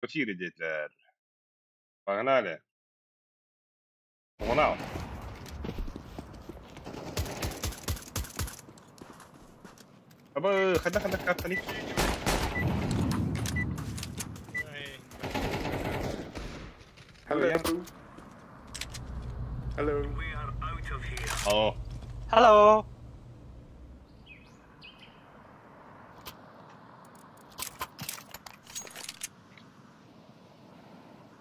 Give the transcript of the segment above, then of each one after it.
Эфире диэтилэр. Погнали. Погнал. Аба, хада хада картаны. Hello. Hello. Алло. Hello.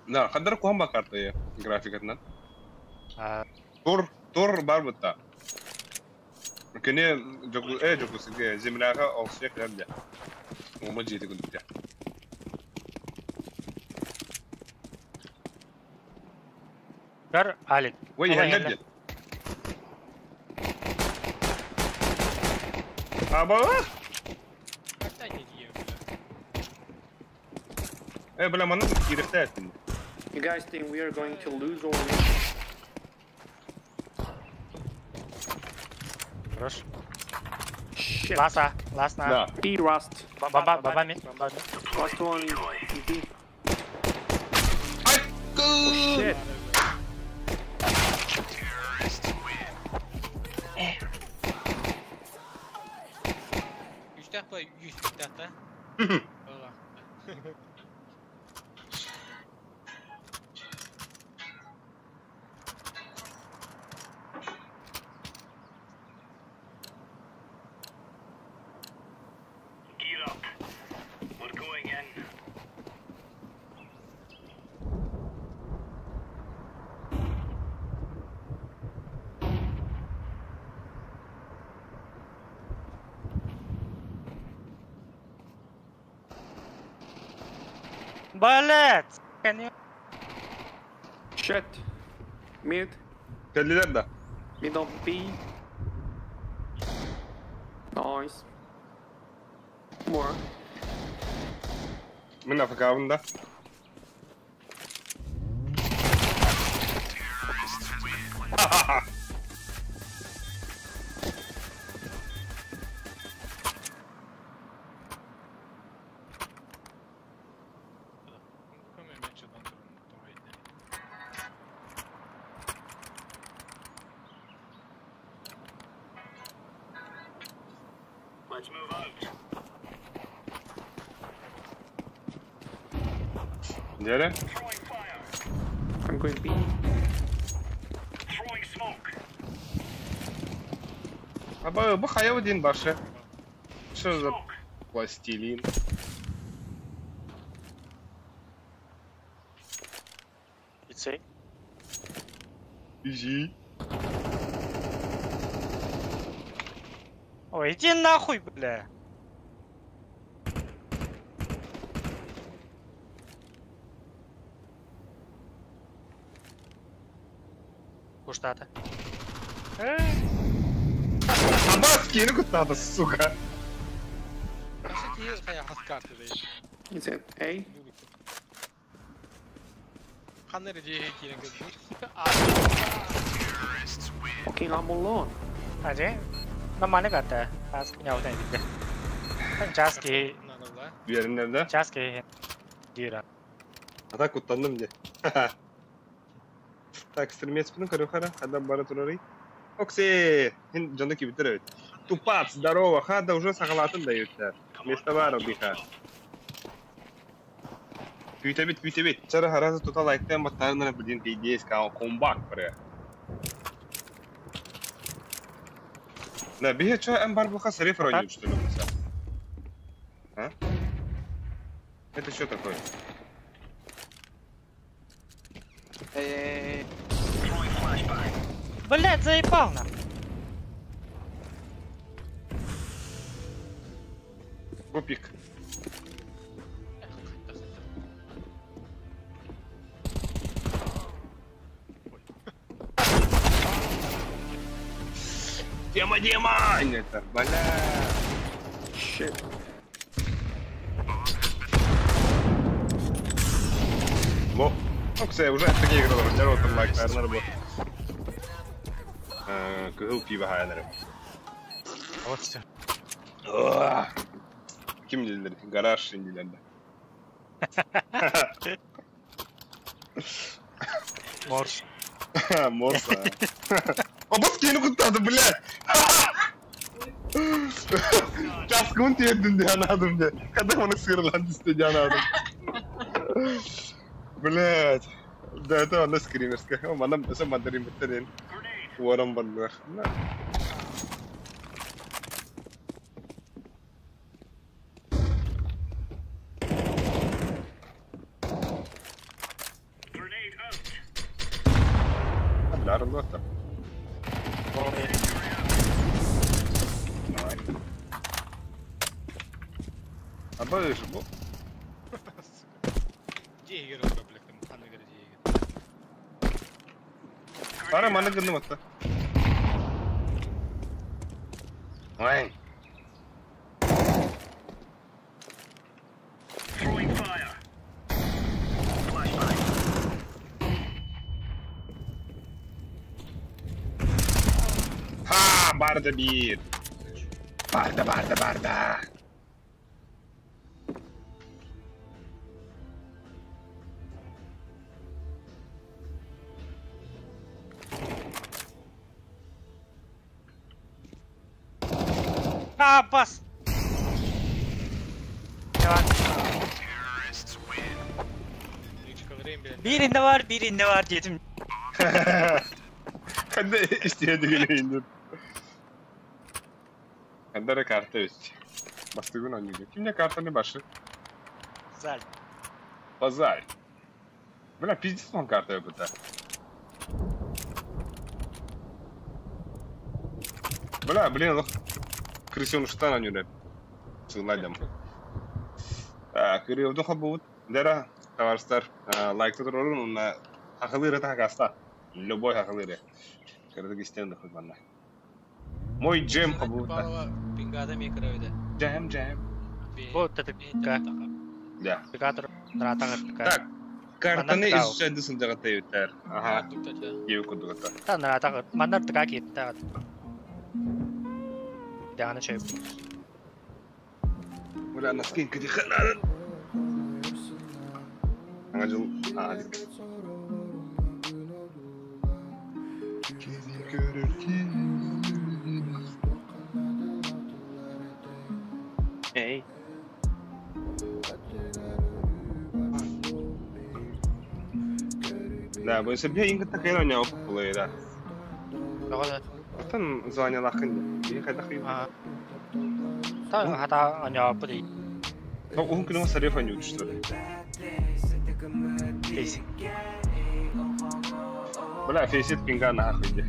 Да, хаддар куһан карта графикатынан. Тур, тур бар бутта. Кини жокусыга земляга олсуя кэлэр Ума дьиэти күндүтэ. Көр, Алик. Ой, иһэллэр диэн. Аба! Э, бля, манна киирэхтээ You guys think we are going to lose or win? Хорош. Shit. Last A, last на. Да. B rust. Бомба, бомба мид, бомба мид. Last one is B. Ай, Shit. Үстэх бай, үстэх та. Ола. Gear up. We're going in. Блять! Can you... Shit. Mid. Кэллилэр да. Mid on B. Nice. More. Мин АФК-бын да. Kommer matchen de tar Let's move out. Диэре. Throwing fire. I'm going B. Throwing smoke. Аба, бу хайа один башы. Что за Smoke. пластилин? It's A. Изи. Ой, иди нахуй, бля. Куштата. Аба, скину куда сука. Kanske inte säga hans karta dig. Is it A? Han är det ju killen gubben. Fucking I'm alone. Ажи. Нормально карта. Аз меня уже видел. Часки, Биэриннэр да. часки. Дира. А так куттанным де. Так, стремец пину көрү хара, хада бара турары. Оксе, хин жонда кибитер өт. Тупац, здорово, хада уже сагалатын дают. Место бара биха. Күүтэбит, күүтэбит. Чара харазы тута лайктан баттарына билин пейдес као комбак бре. Да, бихе чо эм бар буха сариф ройню, что ли, буса? А? Это что такое? Hey. Throwing flashbang. Блять, заебал на. Гупик. Тема, Дима! Это, бля. Shit. Бо. Оксе, уже такие игры, здорово, там лайк, наверное, бо. Кыһыл пиво хайнары. Вот все. Ким дилер? Гараж дилер. Морс. Морс. Обос киһини куттаатым, блядь! Часкын тиэрдин диэн анаадым дьэ. Когда оны сыырылаан түстэ диэн анаадым. Блядь. Да, это онно скримерская. О, манна өсө мандарин бүттэ Уоран бардылар. Бля, арыллыата. Давай. Абы бу. Дьиэ иһигэр олорор блядь, ханнык эрэ дьиэ иһигэр. Ара маннык гынным атта. Ой. Throwing fire. Flashbang. Ха, барда биир. Барда, барда, барда. А, бас! Давай. Birinde var, birinde var dedim. Ханна истиэдигин индир. Ханна карта есть. Бастыгын оонньууга. Кимне картаны башы? Güzel. Базар. Бля, пиздец он карта это. Бля, блин, крысёныштан оонньуура. Сылайдам. Кырыйбыт холбубут. Дера, товарищтар, лайк турорун, уонна хахылыыры таһагаста. Любой хахылыыры. Кырдык истен да манна. Мой джем хобута. Пингада микровиде. Джем, джем. Бу тетикка. Да. Пикатор наратагыр. Так, картаны изучайды сылдьаҕыт эбиттэр. Ага, диэбит курдук ата. Та наратагыр. Маннар тыка кииртэ. Даҕаны чөй. Бля, носки кыдыханарын. Аңа жыл аадик. Эй. Да, бу себе инга такая у него да. Тоҕо Оттон звонила хын. И хайдах А. Та хата оонньооппут. Ну, уһун күнү сарыф оонньуур, что ли? Кейс. Бля, фейсит пинга нахуй иди.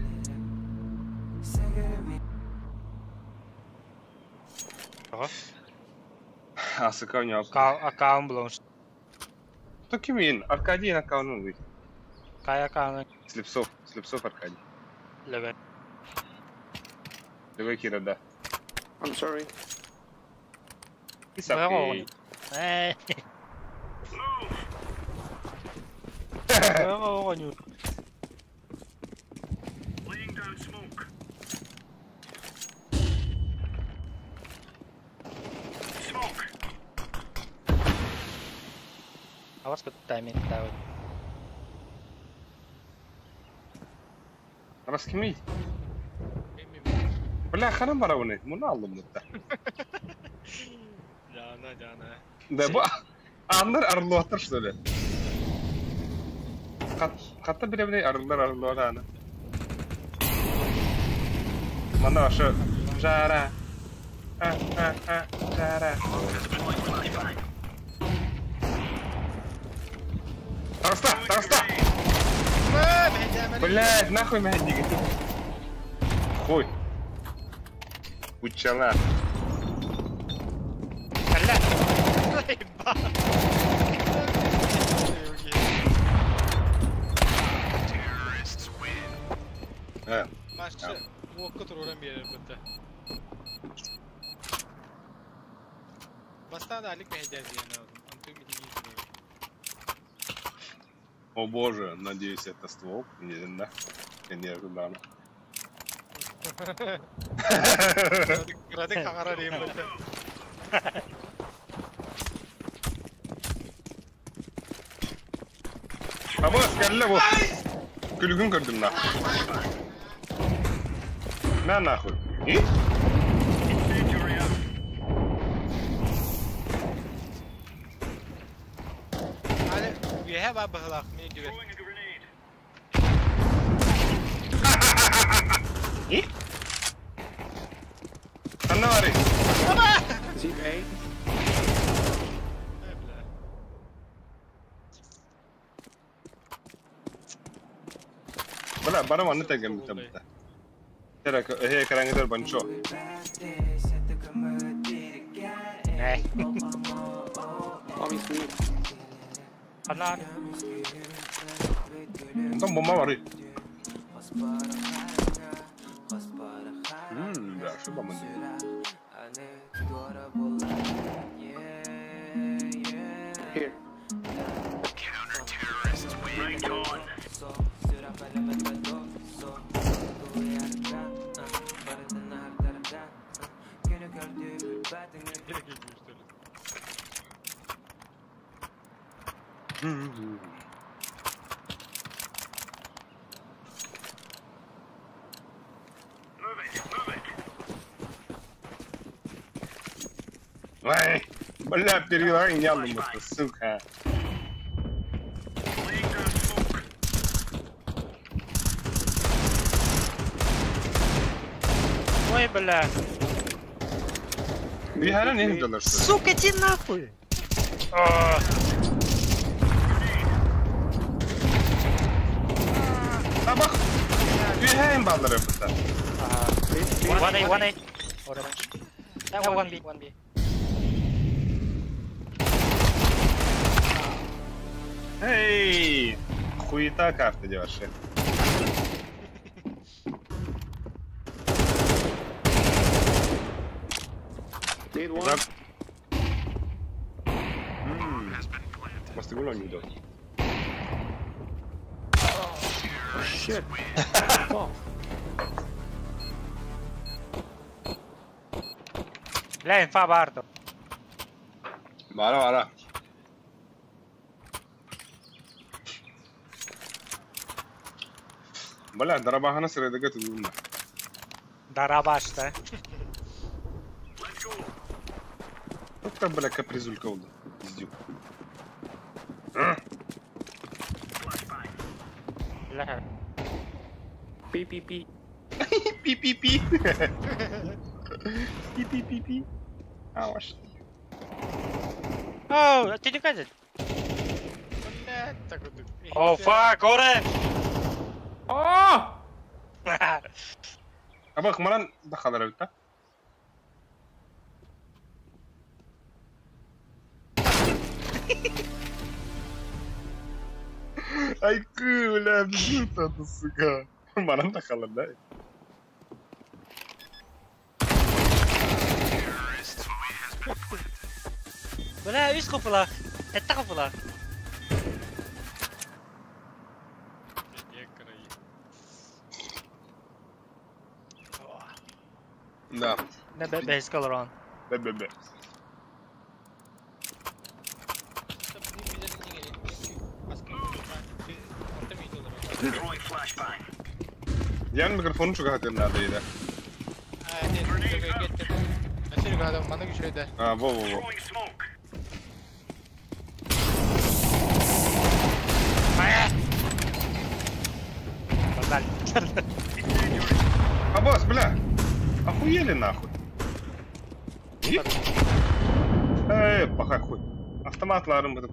Тоҕо? Асыка оонньооппут. Аккаунт булуҥ. То кимин? Аркадий аккаунтун ылый. Кай аккаунт Слепцов. Слепцов Аркадий. Леве. Левый Кира, да. I'm sorry. It's okay. Э. Laying down smoke. Smoke. Авас тайминг тавы. Раз кимий? Бля, ханан барабыный. Муну алдым мутта. Жана, жана. Да, бу аннар арыллыбаттар, что ли? Хатта билебиней арыллар арыллыбат аны. Манна вообще жара. А, а, а, жара. Таҕыста, таҕыста! Блядь, нахуй меня дигит. Хуй. Учала. Кэллэ. Э, Машчы, уокка туруоран биэрэр бытта. Бастаан да Алик мэһэйдээн диэн аҕалым. Онтуй митигии киниэбит. О боже, надеюсь, это ствол. Не, да. Я не ожидал. Кыратык хаҥарар иһин бытта. Абас, кэллэ бу. Күлүгүн көрдүм нахуй. На нахуй. И? Үөһэ баар быһыылаах мин үрдүбэр. И? Ханна барый? Is it A? Э, бля. Бля, бары манны тэҥҥэ бүтэ. Эрэ, эһэ экраҥҥытыгар банчо. Э. Bomb is mid. Ханна Онтон бомба барый. Бля, что бомба? Here. Right on. Move it, move it. Ой, бля, перелонял ему, сука. Laying down smoke. Ой, бля. Үөһэнэн иһин доллар что ли? Сука, иди нахуй! А, Табах! Үөһээн бааллар эбит. One A, one A. Orange. Yeah, one B, one B. Эй! Хуета карта девушка. Dead one. За... Мастыгул он идет. Shit. Fuck. Бля, инфа баар дуо. Бара бара. Бля, дарабахана сырадыга тудунна. Дарабаш, да? Let's go. Вот там, бля, капризулька oldu. Пиздюк. Flashbang. Бля. B B B. Пи-пи-пи. Пи-пи-пи-пи. А, ваш. Оу, ты не кажешь? Бля, так вот. Oh, fuck, orange! Oh! Абах, манан дахалар эбит, да? Ай, бля, бжут сука. Манан дахалар, да? Бля, үс купулах. Этте купулах. Да. Не, б, б, color on. Б, б, б. Throwing flashbang. Ян микрофон чугахатыр надо иде. А, во, во, во. Throwing smoke. Погнали. Абас, бля! Охуели нахуй! Эй, пахай хуй. Автоматларым бытып.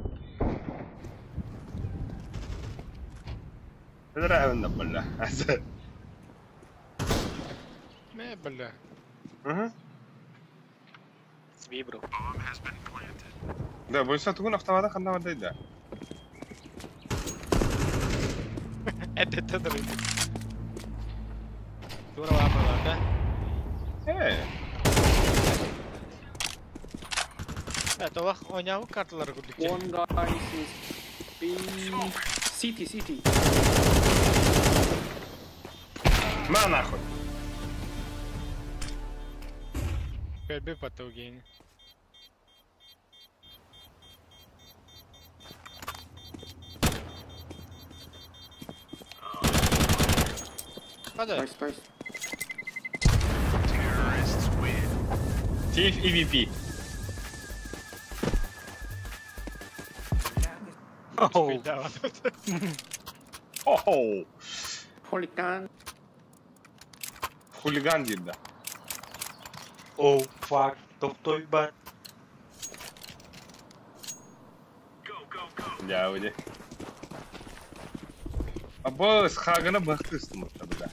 Бля, бля. Мэ, бля. Угу. Бро. Да, бойса тугун автомата ханна бар да. Это это Тура баар да? Эй. Это олох оонньообут карталары курдук. One guy is B. CT, CT. На нахуй. Көрбү потугин. Hadi. Nice, nice. Thief EVP. Oh. Oh. Хулиган. Хулиган дейді. Oh fuck, doktor ben. Я уйди. Абы схагана бахтыстым бля.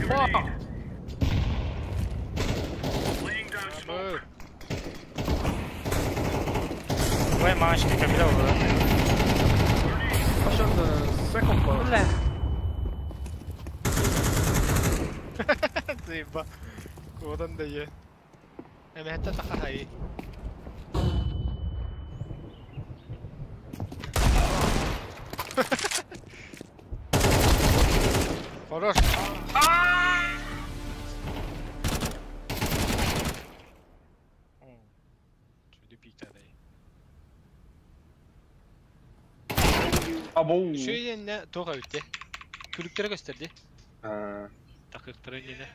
Опа! Ой, мамочка, кабина была. Пошел the second floor. Бля. Заеба. Кудан да е. Эми хэтэ тахахай. Хорош. Abo. Şöyle ne toğa bitti. Kulüplere gösterdi. Takıkların yine.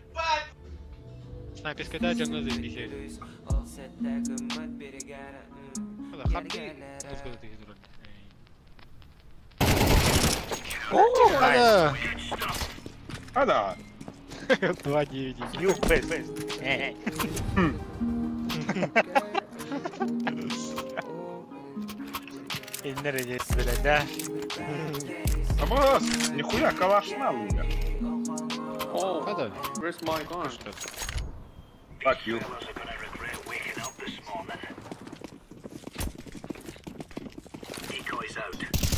Sniperskada canını zevkli. Hadi harbi tuzgada teki durun. Oh, Hadi. Hadi. 2-9. You best. Иннер есть, блядь, да? Абы, нихуя калаш на меня. Oh, Hadi. where's my gun? Fuck you.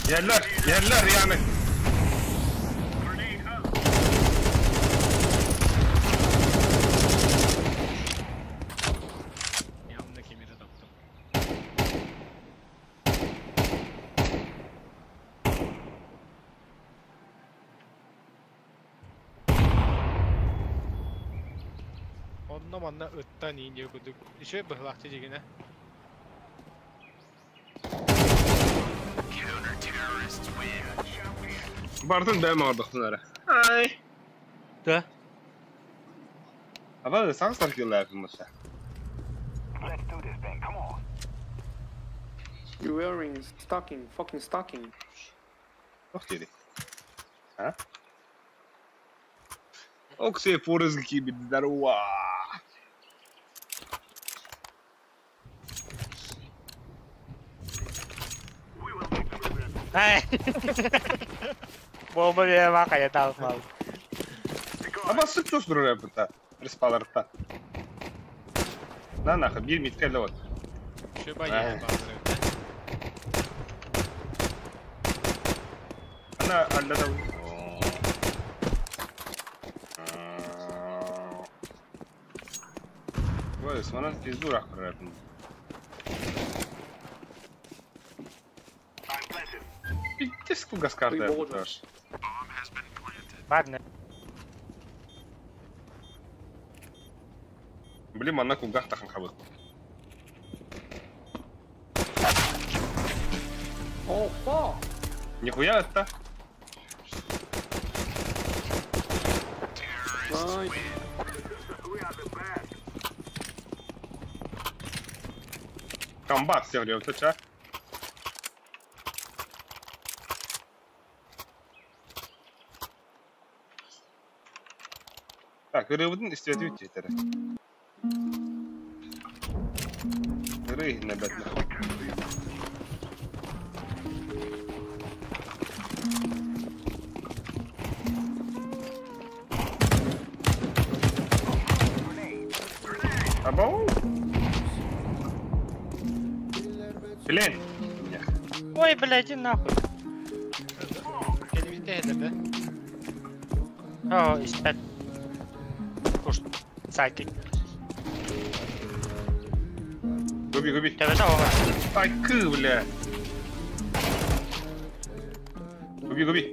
Yerler, yerler yani. Yanındaki mire taktım. Онно манна ыттан иин диye курдук. Еще быһлахчы дигине. Бартын бәм ардықтын әрі. Ай. Да? Аба, саңсар килла yapılmış. You wearing stocking, fucking stocking. Ох деді. А? Оксе форезги бит здорово. Ай. Бомба бема кая талмал. Аба sık dosturur yapıta. Респаларта. На нахуй, bir mitkel вот. Еще баягы баздырып. Она аллада. Ой, смотри, пизду рах прорапин. Пиздец, кугаскарта тоже. Ладно. Блин, манна кугах тахан хабы. Oh, fuck. Нихуя это? Nice. Комбат всех делает, ча? Так, рыбын истетіп жетері. Ры нәбәтні. Абау. Блин. Ой, блядь, иди нахуй. Elimizde hederde. О, испет. Куш. Сайкик. Губи, губи. Тебя того. Ай, кы, бля. Губи, губи.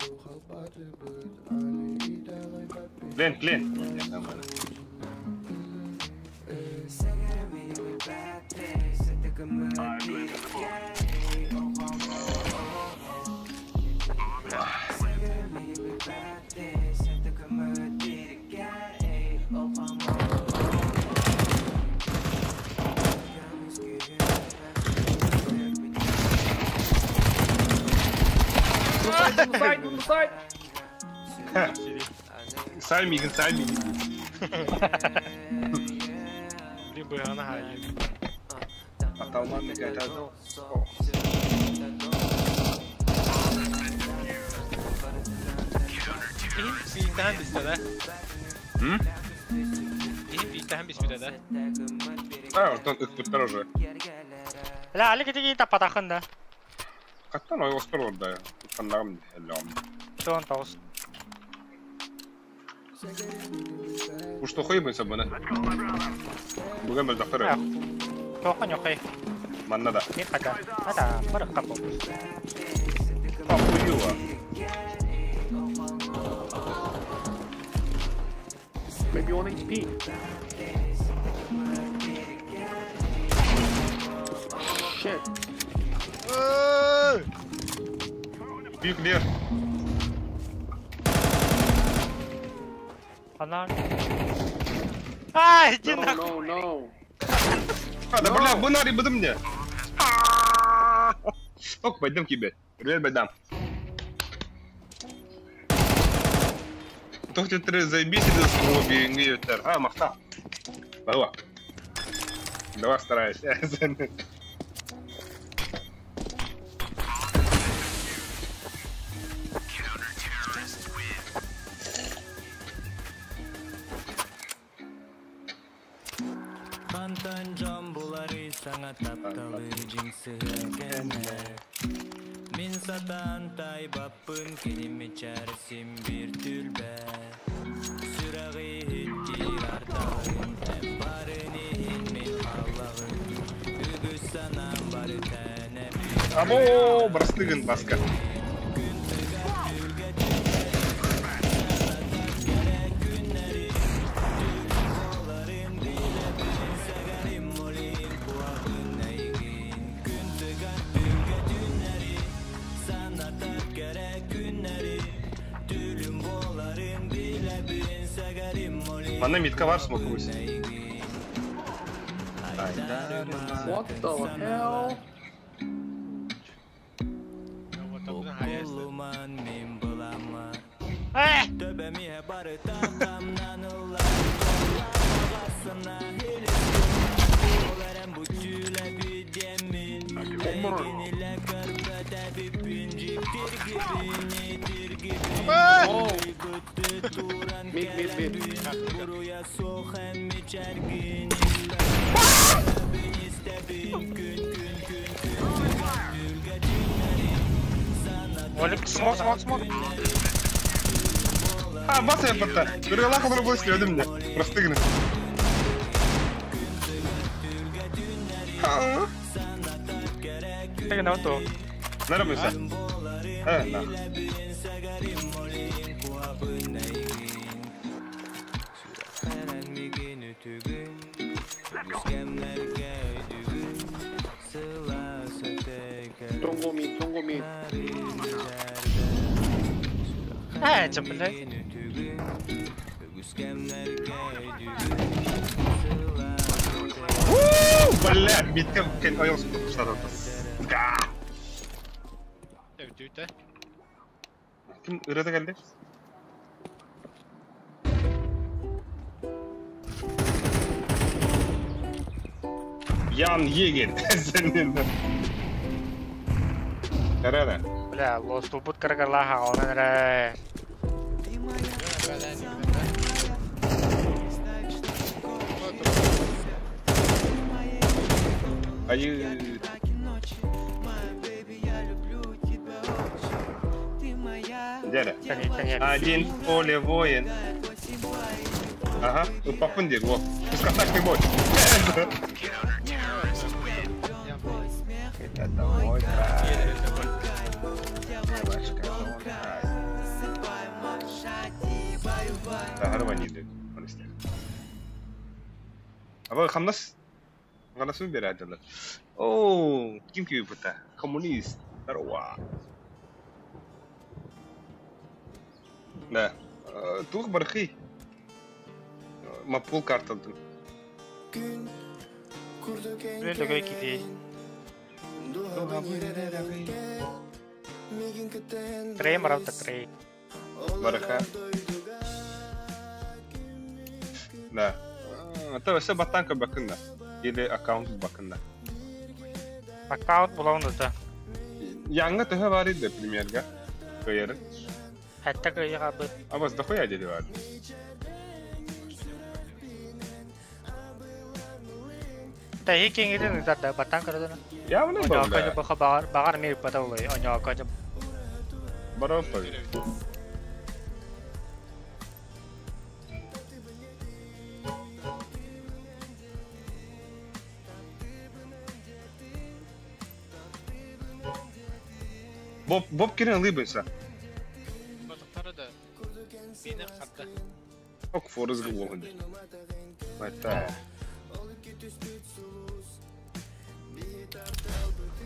Плен, плен. side, on the side, on the side. Сай мигин, сай мигин. Блин, быһана хайы. Аталман мегатадо. Им бийтахан бистэ да? Им бийтахан биспитэ да? А, оттон ыкпыттар уже. Ла, али китиги таппатахын да. Хаттан ойостор орда. Ханнагым эллэм. Чон тоғыз. Уж то хуй сабына. Бүгін бір доктор. Тохон ёкай. Манна да. Мен қада. Ада, бір қапы. Охуела. Maybe 1 HP. Shit. Be clear. Она. Ай, иди No, нахуй. no, no. А, да бля, бынари быдым мне. Ок, пойдем к тебе. Привет, байдам. Тохтетры заебись иди с. А, махта. Давай. Давай старайся. Або, брастыгын баска. Манна митка var смог русь. What the hell? Oh. Mid, mid, mid. Олег, смог, смог, смог. А, баса я подта. Биргалаха пробыл следом мне. Простыгны. Так, на то. Нарамыса. А, на. Don't go mid, don't go mid. А, это, блядь. Бля, битка кен ойос штата. Да. Ким ырата келди? Ян Егер. Карара. Бля, лоступут каргалаха, он ре. Ай. Один в поле воин. Ага, папундик, вот. Пускай бой. Это мой край. Аба хамнас хамнас берадылар. О, ким киби бута? Коммунист. Здорово. Да. Тух бархи. Мапул карталдым. Блин, такой кидей. Трей маралта трей. Бараха. Да. Это все батанка бакында. Или аккаунт бакында. Аккаунт булауын да. Яңа төһө бар иде премьерга. Кыйыры. Хәтта кыйыга бу. Абас дохуя деди бар. Та хикиңиден да батан көрдөн. Я мына Оñоко бабла. баха багар багар мир пата улай. Оñоко Баропа. Боб Боб кирен лыбынса. Батықтары да. Мені қарды. Ок форыз гуолды. Это.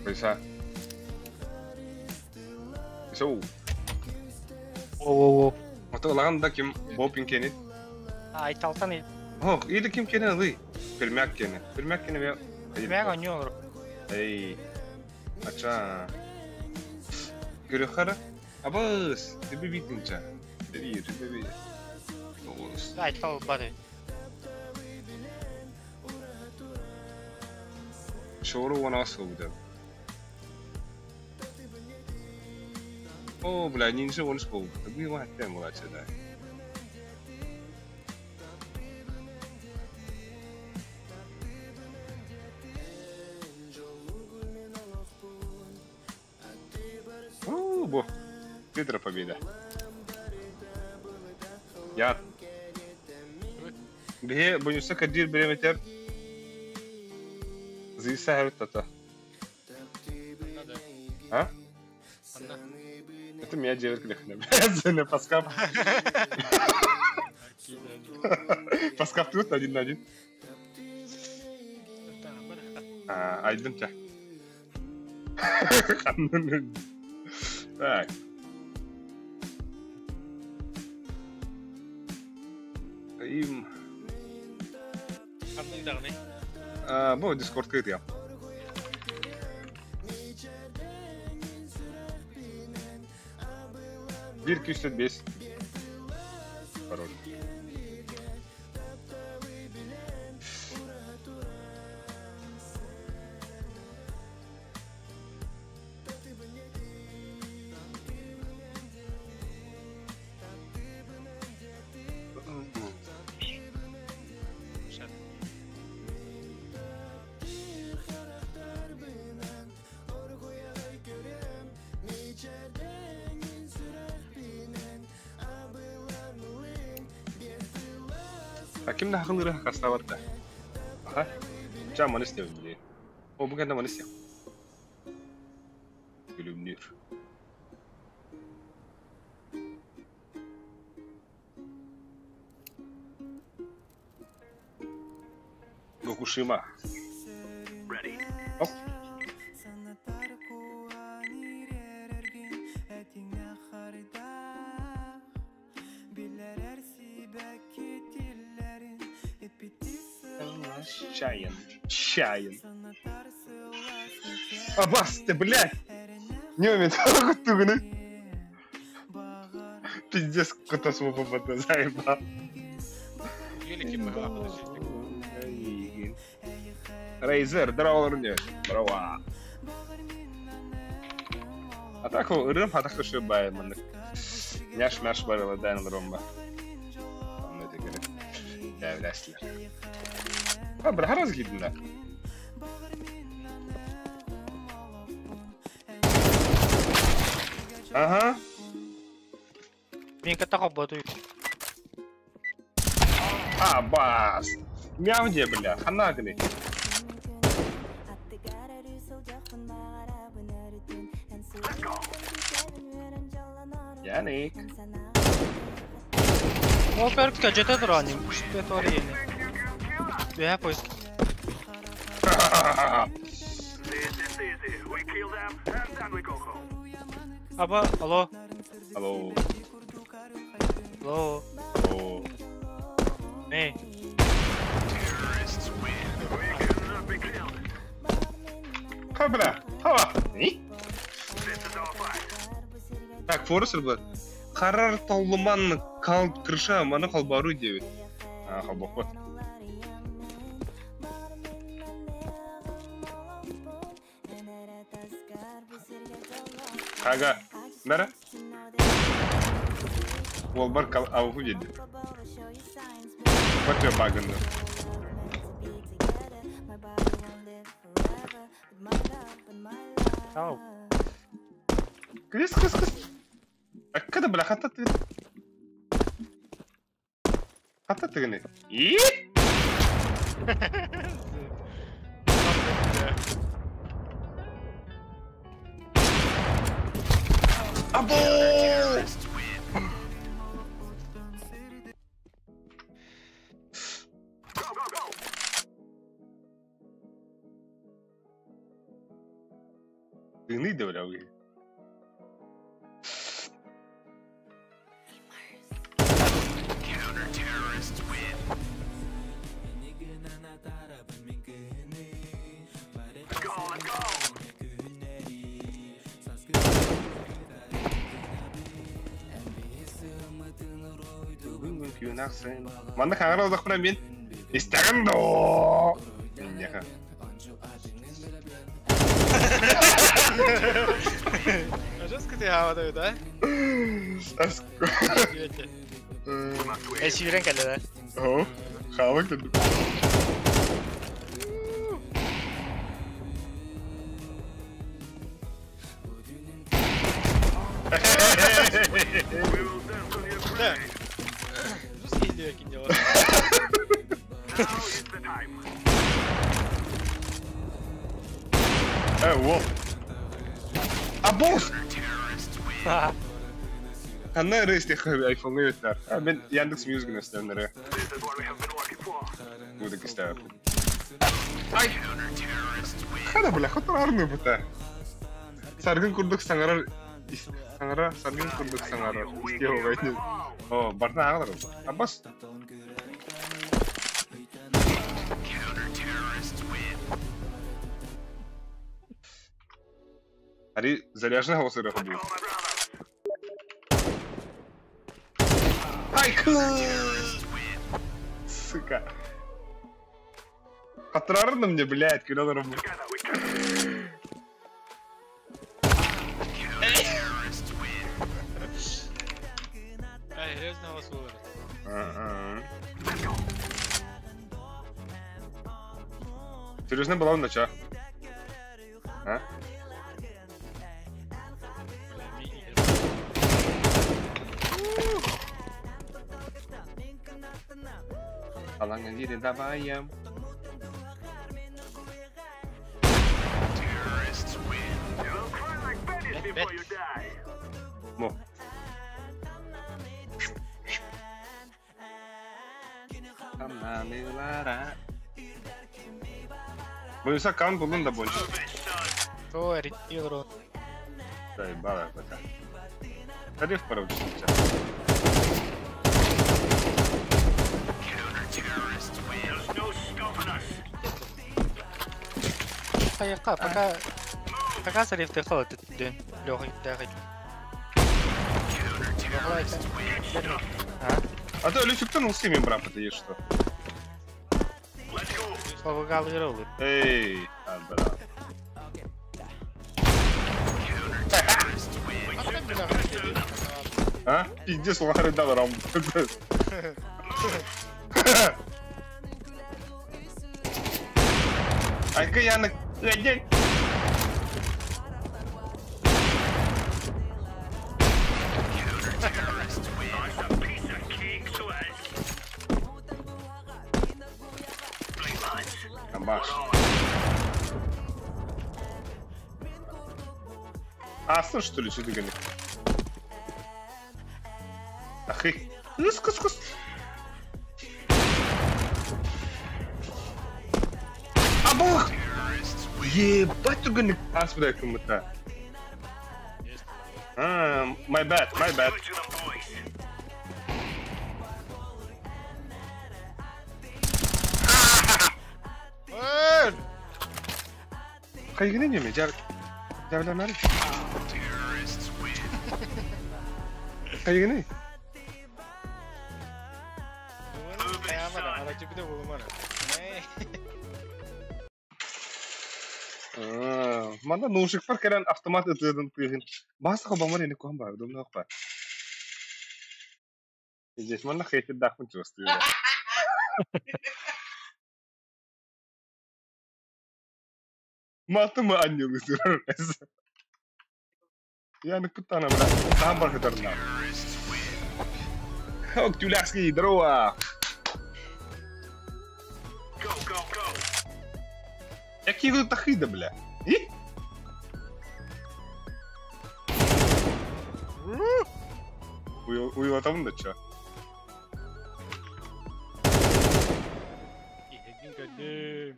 Пойса. Соу. О-о-о. Ото лаганда ким Боб инкени. Айталтан Ох, или ким кенен лы. Пермяк кене. Пермяк кене ве. Пермяк оñор. Эй. Ача. Көрөхара. Абыс, тебе битинча. Бери, тебе. Айтал бары. Шору вона свобода. О, бля, нинжа он школ. Ты бы тем младше, да. О, бо. Титра победа. Я. Бе, боюсь, кадир береметер. Зиса тата. А? Это меня делает клехна. На паскап. Паскап тут один на один. А, айдым ча. Так. Им. Бу Дискорд кыйт я. Бир күстет бес. Пароль. А ким да хакын ыры хастабатта. Аха. Жа маныс деп биле. О бүгін маныс деп. Күлүмнүр. Гокушима. Оп. Чаян. Чаян. Абас, ты, блядь! Не умеет тугны. Пиздец, какой-то свобода заебал. Рейзер, здорово, Рунеш. Здорово. А так, рым, а так что бай, ман. Няш, мяш, барила, дай на ромба. Я вляслер. А, бля, разгидно. Ага. Мен ката работаю. А, бас. Мяу где, бля, ханагли. Яник. О, перка, жете драним. Что это время? Я поиск. Аба, алло. Алло. Алло. Алло. Эй. Ха, бля. Хава. Форестер был. Харар толлуман кал крыша, маны холбару девять. А, холбохот. Ага, Нара? Уолбар кал аугу деді. Бакы багынды. Ау. Кыс, кыс, кыс. Аккада бля, хата ты. Хата ты гыны. И? Або! Ты не бля, вы. Манна хаҥара олохпуна мин истэҕин доо. Минньэхэ. Жестко ты хавадаю, да? Эй, сүүрэн кэллэ да? Оо, хаалан кэллим. Да. Жестко индивекин дело. Э, вот. А босс! Ханна рейстих айфон өтөр. А мен Яндекс Мьюзик нэстэннэрэ. Буду кистээр. Ай! Хана бля, хотор бута. Саргын курдук саңарар саңара, саргын курдук саңарар. Истиэ гайтны. О, барна агалар. Абас. Ари заряженный голосы ходил. Ай, сука. Отрарно мне, блядь, когда он работает. Ай, серьезно вас выбрать. Серьезно была он нача? А? Алангадири, давай я. Мо. Боюсь, аккаунт был да больше. То ретиру. Да, ебала, пока. Тариф пора. Пока, пока, пока зариф ты холод, ты лёгкий, дорогой. А? А то Люсик-то ну с ними брат, это есть что? Эй, а, бра. А? Пиздец, лохары дал рам. Айка я на... Амбаш. А, слушай, что ли, что ты говоришь? Ах, и... Ну, скус-скус. Абах! Ебать, ты гонишь. А, сюда, кому-то. А, my bad, my bad. Хайгини неме, жар. Жарланар. Хайыгыный? Манна наушникпар кэлэн автомат ытыырын тыаһын баасаха бамар ини куһан баар удобно баар. Здесь манна хейтердаахпын чугастыыра. Матыма анньылыы турар. Я куттана бля. Таам бар кытарна. Ок, тюляхский, здорово! Go, go, go. Какие вы тахида, бля? И? Уйватамын да чё? Иһэгин көрдүм.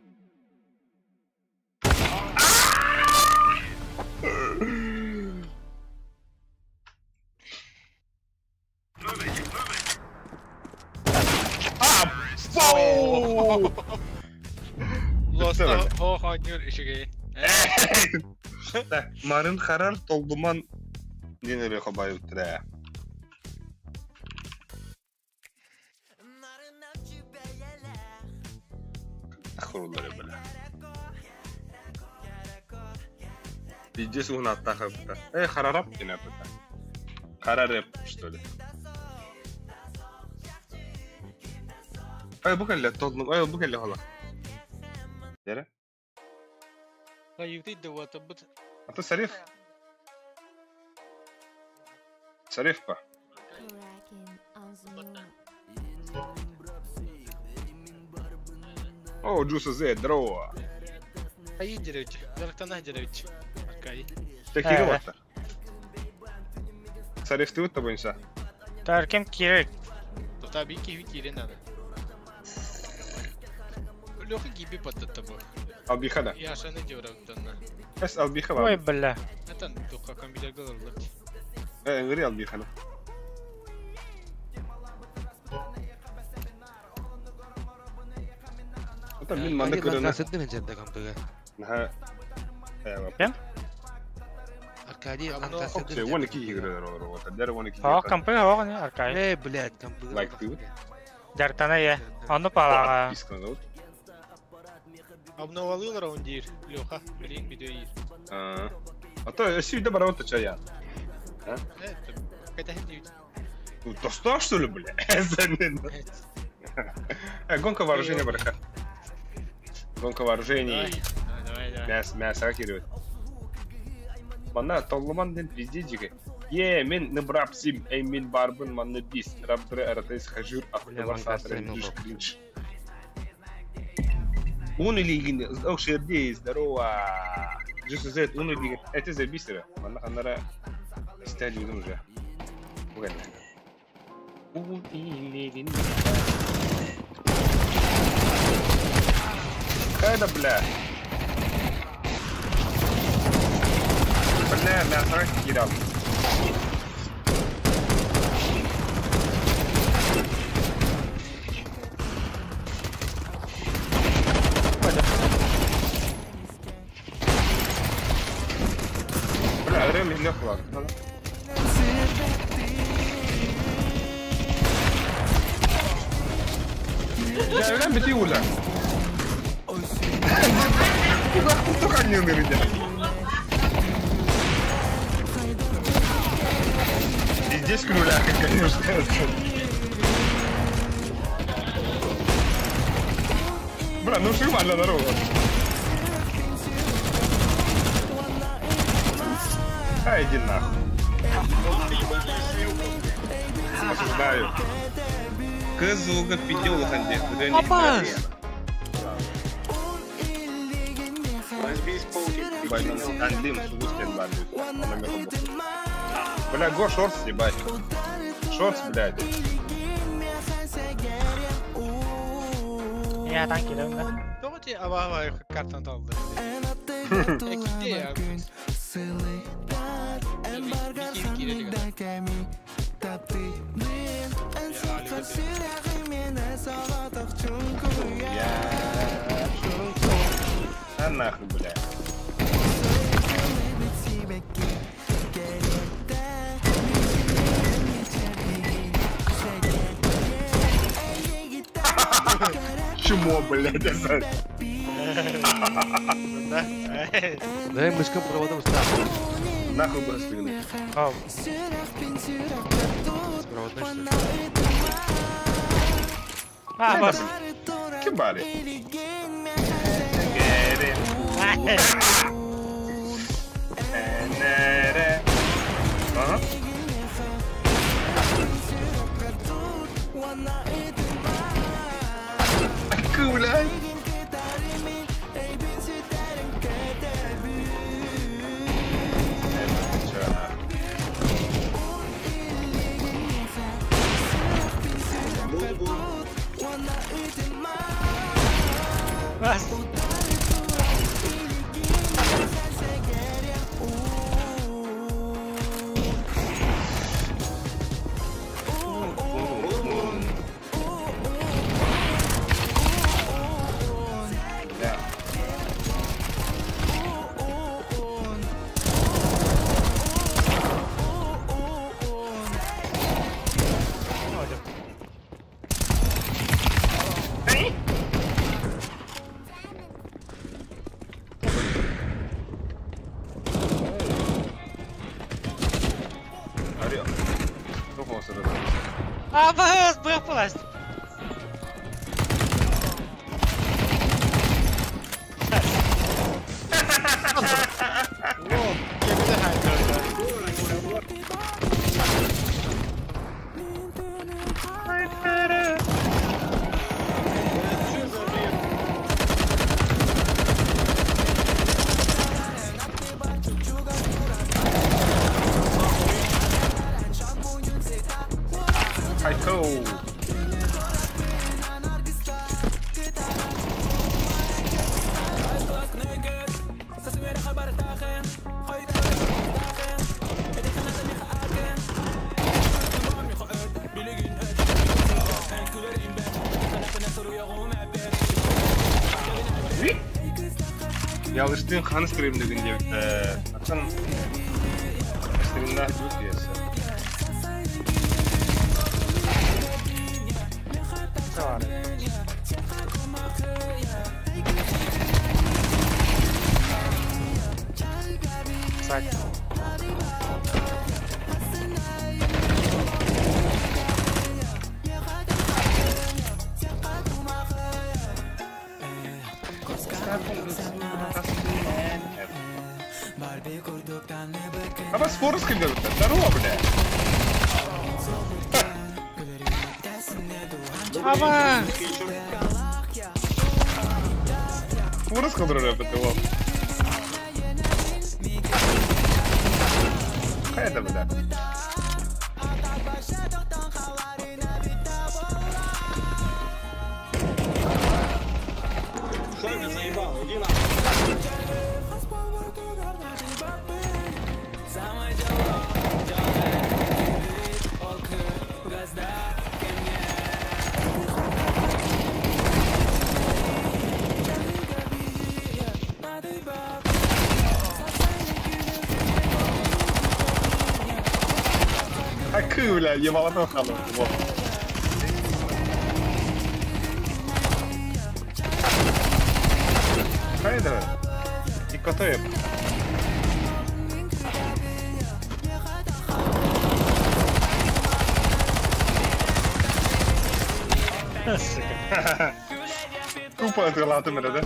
Move it, move it. А, фу! Лоста хоохонньур үчүгэй. Марын харар толдуман диэн эрэ хабайыттара. Ахруллары бля. Пиздец угнаттахапта. Эй, харарап диэн аппыта. Харареп, что ли? Ай, бу кэллэ толдум. Ай, бу кэллэ хола. Дere? Хайыытый да уотабыт. А то Сариф. Сариф па. О, Джуса Зе, здорово. Хайы деревич. Дарктана деревич. Аркай. Такие вот. Сариф ты вот тобой инса. Таркем кирик. Тота бики кирен надо. Леха гиби подтатабы. Албихада. Яшаны диорактанна. Эс албиха Ой, бар. бля. Атан туха компьютерга олордук. Э, говори албихана. Это мин манды көрөнө. Аркадий ланкасыды мен жерде компыга. Наха. Кем? Аркадий Говно. ланкасыды. Все, вон ики игры робота. Дер вон ики. О, компы оҕону Аркай. Э, блядь, компыга. Лайк ты вот. Дьартана е. Ону палаҕа. Искан зовут. Обновалылар он диир. Леха, блин, видео иир. А то сюда баработа чая. Это ката Ну, достал, что ли, бля? Гонка вооружения, браха. Гонка вооружений. Давай, давай. Мясо, мясо хакеры. Манна толлуман ден везде жиги. Е, мен ныбрапсим, эй, мен барбын, манны бис. Рабдры аратайс хажур, Бля, ахтабар ланкастер сатрен, мен дюш был. кринж. Он или ох, шердей, здорово. Джусу зет, он или это за бисера. Манна ханара стали уже. Буган. Он или Хайда, бля. Бля, мясо кидал. Бля, Рем легла. Я Рем бити уля. Куда куда не ныря? И здесь круляка, конечно. Бля, ну нормально, здорово. А иди нахуй. Осуждаю. Кызылга пидел ханде. Опа! Бля, го шортс, ебать. Шортс, блядь. Я танки да. Тоҕо абаава картан талды. Эките я. А нахуй, бля. Чмо, блядь, это. Да. Дай мышкам проводом ставь. Нахуй бросили. О, Проводной что ли? а, бас. Кибари. Ага. Куля. Бас. Да. Орел. А, бас, быпалась. Хайкоу. Ялыштын хан стримдигин деп атын стримда жүз десе. Сайт. А вас форс когда Здорово, бля. Аба! Форс контролер бытылов. Хайда, бля. Заебал, иди нахуй. А бля, ебало халу. Хайда. И котоев. Сука. Тупо это мера, да?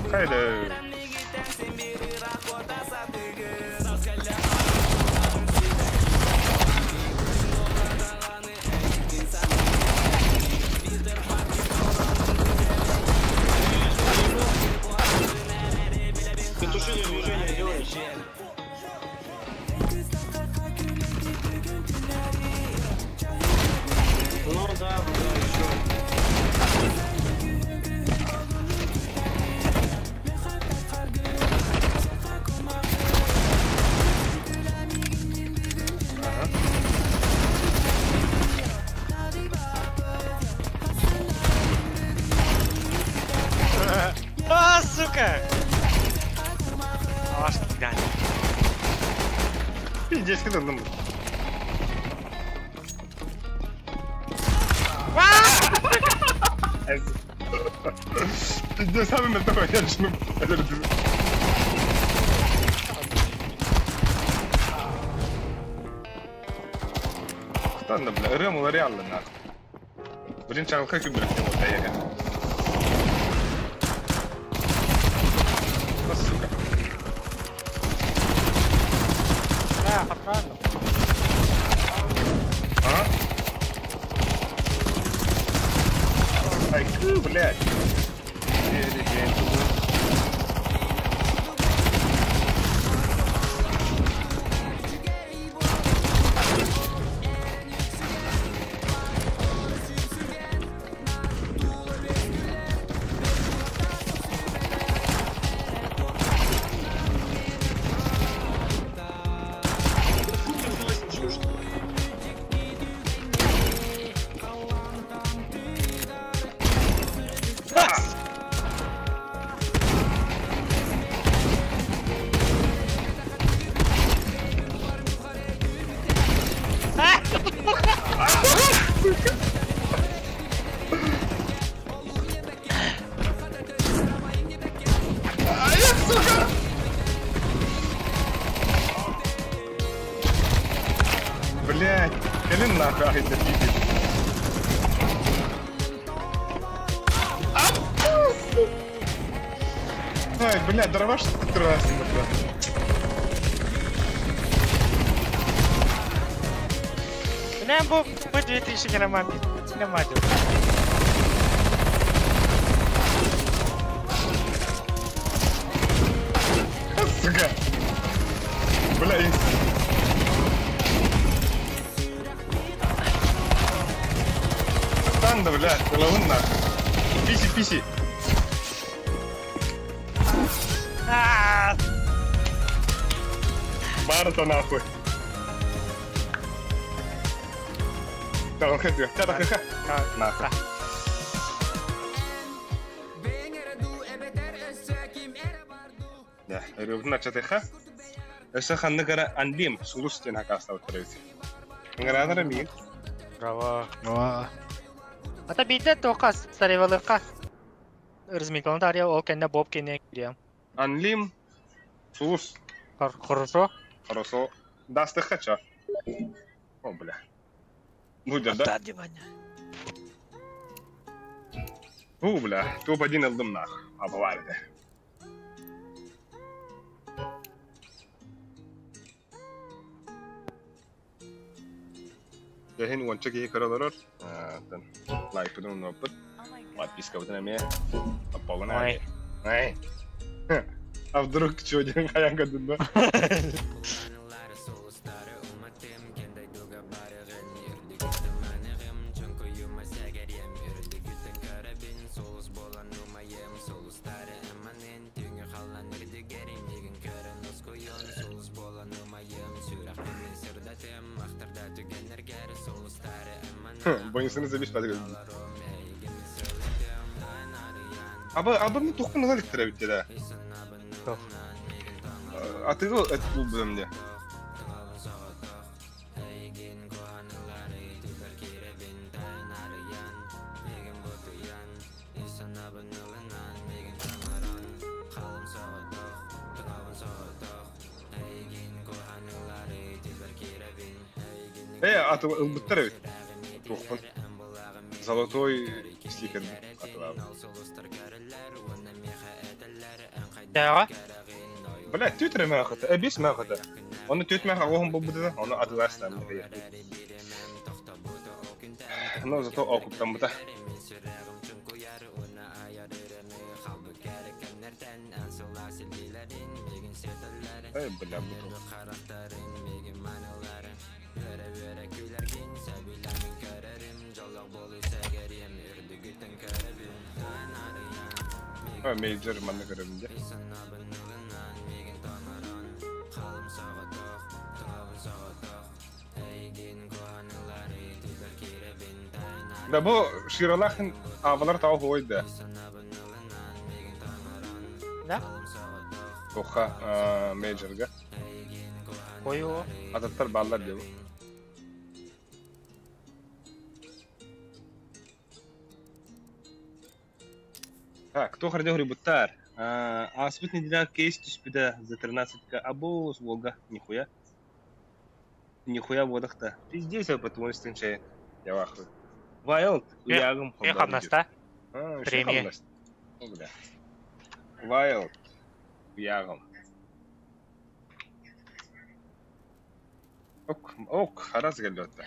Хайда. Ты тушили движение делаешь. Ну да, да, еще. Ага. А, сука! Аш, кидай. Пиздец, когда там. Пиздец, самый мертвый, я начну. Станна, бля, ырыам уларыйалла нахуй. Блин, чаҕылхай күн бэлэхтэн уота эйэгэ. Сука. Бля, хатраан. А? Ай, ку, блядь. Блять, кэлин нахуй ахайда пиздец. Ай, блядь, дроваш красный, бля. Бля, бу бу 2000 грамм. Нема дел. Сука. Бля, и... Станда, бля, головын нахуй. Писи, писи. Аа! Барта нахуй. Чаҕылхай чаҕылхай. Нахуй. Да, ырыабытын аччатыахха. Өссө ханнык эрэ Анлим сулус диэн хакаастаабыттар эбит. Ыҥыраатара миигин. Браво. Aa. Ата биирдэ туохха саревалыахха. Разминкалан таарыйа ол кэннэ Боб кэннэ киириэм. Анлим сулус. Хорошо. Хорошо. Дастыхха чё? О, бля. Будет, да? Фу, бля, топ-1 ыллым нах. Абаларды. Дьэһин уонча киһи көрө олорор. Лайкпытын умнубаппыт. Подпискабытын эмиэ. Таппалын Ой. Ай. А вдруг чё диэн хайаан көрдүн да? Бонусunu забить под Аба абаны тухпун ылар иттер эбит да. Туох. Атыгы эт бу бөлөмдө. Э, аты ылбыттар эбит. Тухпун. Золотой стикер атылабы. Дэҕэ? Бля, түт эрэ мээхэтэ, эбис мээхэтэ. Ону түт мээхэ оҕоһун булбута, ону атылаастаан Но зато окуптаммыта. Эй, бля, буту. А, мейджор манна көрөбүн дьэ. Да бу Ширалахын аабалар тау хуой да. Да? Туха мейджорга. Ой-о. Ататтар бааллар диэ бу. Так, туох эрдэ хоруйбуттар? Ааспыт нэдиэлэҕэ кейс түспүтэ за 13-ка абос уолга нихуя. Нихуя буодах да. Пиздец потому что чай. Я вахую. Wild уягым Үө хамнаста. Премия. Бля. Wild уягым. Ок, ок, харас гэллөттэ.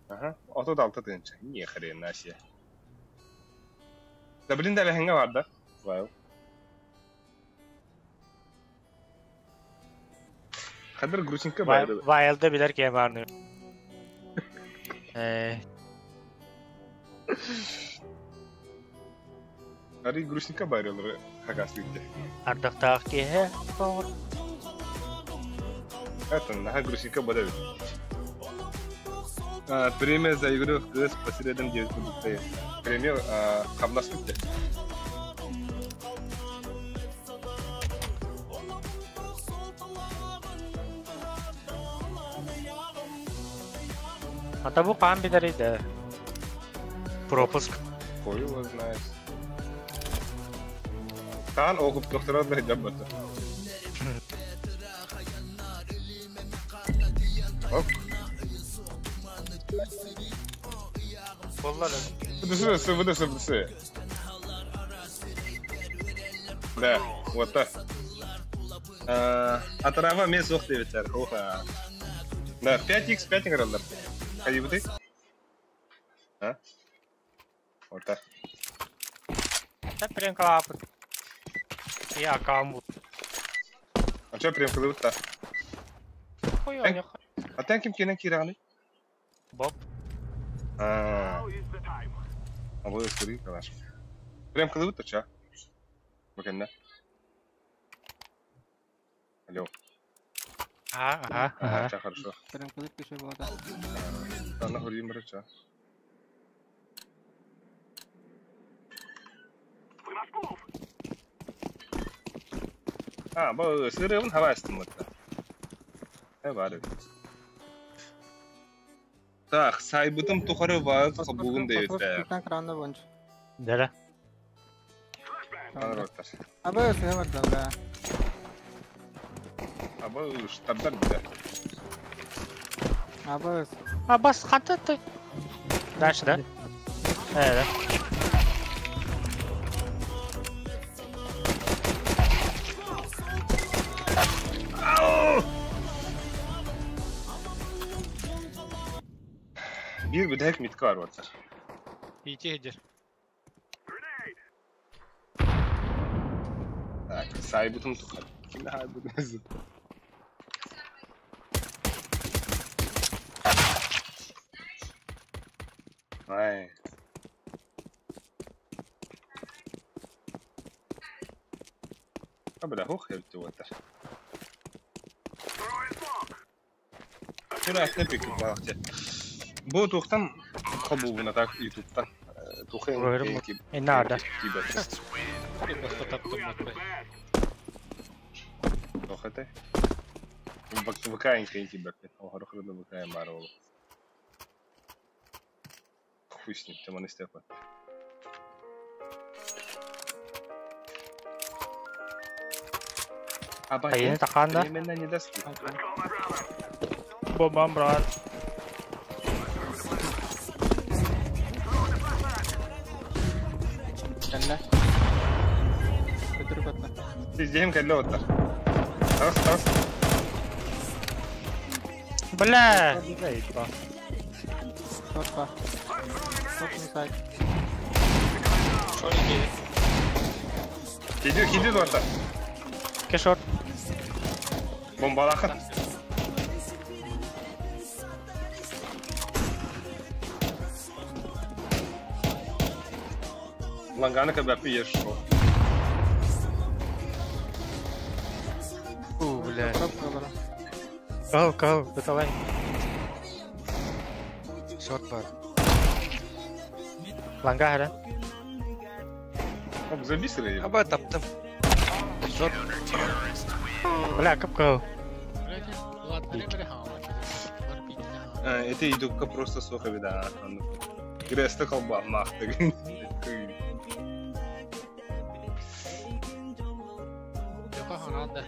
Аха, 36 тыһыынча. Ни хрена себе. Да блин, да бэһэҥҥэ бар да. Wild. Хадыр грузинка байды. Wild'da билэр киһи баарны. Э, Арый грузинка байралары хакастыйды. Ардахтаах киһи. Это наха грузинка бада бит. Премия за игру в КС по средам 9 будет. Премия хамнас бүттэ. Ата бу хаан билэрий да? Пропуск. Хуй его знает. Хаан окуп тохторон да дьаббата. Ок. Буолла да. Быдысы, быдысы, быдысы. Да, вот так. Отрава мен суох диэбиттэр. Оха. Да, 5x5 ыҥыраллар. Хайыбытый? А? Вот так. Та примкалаапыт. Я аккаунт. А что примкалыбыт-та? Хуй у них. А тэн ким киинэн киирэҕиний? Боб. А, а вы скорее, конечно. Примкалыбыт-то ча? Бакенна. Алло. А, ага, Ага, ага. ча, хорошо. Примкалып кеше болады. Ана хурим ча. А, бу сырыбын хавастым вот. Э, бары. Так, сайбытым тухары бар, кабугун дейбиттер. Кранны бойынша. Да. Анроттар. Абы сыгы бар да. Абы штабдар бите. Абы А бас ханта ты. Дальше, да? Э, да. Биир бүтэһик митка бар буолар. Иити сылдьар. Так, сайбытым тухары. Ким хайбытым? Ай. Абда хух хэвтэ уотар. Тура атна пик баахча. Бу туохтан хобуубуна так ютубтан тухын Көрөрүм. Инна арда. Баста таптым матпай. Тохете. ВК инки бэкпин. Охору хрыды ВК бар ол. Хуй с ним, тема не степа. А Айын таханда. Именно не даст. Бомбам брат. Кэллэ. Көтүрүп атта. Сиздейм кэллэ оттар. Тарас, тарас. Бля. Шорт ба. Шорт inside. Шорт киирдэ. Киди, киди оттар. Кешор. Бомбалахын. Ланганы кэбэппи еш шо. У, бля. Коробка бар. Кал, кал, быталай. Шорт бар. Ланга хара. Оп, забисали. Аба таптым. Шорт. Бля, кап кал. Блядь, ладно, бре хаама. Бар пиити. Это идукка просто суха беда. Гресте колба махты. Леха хараан да.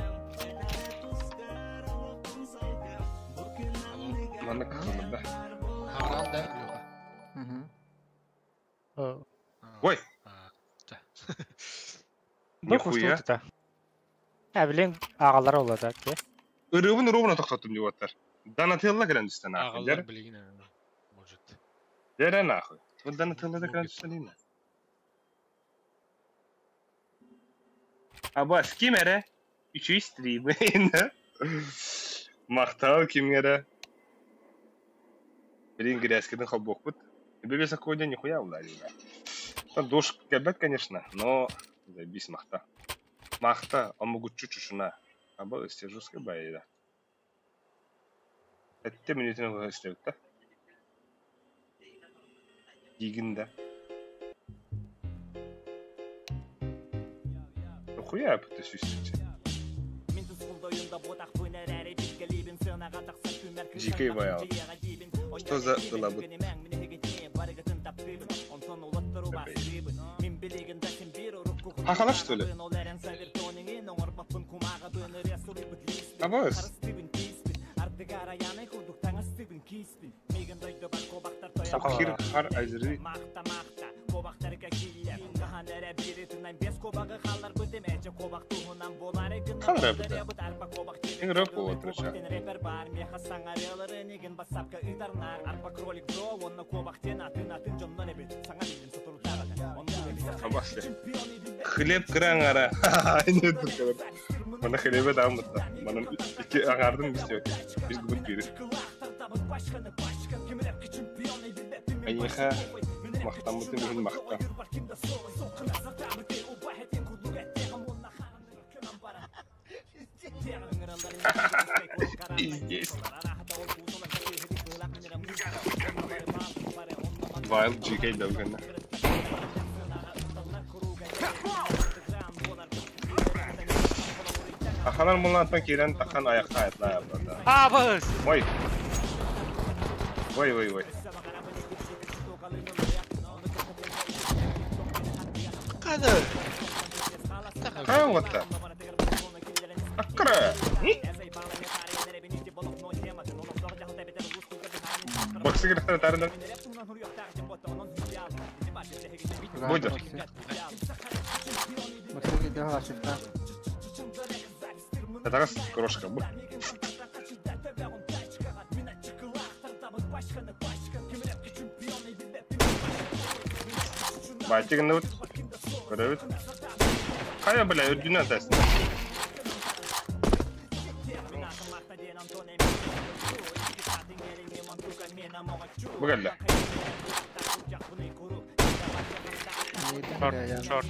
Алло. Манна кахалар да. Хараан да Леха. Угу. Ой! Нихуя. Ә билин ағалар олады ке. Ырыбын ровно тоқтаттым деп оттар. Донателло кэлэн түстэ нахуй. Ағалар Дьэ. билигин может. Дьэ нахуй. Вот Донателло да кэлэн түстэ нина. Абас ким эрэ? Үчүй стримы. Махтал ким эрэ? Блин, грязькин хобокпут. Тебе законе нихуя ударили. Там душ кебет, конечно, но заебись махта. Махта, он могу чуть-чуть. Аба сижу с байда. Это минутын істеп да. Дигин да. Хуя это сүйсүче. Дикий вайл. Что за долабыт? Хахалар, что ли? Абас. Хир хар азри. Хал рэп это. Ин рэп вот реша. Абас. Хлеб кыраңара. Не түркелер. Мана хлебе дамытта. Мана iki аңардын biz yok. Biz губут бири. Айыха мактамытын бүгүн макта. Пиздец. Wild GK дәүгәнне. Аханар муллантан кирен тахан аякка аятла ябда. Абыз! Ой. Ой, ой, ой. Кадыр. Кая вот-то? Аккара! Боксы кирәктер тарында. Будет. Боксы кирәктер шифта. Это раз крошка. Байтигин вот. Көрөбүт. Кая бля, үрдүнө атасың. Бугелле. Шорт, шорт.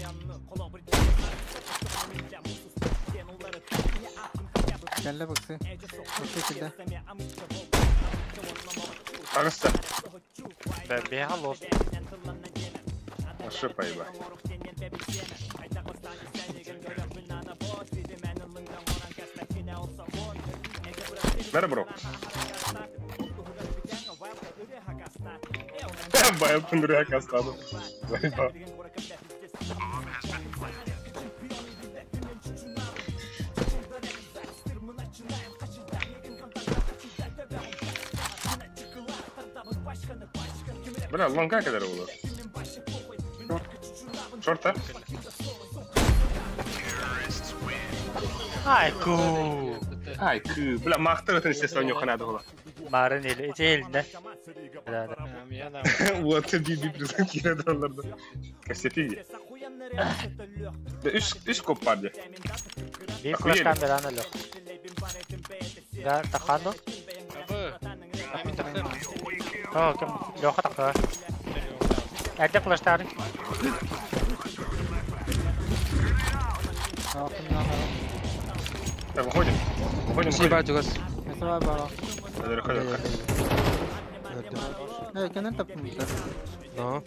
Кэллэ боксы. Боксы килде. Агыста. Да, бега лос. Ашы пайба. Бер бро. Байып түндүрө кастады. Байба. Бля, лонга кадar olur. Шорта. Ай, ку. Ай, кы. Бля, мактыр өтін істесе ойын қанады ола. Марын елі, эти елінде. Да, да. Вот, би-би плюс киреді оларды. Кастетиги. Да, үш коп бар де. Bir Охуели. флешкан берен өлі. Да, тақанды. Абы. Ами тахтар. О, кім? Леха тақы. Әдді флештары. Так, выходим. Выходим, Си бар выходим. жүгөс. Mesela бар. Hadi, выходим. Э, кенен таптым да. Но.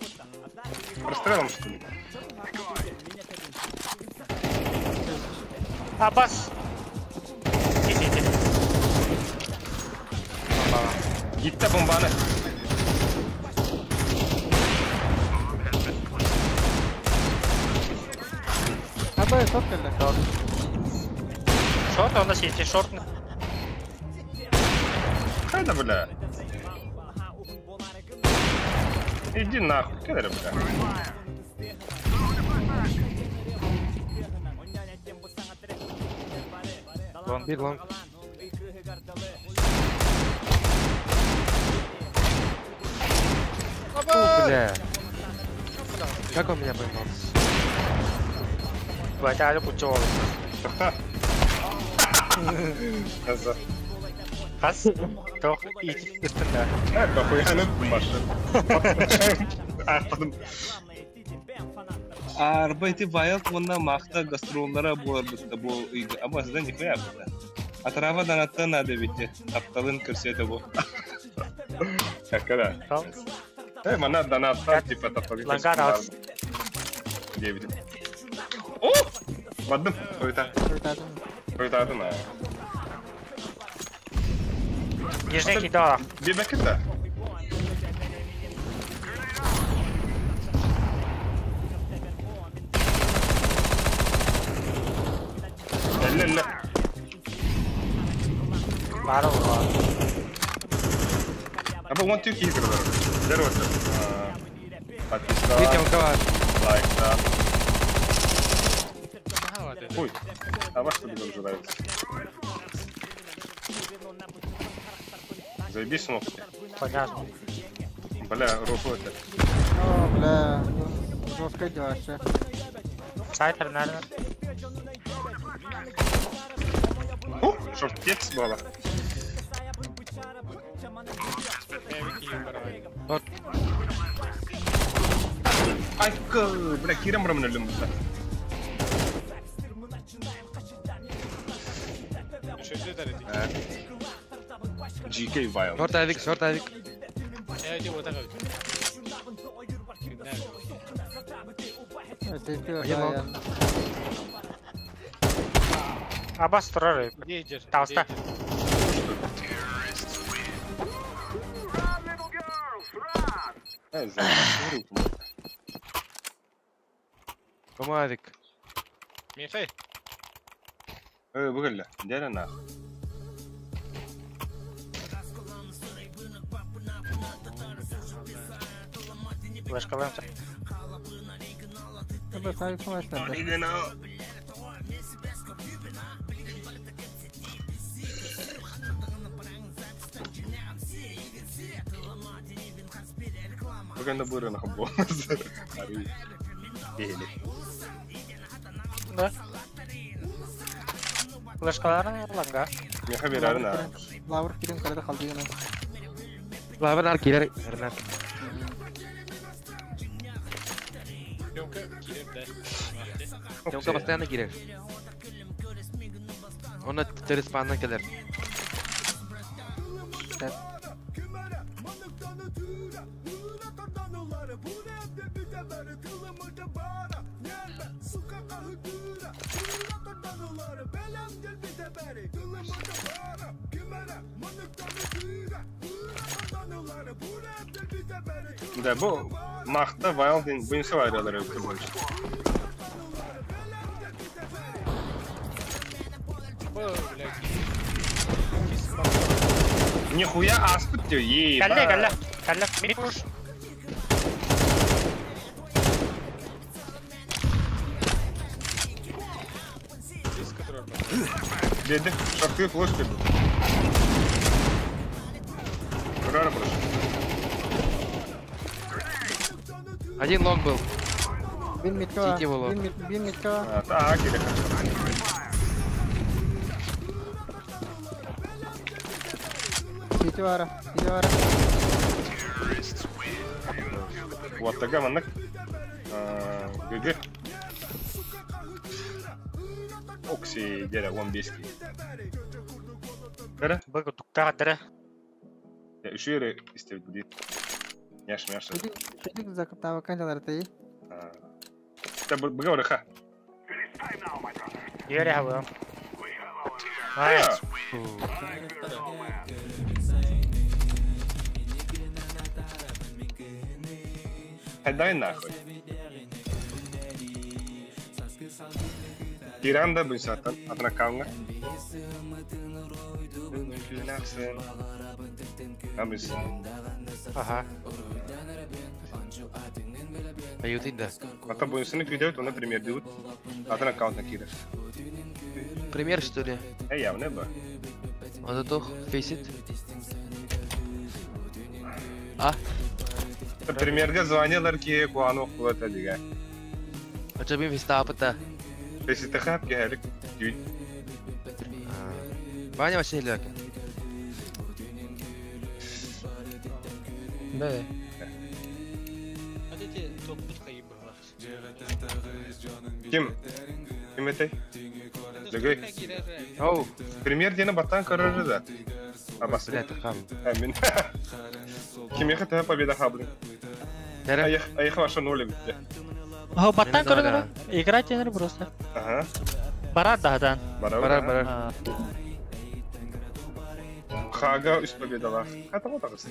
Расстрелом, что ли? Абас. Иди, иди. Gitti bombanı. Аба, топ кэллэ. Шорт, он на сити, шорт. Хайда, бля. Иди нахуй, кедар, бля. Лонг. Bir long. Фу, бля. Как он меня поймал? Батя, путёвый. Хас, тох, ит, үстінде. Похуя, машин. Арба эти Wild онна махта гастроллара буолар бу ыйга. Аба сыдан нихуя бу. Атрава данаттан надо битте. Тапталын көрсөтө бу. Какара. Мана данаттан типа тапталын. Лангар аус. Диэбитим. О! Бардым. Ойта. Ойтадым а. Нижний кидала. Бибекет да. Элле. Бары бар. Аба 1 2 киһи кырдар. Дер вот. Подписка. Видео бар. Лайк, да. Ой, а во что тебе нравится? Заебись смог. Понятно. Бля, руку это. О, бля. Жестко дело вообще. Сайтер, наверное. О, шортец было. Ай, бля, кирам рамнелим. GK Wild. Short авик, short авик. Абас турар. Тауста. Кому авик? Михай. Бүгілі, дәрі нах. Флешкалаемся. Бүгін бұрын хабо. Да. Флешкаларын ланга. Меха берәрін а. Лавр кирин карада қалды гына. Лавр нар кирер, нар. Ёмка постоянно кирер. Он через панна келер. Да, бу махта Wild буюнса айралар өтө больше. Нихуя аспыт тё, еба. Калле, калле, калле, мид пуш. Деди, шарты флешки был. Рара прошу. Один лонг был. Бин митка. Бин митка. Так, или Сити вара, сити вара. Вот такая маннык. ГГ. Окси, деря, вон бески. Кара? Быгы дуктага дыры. Еще ире истебит будет. Няш, мяш. Чудик закаптава канчалар ты. Та быга ха. Ере хабы. Найс. Дай нахуй. Киран да бынсаттан атын аккаунга. Абыс. Ага. Аютый да. Ата буйсыны күйдөбүт, оны премьер дебут. Атын аккаунтна кирер. Премьер что ли? Э, явно ба. Вот это фейсит. А? Премьерге звонилар ки куану кулата дига. А че бим фистапыта? Фейсите хап гелик. Дүйт. Ваня вообще лёг. Да. А эти топпут кайып бар. Ким? Ким этэй? Дөгөй. Оу. Премьер дені баттан көрөрү да. Абас. Бля, хам. Амин. Ким ехе тә победа хаблы. Нәре? Аях ваша ноль битте. О, баттан көрөрү. Играть енер просто. Ага. Барар дадан. Барар, барар, барар. Хага үс победалар. Хата вот агысы.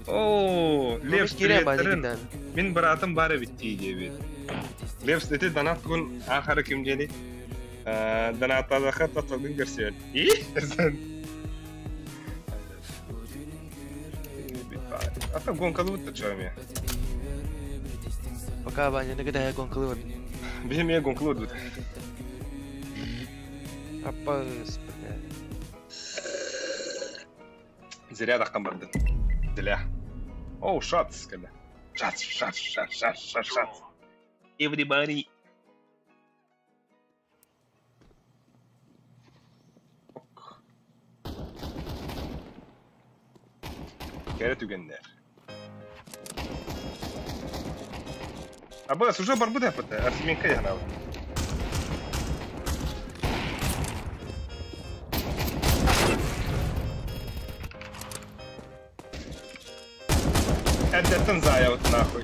О, Левс привет. Мин братым бары битти дебит. Левс эти донат күн ахары ким дени? Донаттадаха татылгын көрсен. И? Ата гонкалы бутта чоме. Пока Ваня не гадая гонкалы. Бихем я гонкалы бут. Аппас, бля. Зря таққан барды. Зря. Оу, шатс, когда. Шатс, шатс, шатс, шатс, шатс, шатс. Everybody. Ок. Кәрі түгендер. Абас, уже барбы да пыты. Арсеменка янал. Это зая вот нахуй.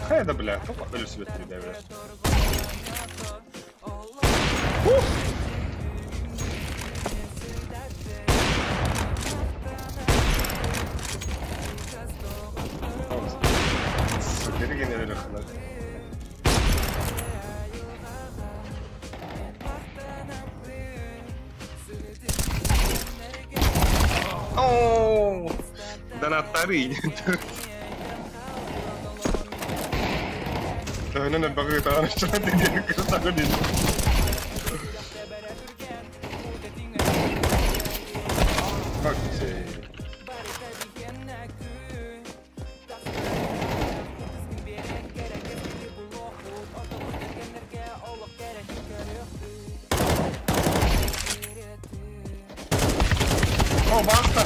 Хайда, бля, только были себе три, бля. О, донаттары. Төһөнөн багы таанышчан деген кырсагы дин. О, баста!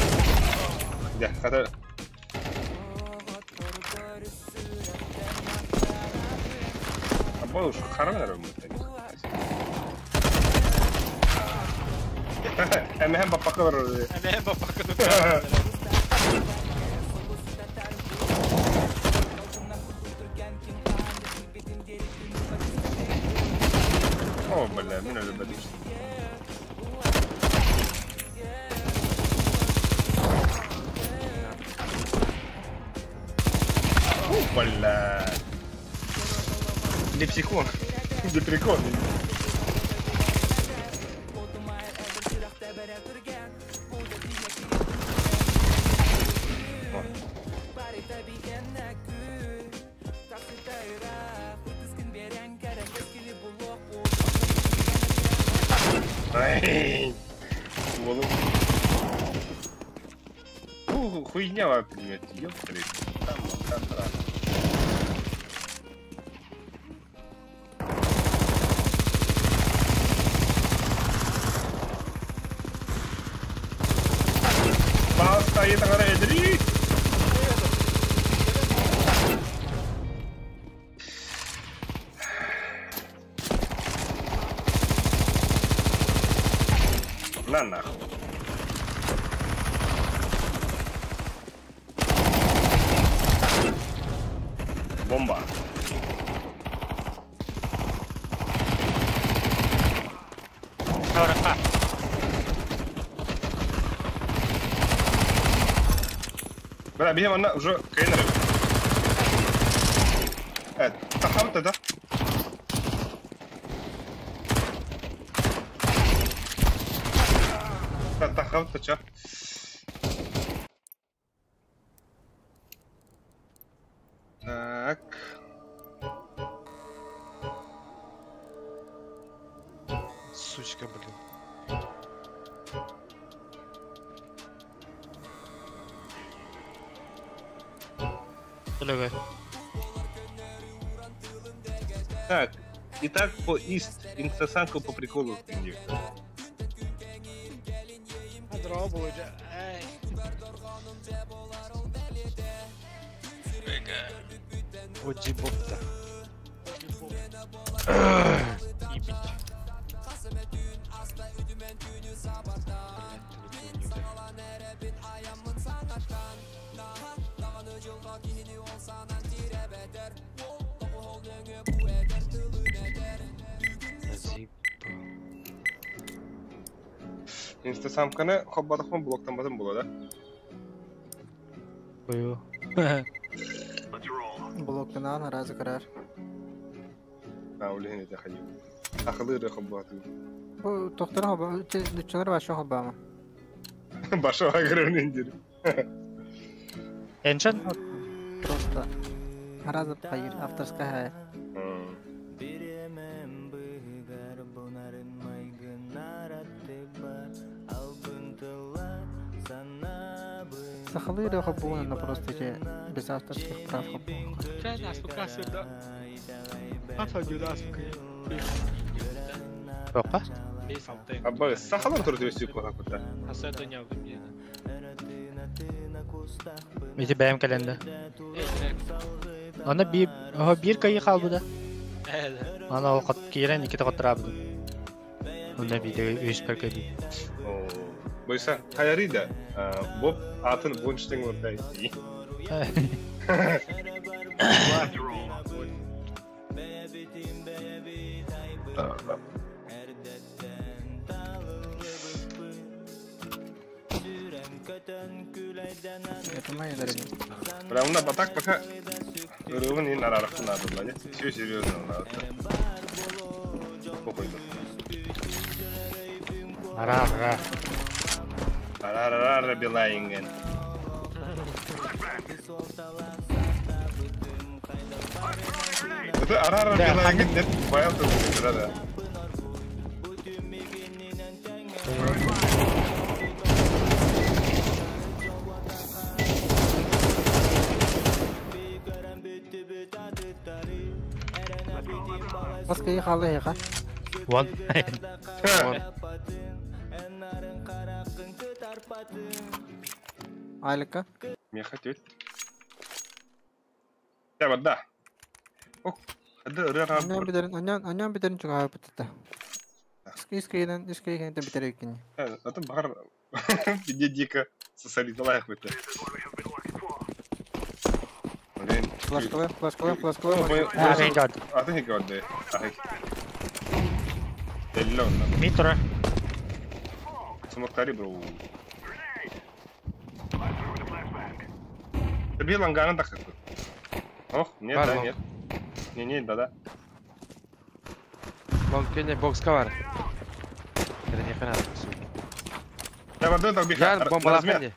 Я, хата. Або уж харам Эмэхэн баппакы бар. Эмэхэн баппакы. О, бля, мен өлбөдүм. О, бля. Лепсикон. Деприкон. Ай, хуйня вообще, ёптры. Там, там, там. Баста, это гора, На нахуй. Бомба. Ха. Бля, бихем анна уже кейнер. Тахабыт да? Тахабыт ча. Так. Сучка, блин. Так, итак, по Ист, инстасамка по приколу. Оджи бопта. Инстасамканы хоббатахмын блоктан батым була, да? Бою. Блоктан разы карар. А, улин это ходил. Ахылы хоббату. Бу тоқтар хоба, нүччалар башы хоббама. Башы агрымын дир. Энчен? Просто разы хайыр, авторская. Сахалыры хоббуна, но просто же без авторских прав хоббуна. Тоқа? Абба, сахалар туры төсүк кылакыта. Мити бэйм календа. Аны бир, ага бир кайы қалбы да. Аны ол қат кейрен иките қаттырабы. Онда биде өз бір кайы. Бойса, каярида, Боб атын бончтың ордай. Это моя дорогая. Бля, у нас так пока ровно не надо надо, блядь. Все серьезно надо. Похуй. Ара, ара. Ара, ара, белайнген. Это ара, ара, белайнген, нет, баял тут, да. Басқа халы еға. Вон. Айлыка. Мне хотеть. Я вот да. Ох, да, Аннан битерин чуга битте. Искейден, искейден битер екен. Атын бар. Иди дико сосали лайк битте. Флашкалар, флашкалар, флашкалар. Атын хикәдә. Теллон. Митра. Смоктари бро. Тебе лангана так. Ох, нет, да, нет. Не, не, да, да. Лонг бокс кавар. Это не хана. Я воду так бихар. Я бомба лахани.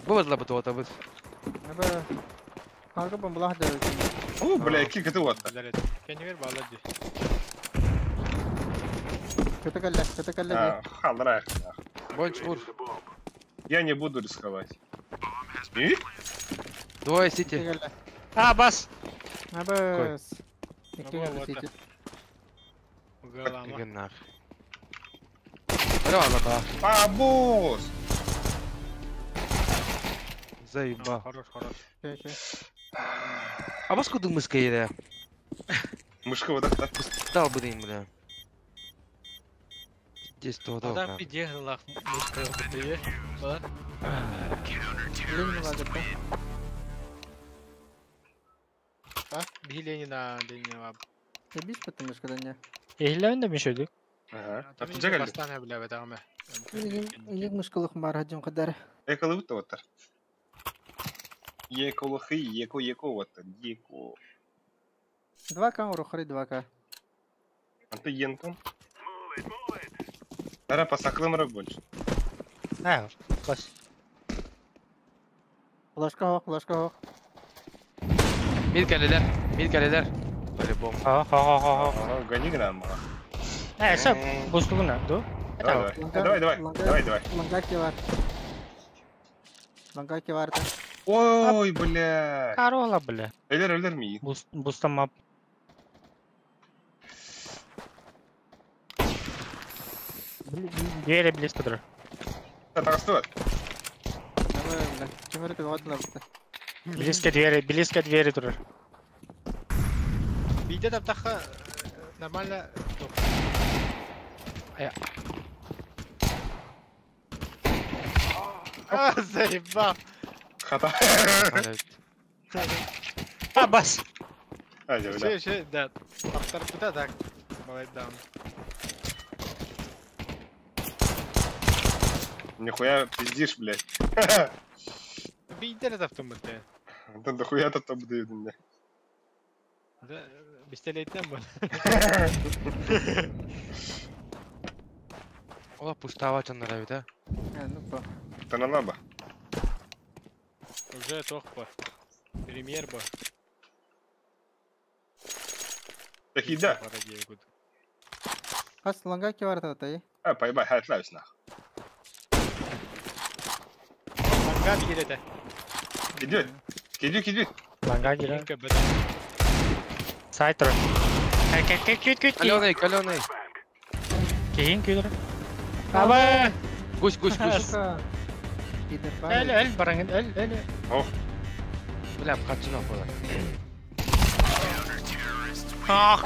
Было для бутова табыт. Арга бомбалах да. О, бля, кик это вот. Это коллега. Халрах. Больше ур. Я не буду рисковать. И? Двое сити. А, бас. А, бас. А, босс. Заеба. Хорош, хорош. А вас куда мышка еда? Мышка вот так, да? Стал бы им, бля. Здесь то, да. Адам пидегнала мышка, да? А? Биленина, Ленина. Ты бис потому что не? Ehlen de mi şöyle? Ага. Там Атыжа кэлли. Бастан билебет ама. Илик мышкалых бар хаджым кадар. Эколыбыт оттар. Еколохы, еко, еко оттар. Еко. 2К урухары 2К. Анты ентон. Ара пасаклым больше. А, бас. Флашка хок, флашка хок. Мид кэлэлэр, мид кэлэлэр. По-любому. Ха ха ха ха. Ага, гони к нам. Э, сөп. Бустугуна, ду? Давай, давай, давай, давай, давай. Лангаки бар. Лангаки бар да. Ой, бля. Карола, бля. Өлөр, өлөр ми. Буст бустамап. Двери близко друг. Тагыстыбат. Давай, бля. Кемер өтө бутта. Близко двери, близко двери турар. Биде таптаха нормально. Ая. А, заебал. Хата. А, бас. Айда, бля. Ше, ше, да. Автор так. Балай даун. Нихуя пиздишь, блядь. Биде таптым бутта. Да дохуя то там будет, бля. Да, пистолеттен бу. Ола пустава чаннара бит, а. Ну по. Таналаба. Уже тох по. Премьер бо. Так и да. Хас лангаки бар да тай. А, поебай, хатлаюсь нах. Лангат келеді. Идет. Кидю, кидю. Ланга кире. Сайт турар. Кэ кэ күйт күйт. Каленый, каленый. Кийин күйдүр. Аба. Гусь, гусь, гусь. Пидор Эл эл бараңын эл эл. Ох. Бля, качына кола. Ах.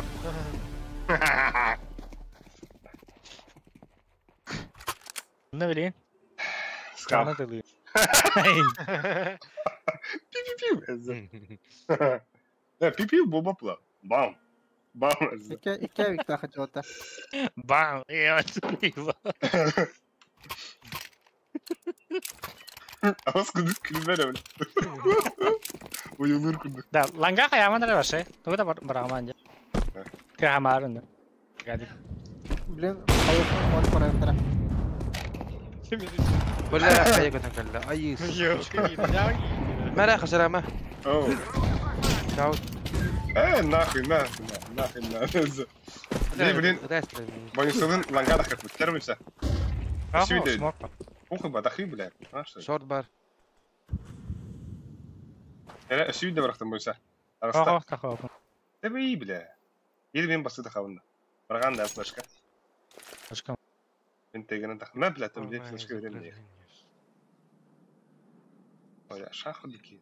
Не билейин. Скал. Чана тылы. Пи-пи-пи. Да, пи-пи, боба-пла. Бам. Бам. Икки икки викта хачота. Бам. Я тылы. Ас кудук күлбәрә, бля. Уйылыр кудук. Да, ланга хаяман да башы. Тугу да бараман же. Камарын. Гади. Блин, айып мод парайыптара. Бля, кая көтөн кэллэ. Ай. Мара хасарама. Оу. Чао. Э, нахуй, нахуй, нахуй, нахуй. Блин, блин. Бонусылын ланга да кырпыт. Термимся. Ага, Похуй ба, дахи, бля. А, что? Шорт бар. Эре, сүйді барақтан бойса. Ага, таха. Тебе бля. Ел мен басы тахабында. Барган да флешка. Флешка. Мен тегенен тах. Мә, бля, там где флешка берем. Ой, шаху дики.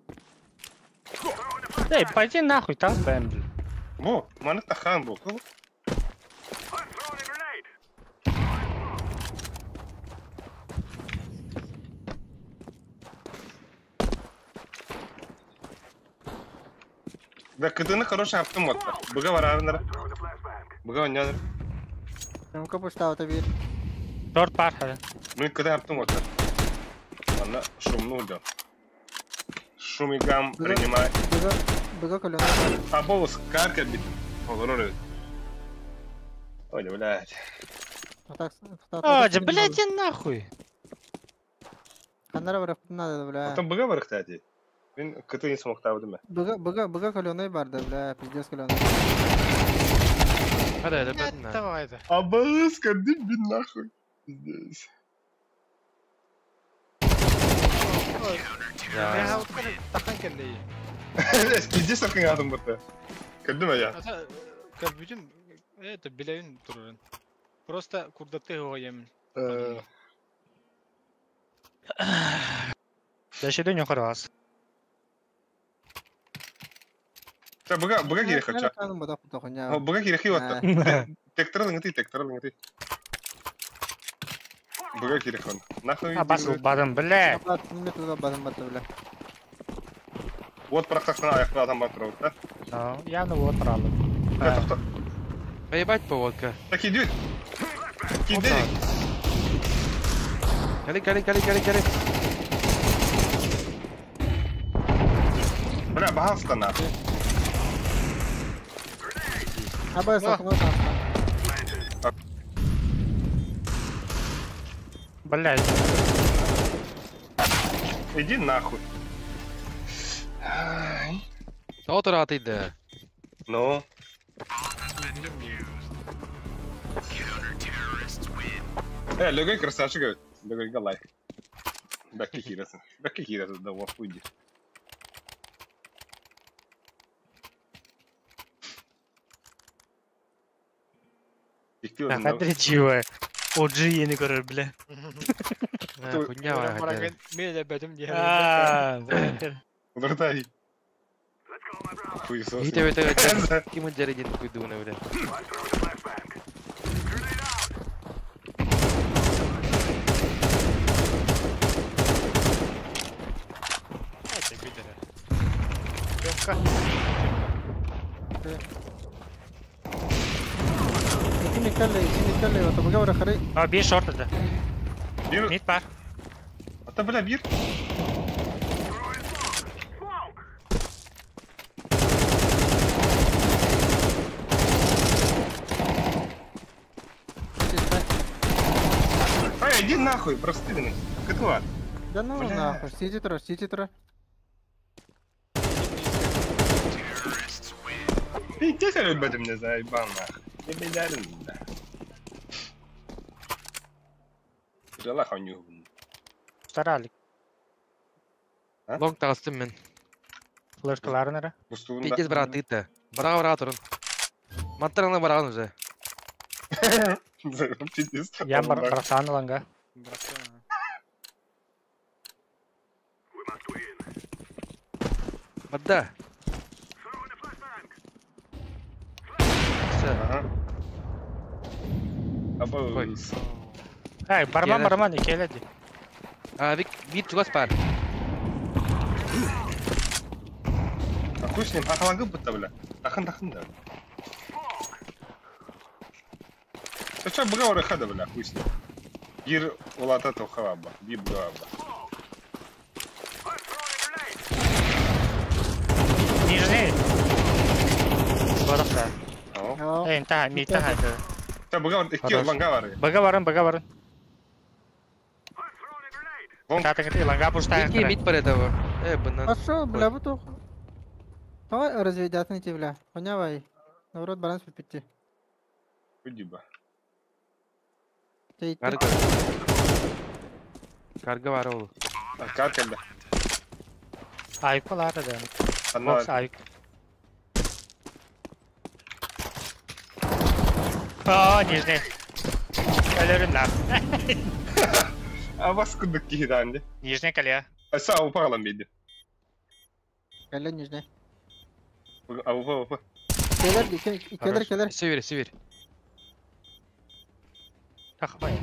Эй, пойди нахуй, там бэм, бля. Бо, маны тахан бо. Да, кытыны хороший аптым отта. Быга барарындар. Быга ойнадыр. Мка пуштава бир. Торт бар хады. Мен кыты аптым отта. Анда шумну да. Шумигам принимай. Быга быга калена. А болус карка бит. Олорор. Ой, блядь. О, да, блядь, иди нахуй. Канара барып надо, бля. Потом быга бар, кстати. Мен кыты не смог табдым. Быга быга быга каленый бар да, бля, пиздец каленый. Хада, это бедно. Давай это. Абас, кадым бин нахуй. Здесь. Да. Тахан келли. Пиздец аркың адам барды. Кадым я. Кабүтүн это билебин турурун. Просто курдатты гоем. Дэшеден юқары бас. Та быга быга керек хача. Быга керек хиуатта. Текторлың ты, текторлың ты. Быга керек он. Нахуй. А бас бадым, бля. Бадым баты, бля. Вот практиканы аяқта адам бар тұрады, да? Ну, явно вот правда. Тоқта. Поебать поводка. Так идет. Киди. Кали, кали, кали, кали, кали. Бля, бахалста нахуй. Аба сахна. Блядь. Иди нахуй. Тоҕо да. Ну. Легой красавчик, говорит. Легой галай. Бәкке кирәсен. Бәкке кирәсен, да вафуйди. Хәтер чиуэ. Оджи ени көрөр, бля. Хуйня бар. Мен дә бәтем дия. Аа, Удыртай. Хуйсос. Ите бете ким жере жетип куйду мына бля. Икки табыга бара харай. А, бир шорт это. Мид бар. Ата, бля, бир. Ай, иди нахуй, простыдный. Кытла. Да ну нахуй, сиди тура, сиди тура. Пиздец, я люблю меня заебал нахуй. Не бедарин, да. Жала ханю. Старалик. Лонг тагыстым мен. Флешкаларын ара. Пиздец, брат, ты-то. Браво, брат, урын. Маттарыңны бараган уже. Я барасан ланга. Бадда. Ага. Абы. Эй, барман, барман, келеди. А, вик, вид чугас бар. А хуй с ним, ахалангы будто, бля. Ахын, ахын, да. Ты чё, бга хада, бля, хуй с ним. Гир улата тухалаба, би бга. Нижний. Барахта. Эй, та, ми та. Та бга, икки ланга бар. Бга барын, бга барын. Та так ланга пустая. Икки мид бар этого. Э, бына. А шо, бля, бутух. Давай разведятны те, бля. Понявай. Наоборот, баран спитти. Иди ба. Карга. Карга бар ол. Карга да. Айколар да. Бокс айк. А, нижний. Өлөрүн да. А вас кудык киһиданди. Нижний калия. Аса упагалан бейди. Калия нижний. А упа упа. Келер, келер, келер. Север, север. Тахбай.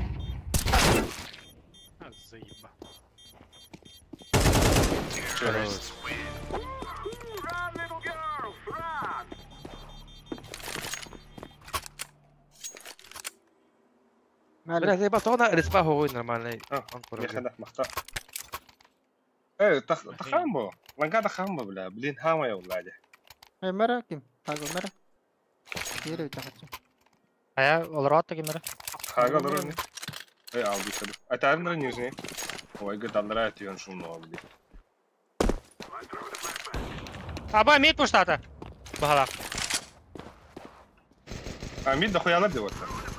А, заеба. Бля, заебал, то она респа хуй нормальный. Я махта. Эй, тахамбо. Ланга тахамбо, бля. Блин, хама я улади. Эй, мэра, ким? Хага, мэра. Кире тахачу. А я олрот таки мэра. Хага олрот. Эй, алды сюда. А там на нижний. Ой, гад алра тион шумно алды. Аба мид пуштата. Багала. А мид дохуя алды вот.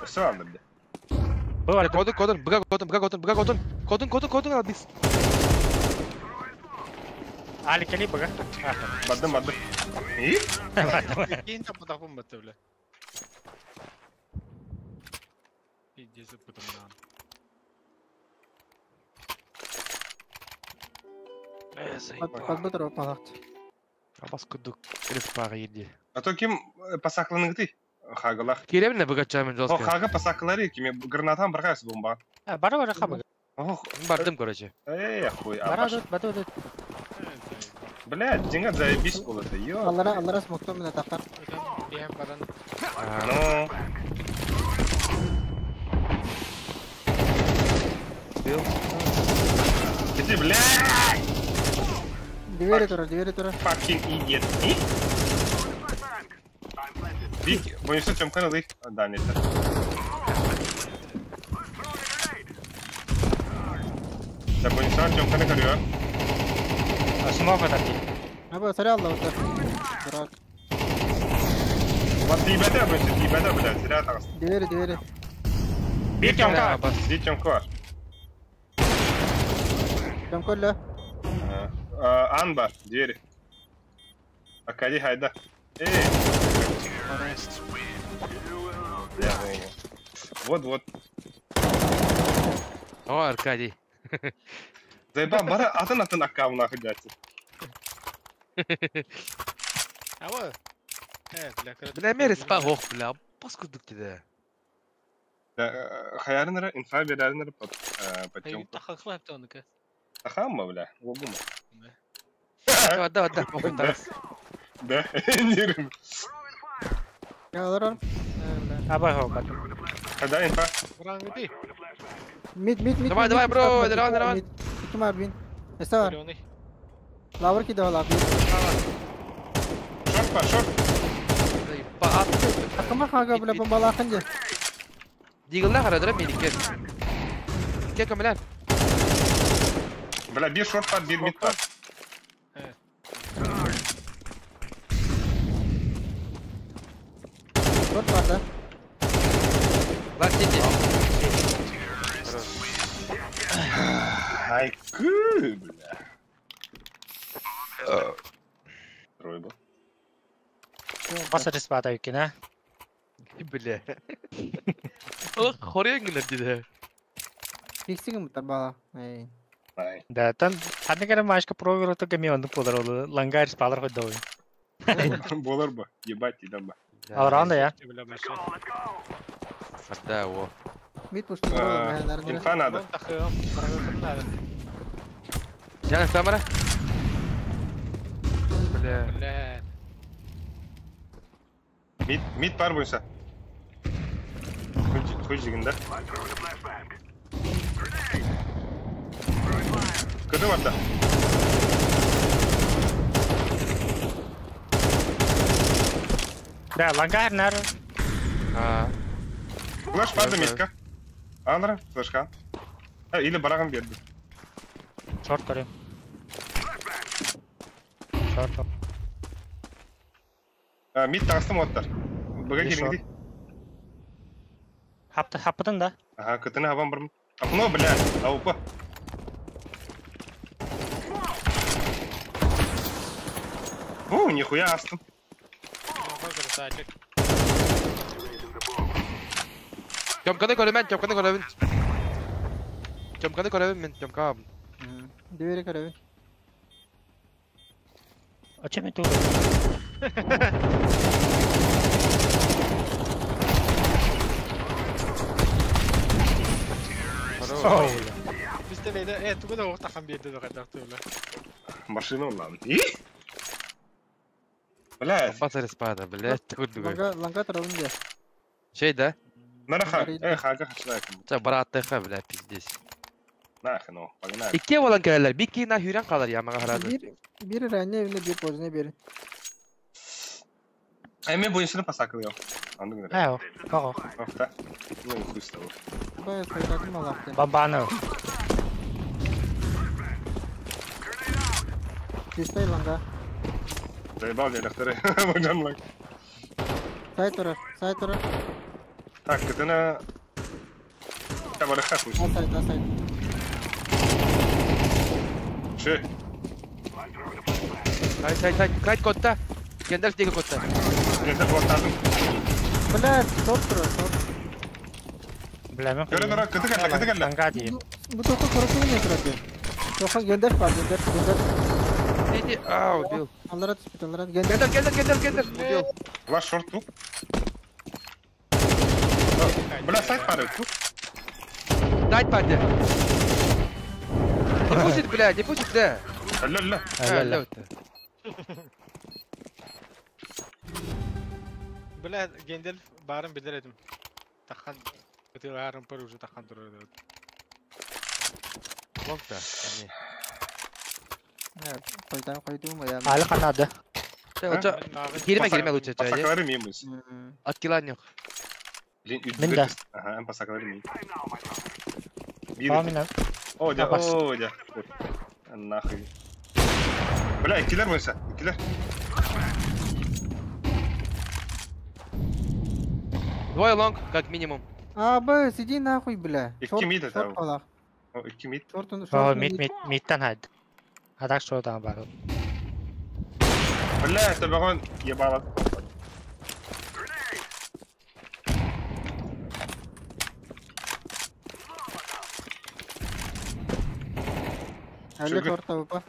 Все алды, бля. Кодун, кодун, бга кодун, бга кодун, бга кодун. Кодун, кодун, кодун албис. Али кели бга. Бадым, бадым. И? Кейин тапы батты, бля. Пиздец, бутымдан. Подбытыр палакт. Абас кудук респага еди. А то ким пасакланыгды? Хагалах. Керемне бгачамен жестко. О, хага пасаклары ким гранатам баргас бомба. Бара бара хаба. Ох, бардым, короче. Эй, хуй. Бара бата бата. Бля, деньга заебись было это, ё. Аллара, аллара смоктом меня тахтар. Бем баран. Ну. Убил. Иди, блядь! Двери тура, двери тура. Fucking idiot. Вик, боюсь, чем канал их. Да, нет. Да, боюсь, чем канал горю. Смог это ти. Аба, сорял, да, вот Дурак. Вот ты беда, боюсь, ты беда, блядь, зря там. Двери, двери. Бир Тёмка. Бир Тёмка. Тёмка, ля. Анба, двери. Акади, хайда. Эй. Вот-вот. О, Аркадий. Заебал, бара, атын-атын аккаунт нахуй, блядь. А вот. Бля, мере спа, ох, бля, паскудук тебе. Да, хаярнера, инфа берярнера под Тёмку. Ахамма, бля, лобума. Да, да, да, похуй, да. Да, не. Аба, Когда инфа? Мид, мид, мид. Давай, давай, бро, давай, давай. Кимар бин. Эсар. Лавр ки давай, лавр. Шорт, па, шорт. Акама хага, бля, бомба лаханде. Дигл на хара, дра, мид, кет. Кет, камелян. Бля, бир шорт, па, бир мид, па. Шорт, па, да? Ластите. Айку, бля. Второй был. Басыр спада екен, а? Бля. Хорен гыныр диде. Фиксигім бұтар бала. Да, там ханны кere машка программа то кеми онды болар олы. Лангар спалар хоть давай. Болар ба, ебать, идам ба. Алранда я. Да, о. Мид пушты. Инфа надо. Я камера. Бля. Бля. Мид, мид бар бойынша. Хуй жигін, да? Кыды бар да? Да, лангар нар. Флеш барды мидка. Анра, флешка. Или барағын берді. Шорт көрем. Шорт. Мид тағыстым оттар. Бұға келіңді. Хапты, хаппыдың да? Ага, кытыны хабан бармын. Окно, бля, аупа. О, нихуя астым. Тёмканы көрөмөн, Тёмканы көрөбүн. Тёмканы көрөбүн мен, Тёмка. Двери көрөбүн. А чем это? Бистелейде, тугу да оқтақан берді қайдақ бля. Машина улан. И? Бля. Басыр спада, бля, тугу. Ланга тұрабын де. Шей, да? Нараха, хага хачнайкым. Ча бараттыха, бля, пиздец. Нахрен, о, погнали. Икки болан келелер, бикки на хүрен қалар я мага харады. Бир ранее, бир поздно бир. А мен бойыншыны пасакыл я. Андың Ай, кого? Офта. Ну, хуй с тобой. Бомбану. Чистай ланга. Заебал я докторы. Богдан лак. Сай тура, сай тура. Так, кытына... Табарыха хуй. Асайт, асайт. Ши. Сайт, сайт, сайт. Кайт котта. Гендальф деге котта. Гендальф оттадым. Бля, топ тура, топ. Бля, мен... Көрі тұра, кыты кәлі, кыты кәлі. Ланга дейін. Бу тоқы коротуы не тұрады? Тоқы Гендальф бар, Гендальф, Гендальф. Иди, а, убил. Аллара түспейді, аллара. Гендальф, Гендальф, Гендальф, Гендальф, убил. Ла шорт ту. Бля, сайт пары, ту. Сайт парды. Не пустит, бля, не пустит, да. Алло, алло. Алло. Бля, Гендальф барын билер едим. Тахан, кытыларын пар уже тахан турар. Лонг да. Койдан койдум я. Алы канады. Кириме кириме лучше чай. Пасакалары мейміз. Откиланьох. Блин, Мин да. Ага, пасакалары мей. Aa мен. О, да, о, да. Нахуй. Бля, киллер мойся, киллер. Двое лонг, как минимум. А, б, сиди нахуй, бля. Икки мид это. Икки мид. О, мид, мид, мидтан хайд. А так что там бар. Бля, это багон ебало. Алло, торта выпа.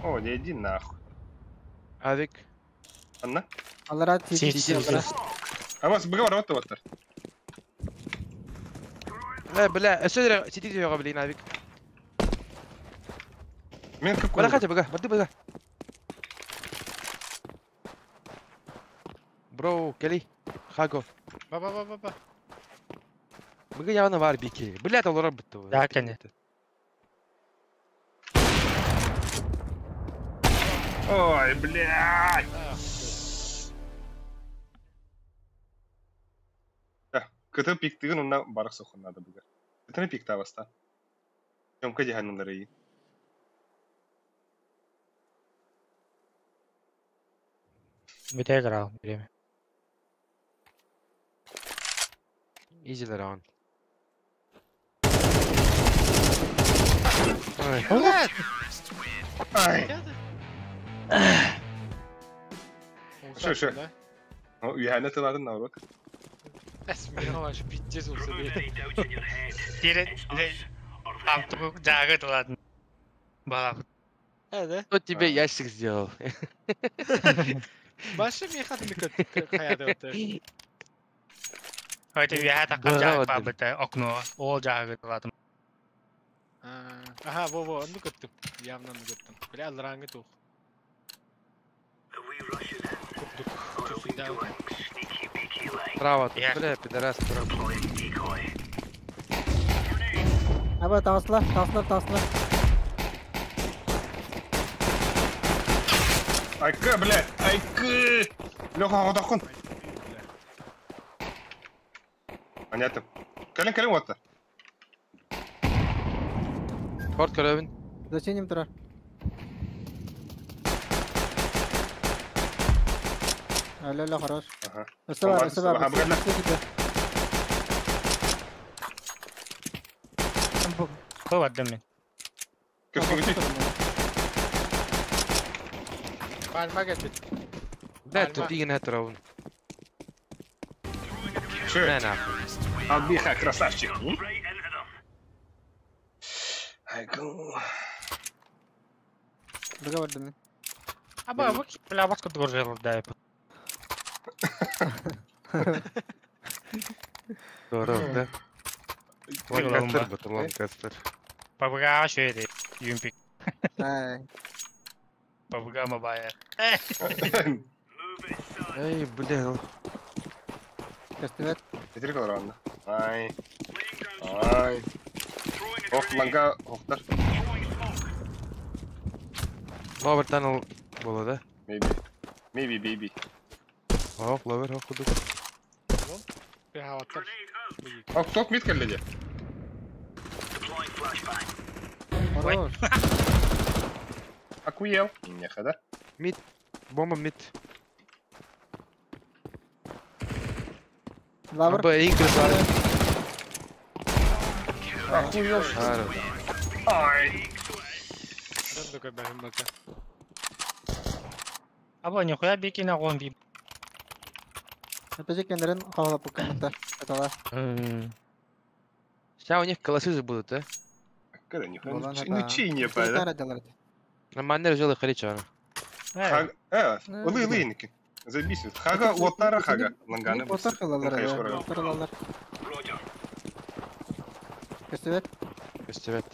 О, не иди нахуй. Авик. Анна? Аларат сиди. А вас быга вот вот. Бля, что сидите его, блин, авик. Мен какой? Бля, хотя быга, барды быга. Бро, кели. Хаго. Ба-ба-ба-ба-ба. Быга явно var бики. Бля, это лора бытты. Да, конечно. Ой, блядь. Кыты пиктигин онна барык сохун надо бугар. Кытыны пикта баста. Жомка жаханнылары iyi. Мите играл время. Изи раунд. Ой. Ай. Шо, шо. Үйәне тыладын наоборот. Смело, что пиздец он себе. Кто тебе ящик сделал? Башы мехатны каяды. Это я так жагы окно, ол жагы ладым. Ага, во-во, ну көттүм. Явно ну көттүм. Бля, рангы тух. Право, бля, пидорас, право. Аба, тасла, тасла, тасла. Айкы, бля, айкы! Леха, отақын. Понятно. Калин, калин, вот. Хорт, карабин. Зачем им тра? Алло, алло, хорош. Ага. Сова, сова, Кто отдам мне? Да, тут и на траву. Че? Отдыхай, красавчик. Договор даме. Аба, вы бля, вас куда жил, да. Здорово, да? Ланкастер, батл Ланкастер. Пабга шере, юмпик. Ай. Пабга мабая. Эй, бля. Кастевет. Кетирик раунд. Ай. Ай. Ох, ланга, охтар. Ловер таннел было, да? Maybe. Maybe, baby. Ох, ловер, ох, куду. Ох, топ мид келди. Хорош. Акуел. Неха, да? Мид. Бомба мид. Лавр. Б, инкрис, лавр. Охуел. Ай. Аба, нихуя бики на гон би. Опять кендерин хавала пуканта. Это Сейчас у них колосы же будут, да? Когда нихуя? Ну чей не пойдет? Нормально жил и харичара. Улы лынки. Забись. Хага, лотара хага. Ланганы. Лотар халалар. Лотар. Костевет. Костевет.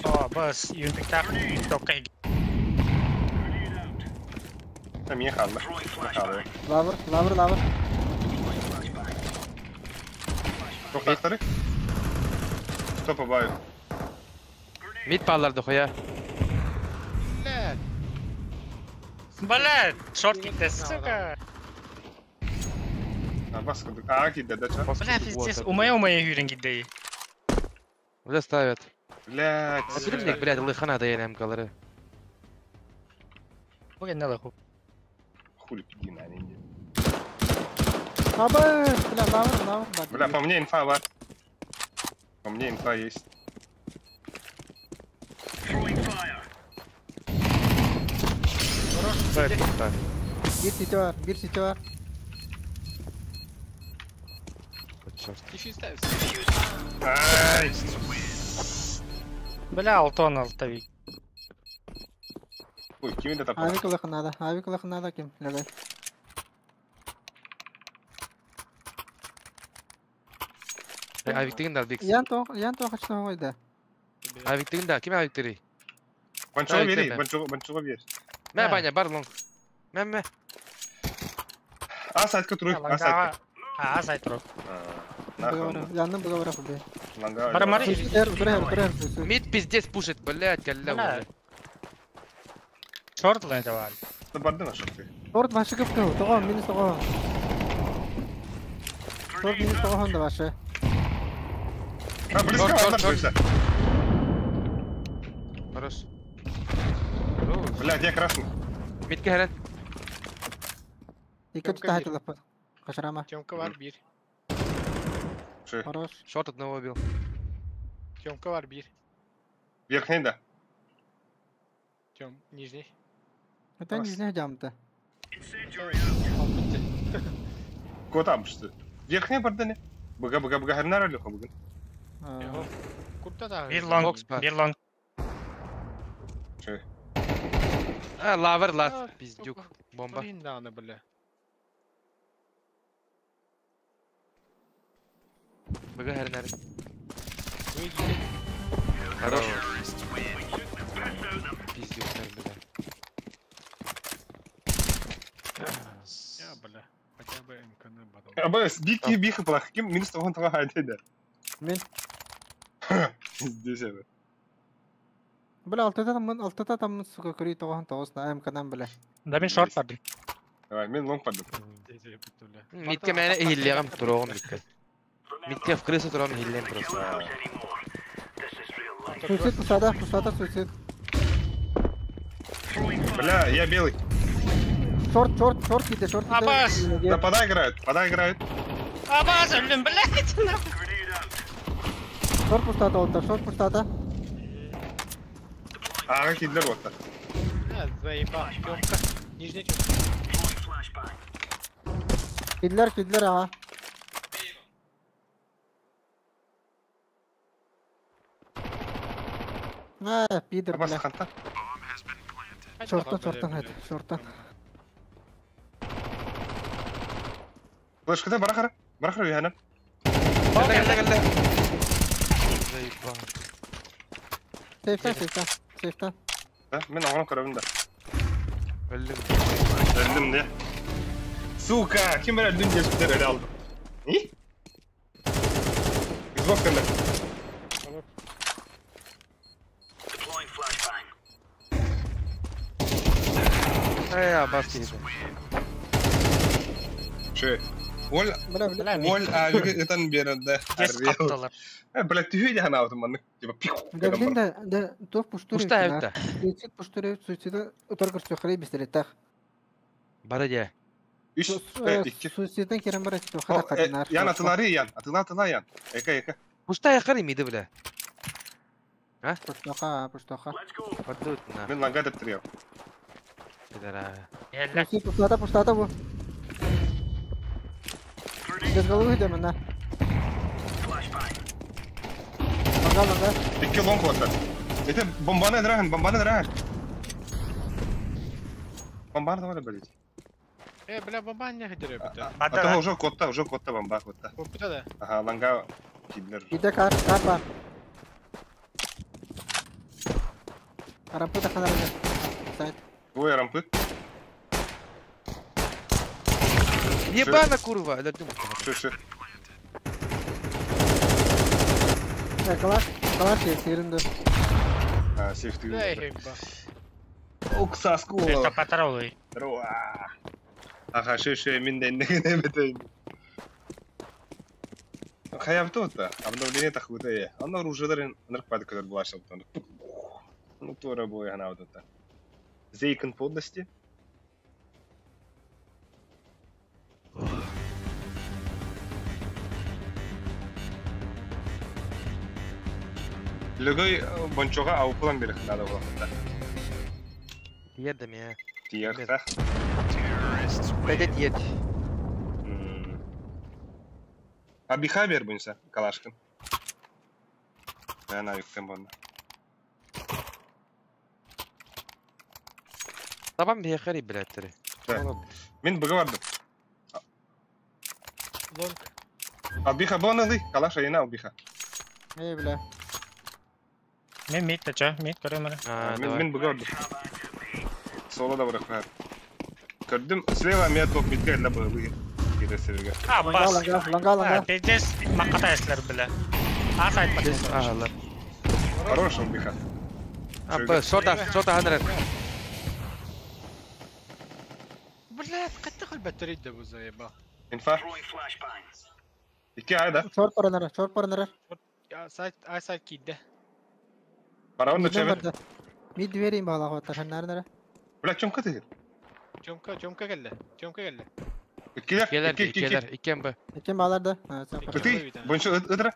О, бас, юнпиктах, только. Мин қалды. Қалды. Лавр, лавр, лавр. Тоқтақтары. Стоп, абаю. Мид палларды хуя. Блядь. Блядь, шорт китте, сука. А, бас курдук. А, кидде да ча. Бля, пиздец, умая-умая хүрен кидде. Уже ставят. Блядь. Блядь, блядь, лыхана да елем калары. Буген не лыху. Хули пиди на не. Абы, бля, лавр, лавр. Бля, по мне инфа, бар. По мне инфа есть. Bir city var, bir city var. Ай! Бля, алтон алтавик. Ой, кими да тапал? Авик лахнада, авик лахнада ким, лягай. Авик деген да, Бикс. Ян тоқ, ян тоқ açtım oyda. Авик деген да, ким авик дери? Банчуға бери, банчуға бер. Мә, Баня, бар лонг. Мә, мә. А, сайтка тұр, а, сайтка. А, сайт тұр. Yandım buga bırak be. Бар, бар. Мид пиздец пушит, блядь, калля. Шорт лайн давай. Барды на шорты. Шорт ваши кыпты, тоға, минус тоға. Шорт минус тоға хонда ваши. А, близко, шорт. Хорош. Блядь, я красный. Мидке хәрен. Екі тұта хәтіліп. Қашырама. Тёмка var bir. Хорош. Шорт одного убил. Тёмка var bir. Верхний, да. Тём, нижний. Это нижний жамты. Кот амшты. Верхний барды не? Быга, быга, быга, хәрнәр әлі бүгін. Курта да. Bir long, bir long. Че? А, лавр, лав, пиздюк, бомба. Блин, да, она, бля. Быга хәрнәр. Хорош. Пиздюк, бля. Я, бля, хотя бы МКН бодал. Абы, бики, бихы плах, ким минус того того хайды. Мен. Здесь это. Бля, алтыда там, сука, көрей тоған тоғыз на МК-нан, бля. Да, мен шорт бардым. Давай, мен лонг бардым. Митке мәне хиллегам турогом митке. Митке в крысу турогом хиллем просто. Суицид, пусада, пусада, суицид. Бля, я белый. Шорт, шорт, шорт киде, шорт киде. Абас! Да, пода играют, пода играют. Абас, блин, блядь! Шорт пустата oldu, шорт пустата. А, кидлер вот так. Заебал, Тёмка. Нижний Тёмка. Кидлер, кидлер, ага. А, пидор, бля. Шорттан, шорттан, хайд, шорттан. Флешкада барахара, барахара үйәнім. Кәлі, кәлі, кәлі. Заебал. Сейфтан, сейфтан, сейфтан. Да, мен оғынан көрөбүн да. Өлдім. Өлдім де. Сука, ким бір өлдім десіп өле алдым. И? Xbox кәлі. Эй, абас кейді. Че? Ол, ол авигі ытан берді. Бля, түйе де хана аутым маннык. Типа пиу. Да, блин, да, да, топ пуштур. Пушта это. Суицид пуштур, суицид утар көрсө хрей бистеретах. Бара де. Үш, iki. Суицидтен керен бара типа хата кадинар. Ян атылары ян, атыла атыла ян. Эка, эка. Пушта якар имиди, бля. А? Пуштаха, пуштаха. Подут на. Мен ланга деп трио. Пидора. Суицид пуштата, пуштата бу. Без головы идем, на. Ланга, ланга. Iki лонг вот. Это бомбаны драхан, бомбаны драхан. Бомбаны давай, блядь. Бля, бомба не хидер, бля. А то уже котта бомба, котта. Котта, да? Ага, ланга кидлер. Иде кар, кар бар. Рампы да ханар. Сайт. Двое рампы. Ебана курва, это думаю. Шо. Калаш, калаш есть, ерунда. А, сейф ты. Ок, саску. Это патрулы. Ага, шо, мин ден не бетейм. Хаябты обновление тахута. Оно оружие наркотик была там. Ну, то работа она вот это. Зейкон подлости. Легой бончога аупылан берех надо было. Тиердем я. Тиерда. Пойдет едь. Абиха бербунса, калашкин. Да, навик там бонна. Табам бихари, блядь, три. Мин бгаварды. Лонг. Абиха бонна ли? Калаша ена абиха. Эй, бля. Мин мид тача, мид көрөмөр. Мин бгаварды. Соло да барах. Көрдүм, слева меня топ мидке эле быгы. А, бас. Ланга, ланга. Пиздец, маката эслер, бля. А, сайт пошел. Хорош он, биха. А, б, шота, ханред. Блядь, каттах батарейда да бу заеба. Инфа. Икки айда. Шорт паранара, шорт паранара. Сайт, ай сайт кидде. Бараун да чебет. Мид двери им бала хватар, ханнарнара. Бля, чемка ты? Чемка, чемка келди. Чемка келди. Иккилер, иккилер, иккен б. Иккен баларда. Ты, бончо ыдра.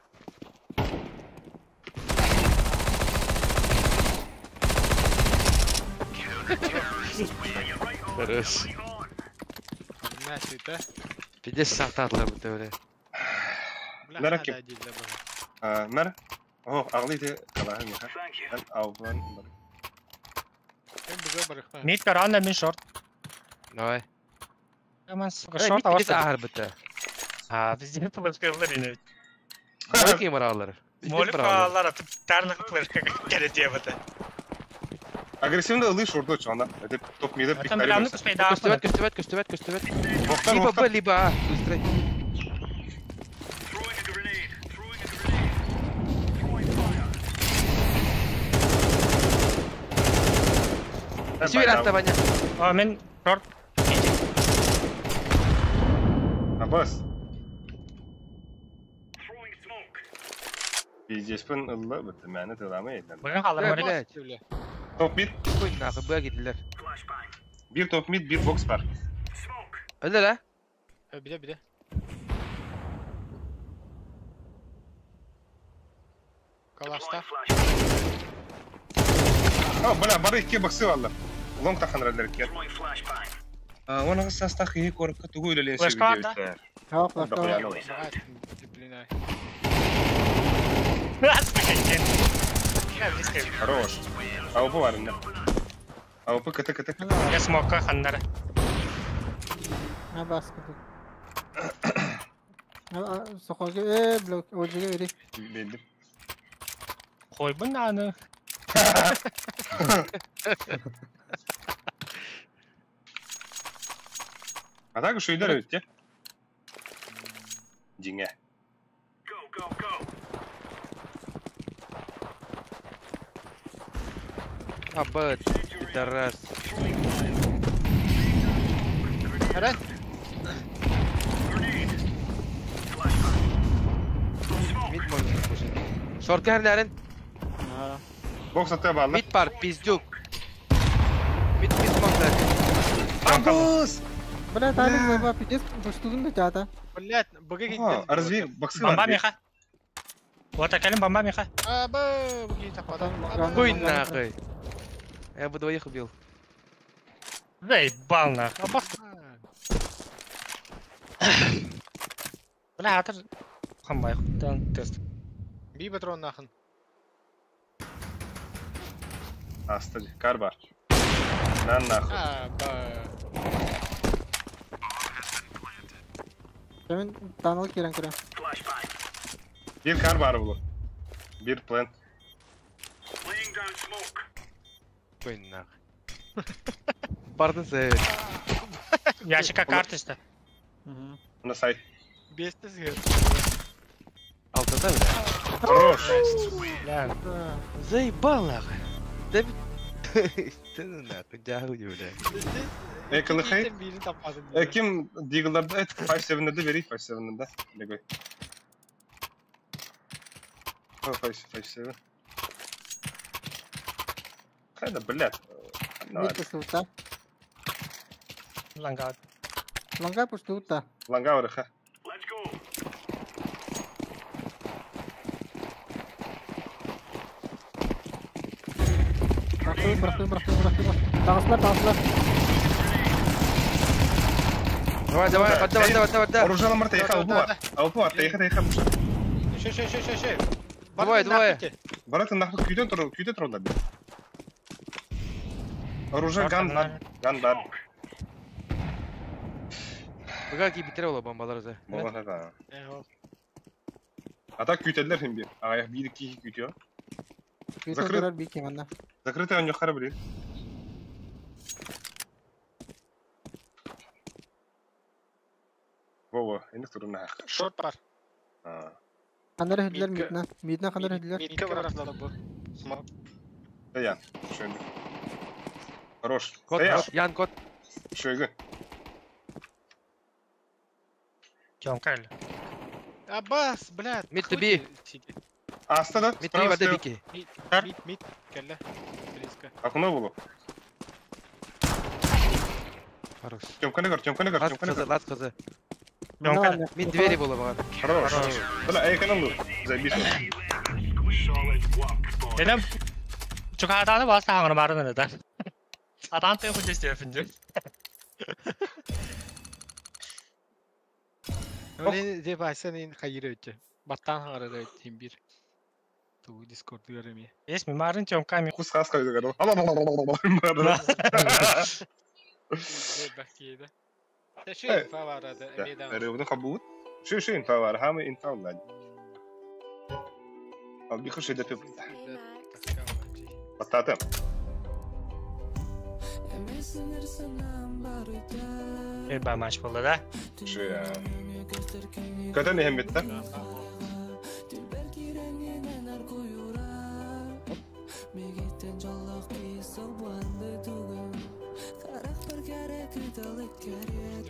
Хорош. Пиздец сахтатлар бу бля. Нара ким? Нара? О, ағлы калаһы миха. Аубан бар. Мид каранда мин шорт. Давай. Аман, сука, шорт алар. Мид ахар битте. А, везде флешкалар ине. Молик имаралар. Молик алар, тарны флешка келе бите. Агрессивно ылы шорты чана. Это топ мидер пикари. Көстөбөт, көстөбөт, көстөбөт, көстөбөт. Либо Б, либо А. Быстрей. Север отставание. А, мен шорт. Абас. Пиздец, пын ылы бітті, мәні тыламы еді. Бүгін қалыр мөрі. Топ мид. Қой нахуй, б кетілер. Bir топ мид, bir бокс бар. Өлі, а? Биде, биде. Калашта. О, бля, бары икки боксы алды. Лонг таханралар икки. Оны састақ ие корыпқа тугу үлелен Флешка да? Ха, флешка. Хорош. АВП бар инде. АВП КТ КТ. Я смока ханнара. На баска. Сохоге, блок, ожиге бери. Белдим. Койбун аны. А так уж үйдер өтте. Деңе. Абат, пидорас. Раз. Мид можно кушать. Шорт кәрләрен. Бокс атып алды. Мид бар, пиздюк. Мид, мид можно. Абус! Бля, талик заеба, пиздец, что тут чата? Блядь, бг китте. Разве боксы Бомба миха. Вот акалым бомба миха. А, б, бг тапада. Хуй нахуй. Я бы двоих убил. Заебал нахуй. Бля, атыр. Хамбай, хуйтан тест. Би патрон нахын. Астыд, кар бар. Нан нахуй. А, ба. Мен таныл керен көрем. Bir kar бар бұл. Bir plant. Хуй нахуй. Бардын сэ. Ящика карточка. На сайт. Бесте сыгыр. Алтыда бля. Хорош. Бля. Заебал нахуй. Да ты нахуй, дягу бля. Кылыхай. Birini tapmadın. Ким Дигларда, 5-7-да бери, 5-7-да. Легой. 5-7. Хайда, блядь. Мид пустута. Ланга. Ланга пустута. Ланга вырыха. Бырахты, бырахты, бырахты, бырахты. Тағыслар, тағыслар. Давай, давай, подда, подда, подда, подда. Оружие марта, ехал, упа. Упа, ехал, ехал. Шö, шö, шö, шö, шö. Давай, давай. Баратын нахуй күйден тұру, күйден тұру да. Оружие ган бар, ган бар. Бага ки битер ола бомбалар за. Бомба да. А так күтелер хим бир. Аяк бир ки күтү. Закрыт. Бир ким анда. Закрытый он юхары блин. Во-во, эни турна. Шорт бар. Хандар хөдлөр мидна. Мидна хандар хөдлөр. Мидке бараклары бу. Даян, шöngü. Хорош. Кот, Ян, кот. Шöngü. Тёмкаль. Абас, блядь. Мид би. Аста да? Мид би, вода бики. Мид, мид, мид, келе. Близко. Окно было. Хорош. Тёмканы көр, тёмканы көр, тёмканы көр. Лат кызы. Мид двери было бага. Хорош. Бля, эй, канал Забись. Элем. Чукатаны баста хаңыр барын да. Атан тен хүнжес деп. Öyle деп айсан хайыр өтче. Баттан хаңыр өтче бир. Ту Дискорд görеми. Есть ми марын тёмками. Кус хас кайда гар. Бакиде. Шö инфа бар ады. Рыбны кабут. Шö шö инфа бар. Хамы инфа онлайн. Ал биху шö деп. Батата. Bir maç болды да. Шö. Көтөн эһем битте.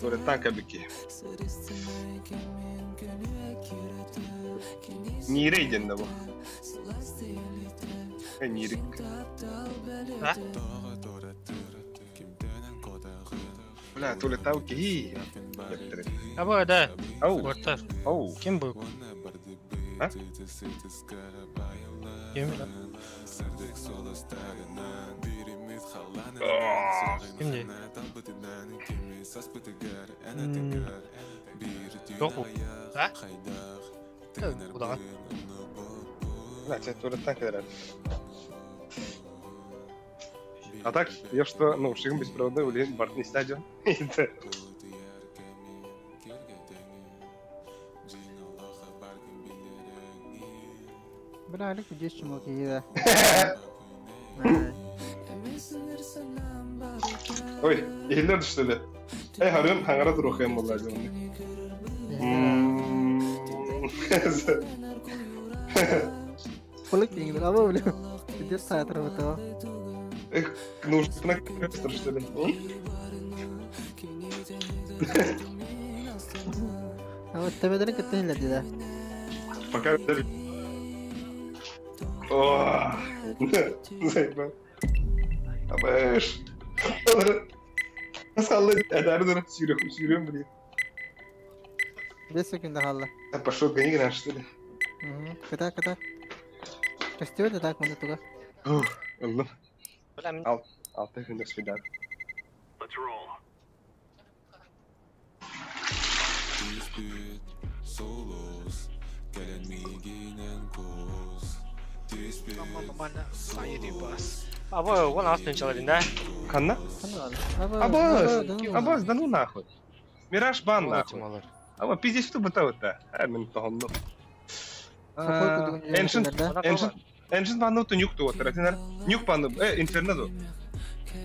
Туреттан кабики. Нире иден да бу. Нирик. А? Бля, туалеттау ки. Абы да. Ау. Ортар. Ау. Ким бу? А? Ким? Ким не? Жоқ бу. А? Куда? Бля, тебе туалеттан кедерер. А так, я что, ну, шигым беспроводной улин бартный стадион. Бля, Алик здесь чумок да. Ой, елдер что ли? Эй, харым, хангара турухем болла жон. Полик кингдер, аба бля. Здесь сайт работал. Эх, нужно что ли? А вот тебе дали катты леди, да? Пока дали. О, заебал. Абэш. Nasıl ederdim sürüyorum, sürüyorum buraya. 5 секунд қалды. Я пошел гони наш, что ли? Угу. Ката, ката. Костер так, мы туда. Аллах. Ал, алты күндө свидан. Let's roll. Абы, он астын чаларын, да? Канна? Абаз, Абаз, да ну нахуй. Мираж бан нахуй. Аба, пиздец, что бытау-то? А, мен тохонну. Эншин, Эншин, Эншин банну то нюк то, тратинар. Нюк банну, инферно до.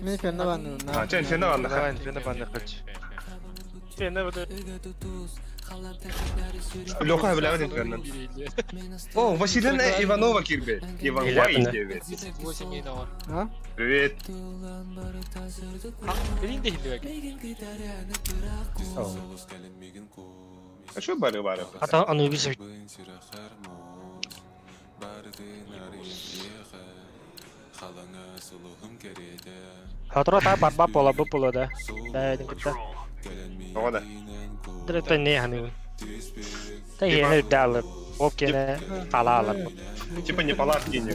Мен инферно банну. А, че инферно банну. Давай, инферно банну, хочу. Леха, бля, один канал. О, Василина Иванова кирбе. Иван Вай А? Привет. А что бары-бары? А то он убежит. Хатыра та барба пола бу пола да. Да, это кutta. Тоҕо да? Дырыта не ханы. Та ене далы. Оп кене алалар. Типа не палатки не.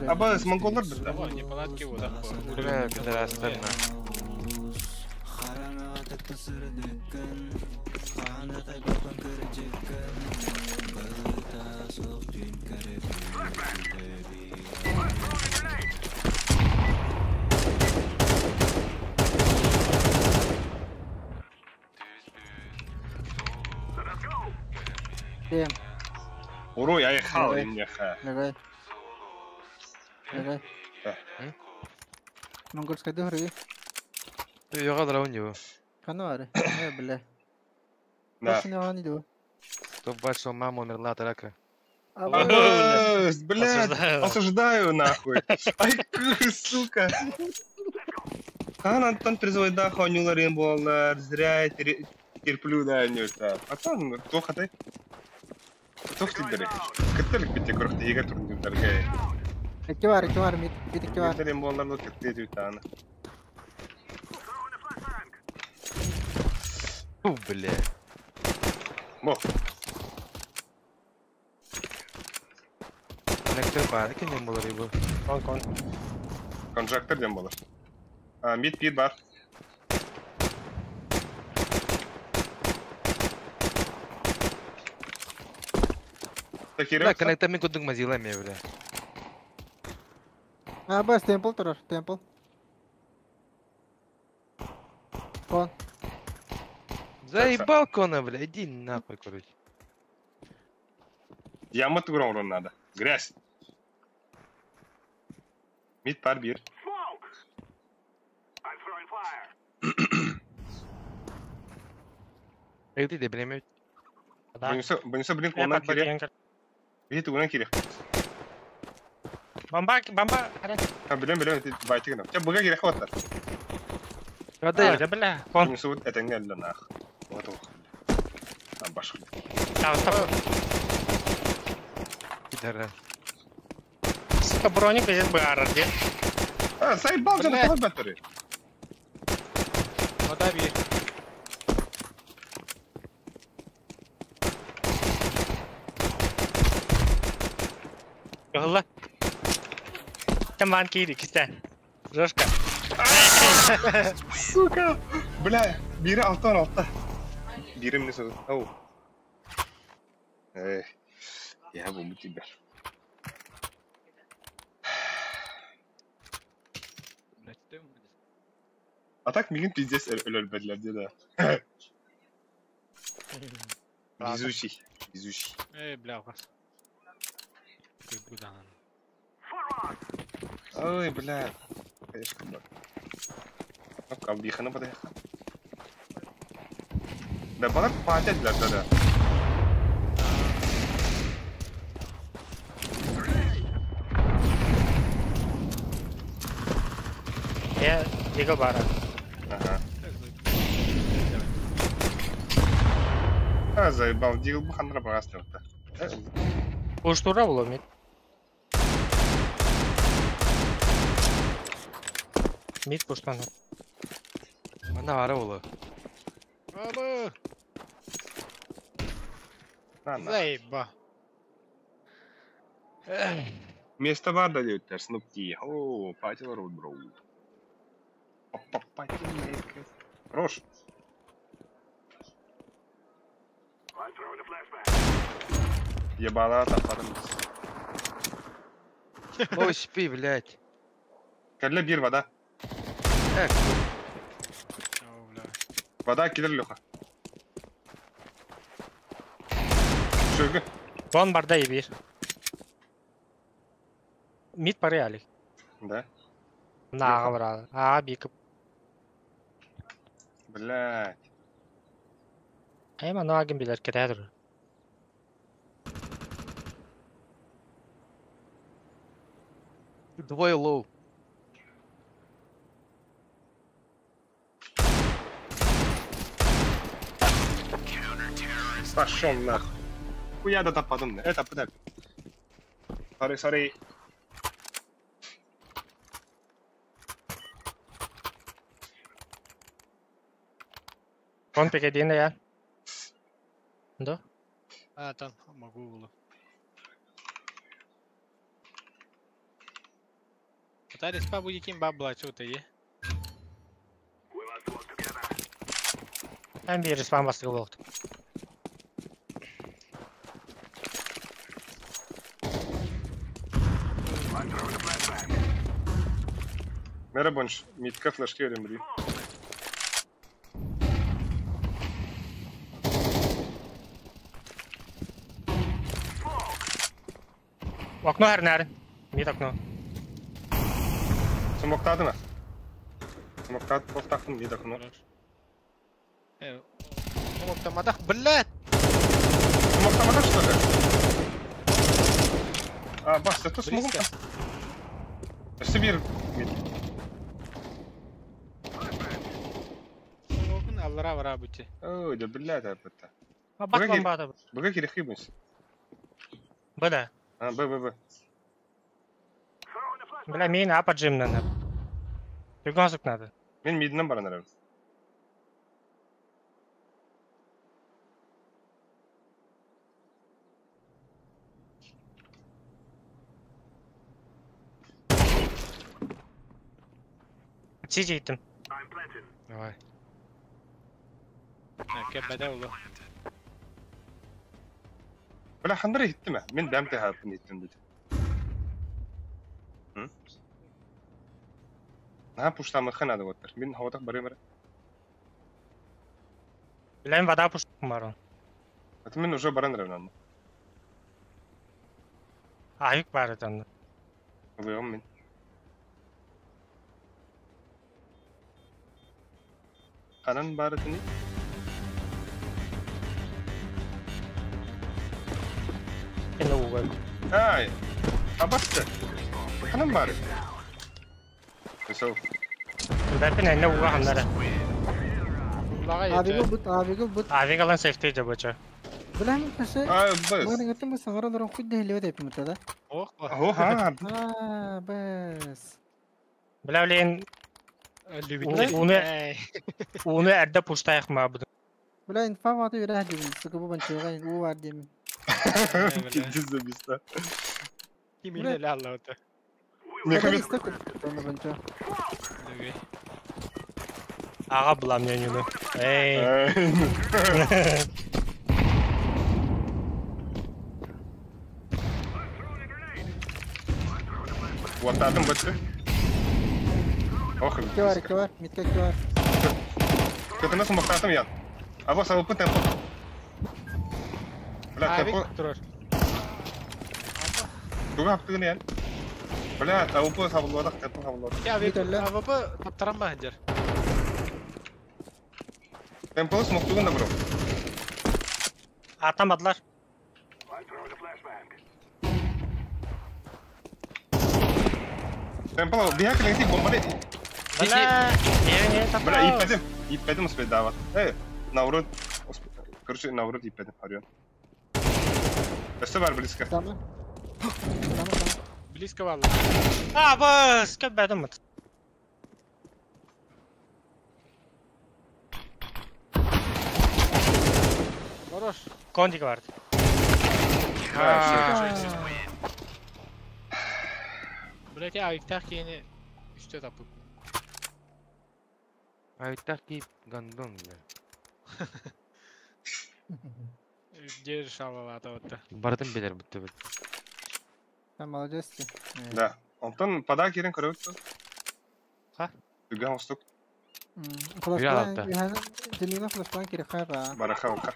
Аба с монголлар да? Не палатки вот. Бля, пидорастар на. Дем. Уруй, айхал имнеха. Легай. Легай. Монгольская дохры. Йога дрон его. Канары. Бля. Да. Чтоб ваша мама умерла от рака. Блядь, осуждаю нахуй. Ай, сука. Хан Антон призывает да, хонюлар болар, зря терплю да, не это. Пацан, плохо ты. Тух тидери. Кыттылык бите көрөхтө егер турнирдерге. Эки бар, эки бар, мид, мид эки бар. Турнирдер боллар кытты түтаны. Фу, бля. Бо. Коннектор бар, кем болар ибо. Кон кон. Конжектор дем болар. А, мид пит бар. Да, коннектор мен кудук мазила ме, бля. А, бас, темпл турар, темпл. Кон. Заебал кона, бля, иди нахуй, короче. Яма тугрон надо. Грязь. Мид пар бир. Эй, ты де Бунюса, блин, онан кире. Видите, онан кире. Бомба, бомба. А, блин, блин, ты байтик нам. Тебя быга кире хватает. Да, я, бля. Кон. Бунюса, вот это не для нах. Вот он. Там башка. Там, стоп. Пидорас. Сука, броник здесь бы где? А, заебал же на батареи. Вода бир. Алла. Там ванки или киста. Жошка. Сука. Бля, бiri alttan altta. Birim ne söz? Ау. Эх. Я бомбу тебя. А так мигин пиздец өлөрбөдлөр да. Везучий, везучий. Эй, бля, вас. Ой, бля. Конечно, бля. Албихана подъехала. Да, балар патят, да, да, да. Я Диго бара. Ага. А, заебал, Дигл бухандра багастырды. Уштура було мид. Мид пуштан. Ана ара було. Аба. Заеба. Место бар да диөттер, снупки. О, патил рот, бро. Хорош. Ебала, там потом. Ой, спи, блядь. Калля бир вода. Эх. Вода, кидер, Леха. Шөгі. Вон барда и бир. Мид пары алик. Да. На, брат. А, бик. Блядь. Эм аны билер кетер. Двое low. Пошел нахуй. Хуя да тападым. Это пыдак. Sorry, sorry. Кон пекедин я. Да? А, там могу было. Атари спа будет кем бабла, что-то е. Hem bir resmen bastırı oldu. Merhaba, митка флешки верим, Окно herner. Mid окно. Смоктады mı? Смоктады, тоқтақтым, мид окно. Смоктамадах, блядь! Смоктамадах, что ли? А, бас, это смог. Сибирь мид. Смогун аллара вара бути. Ой, да блядь, это. Бак бомбада. Бага кирехибус. Б да. А, Б, Б, Б. Бля, мин апа джим надо. Бегонсук надо. Мен мидинен баран эрем. Сиди иттим. Давай. Кебеде oldu. Бля, хандыр иттим. Мен дәмте хаттым иттим dedi. Hı? Наһа пуштамы ханады оттар. Мин хаватак барым. Бля, вода пуштым барон. Это мен уже баран эрем. Ayık бар этен. Выйом мен. Ханан барытыны? Эне угай. Ай! Абасты! Ханан бары. Все. Бәпин эне уга ханнара. Авигыл бут, авигыл бут. Авигалан сейфти жабыча. Биләм кеше. А, бес. Моның өтен бу саңара худ дәһле дип мутада. Ох, О, ха. А, бес. Бля, блин, Уны уны әрдә пуштайык ма буду. Бля, инфа ваты бирә дим. Сука бу банчыга у бар дим. Пиздец забиста. Кимине лалла ота. Мехамед. Ага була мне не Эй. Вот атом бітті. Ох, Кевар, кевар, митка кевар. Көтіні смоктатым ян. Або салыпы темпо. Бля, темпо. Туга аптыгын ян. Бля, АВП сабылладық, темпо сабылладық. Я АВП таптаран ба ханжар. Темпо смоктугын да бро. Атамадылар. Темпо, бияк ленти бомба де. Бля, Бля, иппедим. Иппедим успеть дават. Эй, наоборот, короче, наоборот иппедим, Орион. Өсті бар близко. Tamam. Tamam, tamam. Близко валла. А, бас, көбәдім мыт. Хорош. Кондик барды. Блять, я авиктах кейini üstte tapıp. Авиктах кейп гандон, бля. Дер шалалата отта. Бардым белер бутты бит. Sen молодец. Да. Онтон пада кирен көрөбүт. Ха? Түгэн устук. Флешплан, Делина флешплан керек хайба. Бараха ока.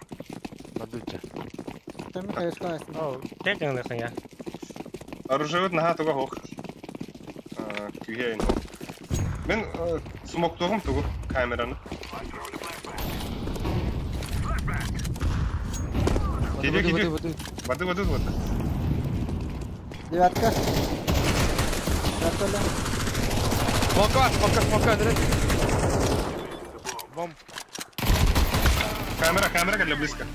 Бадуча. Там кайышка. О, текин я. Оружие наха туга хох. Күгейн хох. Мен смоктугум тугу камераны. Киди, киди. Воды, воды, воды. Девятка. Девятка, бля. Смока, смока, смока, дрын. Бомб. Камера, камера, когда близко.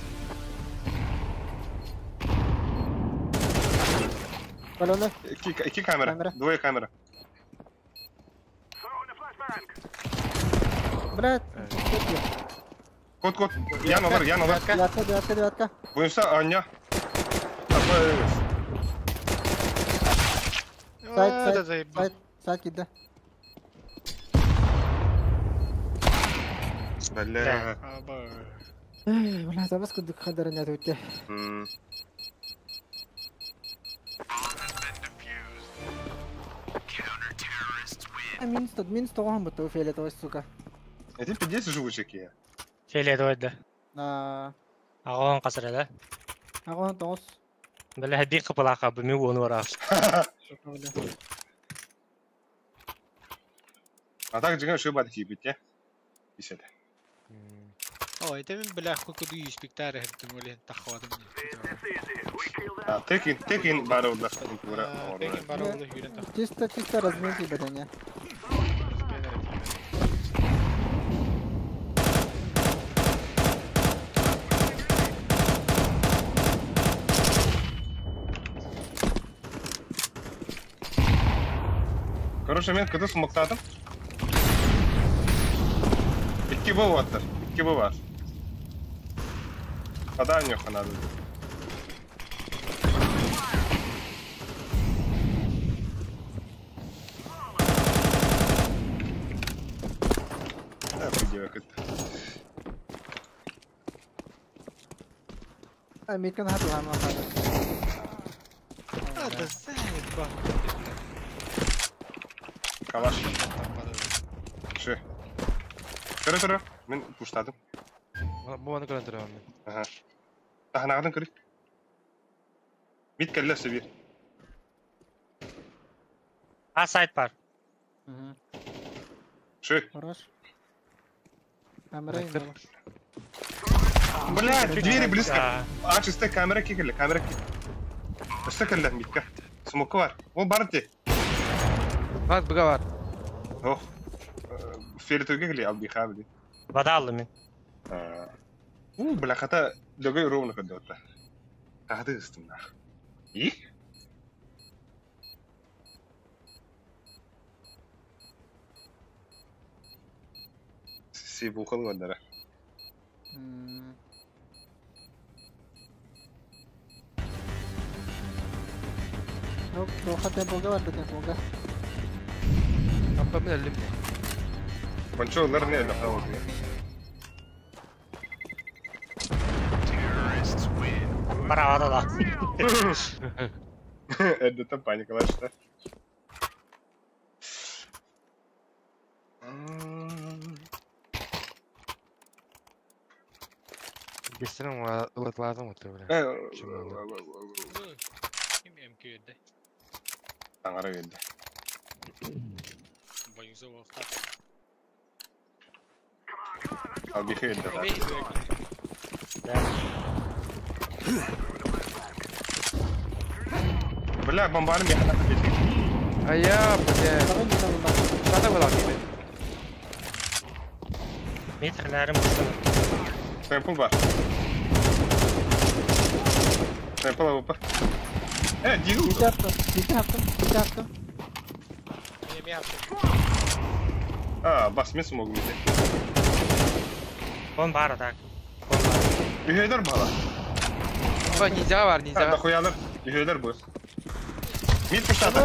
Баллоны. Ики камера. Камера. Двое камера. Брат. Кот, кот. Ян олар, Ян олар. Девятка, девятка, девятка. Буюнса, Аня. Сайт, Это сайт, заебал. сайт, сайт кида. Бля. Эй, бля, забас кудык хадарын ятып Минус тот, минус того будто фиолетовый, сука. Эти пиздец живучики. Фиолетовый, да. А. Агон касыр, да? Агон тоғыз. Бля, бир кыпылака, бу мен оны барабыз. А так жиган шөй бады кийбит, я. Иседі. Ой, это мен бля куду испектар хертим олен тахвадым. А, текин, текин бары улар. Текин бары улар хүрен тах. Чисто, чисто разминки бадания. Короче, мен кыды смоктадым. Икки был ваттар, икки был бар. Подай нюха надо. Да, придевок это. А, микон хату хама хата. А, да заебал. Калаш. Ши. Көрө көрө. Мен пуштадым. Бу аны көрөн турам мен. Ага. Таханагын көрү. Мит келле себир. А сайт бар. Ши. Хорош. Камера. Бля, двери близко. А, чисто камера кикеле, камера кикеле. Өстө келле митка. Смоку бар. Ол бар те. Бар, буга бар. Ох. Фиолетовый келе, албиха, бли. Вода алды мен. У, бля, хата лөгөй ровно көдө отта. Тахты ыстым нах. И? Си бухал вандара. Ну, тоха темпога бар, темпога. Апа мен элим. Кончоллар не лохау. Бара да. Это там паника лашта. Бестерин улатлардым отыр бля. Ким МК-де? Таңара келді. Бойыңыза уақытта. Албихи келді. Бля, бомбаны механа кетті. Ая, бля. Қада бола кеме. Метрлерім ұшты. Темпл бар. Темпл алып. Дигл. Жете аптым, жете аптым, жете аптым. Мен аптым. А, бас, мен смогу мете. Он бар, так. Үйелер бала. Ба, нельзя бар, нельзя. Да хуялар, үйелер бұл. Мид пуштады.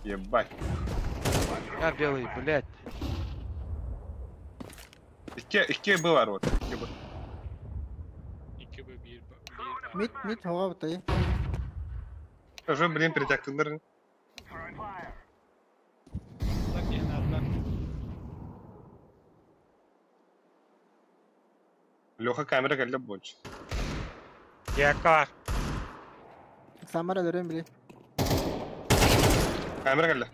Ебать. Я белый, блядь. Икки был бар вот. Икки был. Икки был, бир. Мид, мид, хоға бұтай. Уже, блин, притяктылар. Леха камера келді больше. Девятка бар. Самара дөрем били. Камера келді.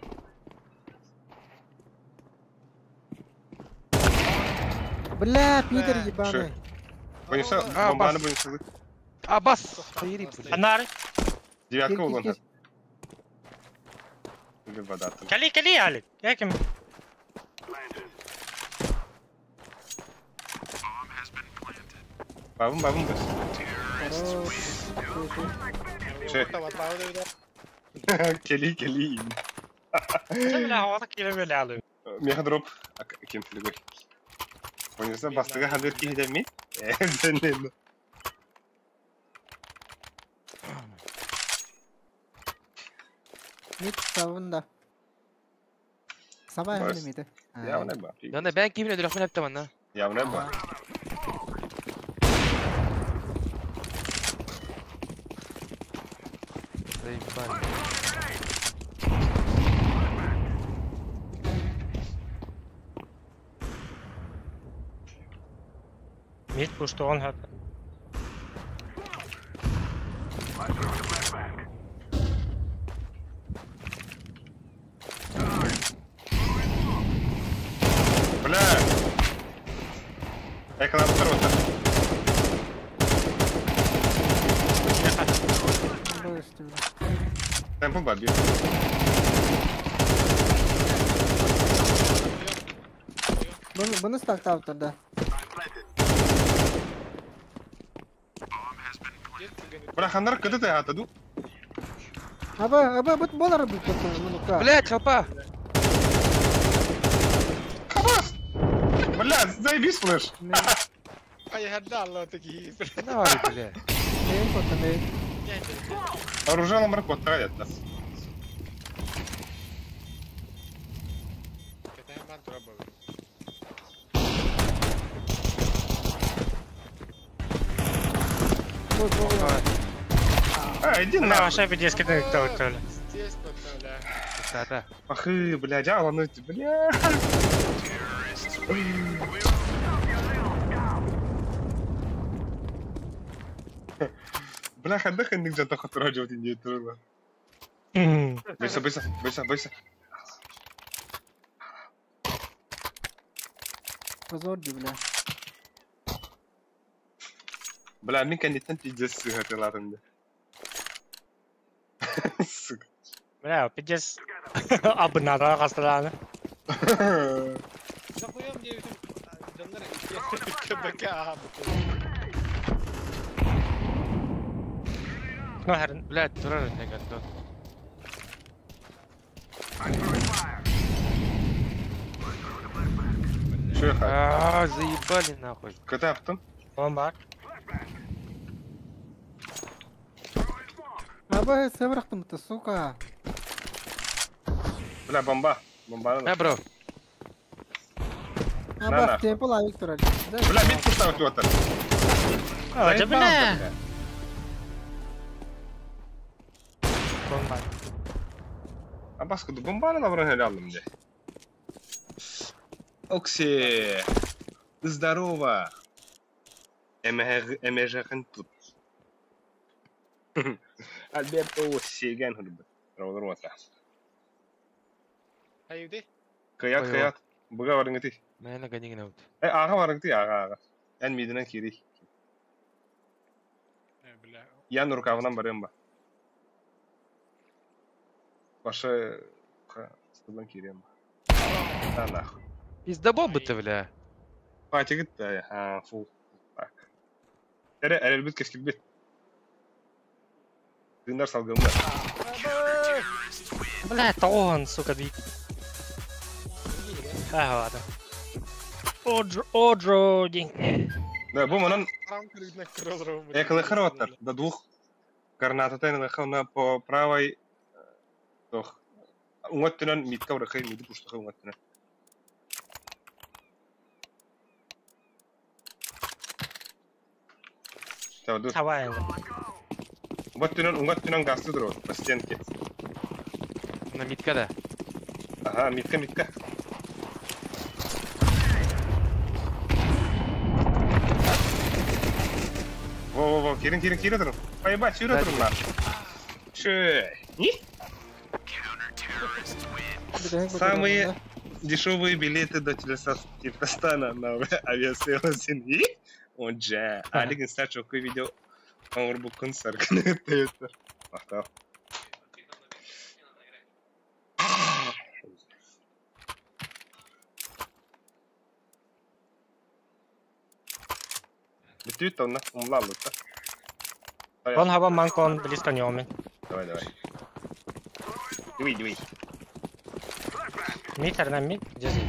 Бля, пидор ебаный. Вынесу, бомбаны вынесу. Абас! Хайри, блядь. Анары. Девятка углон. Или вода. Кали, кали, Алик. Я кем? Бабым, бабым быс. Кели, кели. Меха дроп. Кем флигой. Вынесу, бастыга хадыр кихидеми. Зенен. Мид савында. Сабай миди. Явно ба. Яна ben kimin ödül hep tamam ha. Явно ба. Мид пуштуон хап. Бля! Эклан второго. Темпо баби. Bunu стартап тогда. Бля, хандар кыды ты атаду? Аба, аба, бут болар бут ну-ка. Бля, чалпа. Кабас! Бля, заебись флеш. Ай, такие. Давай, бля. Оружие на маркот, да. А, иди на. Ваша пиздец, кидай кто кто. Да, Ах, блядь, а ну бля. Бля, ханда хандык жата хатыра жот инде турла. Бойся, бойся, бойся, бойся. Позор, бля. Бля, мин кәнеттен пиздец сыгатыларымды. Сука. Бля, пиздец. Абынара кастыраны. Захуем мне КБК. Ну, херн. Блядь, турар не гандон. Шо А, заебали нахуй. Кыта аптым? Бомба. Аба, севрахтым-то, сука. Бля, бомба. Бомба. На, бро. Аба, темпл авик турар. Бля, мид пустав туатар. А, да бля. Бомба. Абас куду бомбаны лавран хелялым де. Окси. Здорово. Эмежахын тут. Альберто Сиган хурб. Равдруата. Хайди. Каят, каят. Буга варынгти. Мен ганигин аут. Э, ага варынгти, ага, ага. Эн мидинен кири. Бля. Ян рукавынан барым ба. Башы стыдан кирем. Да нахуй. Пиздобол бы ты, бля. Патигит, а, фу. Так. Эре, эре бит кескил бит. Дындар салгымда. Бля, тоон, сука, бит. А, ладно. Оджо, день. Да, бу манан Эколэхэр до двух гранатата на по правой тох. Уңаттынан митка урахай миди пуштаха уңаттынан. Давай. Уңаттынан, уңаттынан гасты дро по стенке. На митка да. Ага, митка, митка. Во-во-во, кирин, кирин, кирин турун. Поебать, сюда турун на. Че? Не? Самые Дешевые билеты до Телестана на авиасейлс. Он же. Алик инстачу какой видео. Он рубукун сарканы таютар. Махтал. Битют он умлал это. Он хаба манкон близко не умен. Давай, давай. Дуй, дуй. Митер на мид, держи.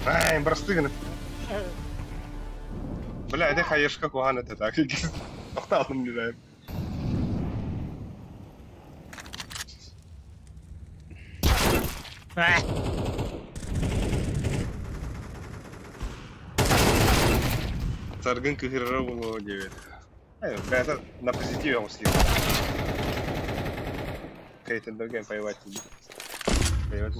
Ай, простыгны. Бля, это хаешка куган это так. Тоқталдым не знаю. Саргын кыхырра было 9. Бля, это на позитиве он съел. Кейтен другим поевать. Поевать.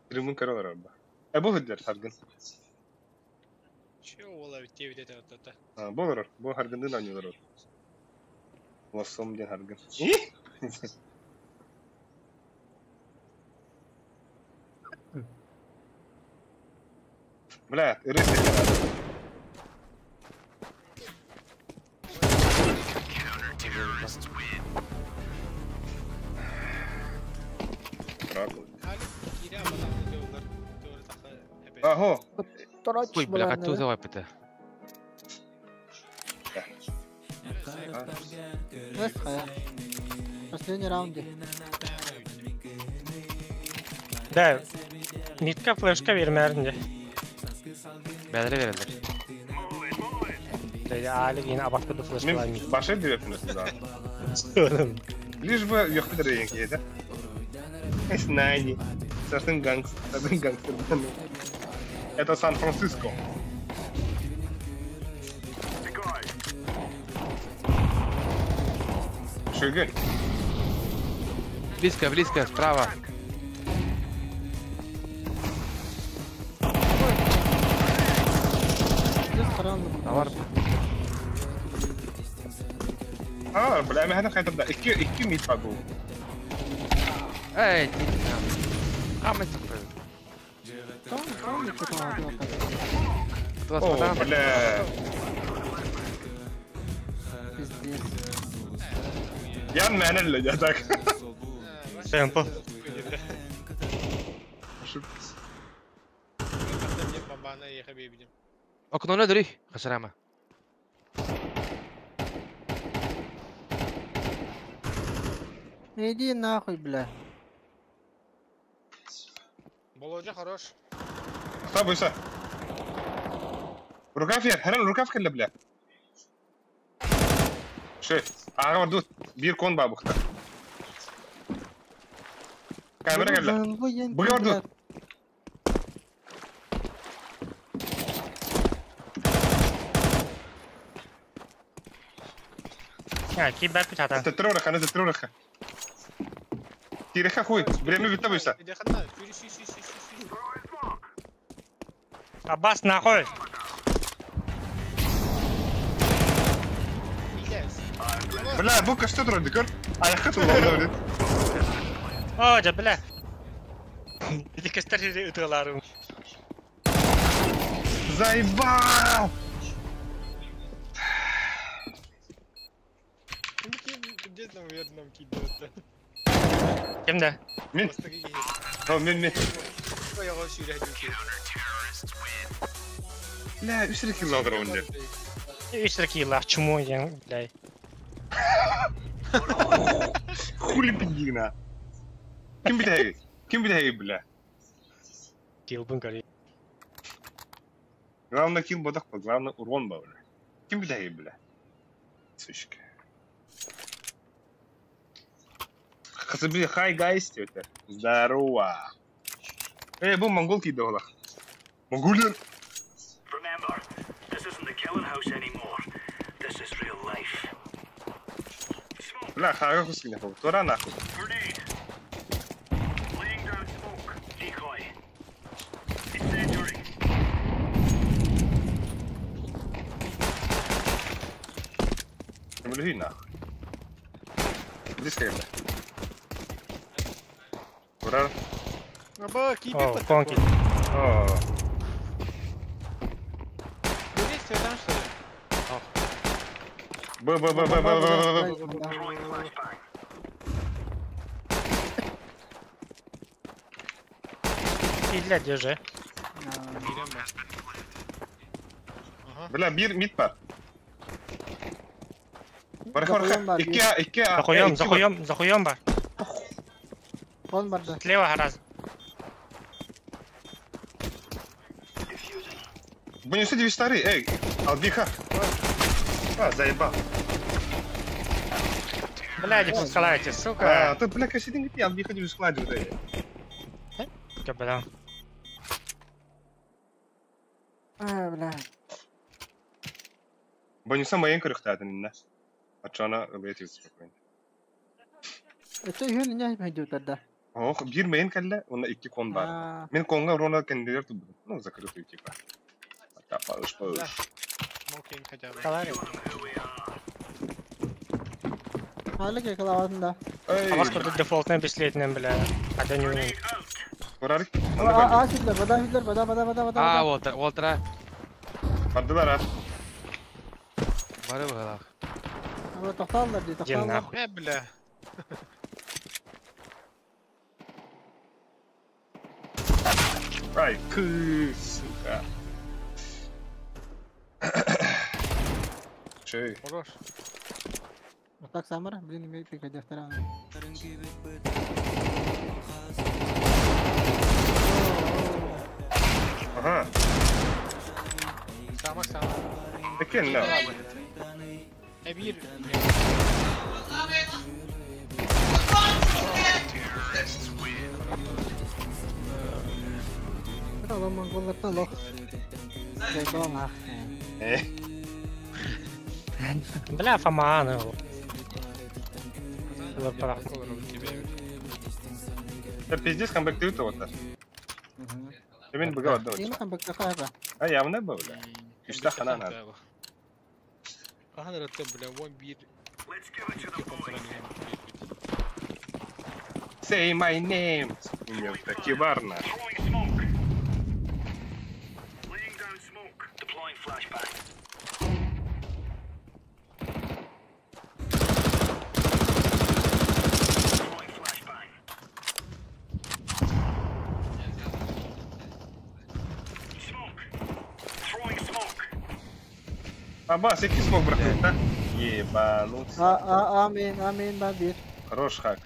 Римун король раба. А бог дер Саргын. Че ола 9 это. А, бог, бог Харгын на не дорог. Лосом ден Харгын. Бля, рыцарь. Ага. Ой, бля, хотел завайпать. Последний раунд. Да, нитка флешка вермерінде. Бәдіре берелер. Да, әлі кейін абақтыды флешкалар Мен башы береппін да. Лишь бы ұйықтыдыр деген кейді. Эснайни. Сартын гангстер. Это Сан-Франциско. Шигель. Близко, близко, справа. А, бля, мен қайтарда 2 мид был. Эй, а мы такой. О, бля. Я менеджер, я так. Темпо. Окно не дри, хасрама. Иди нахуй, бля. Володя хорош. Кто бойся? Рукав ер, хрен рукав кэллэ, бля. Шеф, ага дут, бир кон бабухта. Камера кэллэ. Бугар дут. Я, кибер печата. Тетроха, не тетроха. Тиреха хуй, время витабыся. Аббас нахуй. Бля, бука что трудно, кор? А я хотел говорить. О, да бля. Иди кастари уталарым. Заебал! Где там верном кидают? Кем да? Мин. О, мин. Бля, үсірі килл алдыр онда. Үсірі килл, чмо ең, бля. Хули пиндигна. Ким битәһеге? Ким битәһеге, бля? Килл бын көрей. Главное килл бодақ ба, главное урон ба, бля. Ким битәһеге, бля? Сучка. Хасаби, хай гайс, тетя. Здорово. Эй, бу монгол киде ола. Монголия. Remember, this isn't the killing house anymore. This is real life. Бля, хага хускина хо. Тора нахуй. Grenade. Laying down smoke. Decoy. Incendiary. Блин, нахуй. Близко когда. Ура. Аба, кипит. О, конки. О. Здесь там что ли? Б, Б, Б, Б, Б, Б, Б, Б. Илья, держи. Бля, бир мид бар. Барха, икки, икки. Захуем, захуем, захуем бар. Он бар, да. Слева гораздо. Бонусы девять старый, эй, албиха. А, заебал. Бля, не пускайте, сука. А, ты, бля, косидин, ты албиха не складывай, да. Да, бля. А, бля. Бонуса моен крыхтадын, да. А чё она летит спокойно? Это ее не пойдет тогда. Ох, бир мейн калла, он икки кон бар. Мен конга рона кандидат, ну, закрытую типа. А пауш, пауш. Смокинг хотя бы. Халык клавасында. А вас куда дефолтный бесследный, бля. А не умею. А, Хитлер, вода, Хитлер, вода, вода, вода, вода. А, Уолтер, Уолтера. Бардылар, а. Бары быгалак. Вот тоқталдар дейді, тоқталдар. Э, бля. Ай, кы, сука. Чей. Хорош. Вот так Самара, блин, имеет приходя вторая. Ага. Сама, сама. Такие, да. Эбир. Это монголлардан лох. Зайдома. Бля, Фома, ну. Да пиздец, камбэк ты вот так. Ты меня быга отдал. А явно был, бля. И что хана надо. Ага, бля, вон бир. Say my name. Кибарна. Абас, який смог брахнуть, да? Ебануться. Амин, амин, бабир. Хорош хак.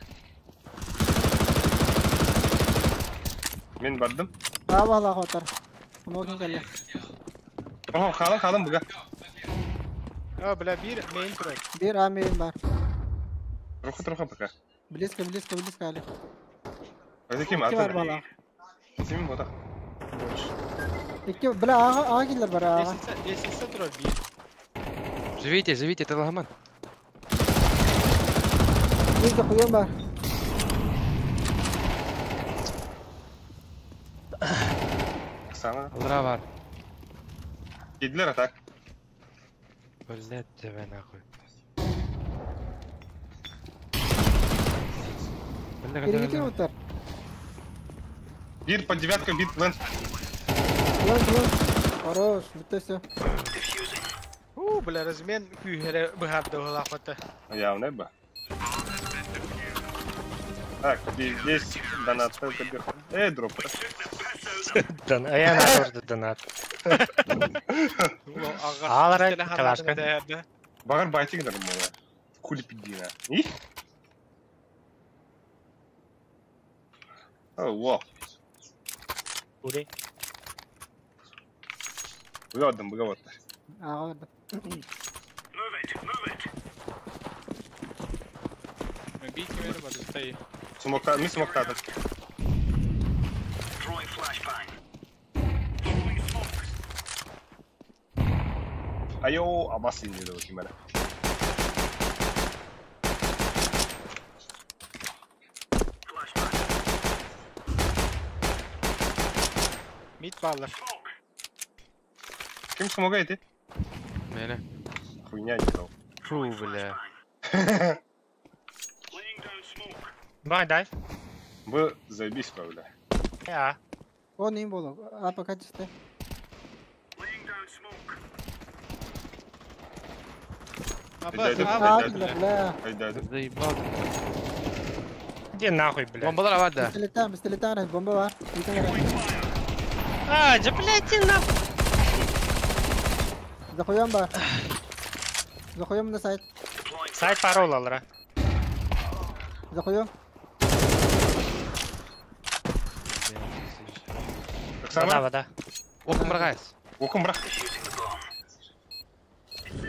Мен бардым. А, вала, хотар. Смокинг кале. Ого, халан, халан, буга. А, бля, бир, мейн трек. Бир, амин, бар. Троха, троха пока. Близко, близко, близко, али. А за кем? А ты? Кем вот так? Икки, бля, ага, ага, киллер бар, ага. Лестница трек, бир. Живите, живите, это лагман. Близко, хуем бар. Оксана. Здраво. Кидлер, а так? Блять, давай нахуй. Переведи удар. Бир под девятку, бит лэнс. Лэнс, лэнс. Хорош, это все. У, бля, размен күйере быхарды лахота. Явно бы. Так, здесь донат только бир. Эй, дроп. А я на тоже донат. Алра, калашка. Багар байтик нормально. Хули пидина. И? О, во. Кури. Быгаваттан, быгаватта. Ага. Смокта, ми смоктадым. Айо, абас инде вот кимәле. Мид баллар. Кем смогает, э? Мене. Хуйня делал. Фу, бля. Бай, дай. Бу заебись, бля. Я. Он им был. А пока чисто. Абас, А, бля, бля. Заебал. Иди нахуй, блядь. Бомбалар авар да. Пистолета, пистолета, бомба бар. А, да, блядь, иди нахуй. Захуем ба. Захуем на сайт. Сайт парол алра. Захуем. Вода, вода. Окум брагайс. Окум брак.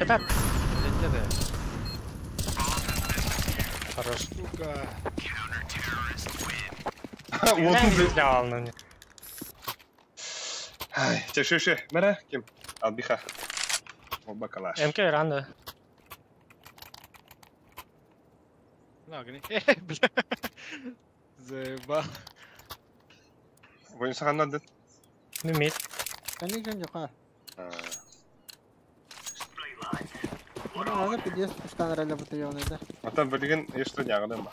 Это. Хорош. Сука. Вот он взял на мне. Ай, че, че, Мара, кем? Албиха. Оба калаш. МК рано. На, гни. Бля. Заебал. Бойын саған надо. Мимит. Конечно, нюха. Надо пиздец, что она работает, да? А там блин, я что не агадым ба.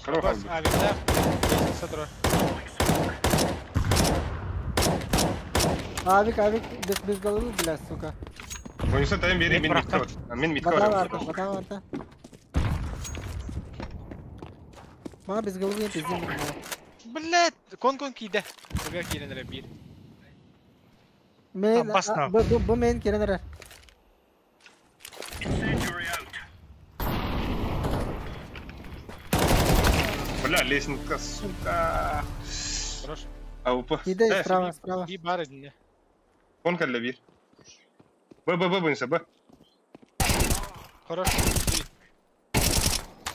Абас, авик, да? Авик, авик, без головы, блядь, сука. Бойынса тайм бери, мен митка бар. Мен митка Вода бар. варта, вода варта. Мага без головы не пиздим. Блядь, кон-кон киде. Бага киренер бир. Мен, бу мен киренер. Бля, лестница, сука. Хорош. АУП. Киде справа, справа. И бар один. Кон калля бир. Б, Б, Б, бойынса, Б. Хорош.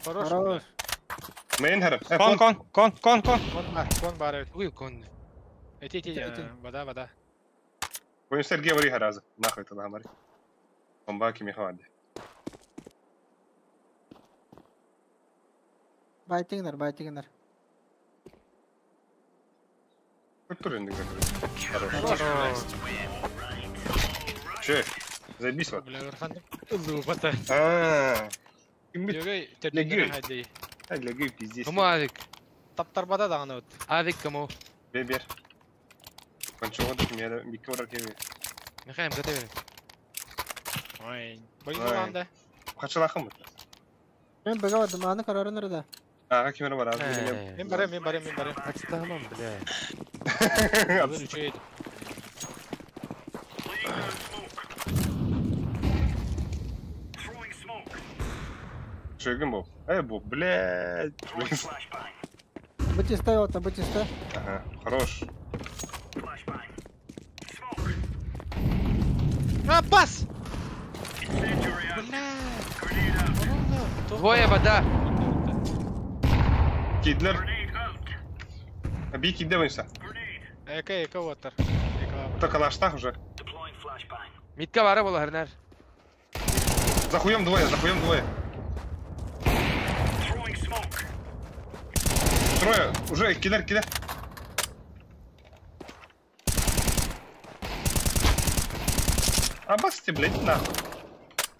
Хорош. Хорош. Мен харап. Кон, кон, кон, кон, кон. Кон бар, кон бар. Уй, кон. Эти, эти, вода, вода. Бойынса эрге бари харазы. Нахуй тогда хамари. Бомба кими хавады. Байтигнер, байтигнер. Культурный Хорош. Че? Заебись вот. Бля, Орхан. Зубата. А. Легей. Легей, пиздец. Кому авик? Таптарбада да аны вот. Авик кому? Бер. Кончого да кимеде, бикке барар кеби. Михаил, готовы. Ой, бойын да. Качалахым бу. Мен бага аны карарын да. Ага, кимере бар, азыр. Мен барам, мен барам, мен барам. Отстанам, бля. Шөгін бол. Эй, бу, блядь. Бытистай вот, бытистай. Ага, хорош. А, пас! Бля! Двое вода. Кидлер. Би кидде бойынса. Эка, эка ватар. Только калаштах уже. Митка бара бола, хернер. Захуем двое, захуем двое. Трое, уже кидер, кидер. Абасте, блядь, нахуй.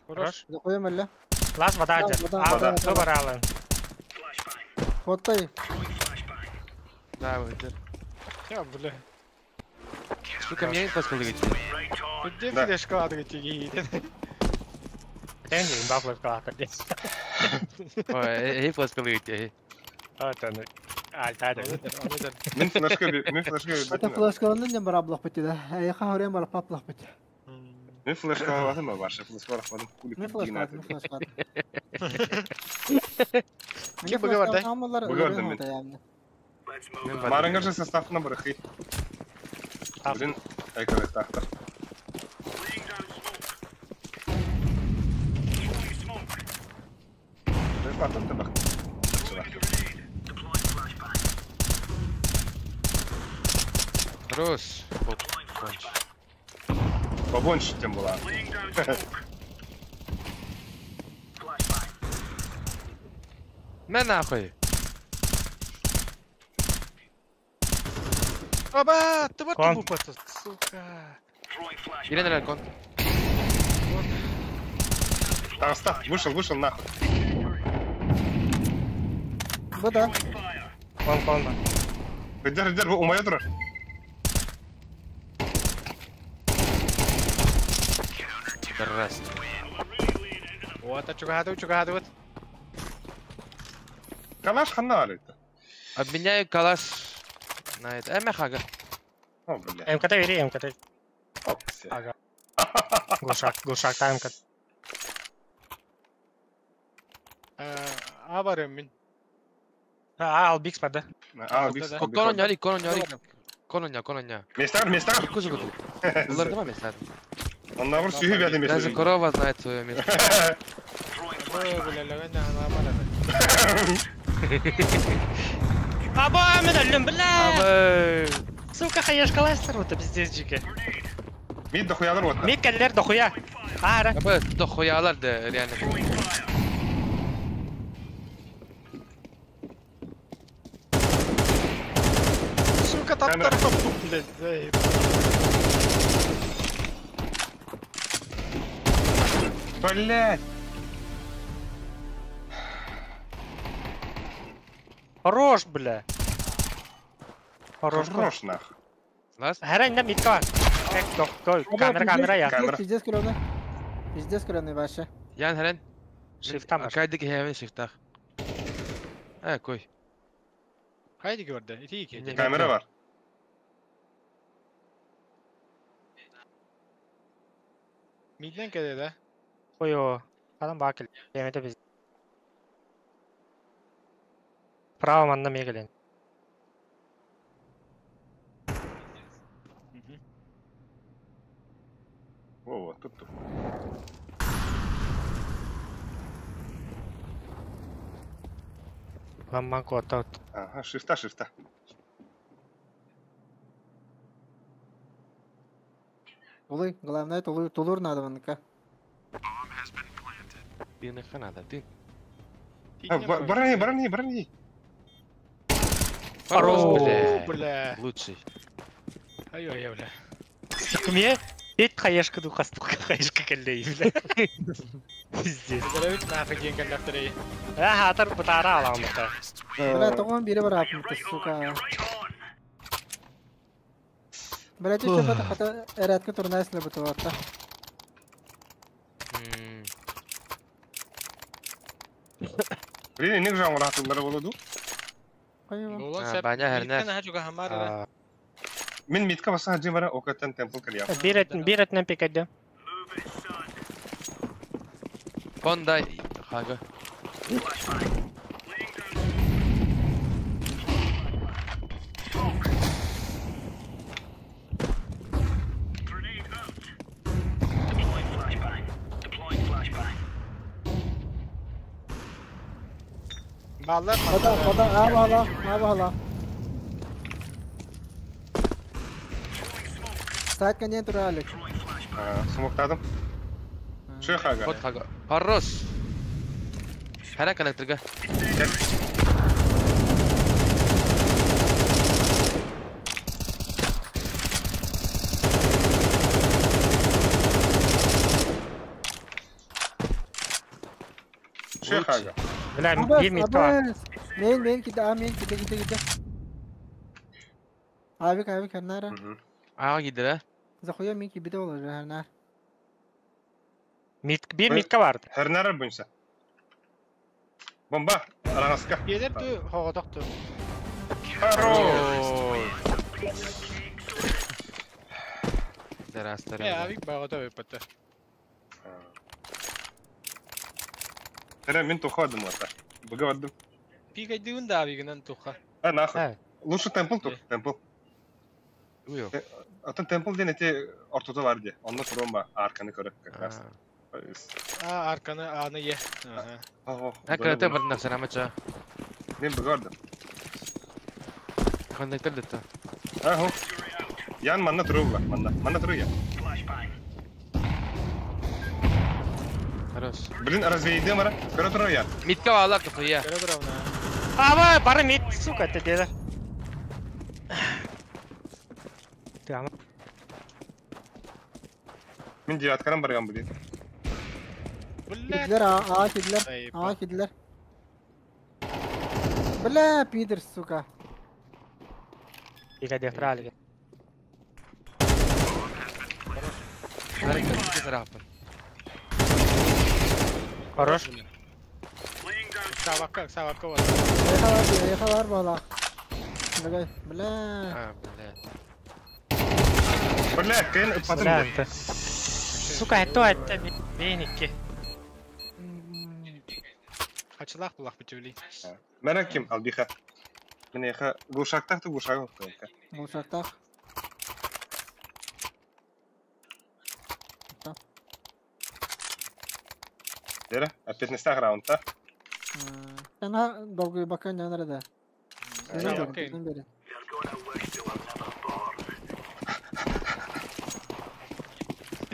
Хорош. Захуем эле. Лаз вода, вода, вода. Алан. Фоткай. Да, вот. Я, бля. Сука, мне не подсказывает. Где флешка адыгать едет? Я не имба флешка адыгать. Ой, эй, флешка эй. А, это, а, да, да. Мен флешка, мен флешка. Это флешка, он не брал блок пути, да. Я хаврем брал пап пути. Мен флешка алатын ба барша, флешка алатын. Мен флешка, мен флешка. Ким бага бар, да? Бага мен. Марыңгыржы составына барахи. Блин, айкалай тахтар. Хорош. Бобонч. Побольше, тем была. На нахуй. Аба, ты вот Кон. тупо, сука. Ирен эрэр кон. Таҕыста, вышел, вышел нахуй. Бу да. Кон кон. Ыдьар, ыдьар, бу умайа турар. Здрасте. Вот, а чугахаты, чугахаты вот. Калаш ханна бар это. Обменяю калаш на это. Эме хага. О, бля. МКТ бери, МКТ. Опс. Ага. Глушак, глушак, МКТ. А барым мин. А, Албикс пада. А, бикс. Кон оñори, кон оñори. Кон оñа, кон оñа. Местар, местар. Кузу куту. Улар дама местар. Он наоборот сүйі бәді Даже месте. корова знает свое место. Бля, ләгән ана барады. Аба, мен өлдüm, бля! Абы. Сука, хаешка ластер, вот пиздец жике. Мид дохуялар вот. Мид кэллер дохуя. Ара. Абы, дохуялар да, реально. Сука, там Камера. блядь. эй. Блять. Хорош, бля. Хорош. Хорош нахуй. Лас? Хәрән мид бар. Эк, док, кой. Камера, камера я. Камера. Пиздец кыраны. Пиздец кыраны вообще. Ян хәрен. Шифтам бар. Кайдык хәмен шифтах. Э, кой. Хайди көрді. Ити ики. Не. Камера бар. Мидден келе да. Ой, адам бакел. Емете biz. Право манна мегелен. Во, тут тут. Ламман куатта. Ага, шифта, шифта. Улы, главное, тулур, тулур надо ванка. Ты нахуй надо, ты. Барани, барани, барани. Хорош, бля. Бля. Лучший. Ай-ай, бля. Кме? Бет хаешка духастука хаешка кэллей, бля. Пиздец. Здоровит нахуй ден кондакторы. Ага, атар бутара аламын. Бля, тоғын бири бар апмыты, сука. Бля, чё бата хата эратка турнайсына буту варта. Блин, не жам ратылары болду. А, баня хәрнәр. Мин митка баса хаджи бара окаттан темпл кылия. Бир этнен пикәдде. Кондай хага. Баллар Хата, хата, аба ала, аба ала. Сайт конен туралик. Смоктадым. Шö хага. Код хага. Хорош. Хәрә коннекторга. Шö хага. Бля, бир митка бар. Мейн, мейн киде, а мейн киде, киде, киде. Авик, авик, хернара. Ага киде, да? Захуя мин кибиде olur хернар. Мит, бир митка барды. Хернара буйса. Бомба, арагаска. Келер ту, хоготок ту. Хорош. Здрасте. Э, авик багото өпөттө. Херен мин тухадым ата. Быгавадым. Пикайдыгын да авигынан туха. А нахуй. Лучше темпл тух, темпл. Уйо. Атын темпл ден эти ортода бар ди. Онда турон ба арканы көрөп как раз. А, арканы аны е. Ага. Акырата бар нахсана мача. Мен быгавадым. Коннектор дата. Ахо. Ян манна туруга, манна. Манна туруга. Хорош. Блин, разве мара? Көрө туруга я. Митка вала тухуя. Көрө туругна. Аба, бары мит, сука, это деда. Мин девятканан барган блин. Блядь. Кидлер, а, кидлер. А, кидлер. Бля, пидор, сука. Ига дефралига. Хорош. Савакка, савакка вот. Ехала, ехала была. Бля, бля. А, блядь. Бля, кэн Бля, это. Сука, это веники. Хачылах булах битүли. Мәрә ким албиха. Мен яха глушактах ты глушак только. Глушактах. Дера, опять на раунд, Ана долгую бака не надо. Окей.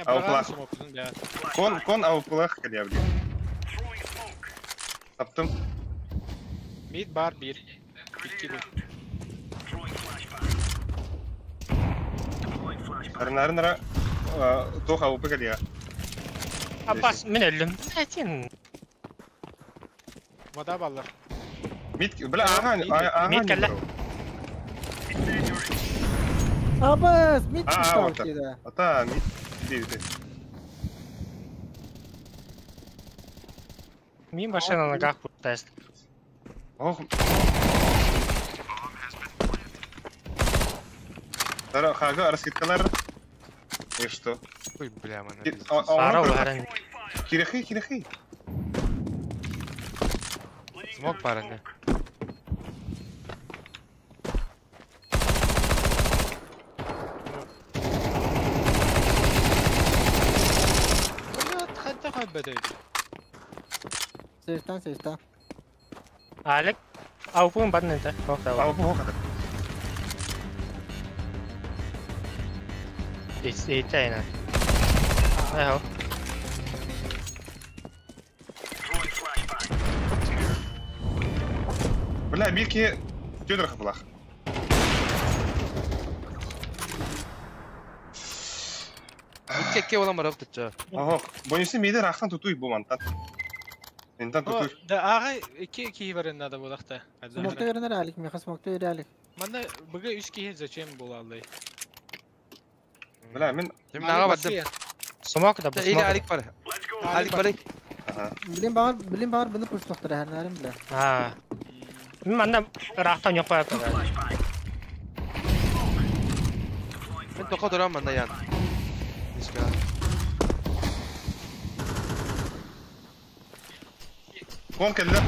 Ауплах. Кон, кон ауплах калябли. Таптым. Мид бар бир. Икки бир. Арнарнара тох аупы калия. Аббас, мен өлдüm. Один. Вода баллар. Мид, бля, ага, ага. Мид кэллэ. Абас, мид А, вот так. Ата, мид. Иди, иди. Мин вообще на ногах тест. Ох. Тара, хага, раскидкалар. И что? Ой, бля, мана. Сара угарен. Кирехи, кирехи. Смог парня. Блядь, ханта хаббадайд. Сейфтан, сейфтан. Алек. Аупун баднента. Аупу хохата. Итайна. Эхо. Бля, Мирки Тёдор хаплах. Икки olan барап тыча. Ого, бонусы миде рахтан тутуй бу мантан. Интан тутуй. Да, ага, икки киһи барын надо булахта. Смокта вернер алик, меха смокта вернер алик. Манна быгы үч киһи зачем булаллай? Бля, мен Ким нага бардым. Смок да, Или смок. Алик бар. Алик бар. Ага. Билин багар, билин багар буну пуш тоқтыр әрнәрим бля. А. Мин манна рахтан yok бар. Мен тока турам манда ян. Нишка. Кон келдер.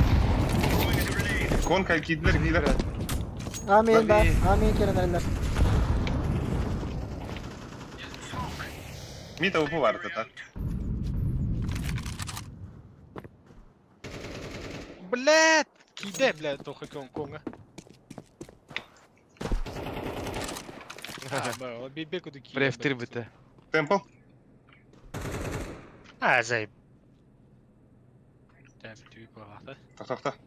Кон кидилер, кидилер. Амин бар, амин керенерлер. Мид аупу бар тата. Блядь! Киде, блядь, тоха кон конга. Би куду киде. Префтир бите. Темпо. А, зай. Так, так, так.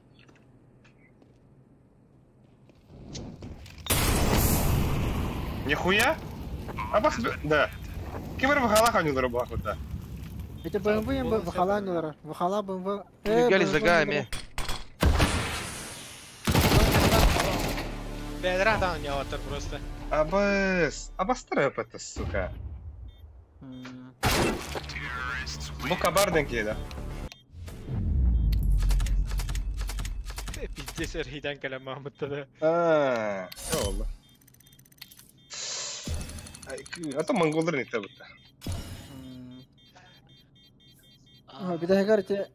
Нихуя? Абах, да. Кемер вахала ханю дробах вот да. Это БМВ, МВ, вахала нюлара. Вахала БМВ. Гали загами. Бля, рада не просто. Абас, абас трэп это, сука. Бу кабарден кеда. Пиздец, эрхиден кэлэн Махмутта да. А, олла. А то монголдар не табыта. Bir de те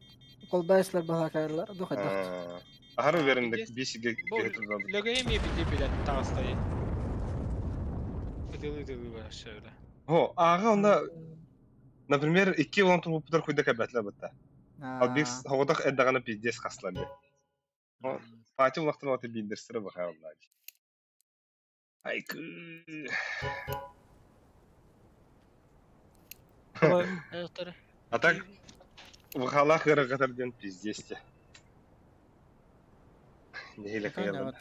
колбайслар бахакайлар, духадах. Ахары верендек бисиге кетирдим. Лөгөйм бити билет тагыстай. Ыдылы-ыдылы вообще бля. О, ага, онда например, икки он турбу хуйда кабатлар битта. Ал бик хогодах эддаганы пиздец хаслар. Фатим улахтан ваты биндерсире бахалар. Ай, А так в халах ден пиздец те. Не каялы.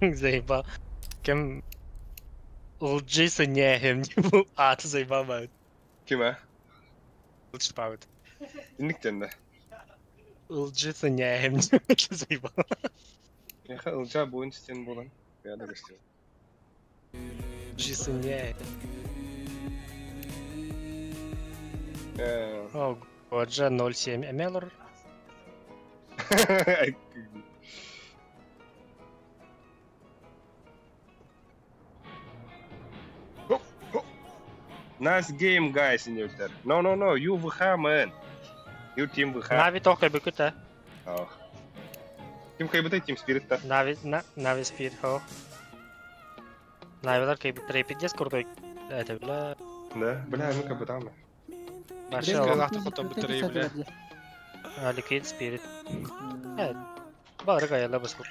Заебал. Кем лжи не А, ты заебал баут. Ким а? Лучше баут. Инник тенде. Лжи не заебал. Яха ылжа буын стен болан. Я да гостил. Лжи не. О, Годжа 0,7 Эмелор. Nice game, guys, in your No, no, no, you VH, man. You team VH. Нави только бекута. Oh. Team кайбытай, Team Spirit та. Нави, на, Нави Spirit, хо. Навилар кайбытай, пиздец крутой. Это, бля. Да, бля, ну кайбытам. Нашел. Бля. Liquid Spirit. Бары каяла баску.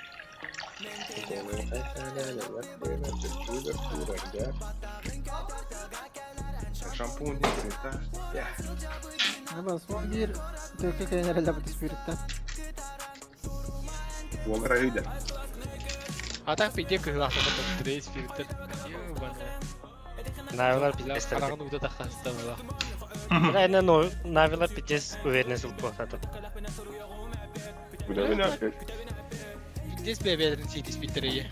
Шампунь, цвета. Бас, он бир төкө кенереле бут Spirit'тен. Уогра үйдө. А так пиде кыглахта бут трей Spirit'тен. Навилар пиздец. Карагын уда тахаста була. Бля, не, ну, Навилар пиздец уверенность улпохтаты. Пиздец бебелерин ситис битерее.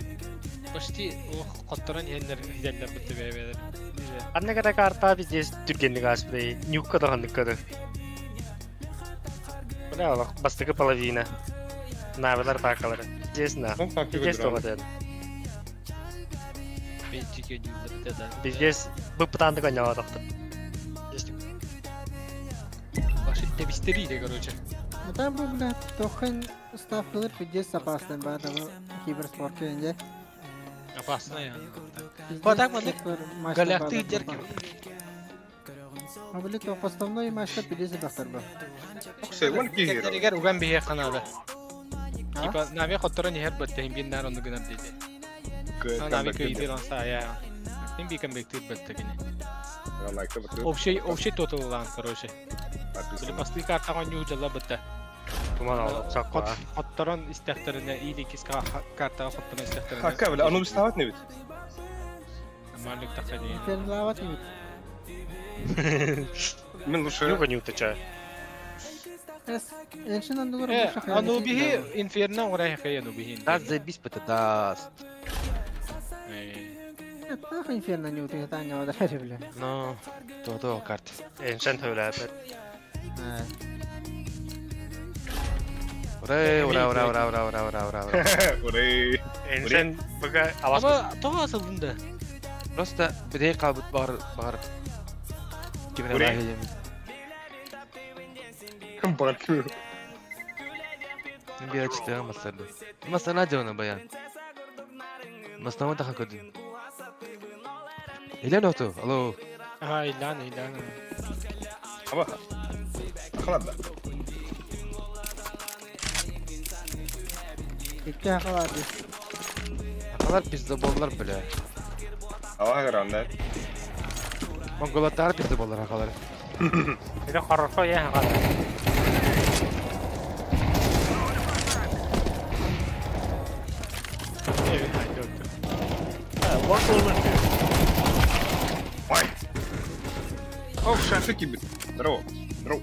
Почти ох, котторон еннер хиделлер бутты бебелер. Анна карта пиздец түргенник аспрей, нюкка да ханныккады. Бля, олох, бастыкы половина. Навилар такалары. Пиздец на. Пиздец тоғады. Пиздец, быптанды коняла тохты. Тебистериде, короче. Ну там был, бля, тохын ставкалар пиздец опасный, ба, там киберспорт кенде. Опасный. По так мандык галяхты дерки. А били то основной матчта пиздец бахтар ба. Кеннеригер уган бихе ханада. Типа нави хотторон ихер баттахин бин нар онну гынар деди. Нави кыйдыр онса ая. Тим бикем бектир баттахин. Общий общий тотал лан, короче. Били басты картага нью жала бытта. Туман алып сакка. Хотторон истехтерине или киска картага хотторон истехтерине. Хака, бля, ану бистават не бит. Нормальный тахани. Фенлават не бит. Мен лучше. Юга не уточаю. Ану бихи инферно урай хая ну бихи. Да заебись бы да. Нахуй инферно не уточаю, не ударили, бля. Ну, то карт. Эншен хөләбет. Ура, ура, ура, ура, ура, ура, ура, ура, ура. Ура. Эншен бага алас. Ама то асылдында. Просто бирей кабыт бар бар. Кимре бар Бар ким. Би ачты масалды. Масана жона баян. Масана таха көдүн. Илен оту. Алло. Ага, Илан, Илан. Аба. Хладно. Икки хакалар. Хакалар пиздоболлар, бля. Ава гранда. Монголаттар пиздоболлар хакалар. Это хорошо, я хакалар. Ой. Ох, шафики, бит. Здорово. Здорово.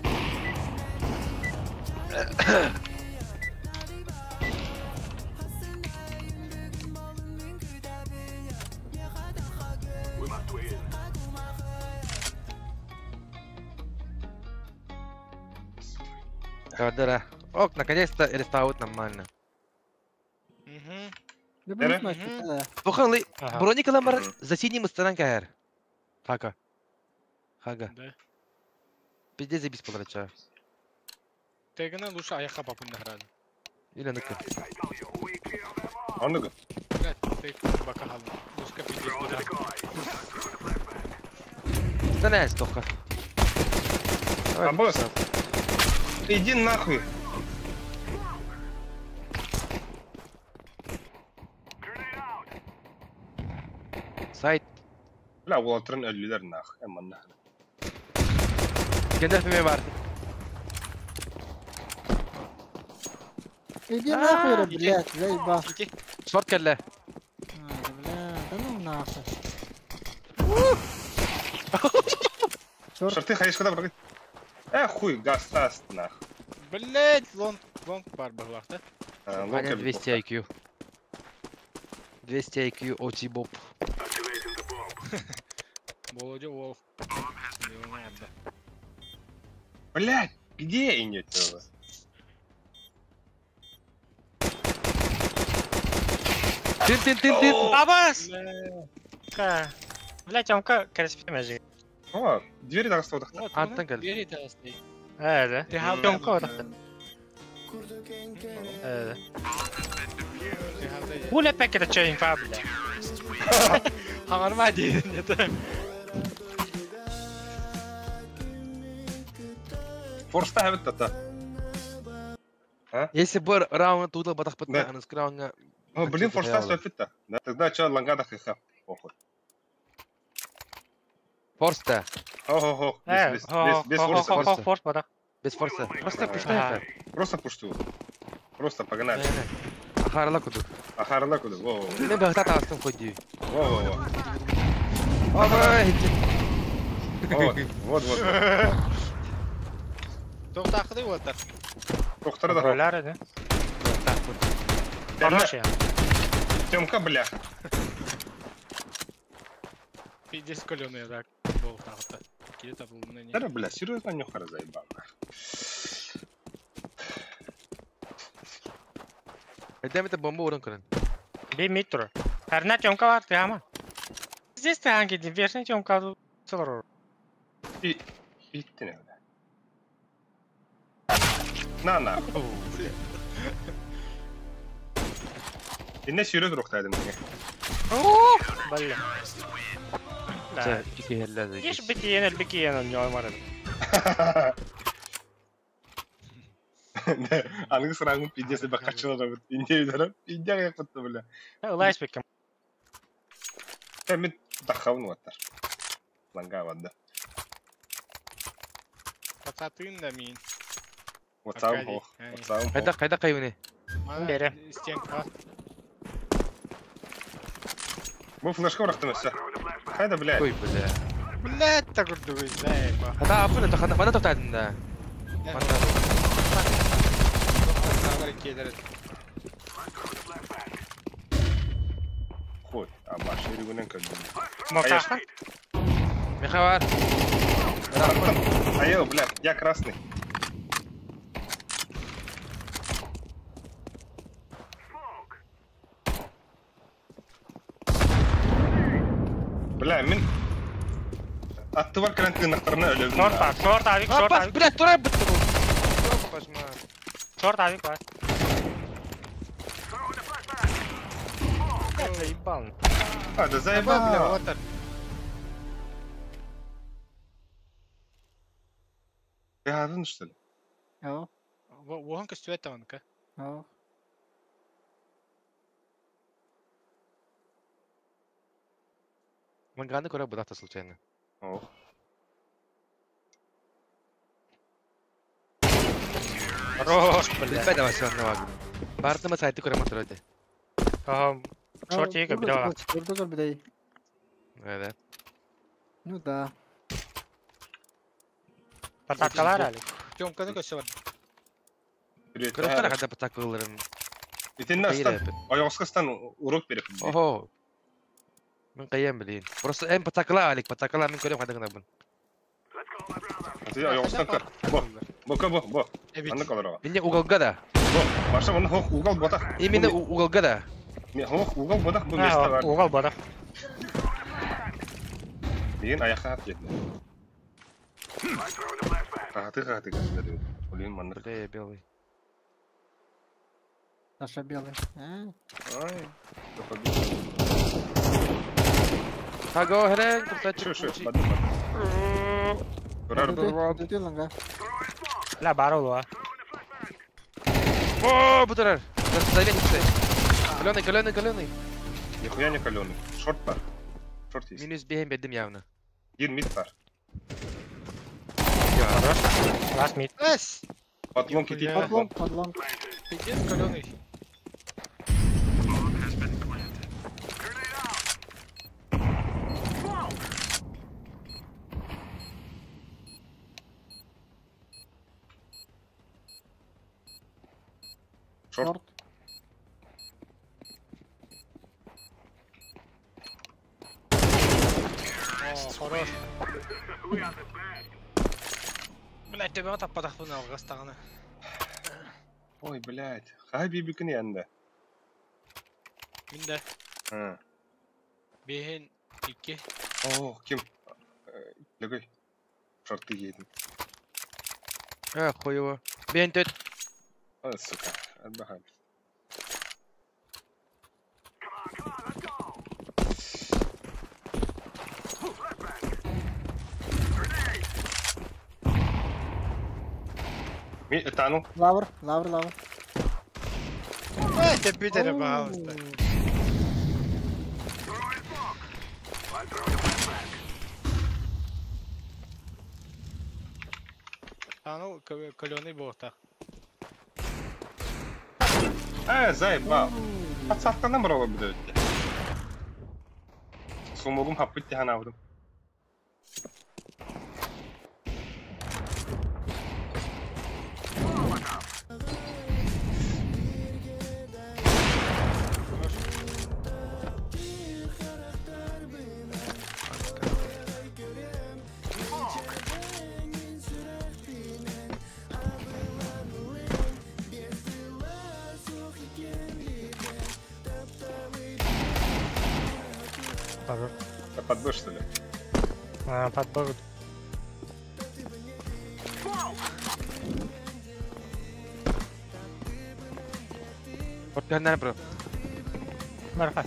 Да-да. Ок, наконец-то арестовать нормально. Тохан ли, броник ламар за синим стран каэр. Хага. Хага. Да. Пиздец забись подрача. Тегена лучше аяка бапын нахран. Или ну-ка. А ну-ка. Блядь, ты бака хал. Мушка пиздец куда. Да не, стока. А босс. Иди нахуй. Сайт. Бля, улатрын өлүлөр нах, эман нах. Кенде феме бар. Иди нахуй, блядь, заебал. Шорт келле. Шорты хаешь куда прыгать? Хуй, газ, газ, нах. Блять, лонг, лонг бар был, да? Лонг 200 IQ. 200 IQ, OT Боб. Володя Волк. Блять, где и нет его? Тын-тын-тын-тын! Абас! Блять, он как красивый. О, двери дагы отакта. Аттан кел. Двери дагы. Да. Тёмка отакта. Да. Хуля пекет чё инфа, бля. Хаңарма дейдин это. Форста хабит тата. Если бы раунд туда батах пытна, скрауна. О, блин, форста стоит-то. Тогда чё лангада хиха. Похуй. Форста. Хо-хо-хо. Без форса. Без форса. Просто пуштай. Просто пушту. Просто погнали. Ахарла куду. Ахарла куду. Во-во. Мен бахта тастым ходи. Во-во-во. Вот, вот, вот. Тоқтақыды отыр. Тоқтары да. Роллары, да? Хорошая. Тёмка, бля. Пиздец каленый рак. Был тағыта. Кейде табылымына не. Да, бля, серьезно нюхара заебал. Айдам это бомба уран көрін. Би метр. Әрна Тёмка бар, ты ама. Здесь ты анги, верхний Тёмка. И иттине, бля. На, на. Инне сүйрөт руктайдым мне. Бля. Да. Еш бикиен, бикиен, не алмарын. Аныгы сыраңын пиздесі бе қачылар бит. Инде үйдөрөп, инде аяк бітті, бля. Лайс бекем. Мен тахабын ваттар. Ланга ватда. Пацатын да мин. Ватсам хох. Ватсам. Кайда кайда кайыны? Бере. Стенка. Бу флешка урактым все. Хайда, блядь. Ой, бля. Блядь, так урдугуй, заеба. Хата апын, хата, мана токтайдын да. Хуй, а машина гунен как бы. Мокаха? Мехавар. Айо, блядь, я красный. Бля, мен аттыбар карантин нақтарына өлөбүн. Шорт бар, шорт авик, шорт авик. Блядь, турай бітті бұл. Шорт авик бар. Заебал. А, да заебал, бля, вот так. Ты гадын, что ли? О. Вон костюета онка. О. Манганы көрө будахта случайно. О. Хорош, блядь. Бля, давай сюда навагу. Бартыма сайты көрө матырады. Ага. Шортик бля. Курдугар бля. Да. Ну да. Патакалар али. Тёмканы көсө бар. Көрөктөр када патакаларын. Итиннен стан. Аяғысқастан урок беріп. Охо. Мен кайям билейин. Просто эм патакала алик, патакала мен көрөм кайда гына бун. Ты аяғыстан көр. Бо. Бо, бо, бо. Аны калырга. Мине уголга да. Бо, баша мына хох угол ботах. Именно уголга да. Мен хох угол ботах бу место бар. Угол ботах. Деген аяққа ат кетті. Қағаты кетті. Блин, маныр. Бля, белый. Саша белый. Ай. Хаго, хрен, куртачик. Шо, шо, баду, баду. Бля, баролу, а. О, бутырар. Заметь, каленый, каленый, каленый. Нихуя не каленый. Шорт бар. Шорт есть. Минус бегем, бедым явно. Дир мид бар. Хорош. Лast мид. Эс! Подлом кити, подлом, подлом. Пиздец каленый. Шорт. О, хорош. Блять, тебя таппатахпын алгастагына. Ой, блядь. Хай бибикин янда. Минде. А. Бехин 2. О, ким? Легой. Шорты едем. А, хуево. Бен тут. А, сука. Отдыхай. Тану. Лавр, лавр, лавр. Эй, ты питере, пожалуйста. Тану, каленый борта. Заебал. Подсадка брала бы. Сумогум хаппыт тиханавдым. Подбор, что ли? А, подбор. Бро. Марха.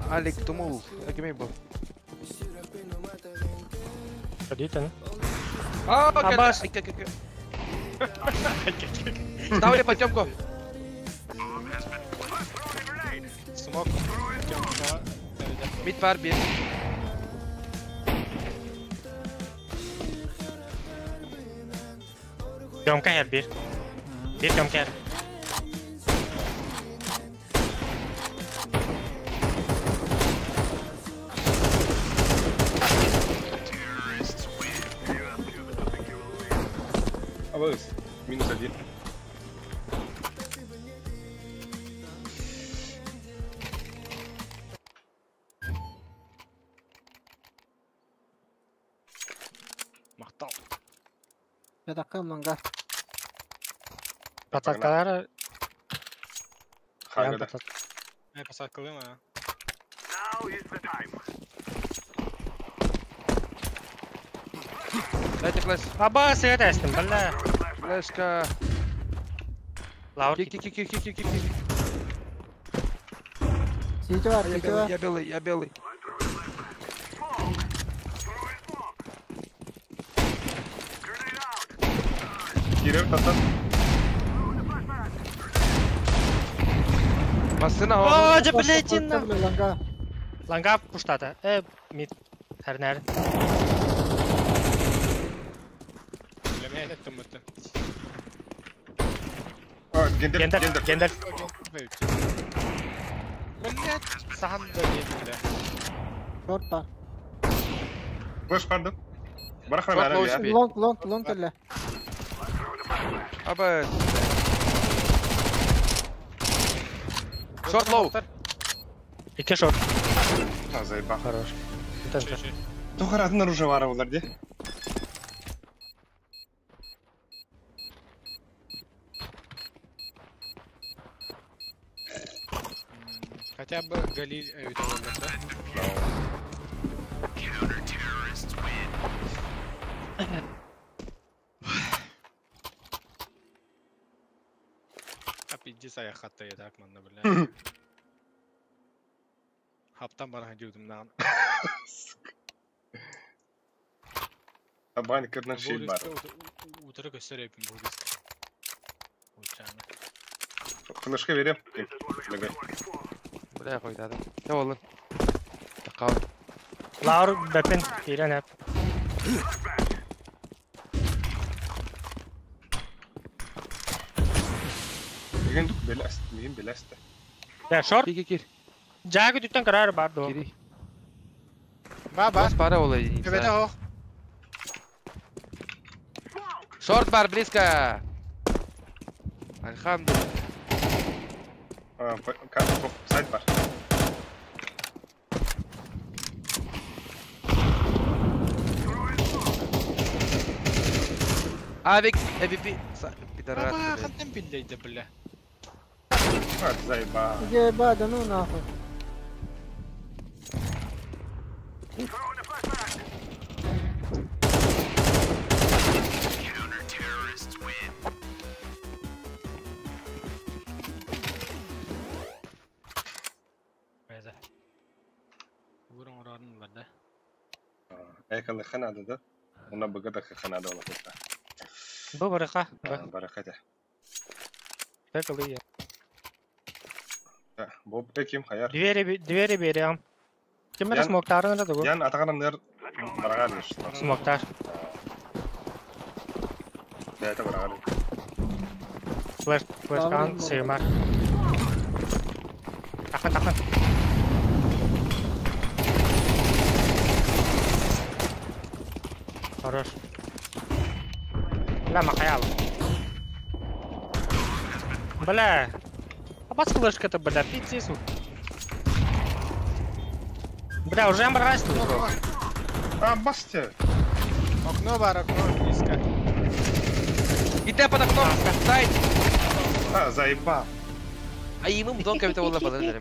Алик, тумул. Акимей был. Подите, А, Абас. Ставили потемку. Смок. Мид бар bir. Темка her bir. Bir темка her. Абас, минус один. Ланга. Посадкалар. Хагада. Посадкалым, а. Дайте флеш. Абас, я тестим, бля. Флешка. Лаур. Ки, ки, ки, ки, ки, ки. Сити бар, сити бар. Я белый, я белый. Басына. О, да блядь, на. Ланга пуштата. Мид. Хернер. Для меня это мыто. Гендер, гендер, гендер. Блядь, сам да нет, Шорт бар. Флеш пардон. Барахна, Лонг, лонг, лонг эле. Аба. Шорт лоу. Икки шорт. А, заебал. Хорош. Тухар атын оружие бары болар, де? Хотя бы Галиль да? Пиздец, я хата я так манна, бля. Хаптан бара дюдум на. Табан кырнан шей бар. Утыры көстөрөпүн бу риск. Учаны. Флешка берем. Бля, койдады. Не болду? Такау. Лаур бепин кирен хеп. Мигин беләсте. Да, шорт. Кир, кир. Жагы түттен карар бар до. Кири. Ба, ба. Пара ола единица. Төбөтө хох. Шорт бар близко. Альхамдулилlah. Сайт бар. Авик, АВП. Пидорас. Хантан биллейді, бля. Заеба. Заеба, да ну нахуй. Экалы ханада да? Она богата ханада она кута. Бу барака. Бараката. Экалы я. Боб эким хаяр. Двери берем. Кимер смоктарын да дугу. Ян атаганнар бараган. Смоктар. Да, это бараган. Флеш, флешкан, сеймар. Тахан, тахан. Хорош. Бля, махаял. Бля. А бас флешка-то, бля, пиздец. Бля, уже амбрась тут. А, басте. Окно бар, окно близко. И ты под окном, сайт. А, заебал. А ему мдон как-то было подожди.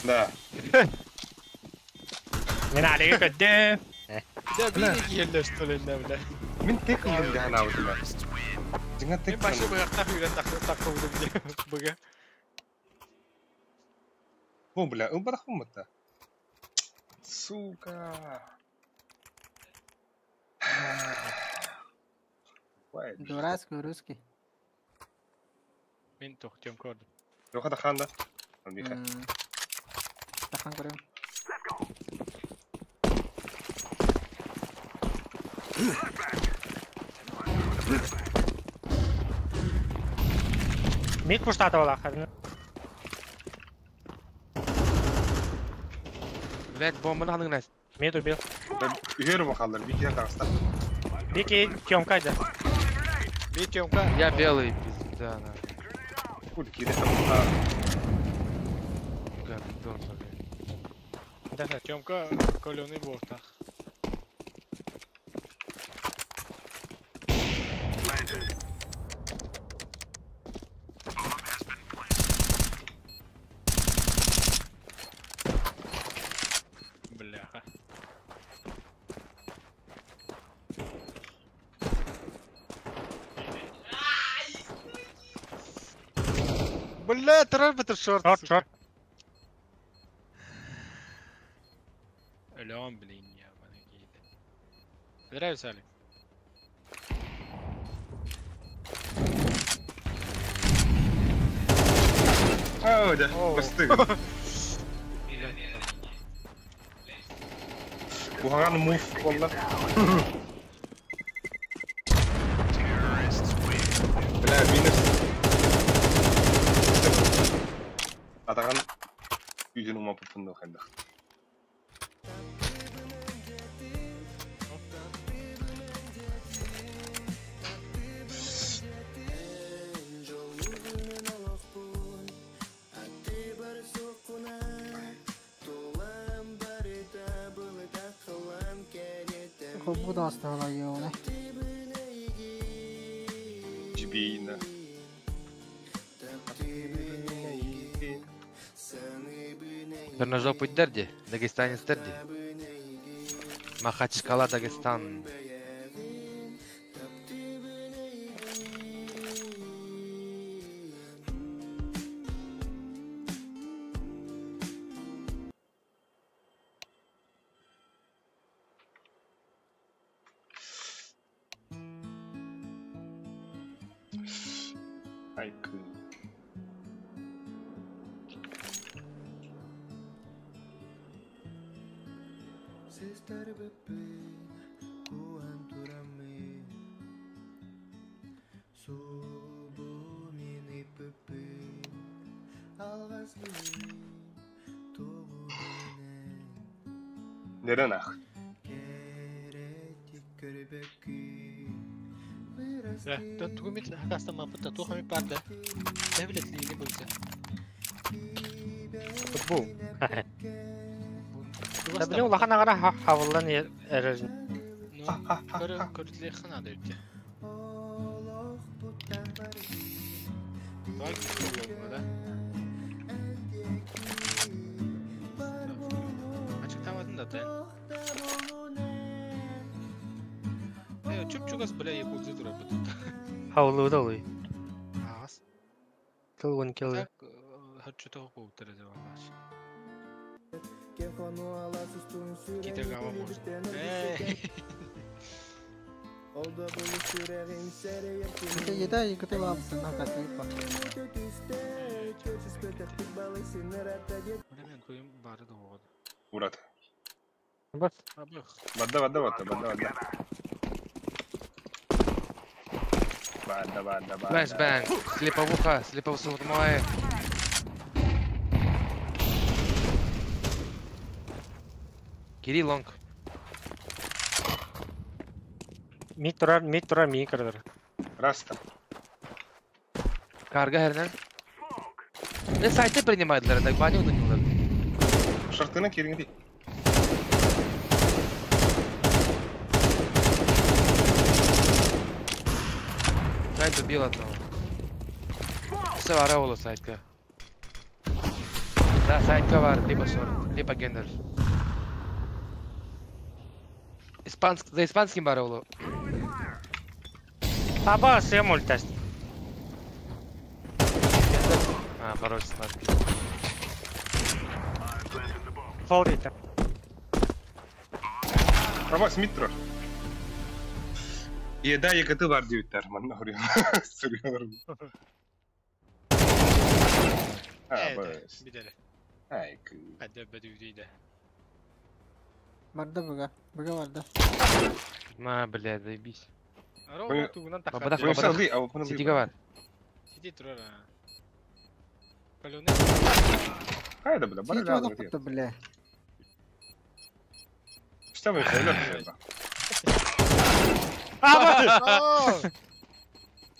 Да. Не надо, да. Да, били еле что ли, да, бля. Мин тек үлгән дә ана үтмә. Җиңә тек. Башы бу якта үлгән так үлгән бу. Бу бля, ул барах бу Сука. Дурацкий русский. Мин тохтем көрдüm. Yok da ханда. Миха. Тахан көрөм. Мид пуштата была, хрен. Блять, бомбаны ханның нәрсе. Мид убил. Үйер бақалар, Бики тағыста. Бики, Тёмка, да. Би Тёмка. Я белый, пизда, на. Куда кире там? Гандон, блядь. Да, Тёмка каленый бортах. Бляха. Бля, это шорт. Шорт, шорт. Алён, блин, я какие-то. Нравится, Алик? О, да, бастык. Кухаган мув болла. Бля, минус. Атаган үйден ума пупунду хайдах. Буду оставила ее, да? Джибина. Черножопый дерди, дагестанец дерди. Махачкала, Дагестан. Нерен ах. Тугумит хакастамаппыт туох эмит баар да. Төһө билэтлиини булса. Футбол. Да били улахан аҕара хавыллан эрэр. Ну, көрө көрүтлээх ханаада үтте. Давай күлүм да. Ачыктамадын да тен. Э, чуп-чугас бля якудзы турар бу тут. Хавыллы да олуй. Аас. Кыл он кыл. Так, хаччы тоҕу кууттар эде валлаш. Ките гава можно. Эй. Еда и кыты лапты на катыпа. Бля, мен туйум бары да оҕоду. Урат. Бас. Абых. Бадда, бадда, бадда, бадда, бадда. Бадда, бадда, бадда. Флэшбэнг. Слеповуха, слеповуха. Кири лонг. Мид турар, мид турар, мии кырдыр. Раста. Карга хернен. Не сайты принимает так баню удалилар. Шартына кириңди. Сайт убил одного. Все вара сайтка. Да, сайтка var, либо шорт, либо гендер. Испанск, за испанским бараулу. Таба сем ультаст. А, хороший испанский. Фолрита. Абас мид турар. Еда егыты бар диэбиттэр манна хоруйар. Суруйалар. А, бас. Бидере. Ай, кы. Хадда бәдүдүйдэ. Барда быга. Быга барда. На, блядь, заебись. Аро тугунан Бабадах, тахар. бабадах. Сиди гавар. Сиди турар. Калюны. Хайда, бля, бара Сити да. олохпут бля. Что вы хотели?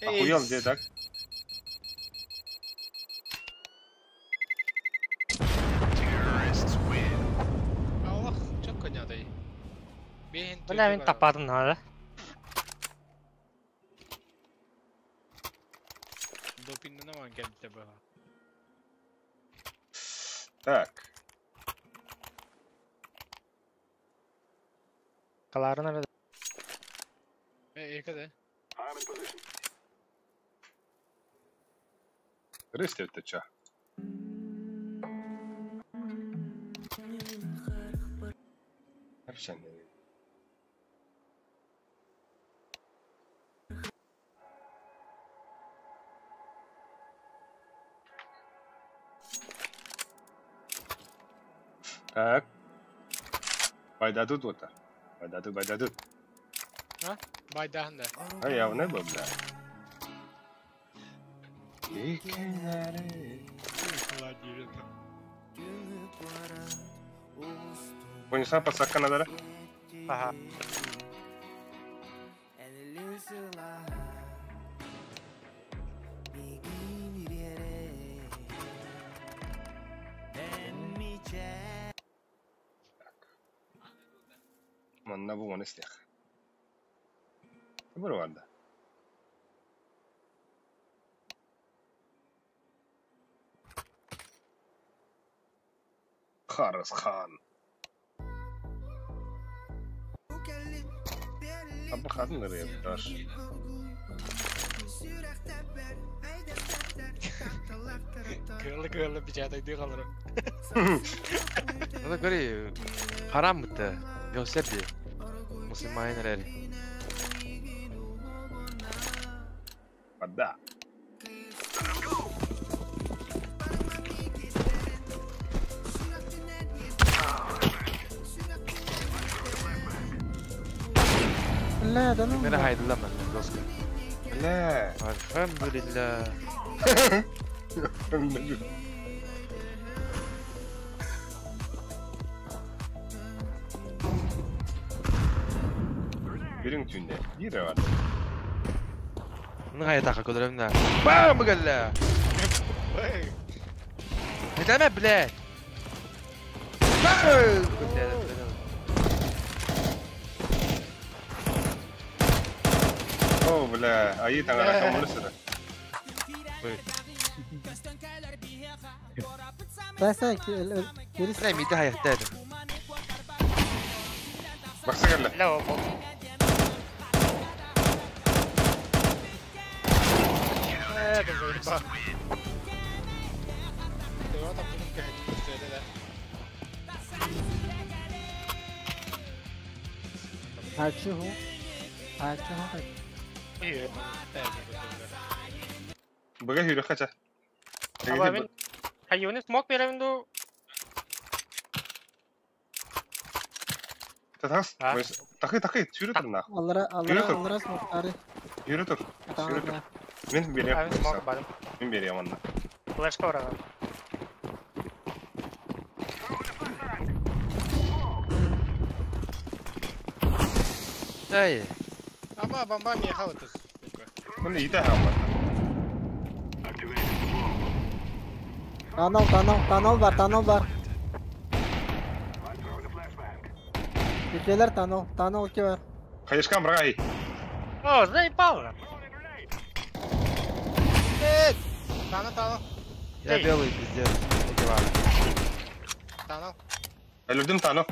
Охуел где так? Аллах, чок конядай. Бейін Бля, мен тападым надо. Допиннен аман келді баға. Так. Каларын арада. Э, екі де. Рыстев ты чё? Вообще не. Так. Байдадут вот. Байдадут, байдадут. А? Байдахында. А явно был, бля. Понесла подсадка надо, да? Ага. Манна бу оны истех. Бір барда. Харыс хан. Абы хатын даш. Кыылы кыылы печатайды қалыры. Это говори, харам бітті. Велосипед. Мусульманин рәри. Вода. Бля, да ну. Мера хайдыла мен, доска. Бля. Альхамдулилля. Бирин түнде. Бире бар. Ну, я так, куда Бам, бля! Это блядь! Бам! О, бля, а и там ракомлюсера. Тайса, кирис. Бля, мида хаяттады. Бакса кэллэ. Ла, Это заебал. Ты вот там да? Хачу. Хачу. Быга хүрэ хача. Аба мен хайуны смок беремин ду. Татас. Тахы тахы, сүрө тур нах. Аллара аллара аллара смоктары. Сүрө тур. Сүрө тур. Мен берем. Смок барым. Мен берем анна. Флешка барам. Дай. Аба бомба мехал это, сука. Мына иде хама. Танал, танал, танал бар, танал бар. Бекелер танал, танал ки бар. Хайышкан брагай. О, заебал. Эй, танал, танал. Я белый, пиздец. Танал. Өлүрдүм танал.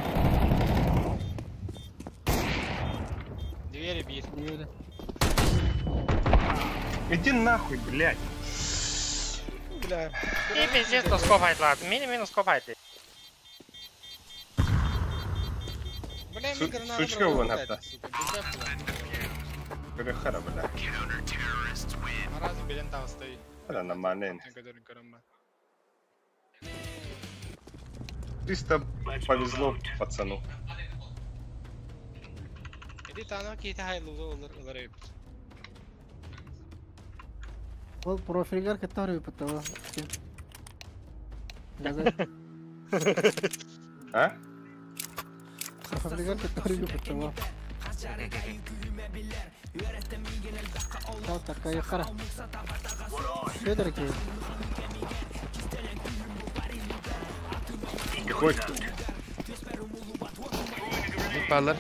Двери бьет. Двери. Иди нахуй, блядь. Бля. И пиздец, то скоп айтлады. Мини минус скоп айды. Бля, ми граната. Сучка вон хатта. Көрө хара, бля. Маразы белен тағыстай. Бля, нормально. Чисто повезло пацану. Иди тана кейте хайлы олар олар өйп. Ол профилгер который выпытал. А? Профилгер который выпытал. Так, такая хара. Федор ки. Какой? Баллар.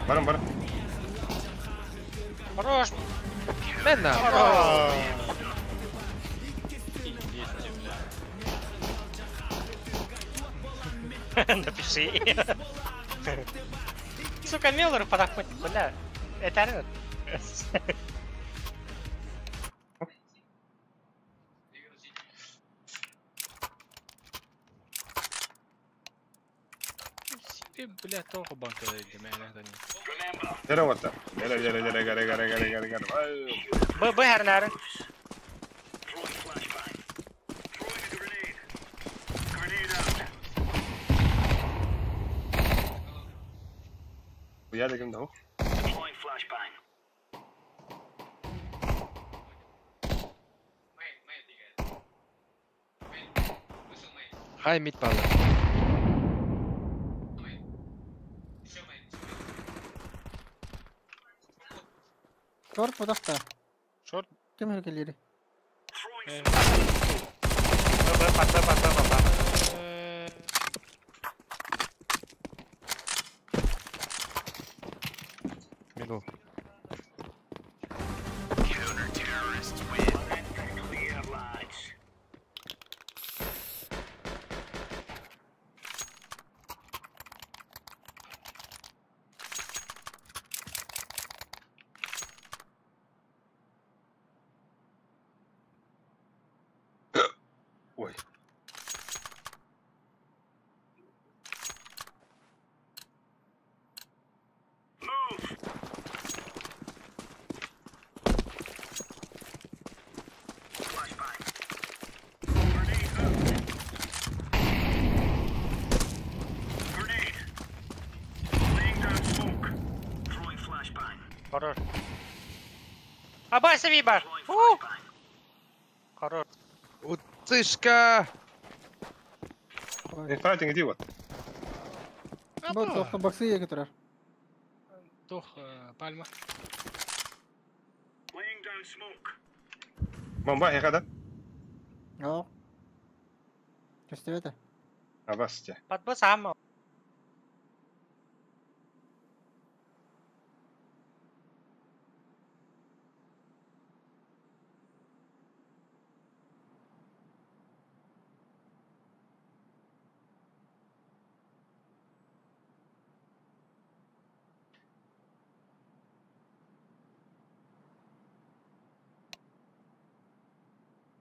Барам, барам. Хорош. Менна. Напиши. Сука, Миллер подохватит, бля. Это арена. Бля, тоғы банкада еді, мәлі. Yere vata. Yere yere yere yere yere yere yere yere. Б, Б, хернары. Я дегем да. Хай мид баллар. Шорт подақта. Шорт. Ким херкелери? Б, Б, Б, Б, Б, Б, Б. Мидл. Ой. Хорош. Абайся, Вибар! Хорош. Утышка! Инфратинг иди вот. Бу тоқта баксы еке тұрар. Тох, пальма. Бомба хекада. О. Көстүбэтэ. Абасте. Подбос ама.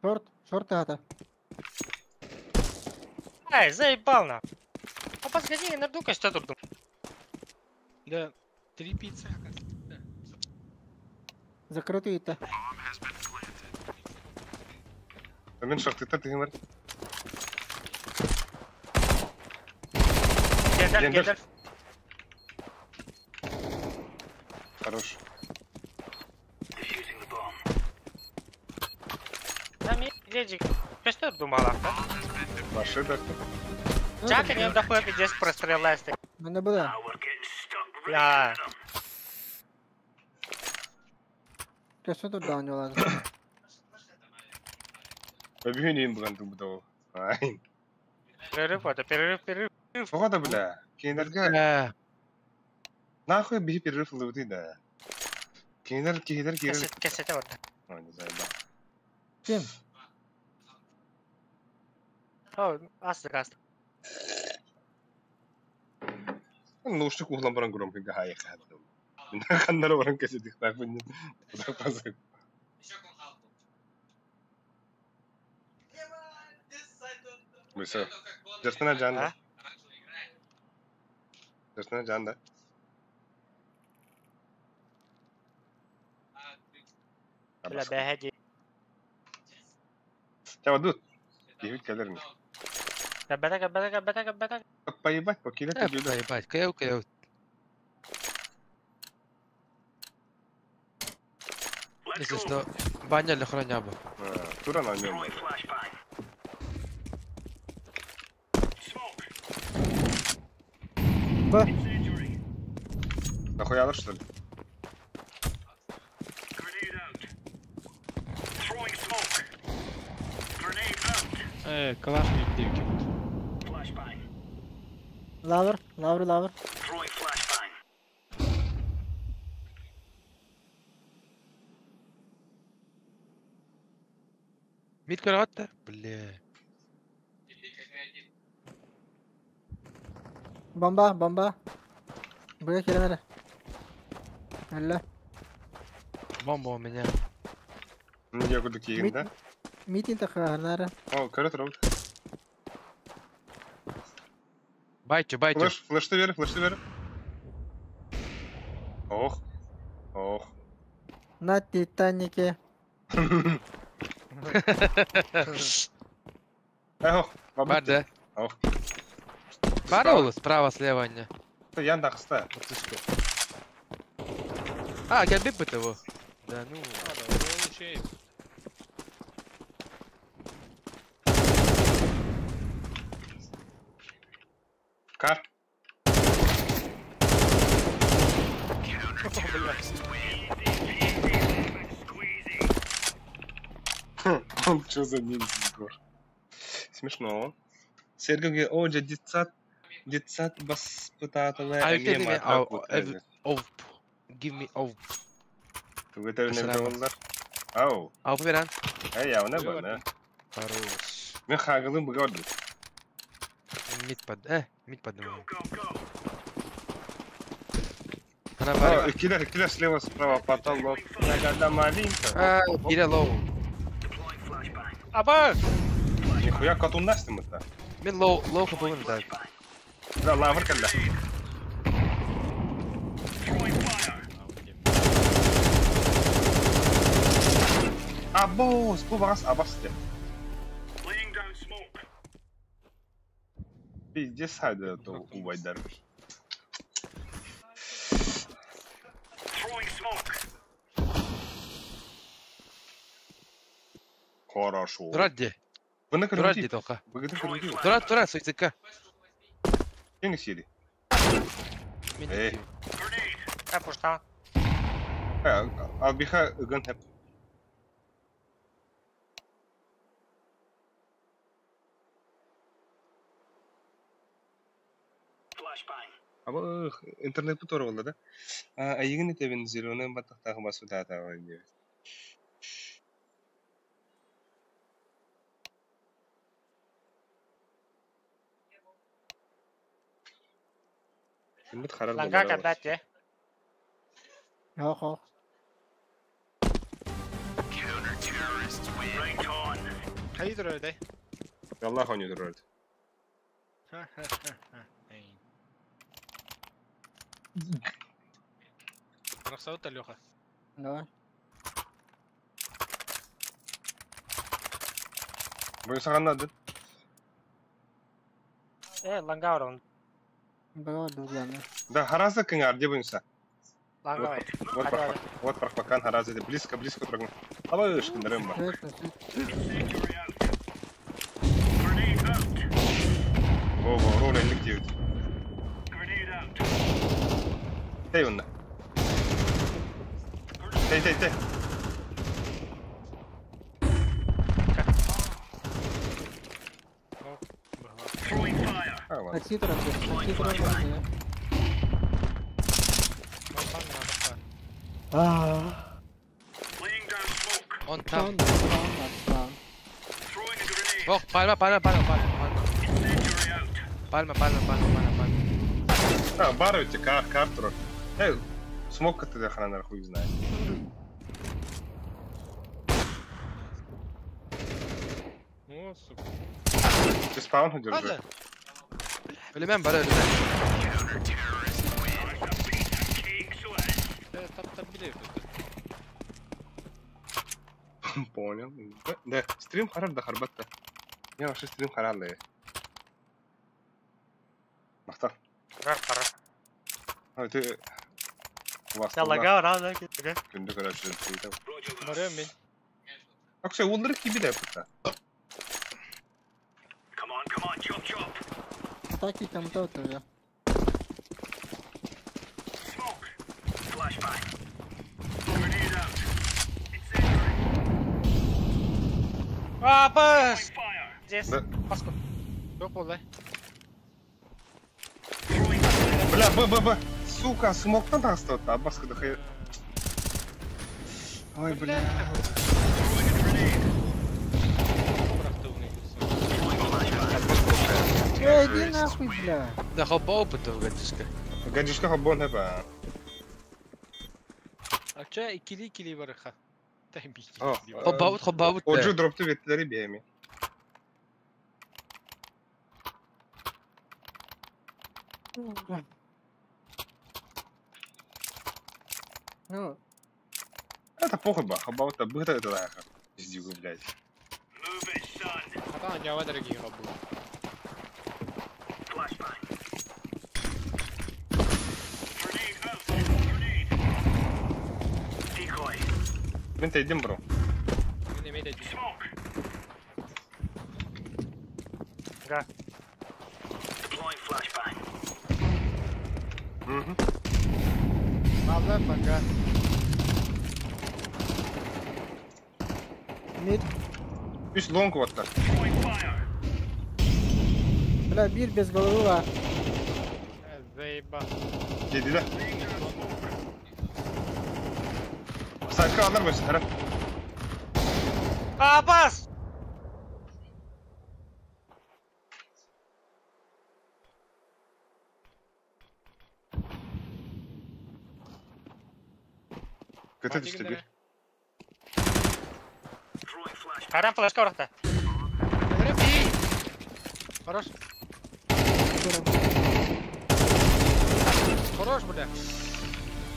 Шорт, шорт ата. Ай, заебал на. А подходи, на дука что тут? Да, три пиццы. Закрытый это. Мен шахтыта ты говоришь? Гендальф, Гендальф. Хорош. Что думала? Ваши да. Чака не дохуя пиздец прострелась. Ну было. Да. Что тут да у него ладно. Побегни им блин тубдо. Ай. Перерыв это, перерыв, перерыв. Погода бля. Кинерга. Нахуй беги перерыв луты да. Кинер кинер кинер. Кассета вот. Ой, не знаю, да. Кем? О, астык, астык. Наушник углам баран громко гахай хадым. Ханнар баран кеседик так бу. Миса. Жастана жанда. Жастана жанда. Бля, бэхэди. Чао, дуд. Киһит кэлэр. Кэбэтэ, кэбэтэ, кэбэтэ, кэбэтэ. Поебать, покидать ты Поебать, кэу, кэу. Если что, баня для храняба. Тура на нем. Б. Нахуя, что ли? Калаш не девки. Лавр, лавр, лавр. Мид кровать-то? Бля. Бомба, бомба. Бля, херенера. Алло. Бомба у меня. Я куда кинь, да? Митинг такая, О, корот, робот. Байтю, байтю. Флэш, флэш ты вверх, флэш ты вверх. Ох, ох. На Титанике. Ох, бабы. Ох. Барол справа, слева не. Я нахста. А, я биб его. Да ну. Кар. Он что за ниндзя, Егор? Смешно. Сергей, о, детсад, детсад бас пытатала. А give me оп. Ты Ау. Ау, побиран. Эй, я не был, Хорош. Мен хагалым бгорды. Мид под, мид под. Она киллер, киллер слева, справа, потолок. Ягода малинка. А, киллер лоу. Аба! Нихуя кот у нас там это. Мид лоу, лоу хапун да. Да, лавр когда. Абос, бу багас абас де. Пиздец, хайда то убайдар. Хорошо. Дурадди. Дурадди только. Дурад, дурад, суйцика. Кем сири? Эй. Я пушта. Албиха гын хеп. Аба интернет бу туора буолла да. Айыгын этэбин зеленый баттахтаах бас утаатаҕа диэбит. Киммит харар Ланга буолара кабат же. Yok yok. Right on. Хайдыр öyle. Аллах ойнуур өрөд. Рахсаут Леха. Давай. Бу саҕаннадын. Ланга орон. Бага дуганы. Да, хараза кыңар деп ойнса. Ланга. Вот вот вот прохпакан хараза де близко близко турган. Ала ышкындырым ба. Incendiary out. Grenade out. Во во роль элик диэбит. Grenade out. Тей онна. Тей тей тей. Throwing fire. А, ладно. Такси tarafı. Taksi tarafı. Laying down smoke. Он там. Tamam tamam tamam. Throwing a grenade. Ох, пальма, пальма, пальма, пальма, пальма. Incendiary out. Пальма, пальма, пальма, пальма, пальма. А, бар өте кар кар турар. Эй, смок кытты хананар хуй знает. О, сука. Ты спаун держи. Өлемен бар, өлемен. Cake, so it is. Тап-тап биле. Понял. Да, стрим харар да харбатта. Я вообще стрим харар ли. Махтар. Харар харар. А ты вас. Я ланга орон. Күндү көрөчү дейт. Барыам мен. Аксы улдыр киби да пыта. Come on, come on, chop chop. Таки там то то. Smoke. Flashbang. Grenade out. Incendiary. Апас. Fire. Здесь. Да. Паску. Жоқ болды. Throwing fire. Бля, Б, Б, Б. Сука, смоктан тагыстап атты. Аббаска да хай. Ой, бля. Throwing a grenade. Эй, иди нахуй, бля. Да хопа опыта в гадишка. Гадишка хабон хэба. Акча икили-икили барыха. Тайм би. Хопа хопа опыт. Оджу дропту беттери биэми. Ну, Это похуй ба, хаба это быта это да. Пиздюгу, блядь. Move it, son. Ата жава дорогие хабу. Flashbang. Grenade out. Grenade. Decoy. Мен тейдим, бро. Мен эме дейт. Smoke. Га. Deploying flashbang. Угу. Алла пока. мид. Үс лонг вот так. Throwing fire. Бля, бир без головы ва. Заеба. Деді да. Сайтка алар мısın? Хара. Апас. Көтө түстү бир. Throwing flashbang. Харан флешка орохта. Хорош. Хорош, бля.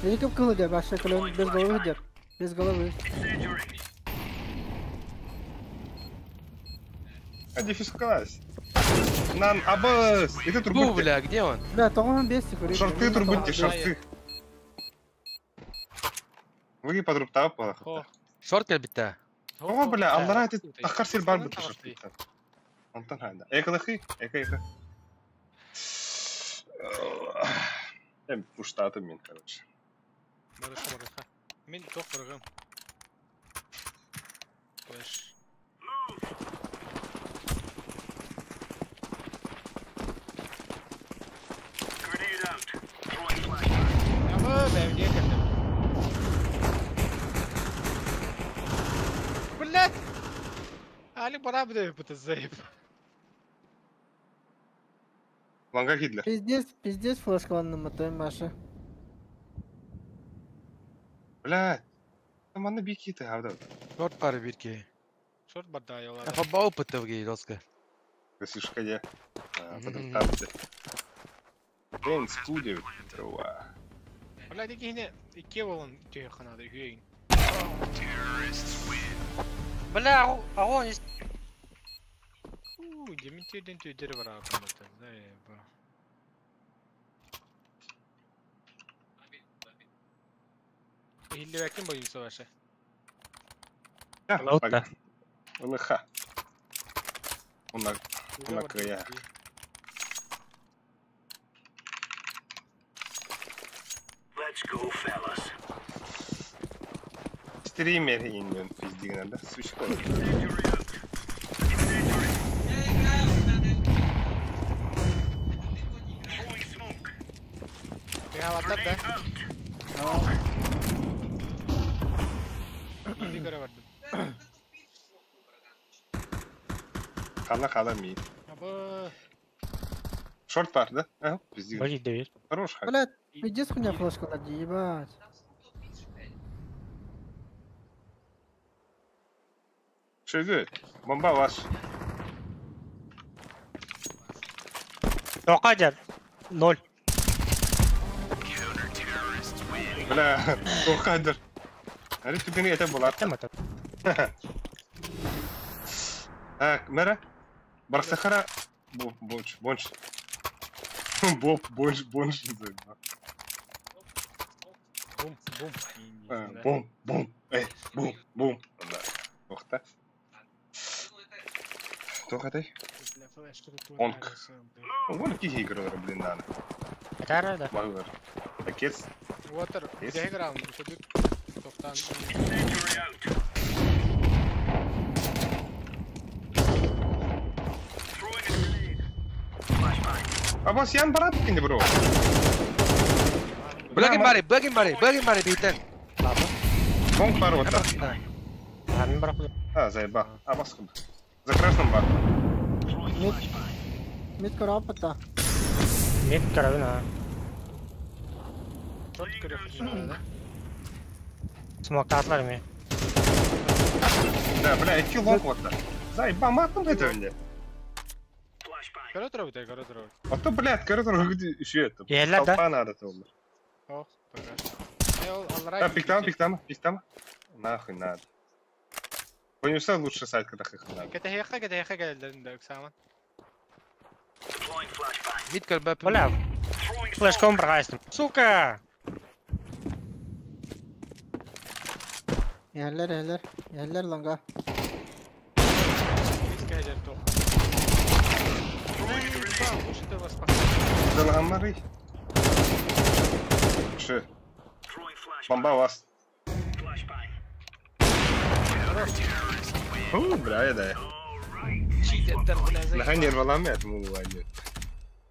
Я не кылы деп, вообще кылы без головы деп. Без головы. Incendiary. А дефискалась. Нан абас. Это Бу, турбутте. бля, где он? Бля, тоғын бес типа. Шорты турбутте, шорты. Вы подруптап бала. Хо. Шорт кэлбитэ. О, бля, аллара это тахар сир бар бит шорты. Онтон хайда. Экалахи, эка эка. Эм пуштатым мен, короче. Барыха, барыха. Мен тоқ барыгым. Флеш. Move. Grenade out. Али бара бит бу заеб. Ланга кидлер. Пиздец, пиздец флешкаланным мотоем, Маша. Блядь. Там манна бики ты хавда. Шорт бар бирки. Шорт бар да yola. Хаба опыт в гейроска. Слушай, я. Подожди. Дэн скудев. Трова. Бля, дикине икки болон түйе ханады үйейін. Бля, огонь есть. У, деминтерден түйдері бар апамата. Заеба. Хиллебеккин боюнса башы. Лаутта. Лыха. Она кая. Let's go, fellas. Стример инен пиздигнен да, сучка. Бегалаттар да. Иди көрө бардым. Хала хала ми. Абы. Шорт бар, да? Ага, пиздигнен. Вроде дверь. Хорош хак. Блядь, пиздец хуйня флешка надо, ебать. Шөгө, бомба ваш. Тоқадер. Ноль. Бля, тоқадер. Ари түгені это болар. Тем это. Так, мэра. Барсахара. Бонч, бонч. Боб, бонч, бонч. Бум, бум. Бум, бум, эй, бум, бум. Тоқта. Тоқатай. Онк. Вон какие игры, блин, надо. Это да. Баглер. Такец. Water, где играл? Тоқтан. А бас ян барат кинди бро. Блэгин бари, блэгин бари, блэгин бари битен. Бонг бар вот. А, мен барап. А, заеба. А бас кым. За красным бар. Мид. Мид коробка. Мид коробина. Шорт көрө да? Смок татлар ми. Да, бля, эки лонг вот. Заеба, матом это мне. Көрө турабыт, көрө турабыт. А то, блядь, көрө турабыт еще это. Еллер да. Толпа надо тоже. Ох, пока. Да, пиктама, пиктама, пиктама. Нахуй надо. Понюса лучше сайт, когда их надо. Кетехеха, кетехеха келдерин да, Оксана. Бля, флешком прогайстым. Сука! Yerler, yerler, yerler ланга. Заламары. Ше. Бомба вас. О, бля, я да. Бля, нервалами отмывали.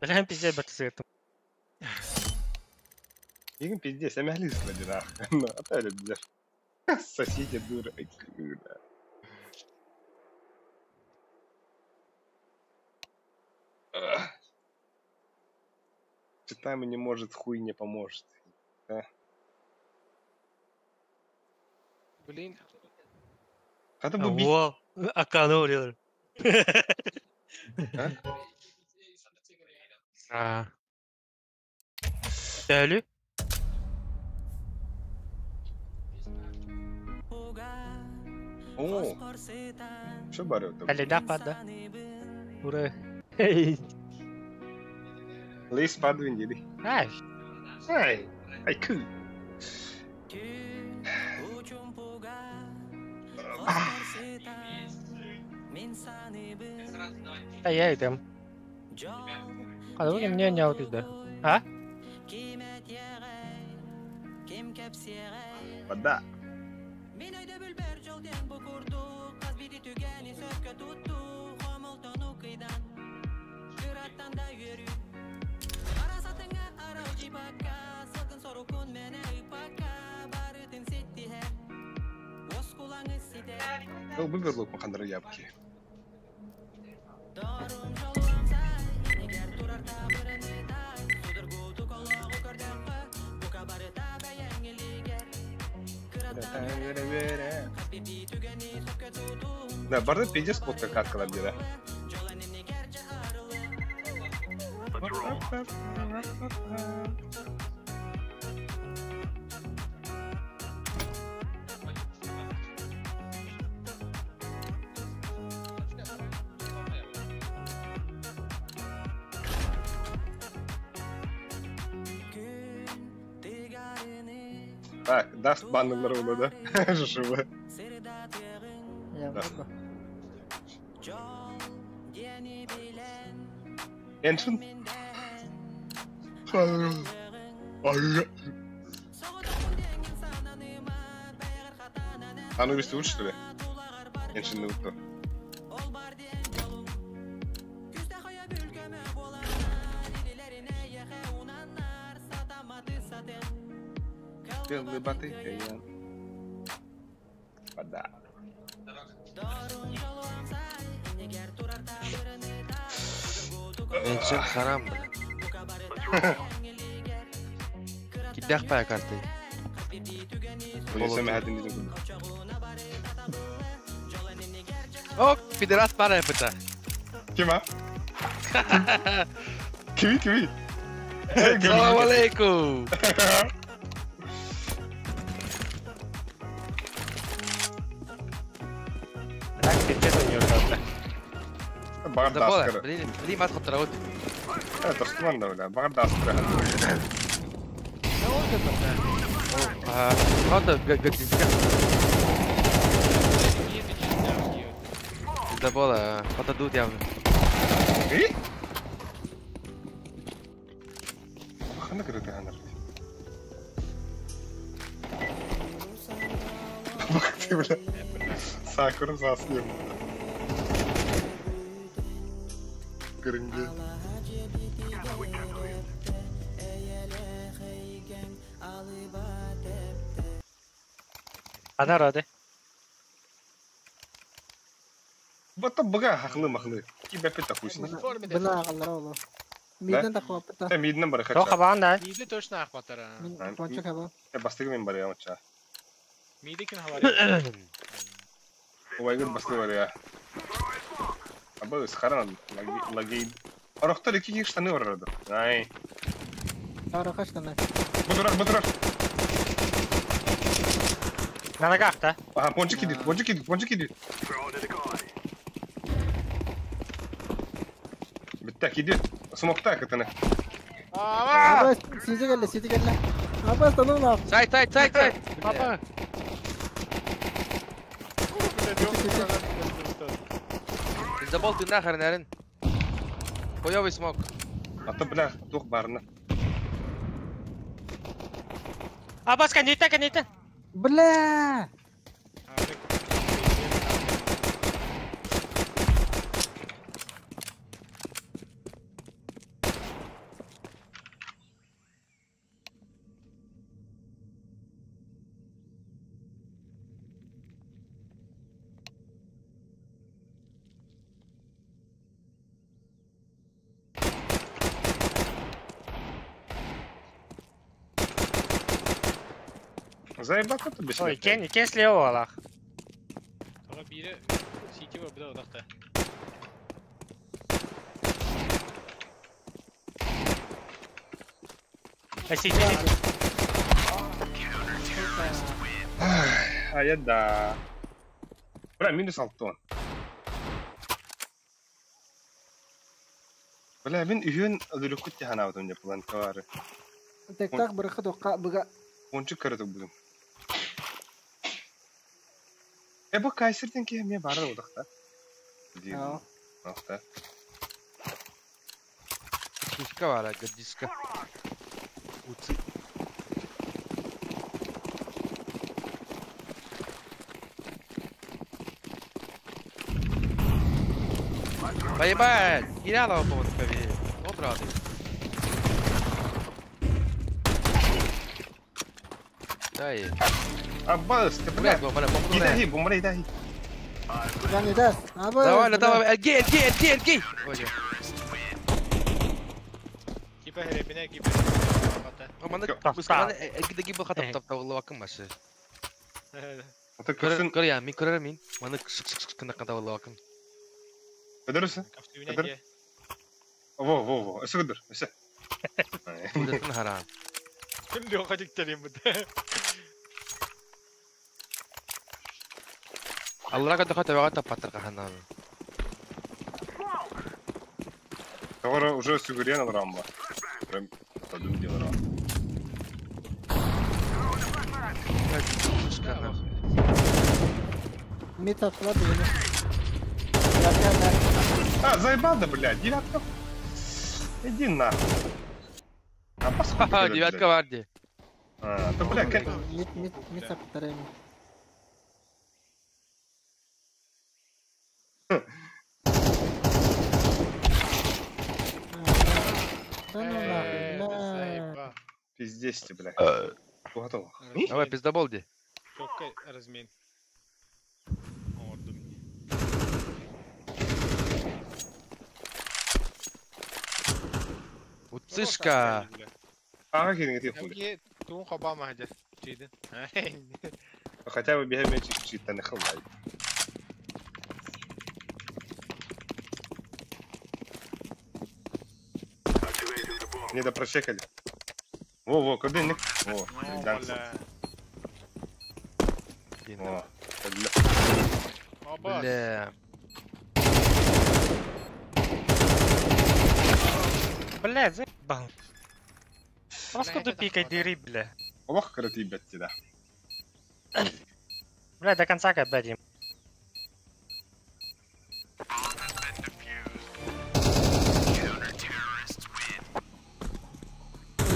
Бля, пиздец, баксетом. Игн пиздец, я мяли смотри, нахуй. Опять, бля. Соседи дурак, бля. Читаем не может, хуй не поможет. Да. Блин. Когда бы бить? Акану А? Дәлі? О, что барю? Әлі да пада. Ура. Лис падвин диди. Ай. Ай, ай ку. А я идем. А давай мне не аутиз да. А? Вода. Ол выбер лук махандыр ябки. Да, барды пиздец плотно каткалар деді. Так, даст баннер да? Жишевы. Эншин? А ну лучше, что ли? Эншин утро. Белый баты, я. Вода. Эншин харам, бля. Кидах пая карты. О, пидорас пара это. Кима? Кими, кими? Салам алейкум. Бағар Блин, блин, мат хотраут. Тостман да, бля, бағар даскыры. Правда, гадиска. Забола, подадут явно. И? Хана кырыты ханар. Бак ты, бля. Сакура заснем. Көрінге. Ана рады. Бата бага хахлы махлы. Кибе пета хуйсин. Бына ағалар олы. Миден тақуап біта. Миден бары хача. Тоқа баған да. Миди точно ақпатар. Пончик хаба. Бастығы мен бары ямыча. Миди кім хабар? Овайгыр бастығы бар я. Абы схаран лагейд. Арахтар iki штаны бар арада. Ай. Арақа штаны. Бутурар, бутурар. На ногах, да? Ага, пончик идет, пончик идет, пончик идет. Беттак идет. Смок так это на. Абас, сиди келле, сиди келле. Абас, тану на. Сайт, сайт, сайт, сайт. Папа. Забол ты нахер, наверное. Хуёвый смог. А то, бля, тух барна. Абас, канита, канита. Бля! Заебал ты бесит. Ой, кен, кен слева Аллах. Тоға бири сити бар буда одақта. Сити. А я да. Бля, минус алтон. Бля, мен үйін өліріп күтте ханавдым деп бұлан товары. Тек-так бір қыд оққа бұға. Ончы кірдік бұдым. Бу кайсерден ке мен бары одақта. Деймін. Одақта. Диска бар, диска. Уцы. Поебать! Кирялова по-моему, Отрады. Дай. Аббас, ты блядь, бомбара, бомбара, дай. Давай, давай, альги, альги, альги, альги. Кипа херепине, кипа. Команда, команда, альги даги был хатап, тап, тап, лавакым маши. Ата көрсүн. Көр я, мин көрөр мин. Маны шык-шык кына катабыллабакын. Көдөрүсү. Көдөр. Во, во, во. Өсө көдөр. Өсө. Көдөрүн харан. Лёха диктерим бу. Аллара көдө хөтөбөҕө таппаттар хаһаннаан. Тогора уже сүгүрүөн аларам ба. Прям тадым делара. Мид атла дигени. А, заебал да, блядь, девятка. Иди нахуй. А паскуда. Девятка варди. А, то, бля, как... Мид, мид, мид саптарайм. Да ну нахуй, бля. Пиздец ты, бля. Готово. Давай, пиздобол ди. Только размен. Утсышка. Ага, кирин хули. Туун хабама хадя. Чейден. Хотя бы бегаем чуть-чуть, не хавай. Не да прочекали. Во-во, куда не? Во, бля. О, бля. Бля. Бля, заебал. Паскуда пикай дыри, бля. Ох, крути, блядь, тебя. Бля, до конца как им.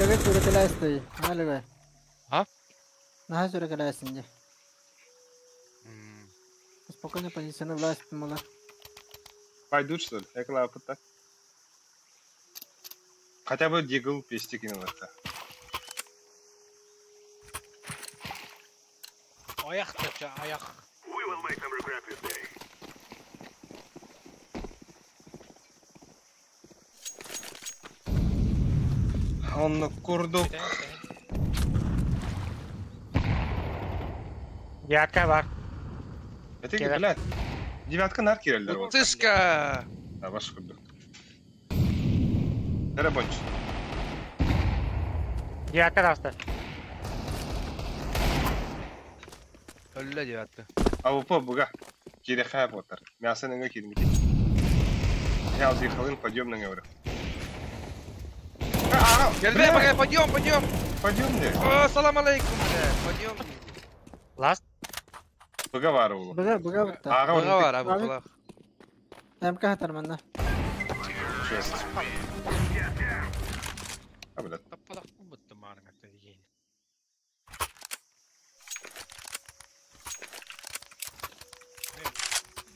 Легай сүрекеләсти. А, легай. А? Наха сүрекеләсин Спокойно позиционы власть мала. Пойдут, что ли? Я клава так. Хотя бы дигл пести кинул это. Аяқ тапча, аяқ. Он на курдук. Девятка бар. Это, блядь, девятка нар киреллер. Утсышка! Да, ваш курдук. Тарабонч. Девятка даста. Өллө девятка. АВП буга. Кире хайп отар. Мясо ныңа кирмити. Я отъехал, пойдем на говорю. Бля, бля, пойдем, пойдем. Пойдем, не. О, салам алейкум, бля. Пойдем. Ласт. Буга вару. Буга, буга. Буга вар, буга. МК хатар манна. А, блядь.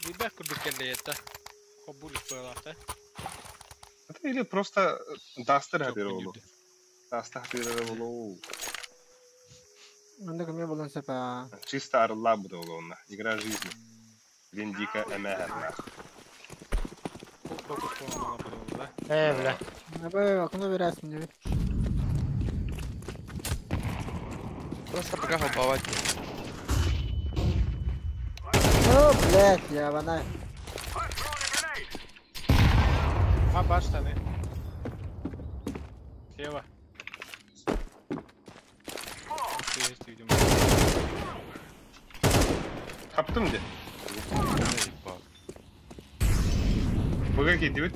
Ребят, курдук это. Это или просто дастер хатыролу. Дастер хатыролу. Чисто орла буду. Игра жизни. Линдика эмэхэрнах. Бля. Просто пока хлопавать. О, блядь, я вона. А, баштаны. Слева. Есть, видимо. Хаптым где? Вы какие, девять?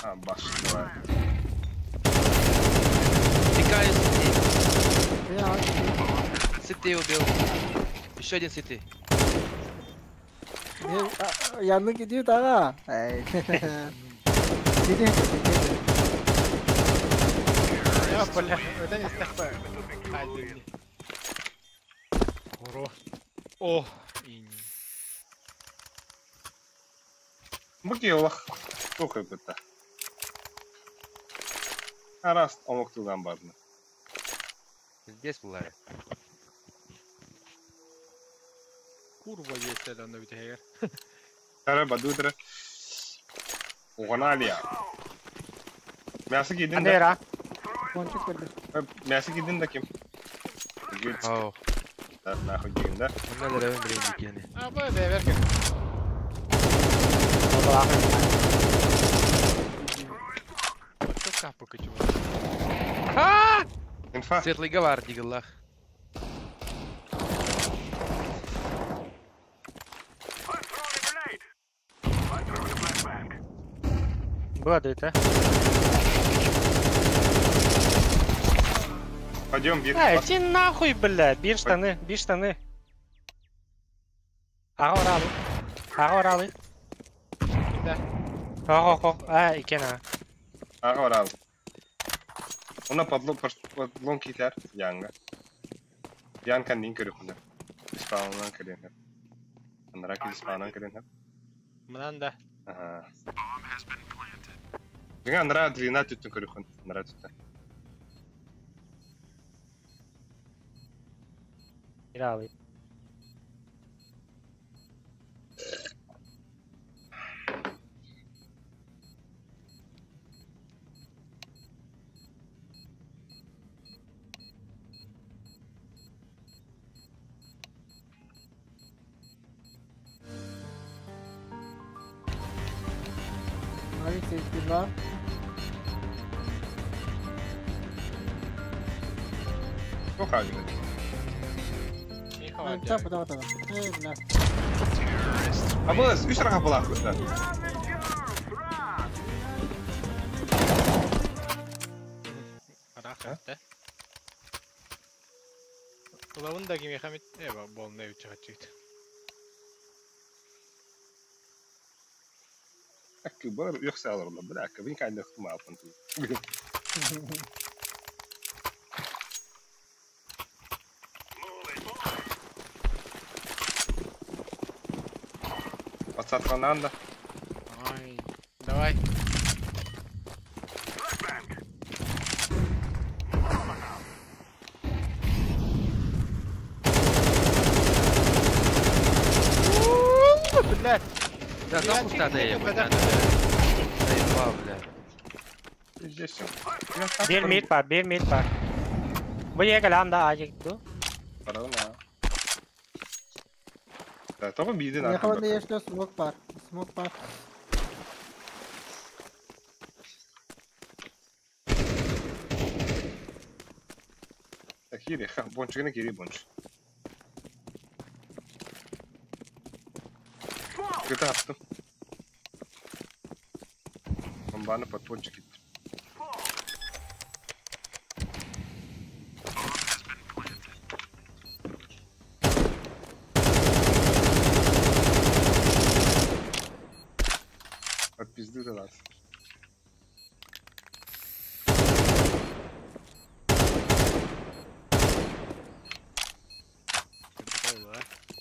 А, баш, давай. Пикаю сети. Сети убил. Еще один сети. Yanlık gidiyor daha. Gidiyor, gidiyor. Ya бля, это не стахпа. О, Бу киолах. Сколько это? А раз омоктуган барны. Здесь была. Курва есть это на витягер. Тара бадудра. Уганалия. Мясо кидин да. Мясо кидин да ким? Гюльцк. Ау. Да, нахуй дигин, да? Онна леревен билин дикени. А, бу бэберге. Что капы кычу? Инфа. Светлый гавар дигыллах. Было это. Пойдем, бир. Эй, иди нахуй, бля, бир штаны, бир штаны. Ага, оралы. Ага, оралы. Да. Ага, ага, а, икена. Ага, оралы. Она подлон китер, янга. Ян кан нин көрүхүнэ. Спаунан көрүнэ. Анраки спаунан көрүнэ. Мынан да. Ага. Дигэн анра длина түттүн көрүхүн. Анра түттүн. Иралы. Ай, 2. Что хавили? Чапа, давай, давай. Эй, бля. А было, үс раха была, да. Раха, да? Улавын да кими хамит, эва, болны үчі хачыт. Акы, бар يخسى على الله بلا أكا، بين كان عندك ما أفنت. Подсадка. Ай, давай. Блядь. Да, там пуста, я Заебал, бля. Здесь все. Bir mid var, bir mid var. Bu yerге да ажык ду. Правильно. Да, только биди Я нахуй. хаванда если смок пар. Смок пар. Кири, ха, бончик на кири бонч. Kötü attım. Бомбаны под пончик gitti. От пизды до нас.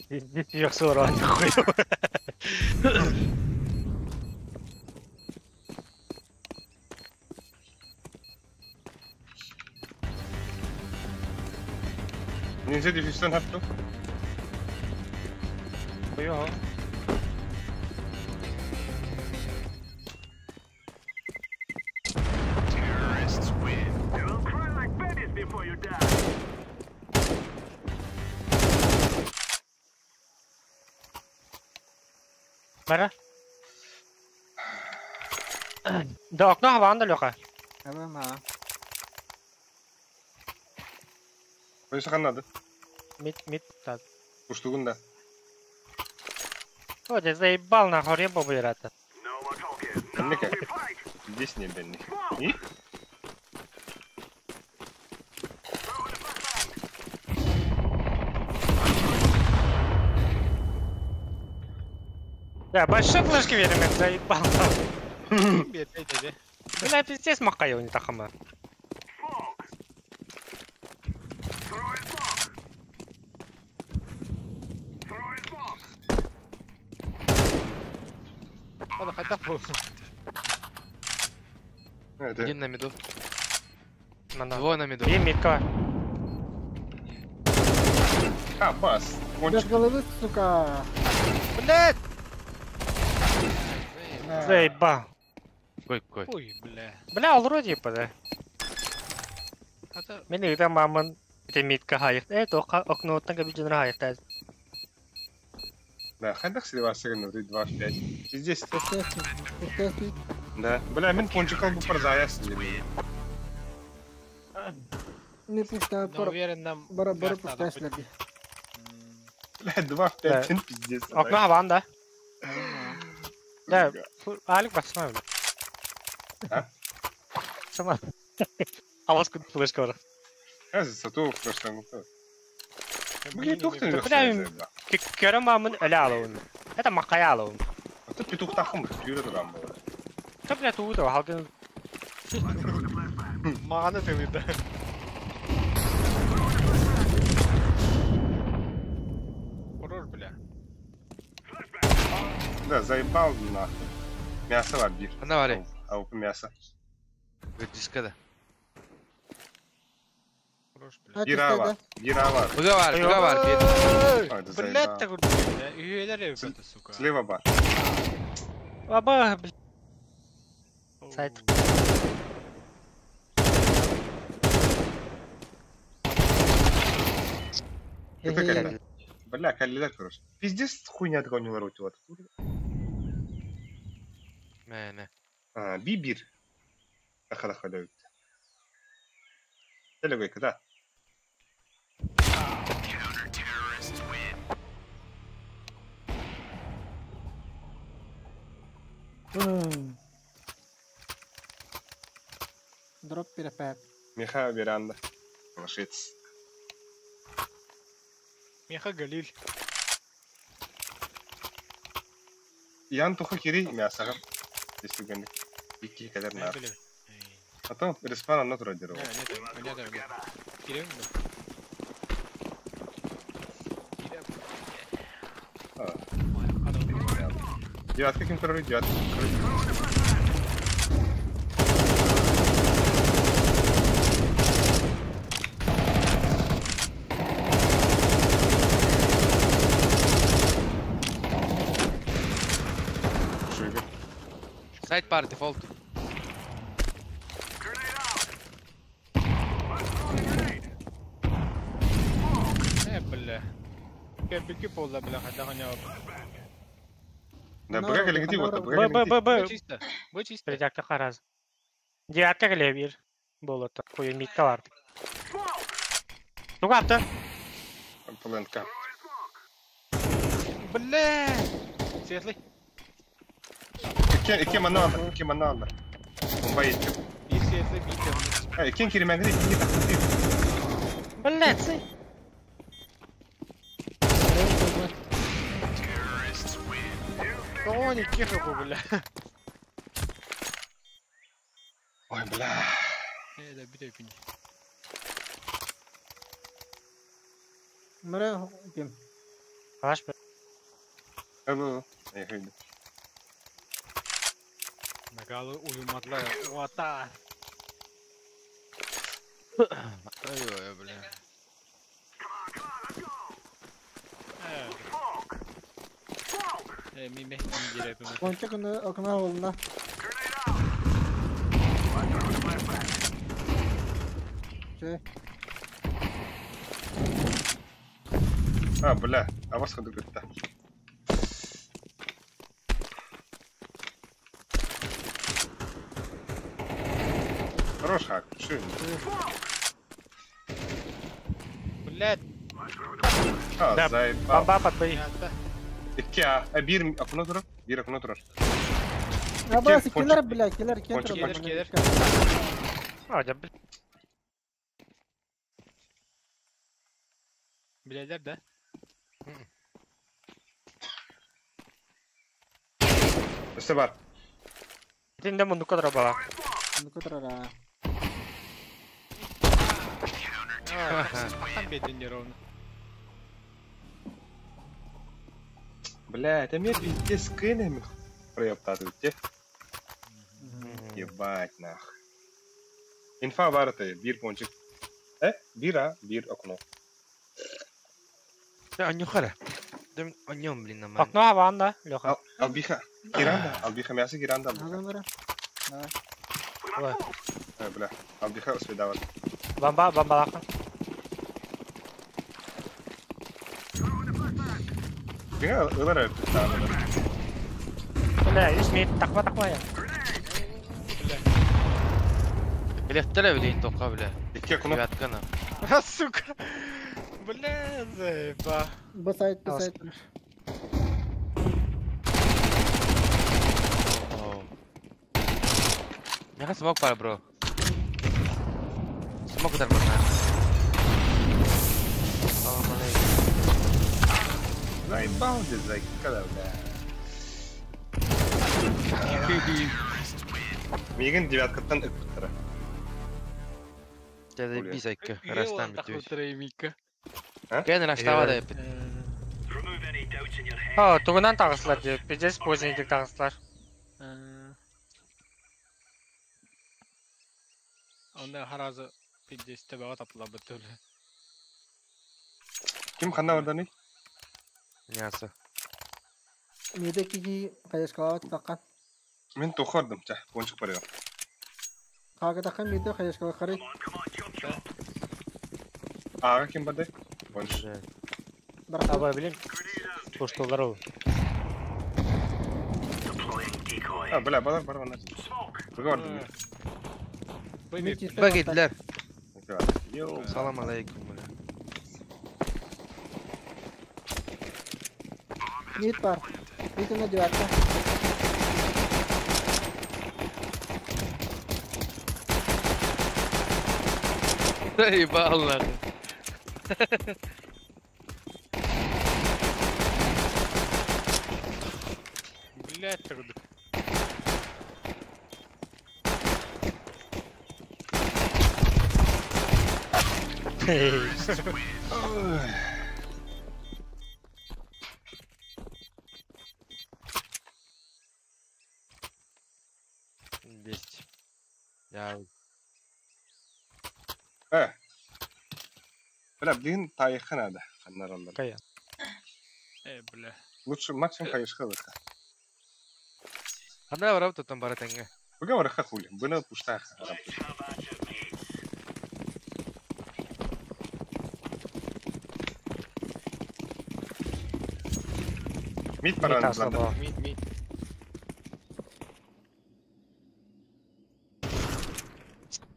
Здесь yoksa oran koyuyor. Ninja diffusion have to. Koyuyor. You'll cry like babies before you die. Бара. Да, окно хаванда лёха. Давай, ма. Қойса қанады. Мид, мид, да. Уштугун да. О, ты заебал нахуй ребу вырата. No more talking. Now Ника. we fight. Здесь не бенни. И? Да, большой флешки верим, заебал нахуй. Бет, Бля, пиздец махаю не тахама. Smoke. Throwing smoke. Throwing smoke. Ладно, хотя бы. Это Один на миду. Мана. Двое на миду. И мидка. А, бас. Без Пончик. головы, сука. Блядь! Заебал. Кой, кой. Ой, бля. Бля, ол вроде да. Это Мени там мамын Это митка хайык. Тоқа окноттан кабиджанра хайык. Да, хайдах сливаться на 2 в 5. Пиздец. Да. Бля, мин пончикал бы парзая сидели. Не пусть Но уверен, нам бара бара пустая следи. Бля, 2 в 5, пиздец. Окно хаван, да? Да, Алик басма, бля. А? Сама. Авас кут флешка бар. Я зато флешка. Бля, тухты Бля, көрөм бамын өлө алуун. Это макая алуун. Это петух тахым, түйрө турган болот. Та бля тууда халгын. Мағаны тылыды. Хорош, бля. Да, заебал нахуй. Мясо бар бир. Ана бар. Ауп мясо. Дискада. Хорош, бля. Гирава, гирава. Быга бар, быга бар. Блядь, так вот, бля. Үйелер сука. Слева бар. Аба, бля. Сайт. Это когда? Бля, каллилер, короче. Пиздец, хуйня такого не лоротила. Мэ, А, бибир. Аха-аха, да. Телегойка, да. Дроп перепэп. Миха веранда. Лошец. Миха Галиль. Ян туху кири мясо. Если гонит. Ики кадер на. А то респан оно трудировал. Нет, нет, нет. Кирилл. Девятка кем король, девятка король. Сайт бар дефолт. Бля. Кепики пола, бля, хотя гонял. Да, б калигти вот, Б, Б, Б, Б. Чисто. Б чисто. Придякта хараз. Девятка калебир. Болото. Хуй митка бар. Тугапта. Пленка. Бля. Светлый. Икки мананда, икки мананда. Бомба икки. Bir светлый, bir темный. А, икки киремәгә икки тахты. Блядь. Кого они киху, бля? Ой, бля. Да, бит пини. Мре, кем? Алаш. Алло. Я хайду. Нагалы уйумадлар. Уата. Ой, бля. Ми директно. Пончик на окна волна. Че? А, бля, а вас ходу гытта. Хорош хак, шин. Блядь. А, заебал. Бомба подбей. Икки А, бир окно турар, бир окно турар. А, бас, киллер, бля, киллер, киллер, киллер. А, да, бля. Блядь, да? Өстө бар. Тинде мундука турар бала. Мундука турар. Там беден неровно. Бля, это мне пиздец кынами проептаты, те. Ебать нах. Инфа бар это, бир пончик. Бир, а, бир окно. Да, анюхара. Да, анем, блин, на Окно хаван, да, Леха. Албиха, киранда, албиха, мясо киранда. Давай. Бля, албиха успедават. Бомба, бомба лаха. Дьиҥэ ылар эбиппит даҕаны. Бля, үс мит такма-такма я. Бля. Билеттер билейин тоққа бля. Икки окно. Девятканы. А, сука. Бля, заеба. Б сайт, Б сайт. Меха смок бар, бро. Смок удар бар. Салам алейкум. Заебал здесь, закикала, бля. Мигин девяткаттан ыкпыттара. Заебись, айка. Растан битүүс. Мика. Кен раштава да эпит. О, тугунан тағыслар деп. Пиздец позднейдик тағыслар. Онда харазы пиздец тебеға тапыла бітті. Ким ханна барданы? Мясо. Меде киги хаешкалава таққан. Мен тохардым, ча, пончик бар. Қага таққан меде хаешкала қарай. Ага ким барды? Пончик. Аба билем. Поштолар ол. А, бля, бар бар бар. Бага бардым. Багетлер. Салам алейкум, бля. Мид бар. Мид на девятка. Заебал нахуй. Блять, труд. Десять. Я... Бля, блин, таиха надо. Кая. Бля. Лучше максимум хаешка выха. Хана барап там баратанга. Бага бараха хули. Бына пуштаха. Мид паран. Мид, мид.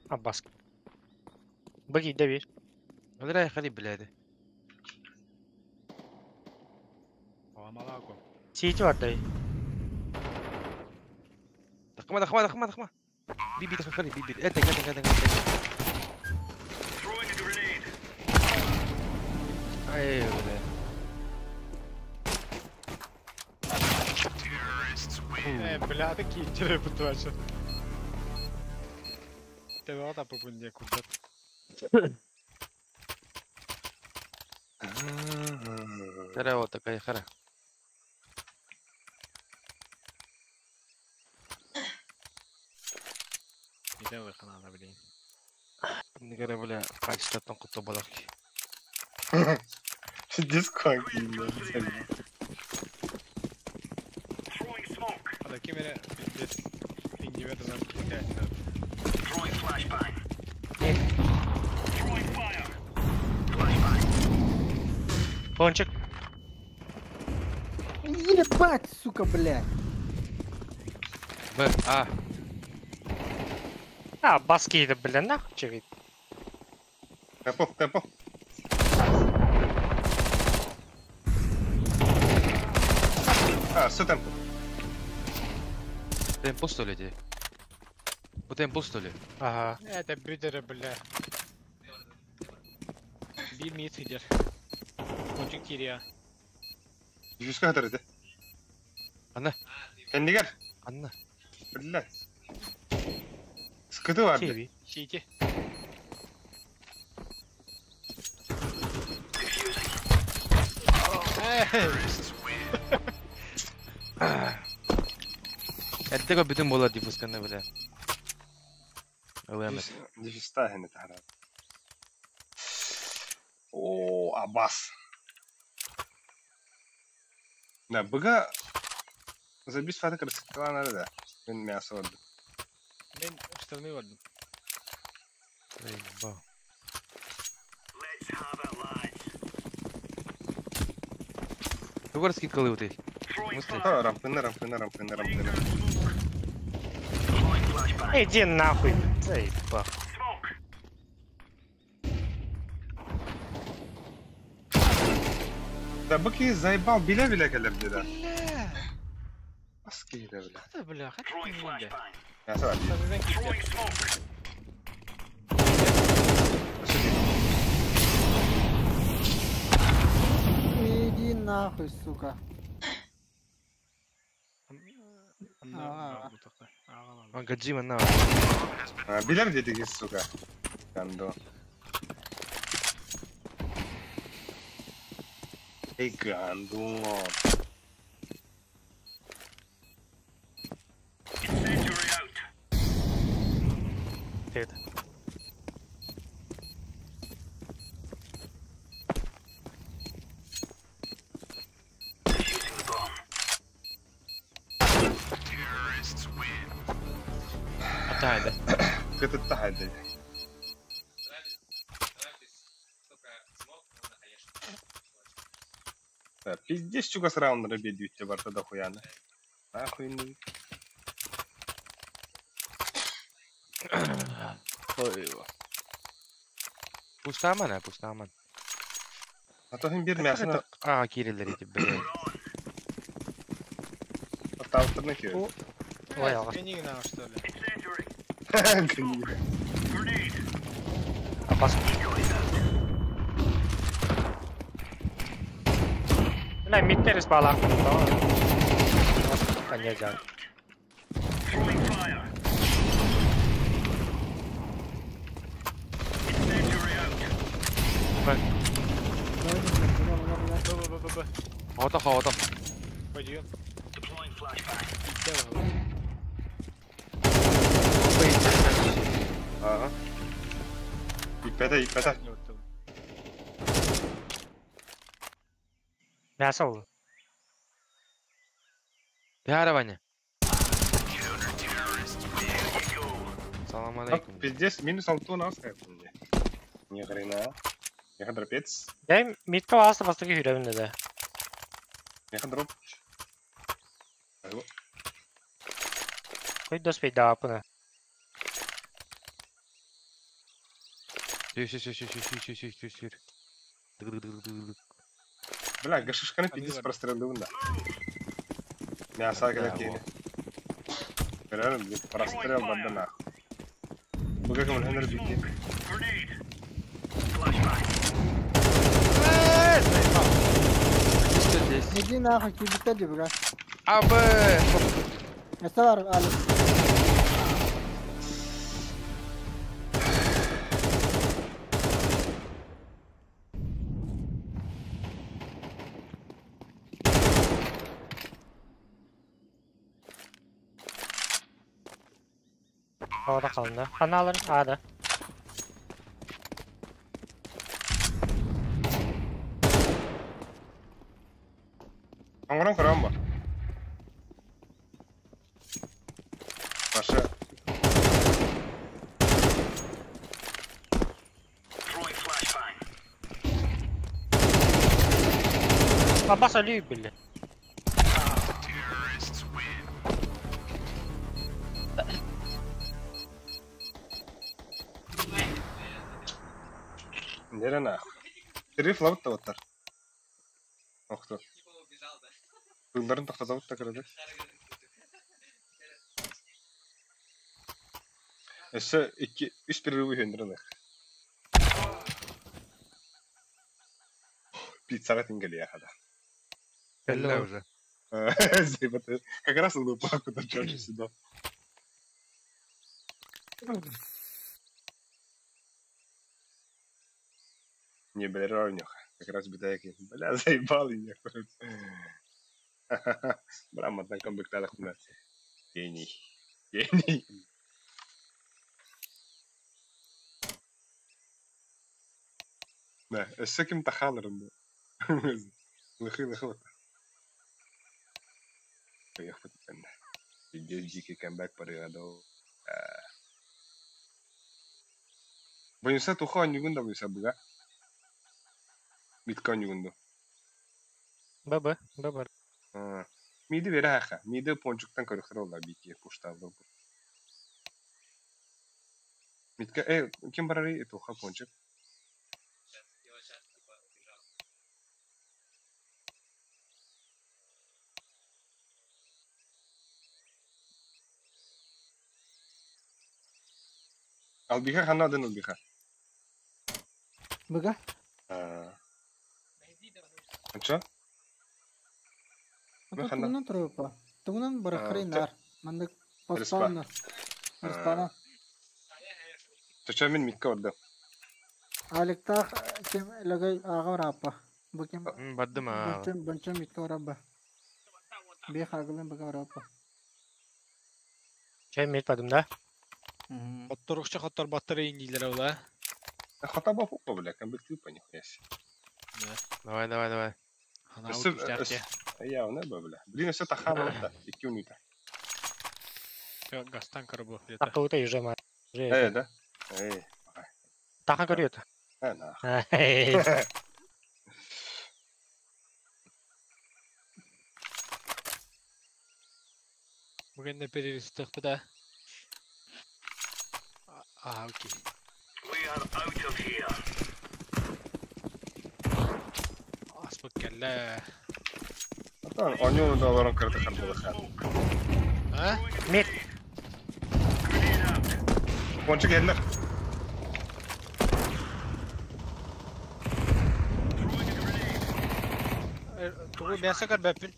Аббас. Баги, дави. Валерай хали, блядь. Сити бар дай. Тахма, тахма, тахма, тахма. Биби, тахма, хали, биби. Это, это, это, это. Ай, бля. Бля, такие черепы твои. Ты вот апы куда. Тара такая хара. Надо, блин. Не бля, качество там куто балахи. Диско. А такие меня здесь Пончик. Ебать, сука, блядь. Б, А. А, баски, бля, нахуй чевит. Темпо, темпо. А, все темпо. Темпо, что ли, те? Вот темпо, что ли? Ага. Это бюдеры, бля. Bir mid gider. Пончик кирия. Жүзгө хатар эти. Анна. Кендигер. Анна. Блядь. Скыты бар. Чити. Эртеге бүтүн болот диффузканы бля. Ылэмэт. Диффуста хэнэ тахара. О, Аббас. Да, быга забис фата красота надо, да. Мен мясо варды. Мен штаны вардым. Заебал. Тугар скидка ылыбытый? Мысли. А, рампына, рампына, рампына, рампына. Иди нахуй. Заебал. Да быки заебал, биле-биле кэлэр деді. Бля. Ас киһитэ бля. Хата бля, хата киирдэ. Мясо бар. Сабыдан киирдэ. Иди нахуй, сука. Анна Он Гаджима на. Билэр диэтиги, сука. Гандо. Эй, гандон. Ты это. Атайда. Кытытта хайды. Пиздец, чугас раундера бедүйті барта да хуяны. Нахуй не. Ой. Пустаман, а, пустаман. А то хим бир мясо А, кириллер эти, блядь. Отталттырны ки. Ой, алға. Гони на, что ли? Опасно. Бля, мидтерис балақ. Конец. Б. Б, Б, Б, Б, Б. Хоото, хоото. Пойдем. Ага. Иппете, иппете. Мясо ол. Тihara Ваня. Салам алейкум. Пиздец, минус алтон ас мне. Ни хрена. Я дропец. Дай мидка алса бастығы хүрәбін деді. Я дроп. Қой дос бей дапыны. Сür, сür, сür, сür, сür, сür, сür, сür, сür. Дык, дык, дык, дык, дык. Бля, гашишканы пиздец прострелдым да. Мясо Да, келет. Реально, блядь, прострел банда нахуй. Бу как он хенер бити. Что здесь? Иди нахуй, кибитте ди бля. А, Б! Мясо бар, али. Orada kalındı. Ana alır. A'da. Аңғыран қарам ба? Паша. Абас өлүй білі. Нере нахуй. Риф лабыт та оттар. Охто. Кылдарын тоқтатабыт та кіреді. Өссө 2 3 перерывы хендірін. Пиццаға теңгелі яқада. Кэллэ уже. Как раз он упал куда чаще сюда. Не, бля, ровнёха. Как раз битаяки. Бля, заебал меня. Бля, матна комбекталах у нас. Гений. Гений. Да, өссө ким тахалырын. Лыхы, лыхы. Поехал. Пиздец, дикий камбэк парыгадал. Боюнса туха нюгунда боюнса буга. Митка нюгунду. Б, Б бар. Миди бере хаха. Миди пончуктан көрөхтөр олла бики пуштабы. Митка, ким барары тоха пончик? Албиха ханна дын албиха. Быга? Анча? Тугунан турупа. Тугунан барахры нар. Мандык поспанна. Респана. Чача мен митка барда. Аликтах кем лагай ага рапа. Букем. Бардым а. Бунчам бунчам митка рапа. Бе хаглын бага рапа. Чай мит бадым да? Хотторукча хоттор баттар индилер ола. Хата ба фупа бля, комбектив по нихуя себе. Давай, давай, давай. Я, он бля. Блин, все тахама это, и кюнита. Гастан карбо. Такого-то и жема. Да? Таха көрүөт. На. Бүгін не перерестік да? А, окей. We are out of here. Аспыт келле. Атан, онюну долларын кырды харбылы хан. А? Мит. Пончик еллер. Тугу мясо кар бәппин.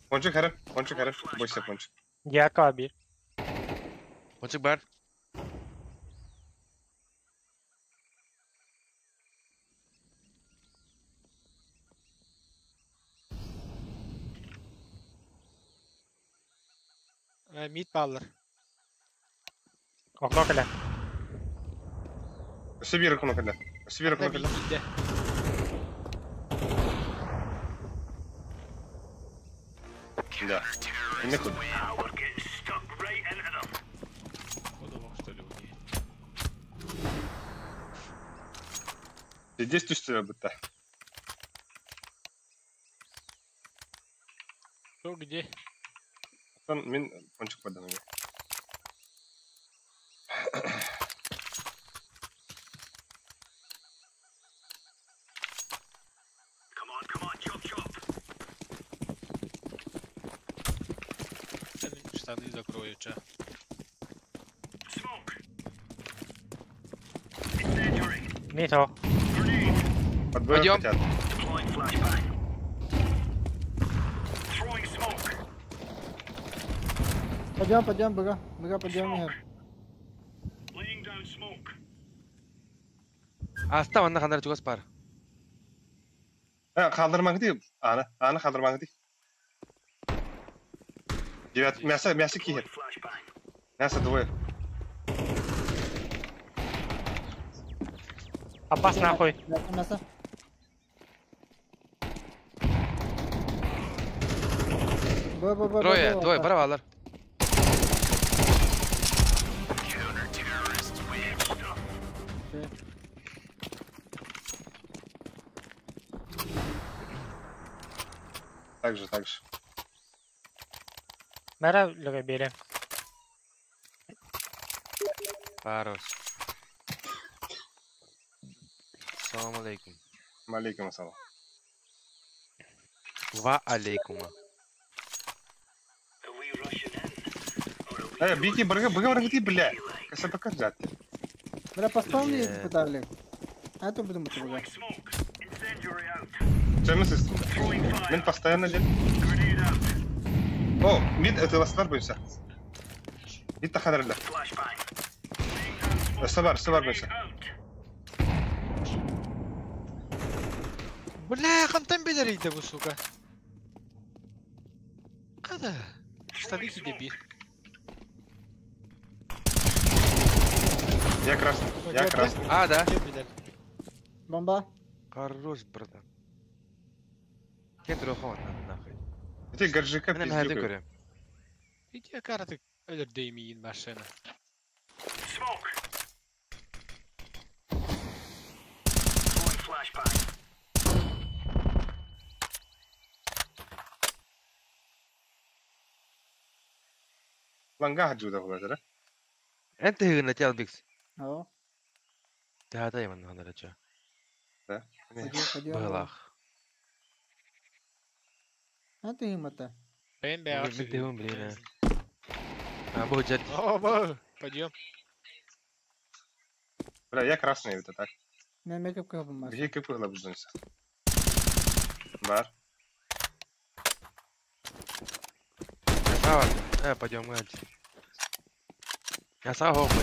Пончик харып, пончик харып, бойся пончик. Яка бир. Пончик бар. Мит баллар. Окно кэлэ. Өсө бир окно кэлэ. Өсө бир окно кэлэ. Да. Не куда. Здесь түстү бытта. Кто где? Там мен пончик подам. Come on, come on, chop chop. Штаны закрою, ча. Smoke. Incendiary. Мито. Подбой Пойдем. хотят. Deploying flashbang. Throwing smoke. Пойдем, пойдем, быга. Быга, пойдем, Игорь. Laying down smoke. Аста онна хандар чугас бар. Калдырмаңды ди. Аны, аны калдырмаңды ди. Девят, мясо, мясо кихер. Мясо двое. Опас нахуй. Мясо, мясо. Б, Б, Б, Трое, двое, барабалар. Так же, так же. Мэра лөгө берем. Парус. Салам алейкум. Алейкум ассалам. Ва алейкума. Бики, бырга, бырга, бырга, бля. Каса пока жат. Бля, поставили эти педали. А это будем быга. Чем мы Мен постоянно лет. О, мид это ластар бойся. Мид тахадарла. Сабар, сабар бойся. Бля, хантан белерейді бу, сука. Када? Штаны дебил. Я красный, я красный. А, да. Бомба. Хорош, братан. Кет рохон, нахуй. Ты горжика Мен хәҙер күрәм. Иди караты өлөрдөймейін машина. Smoke. Throwing flashbang. Ланга хаджуда булатыра. Эн тыһыгына ти Албикс. О. Тыһаата яман ханарача. Да. Пойдем, пойдем. Быһылаах. А ты им это. Бэйэн бэйэҕэр Мин тыһыгын билин А бу жат. О, бу. Пойдем. Бля, я красный это так. Мен мекап кабым Бихи кыпыгла бузунса. Бар. Сава. Пойдем гать. Я сава хоппа.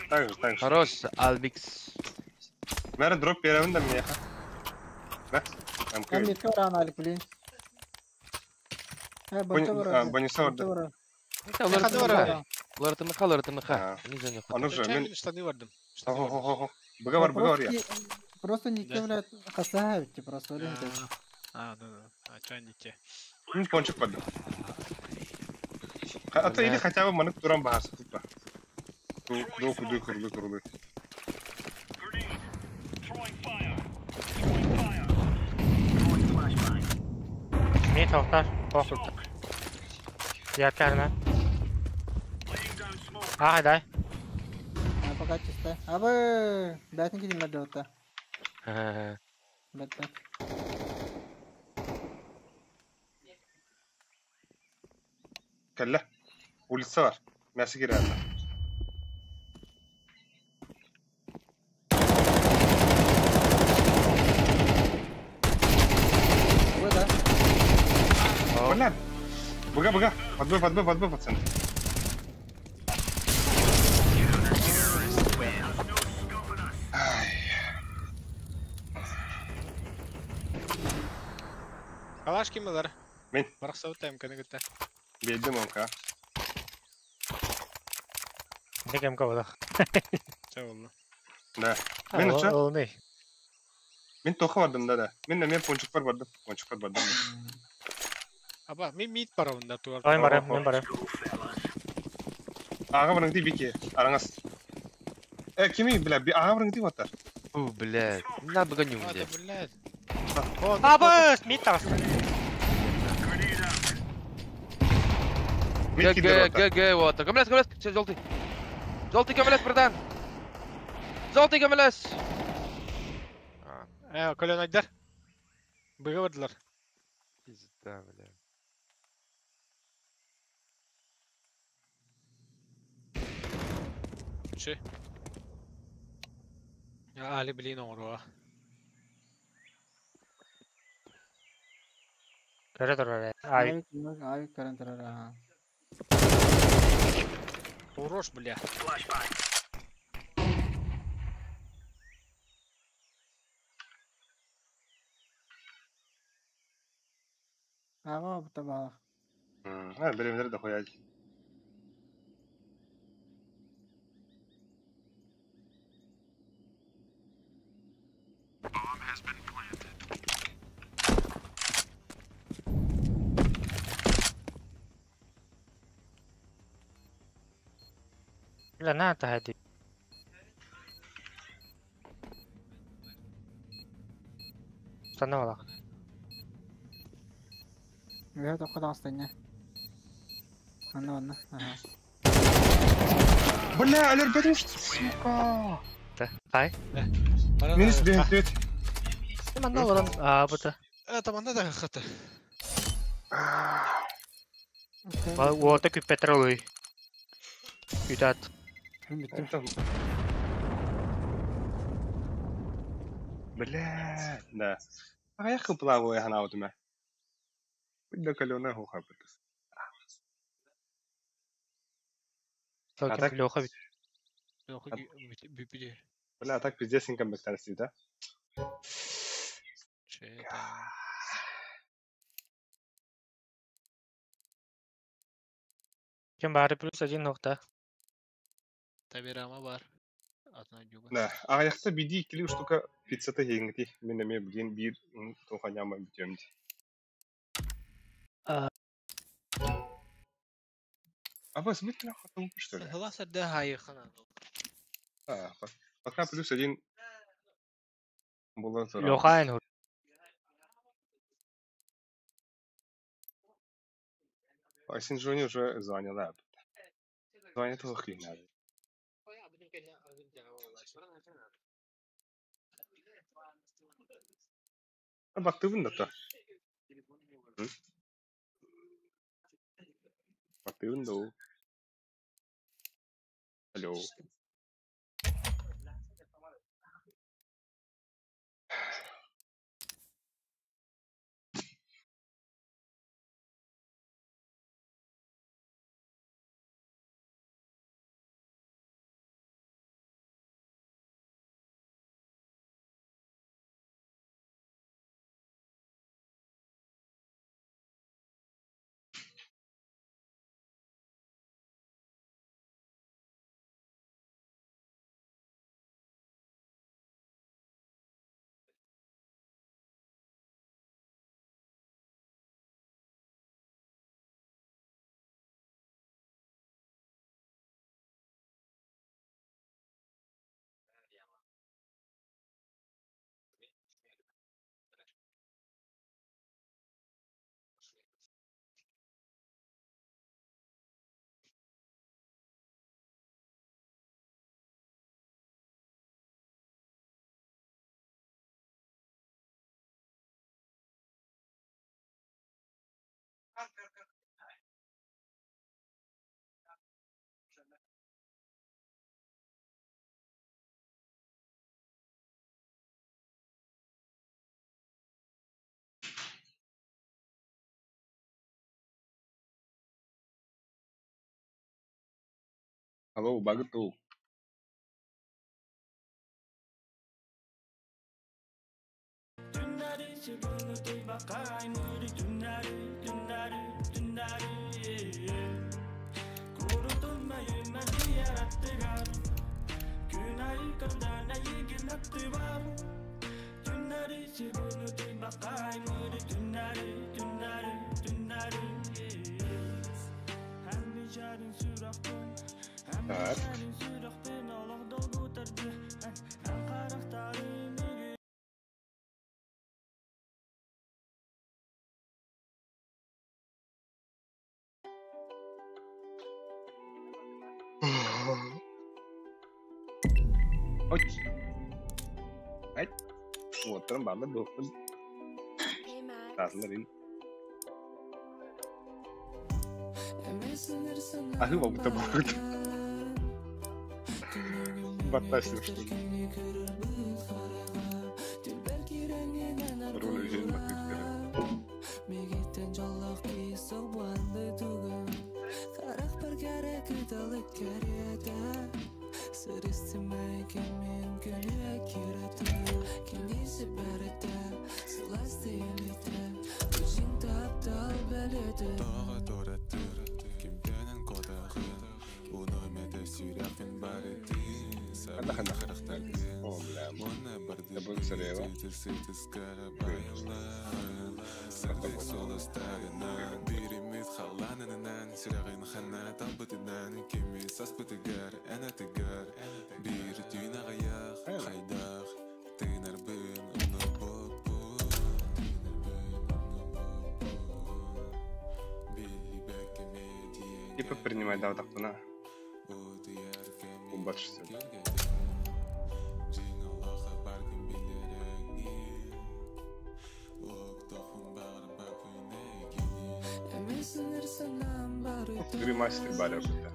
Так же, так же. Хорош, Албикс. Мэр дроп первым да мне. Да? Там Там не рано, Алик, блин. Бонуса орда. Улар тымыха, Не знаю, Ону же мен штаны бардым. Хо-хо-хо. Быга бар я. Просто не блядь, хасаа ведь просто блин. А, да, да. А чай не те. Мен пончик бардым. А то или хотя бы манык туран бахасы тупа. Ду куду курлы курлы. Мид тоқтар, тоқтар. Дияркарына. А, дай. А, пока чисто. А вы... Бятники не мордёта. Бят, бят. Кэллэ. Улица бар. Мясы кирәллә. Вы, да? Бля. Быга, быга. Подбой, подбой, подбой, пацаны. Калаш ким ылар? Мен. Барахсабыт тайм каны гытта. Беддим онка. Не кем кабыла. Ча болду. Да. Мен уча. Ол не? Мен тоха бардым да да. Мен мен пончик бар бардым. Пончик бар бардым. Аба, мен мид барабын да туар. Ай барам, мен барам. Ага барың ди бики. Араңас. Кими, бля, би ага барың ди ватар. Фу, блядь. На быганю, А, блядь. блядь. Абыс, мид тағысты. Мид кидер Г, Г, Г, вот. Көмөлөс, көмөлөс. Все, желтый. Желтый көмөлөс, братан. Желтый көмөлөс. Көлөн айдар. Быга бардылар. Пизда, бля. Ши. Али, блин, оңруа. Көрө турар. Ай. Ай, көрөн турар. Хорош, бля. Ага, бу табалах. А, беремдер да хуя. Бля, на таһа Станна балак. Я только дастыня. Анна, анна, ага. Бля, алер бетим сука. Да. Хай. Минус бет. Манна олорон а бута. Таманда да хата. Уота күппетер олуй. Күтат. Бля, да. А я хыплаву я гнав туме. Да калёна хуха битс. А так Леха Леха бүпүдер. Бля, так пиздец инкам бектарси, да? Кем бары плюс один нокта. Табирама бар. Атына жуга. Да, а яхта биди иккили штука пиццата хеңти. Мен эме билген бир туханяма бүтөм. А вас бүт нахуй что ли? Хала сарда хайхана. А, пока плюс один было Леха эн. Айсен Жони уже звонила. Звонит в хрен. Баттыбын да та. Баттыбын да ол. Алло. Алло, багыту. Так. Ой. Ай. Уоттарым баалар дуохпун. Таасылар ин. Аһы бабыта бабыт. Баттасың что ли? Роль өзен баттыр. Ханда ханда. О, бля. Забыл Сараева. Типа принимай, да, вот так, на. Убачься. Гримастер баря быта.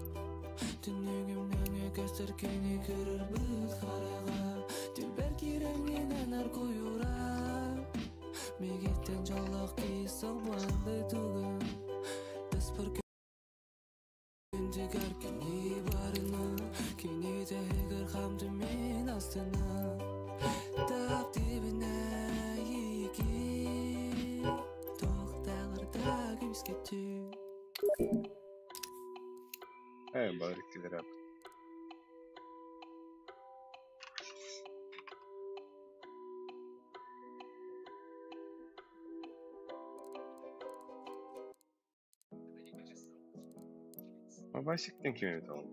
Барык килер. Васиктен ким эбит ол?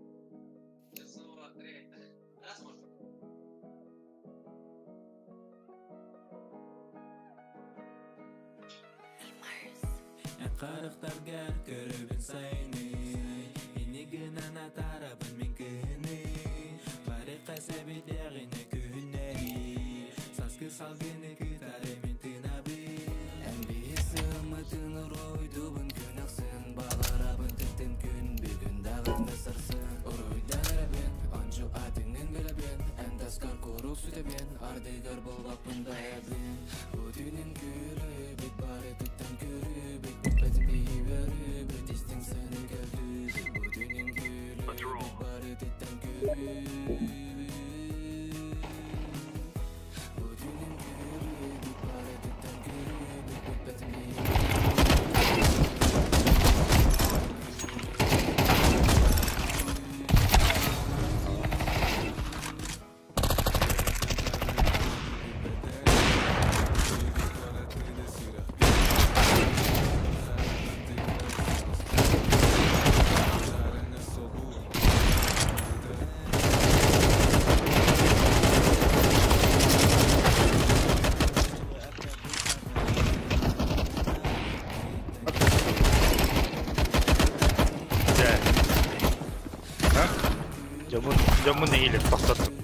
Дьоммун нэһиилэ тохтоттум.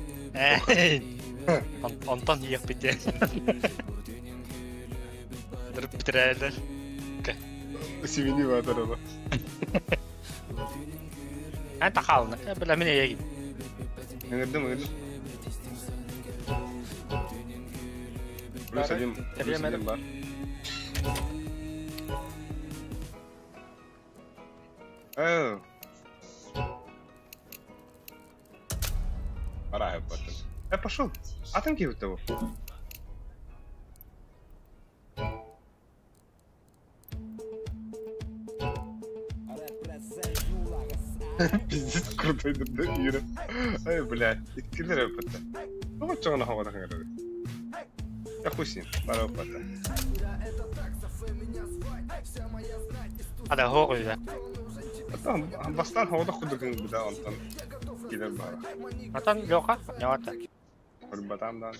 Онтон иэхпит Дырып бүтэрээлэр. Сивини баатар Эн тахаалына. Бля мин эйэгин. Ыҥырдым, ыҥырдым. Плюс один, плюс один бар. Оо. Пора потом. Я пошел. А там кем того? Пиздец крутой Ира. Ай, блядь, киллер опыта. Ну вот что она говорит. Я хуй с ним, пора опыта. А да, хоҕуйда. Atan бастан havada kudurgun bir daha ondan gider bari. Atan Леха, нявата. Hırbatamdan.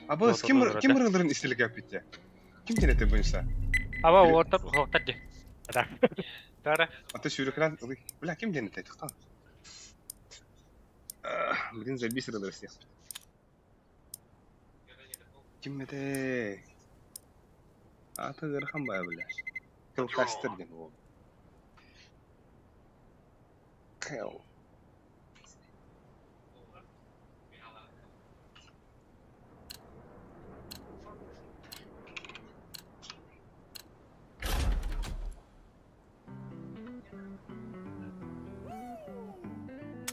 Аба ким ким рыларын истилик yapıp Ким тенете буйса? Аба уотар хоқтар ди. Да. Тара. Ата сүүрүкран бля ким тенете тахтан. Блин, забис рылар всех. Ким это? Ата гырхан бая бля. Кылкастыр ден ол. Кэл.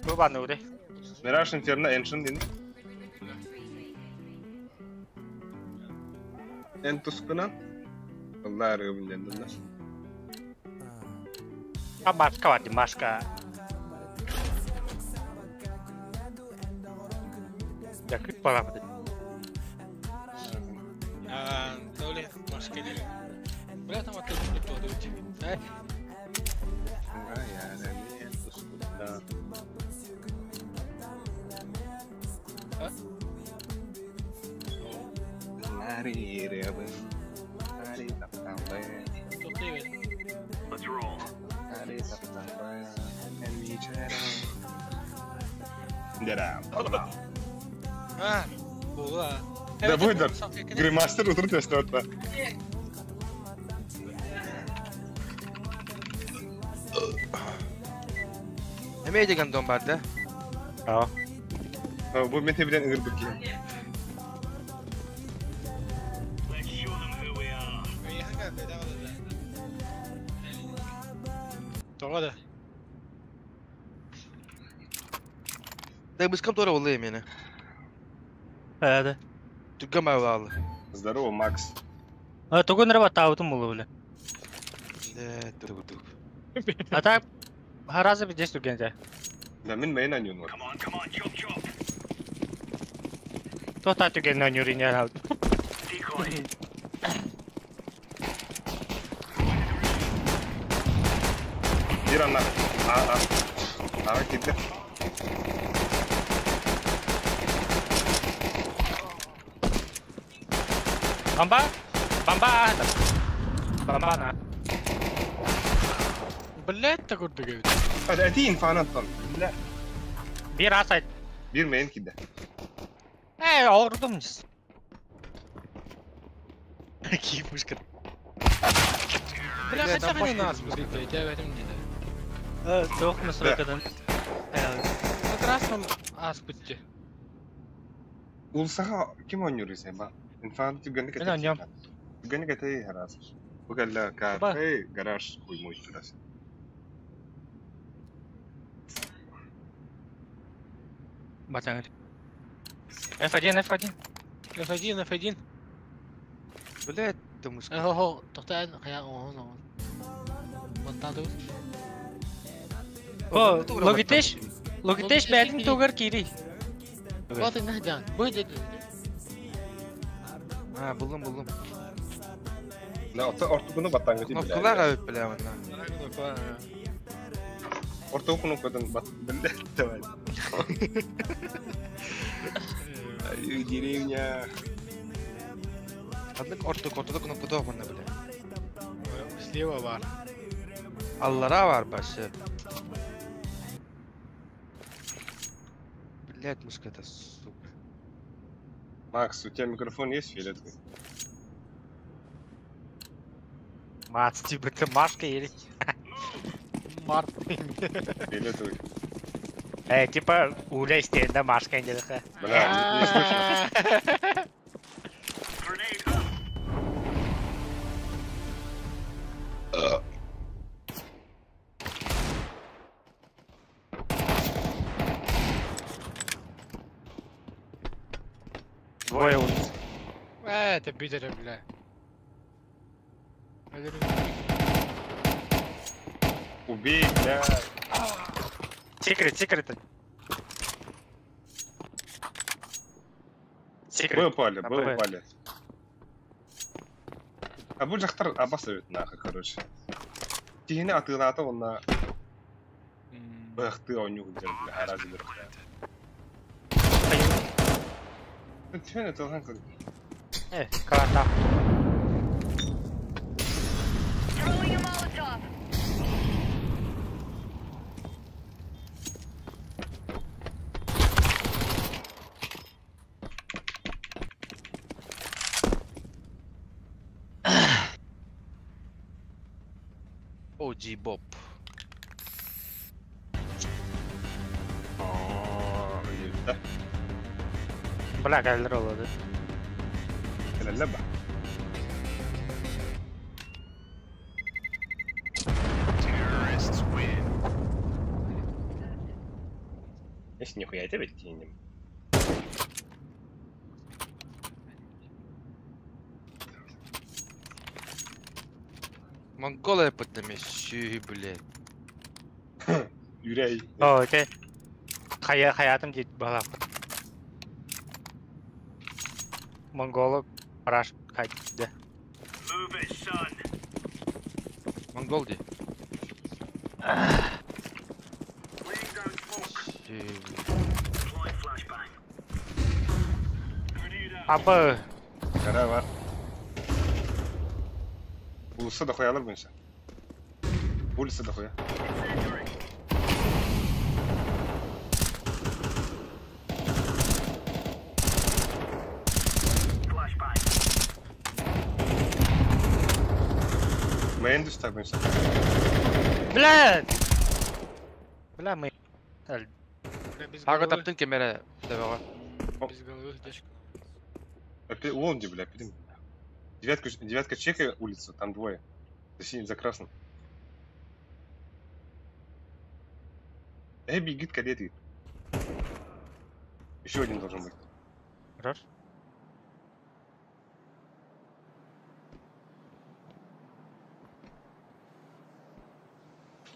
Бу баны уре. Мираж Инферно Эншин дин. Эн тускуна. Allah арыгыбын дендилер. А маска бар ди, маска. Якыт бара бит. А, толи маска ди. Бля, там аты тут. Эй. Let's roll. А, була. Да будет, Гримастер утру тестовать. Эмээ деген дом бар да? Аа. Бу мен тебиден ыңырдык ки. Тоҕо да. Да быскам тора оллай мени. Да. Түггәм авалы. Здорово, Макс. А тугун рабатаабытым болу бля. Да, тугу тугу. А так харазы здесь тугенде. Да, мен мейн анюн вот. Тота туген анюрине алды. Бир анна. А, а. Ага, китти. Амба? Бомба это. Бомба на. Блять, такой дыгает. Эти инфанаттан. Бля. Bir asayt. Bir main киде. Эй, ордум. Какие пушка. Бля, хотя бы не нас, блядь, я в этом не да. Тоқ настройкадан. Как раз он аспытте. Улсаха ким ойнуур ба? Инфант түгэнник Мен ойнуом. Түгэнник этэй харас. Бу кэллэ кафе, гараж хуймуй турас. Батаңыр. F1, F1. F1, F1. Блядь, ты мышка. Хо-хо, тоқтайын, қая оғын оғын. Баттады. О, Logitech. Logitech бәтин тугар кири. Батын нахдан. Бу деді. А, булдум, булдум. На ортогуну баттаңы дейм. Кнопкалар әбіп бля, мына. Ортогу кнопкадан бат бля, давай. Ай, деревня. Ханнык ортог, ортода кнопка тоқ мына, бля. Слева бар. Аллара бар башы. Блядь, мышка-то, сука. Макс, у тебя микрофон есть фиолетовый? Макс, типа это Машка или? Март. Фиолетовый. Типа, уля стенда Машка не Бля, не слышно. Двое улиц. Это бидеры, бля. Убей, бля. Секрет, секрет. Секрет. Был поле, был поле. А бу жактар абасыбыт нахуй, короче. Тихини атыылаата онна быахты оонньуу сылдьар, бля, араас бир. Түһэн атылхан көр. Карата. Throwing a Molotov. OG Bob. Оо, Бля, кэллэр олоду. Кэлэллэ ба. Если нихуя тебе тянем. Монголия поднамещи, блядь. Юрей. О, это хая хаятым дейт бала. Монголы параш кайтты. Монгол ди. Апы. Кара бар. Улуса да хуялар буюнча. Улица да хуя. Мэн түстэ буюнча. Бля! Бля, мы. Ага таптын кемере дебега. Без головы, дядька. Вон где, бля, перед. Девятка, девятка чекай улицу, там двое. За синим, за красным. Эй, бегит, кадет. Еще один должен быть. Хорош.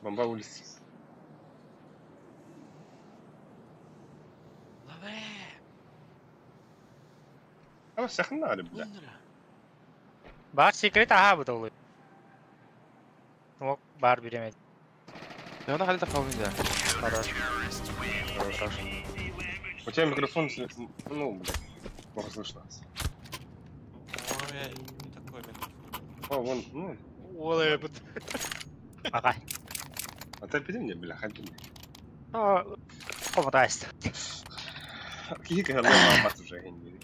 Бомба улица. А, сахнали, бля. Бар секрет аха бу Смок бар биремет. Я на халта хавын да. Хорош. Хорош. У тебя микрофон, ну, блядь, плохо слышно. У меня не такой микрофон. О, вон, ну. Уолай бут. Ага. А ты пидем не, бля, хантин. Ну, комотайст. Киһи кыһалла бат уже хинди.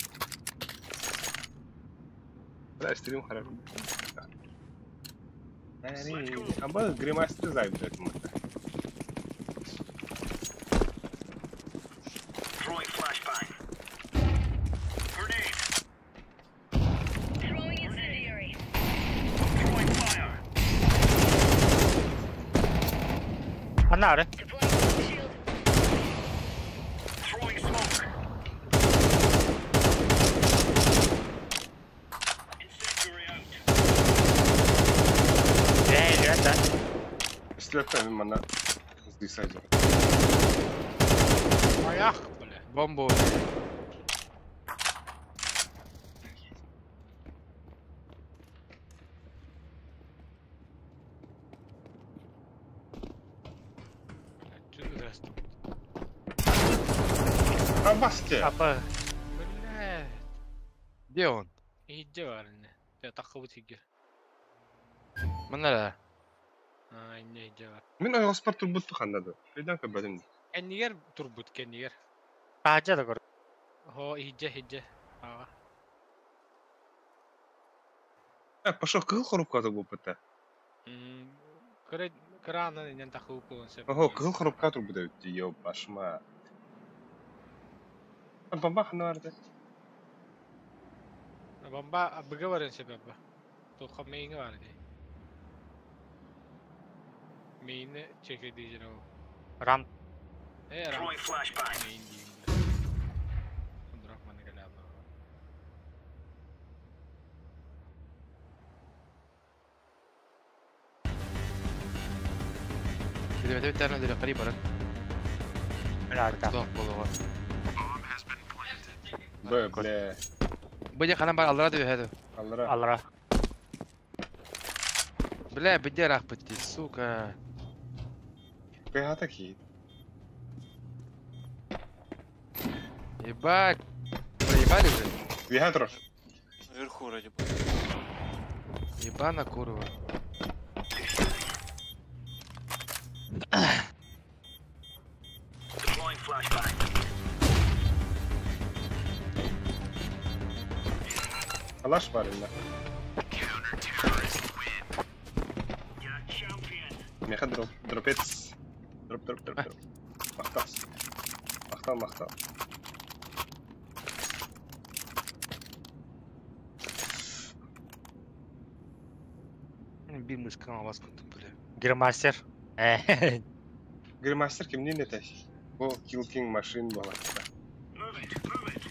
Бля, стрим хорошо. Аба гримастер займ, блядь, мы. Throwing flashbang. Grenade. Throwing incendiary. Throwing fire. Аннары. Deploying smoke shield. Throwing smoke. Incendiary out. Эй, ребята. Слепая мана. Здесь. Аяқ, бля. Бомбу. А басте. Апа. Бля. Где он? Иди варны. Я тақыбы тигер. Манара. А, не иди вар. Мин ойоспар турбут хандады. Өйдөн көбөдүм. Кеннигер турбут кеннигер. Ажа да көр. Хо, иди, иди. Ага. Э, пошел кыл хорупка турбут. Кыра кыраанан инен тақыбы болон сеп. Ого, кыл хорупка турбут өттү, ё башма. Бомба ханарды. Бомба быга баран себеби. Тоқа мейинге бар ди. Мейини чеке дейжер ол. Рам. Э, рам. Throwing flashbang. Мейин дейм. Сундурак маны келе. Билемети битәрне деле карый барат. Бля, да. Тох болуга. Б, бля. Бу ханан бар аллара дип хәдә. Аллара. Аллара. Бля, бидә рах битти, сука. Кыйгата ки. Ебать. Проебали же? Вихатро. Наверху вроде бы. Ебана курва. Deploying flashbang. Алаш бар инде. You're a champion. Меха дроп, дропец. Дроп, дроп, дроп, дроп. Мактал. Мактал, мактал. Бир мышкама бас кутуп, бля. Гримастер. Гримастер кимнин это? Бу Kill King машин була. Move it, move it.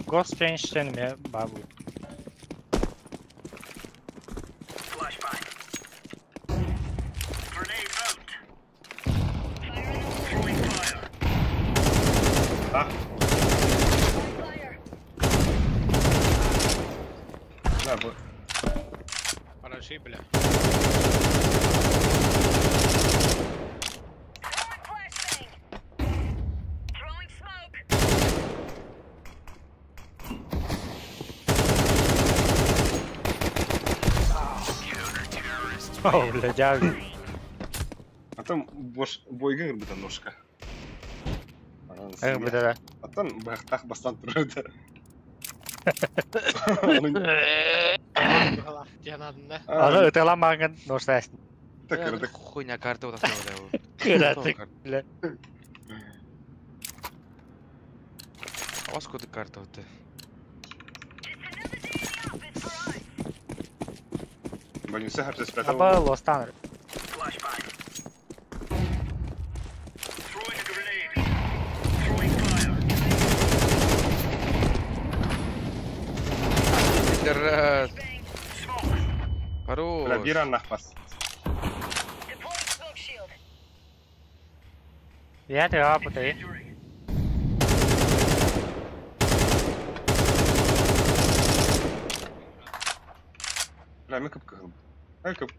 Ghost Change ме бабу. Flashbang. Grenade out. Throwing fire. А, Fire. на, бу. Хороши, бля. Throwing flashbang. Throwing smoke. О, бля, дяви. А там бош бойга кырбыта ножка. Эх, бля, да. А там бахтах бастан турды. Жанадында. Аны ытыламагын ножтайсың. Так, так. Хуйня карта вот оставила. Кыратык, бля. А вас куда карта вот? Just another day in the office for us. Больница хапсы спрятал. Аба лостаныр. Flashbang. Throwing a grenade. Throwing fire. Пидорас. Bang. Smoke. Хорош. Бля, бира нахпас. Deploying smoke shield. Я ты апыты. Injury. Бля, мен кып кыл. Ай кып.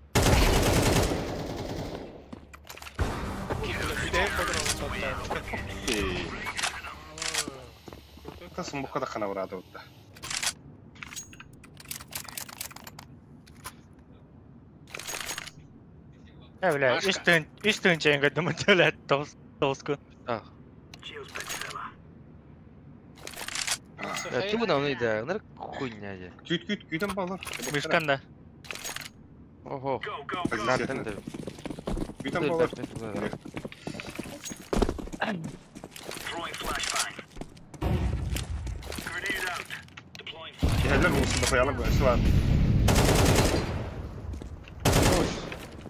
Тасым букка да хана барады вот. Бля, үс тыын чайын көрдüm бля, тоғыз күн. А. Ту на да, нар хуйня же. Күт күт күтен балар. Мышкан да. Ого. Күтен балар. Кehellер olsun da koyalım bu. Ösü var.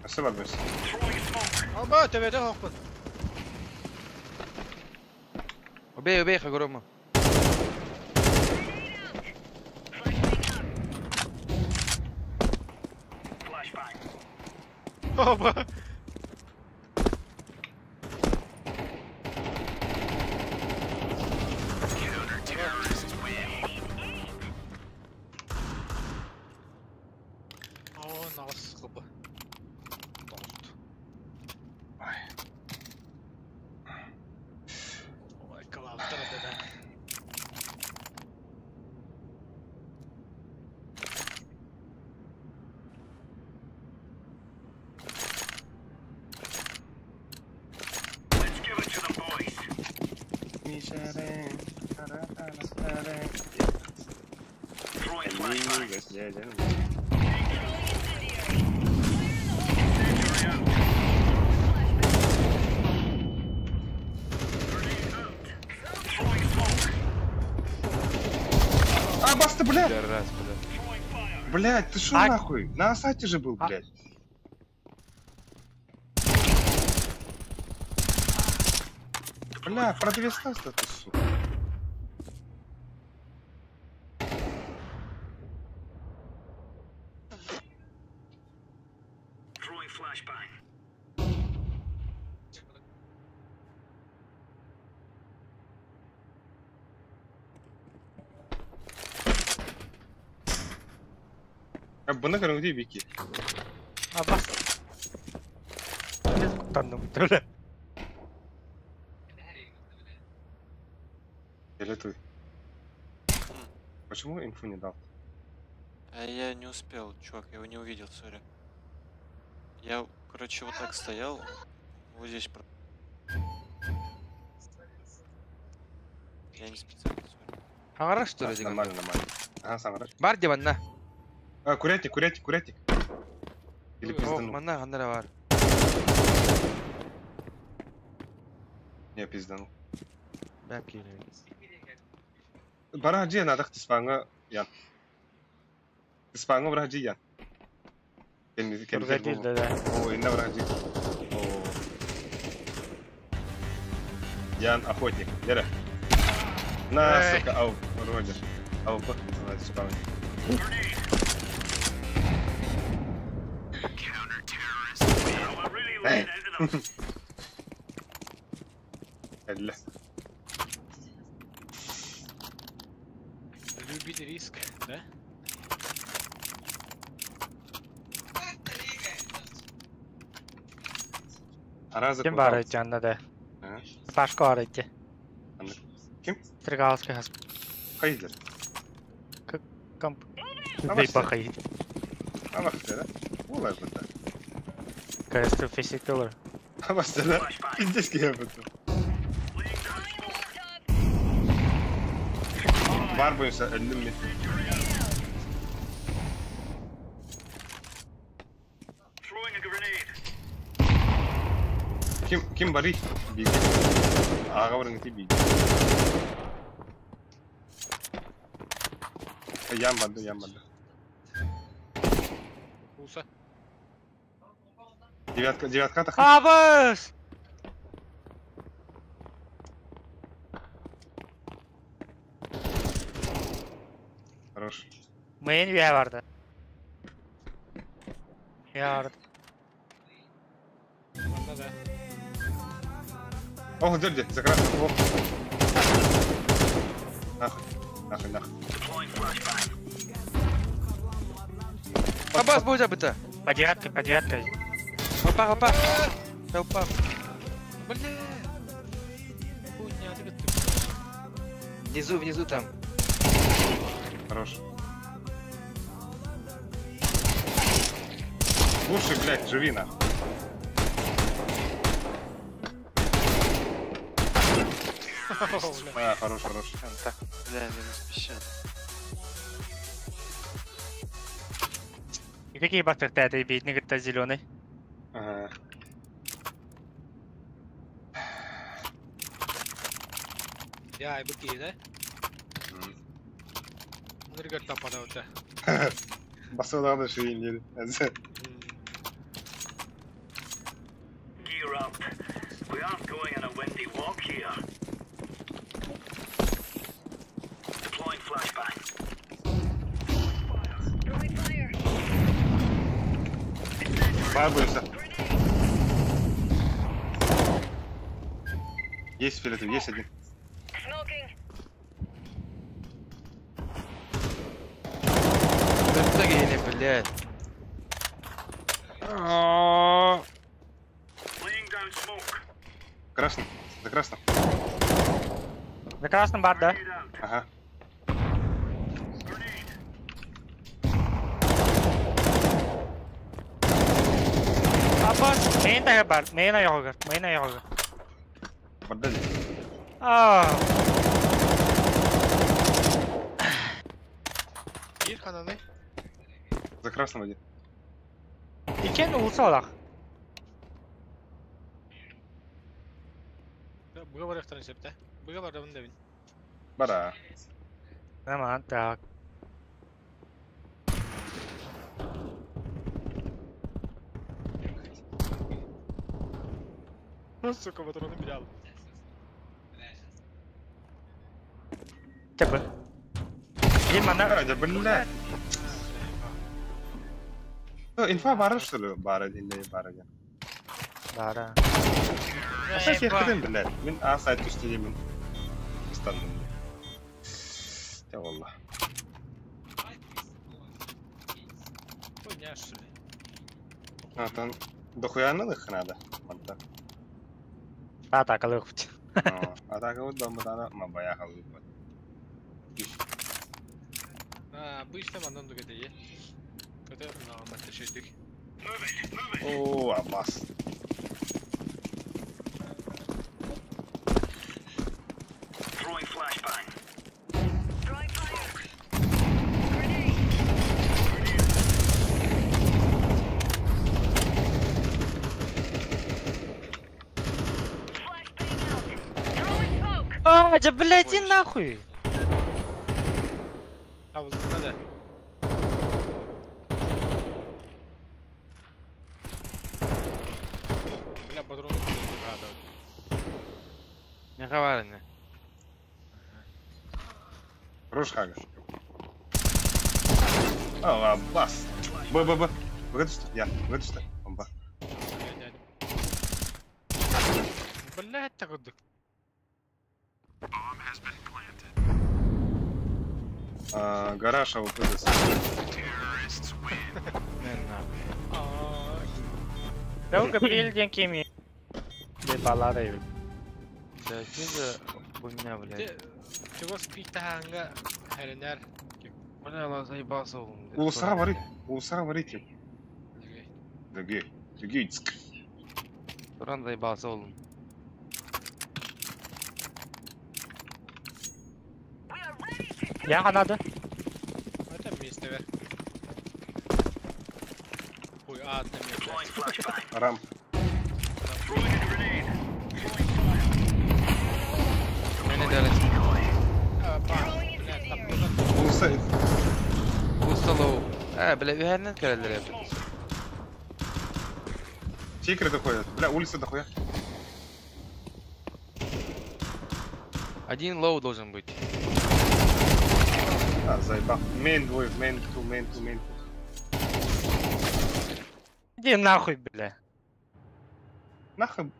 Ösü var bu. Оба, төбөтө хоппут. Убей, убей, Хагурома. Оба. О, нағыз қылбы. Ой, калаптыр да. А, баста, блядь! Раз, блядь. Блядь, ты шо нахуй? На Асате же был, блядь. Бля, продвистался ты, сука. Бұны көріңдей беки. Абас. Тез құттандым, төле. Или ты? Почему инфу не дал? А я не успел, чувак, я его не увидел, сори. Я, короче, вот так стоял, вот здесь. Я не специально, сори. Аңара что ли? Нормально, нормально. Ага, саңара. Бар диванна. А, курятник, курятник, курятник. Или пизданул. Манна ханнара бар. Не, пизданул. Бәп Бара жи надах тиспаңа ян. Тиспаңа бара жи ян. Кенни кенни. Да, да. О, инна бара жи. О. Ян охотник. Лера. На, сука, ау, Роджер. Ау, бах, называется спавн. Элле. Любит риск, да? Аразы Ким бар жанна да? Сашка бар ити. Ким? Стригалский хас. Хайдер. Комп. Бей бахай. Абахты, да? Олай бұнда. Кайсы физикалар. Абахты, да? Пиздец кия бұнда. Бар бойынша ілдім мен. Ким, ким бары? Биги. Аға барың ти биги. Ян барды, ян барды. Уса. Девятка, девятка так. Абас! Хорош. Мейн üye vardı. Üye vardı. Манна да. Ох, дерди, за красным. Ох. Нахуй, нахуй, нахуй. Абас, божа быта. По девятке, по девятке. Опа, опа. Опа. Бля. Хуйня, ты Внизу, внизу там. Хорош. Слушай, блядь, живи нахуй. А, хорош, хорош. Бля, минус 50. И какие бактер ты бить, не говорит, зеленый. Ага. Я айбыт киһи да? Ныргар таппада ота. Басылады шейін деді. Gear up. We aren't going on a windy walk here. Deploying flashbang. Throwing fire. Бар бойся. Есть фиолетовый, есть один. Smoking. Да гений, блядь. Laying down smoke. Красный. За красным. За красным бар, да? Grenade out. Ага. Grenade. Абас, мейн тага бар, мейн аяғыгар, мейн аяғыгар. Барда здесь. А, Биир хананы. За красным один. Икен улса олақ. Быга барыахтарын сөптө. Быга бардабын дебин. Бара. Нормально, так. Сука, патроны взял. Тебе. Дима, на... А, да, бля. Ну, инфа бара, что ли? Бара, или бара. Бара. Кстати, я хотел, блядь. Мин А сайт түстеде мин. Станным. Я валла. Хуйня, что ли? А, там дохуя надо надо. Манта. Атака лыхпыт. Атака вот дома дана, мабая халып. А, обычно мандан дугеде е. Көтө на матышыдык. Move it. Move it. О, Аббас. Throwing flashbang. Throwing fire. Grenade. Flashbang out. Throwing smoke. А, да, блядь, иди нахуй. А, вот надо. Бля, патроны надо. Не хаварны. Хорош хага. О, Аббас. Б, Б, Б. Вы что? Я. Вы что? Бомба. Блядь, так вот. А, гараж АВП здесь. Долго билдинг ими. Баллада Да, что за хуйня, блядь? Чего спитанга херенер. Бля, ла заебался он. Улусага варит. Улусага варите. Дагы. Дагы. Туран заебался он. We are ready to Я надо. Это место, вер. Ой, а, там Deploying flashbang. Рам. Throwing a grenade. Throwing fire. Меня дали. Бля, там Улуса. Усталоу. А, бля, үһәрнен көрөлөр эбит. Секреты ходят. Бля, улица дохуя. Один лоу должен быть. А, заебал. Мейн двое, мейн ту, мейн ту, мейн ту. Иди нахуй, бля. Нахуй.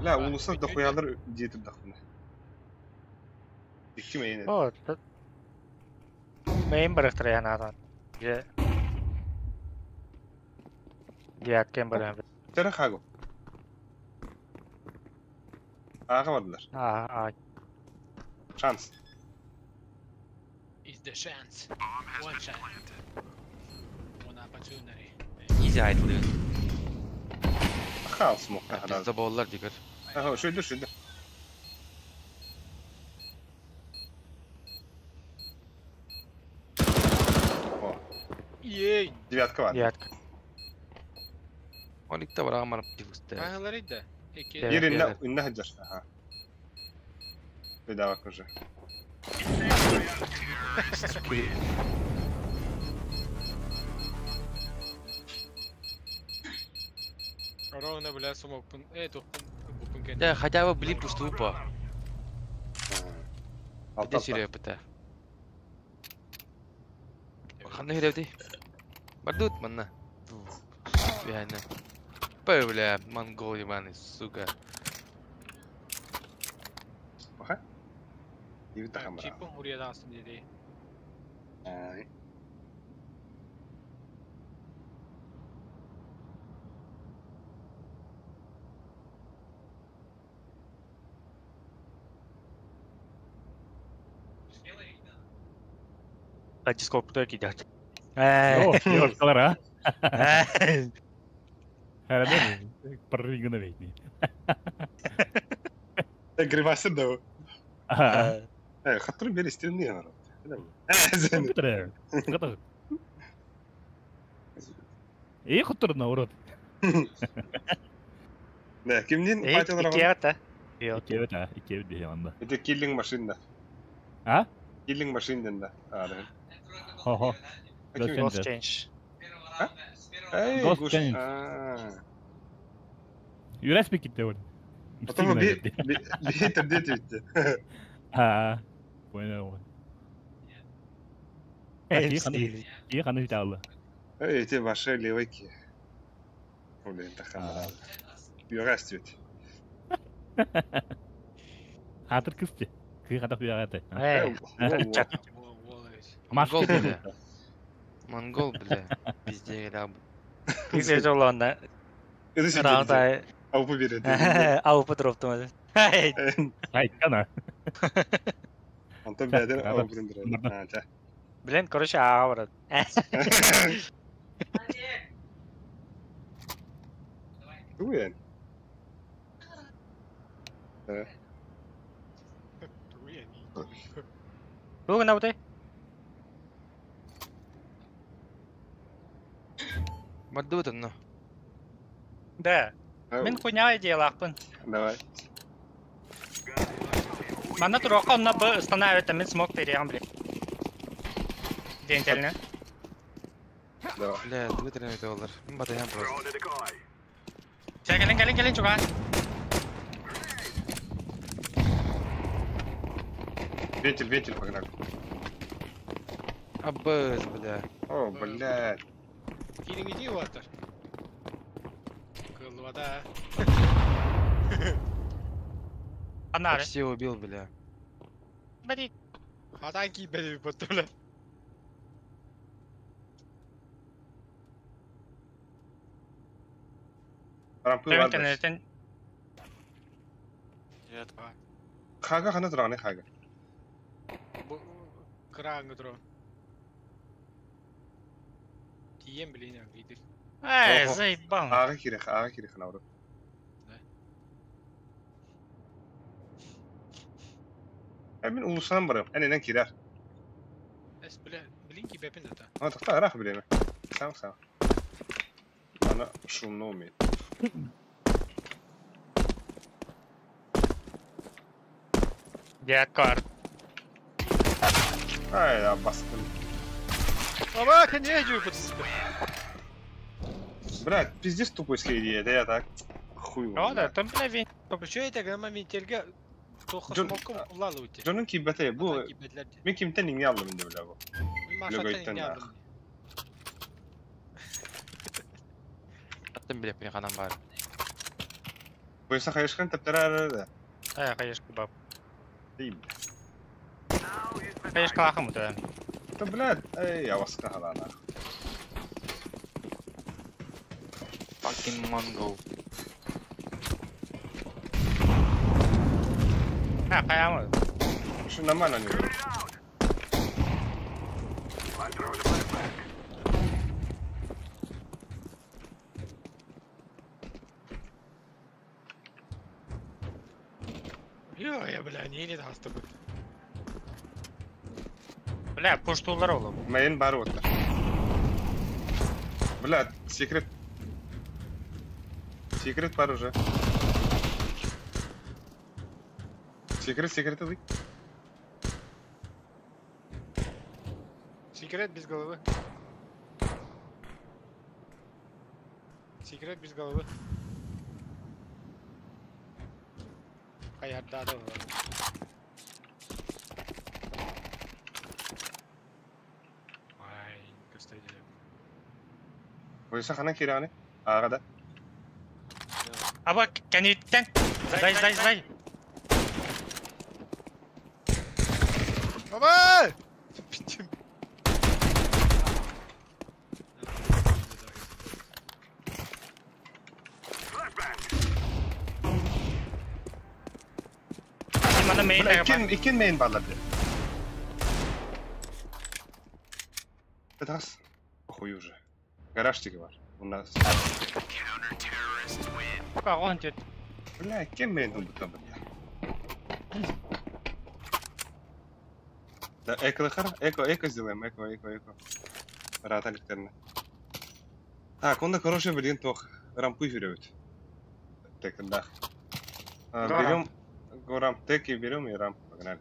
Бля, улуса дохуялар диетип дохуя. Икки мейн. О, Мейн барахтар я надо. Где? Диаткем барам. Тера хагу. Ага бардылар. А, а. Шанс. Is the chance. One chance. One opportunity. Easy айтылıyor. Хал смок. Пизда боллар дигер. Ага, шөйдür, шөйдür. О. Ей. Девятка var. Девятка. Он икте бар амар дивусте. Кайгылар иде. Эки. Бир инне инне хаджар. Ага. Bedava уже. Ровно, бля, смог. Тохпун. Да, хотя бы блин пустую по. Где Серега ПТ? Ханна херевди. Бардут манна. Реально. Бля, монгол ебаный, сука. Ага. И Чипом урьядасın dedi. Ай. А дискорд куда кидать? Йо, калара. Herhalde прыгну ведь. Гримасы да. Хатыр бер истерин не народ. Компьютер. И хатыр на урод. Да, кимнин патилар. Икеата. Икеата, икеат дигән Это киллинг машина. А? Киллинг машина да. Хо-хо. Ghost change. Эй, Ghost change. Юрас бикитте ол. Потом би тердет битте. А, понял. И ханы ждала. Эй, эти ваши левыки. Блин, тахана. Юрас бит. Хатыр кысты. Кы хатап юраты. Эй. Монгол, бля. Монгол, бля. Пизде граб. Пизде жолонда. Раунд Аупы берет. Аупы дропту. Ай, кана. Антон бәдер аупы дропту. Блин, короче, аура. Туен. Туген ауты. Мордут одно. Да. Мин хуйня идеялахпын. Давай. Манна турока онна б устанавливает, а мин смог переем, блин. Вентильно. Давай. Бля, вытряхнуть доллар. Батаям просто. Все, келин, келин, келин, чуга. Вентиль, вентиль, погнали. Абыз, бля. О, блядь. Килинг иди, Уаттер. Вода. Она. Почти убил, бля. Бери. Атаки, бля, бля. Рампы. Хага хана тураны хага. Крангы туран. Тием, блин, видишь. Эй, заебал. Ага кирих, наоборот. Да. Мен улусанан барам. Әненен кирер. Эс, бля, блин, кибепин это. А, тохта, рах время. Сам, сам. Она шумно умеет. Я карт. Ай, я баскын. Аба, конечно, подсыпь. Блядь, пиздец тупой следи, это я так. Хуй. О, да, там бля вин. Почему это грамма вентильга? Тоха смоком улалы ути. Джонун кибете бу. Мен кимтен иңне алдым инде бля бу. Мен алдым. Аттым билеп мен канам бар. Буйса хайышкан таптара да. Ай, хайышка баб. Дейм. Хайышка лахым да. Да блядь, эй, я вас кахалана. Fucking Mongol. А, прямо. Что нормально не было. Йо, я, бля, не тастыбыт. Бля, пуштулар oğlum. Мейн бар вот. Бля, секрет. Секрет бар уже. Секрет, секрет ылый. Секрет без головы. Секрет без головы. Хайарда да. Ай, кстати. Ойса хана кирани. Ага да. Аба, кәнеттен. Зай, зай, зай. Баба! Питим. Мана мейн Бля, иккен мейн барлар. Это Хуй уже. Гаражтики бар. У нас. Кагон тет. Бля, иккен мейн будто бля. Да, эко хара, эко, эко сделаем, эко, эко, эко. Рата ликтерна. Так, он на хороший, блин, тох. Рампу берет. Так, да. Берем, го рамп теки берем и рамп погнали.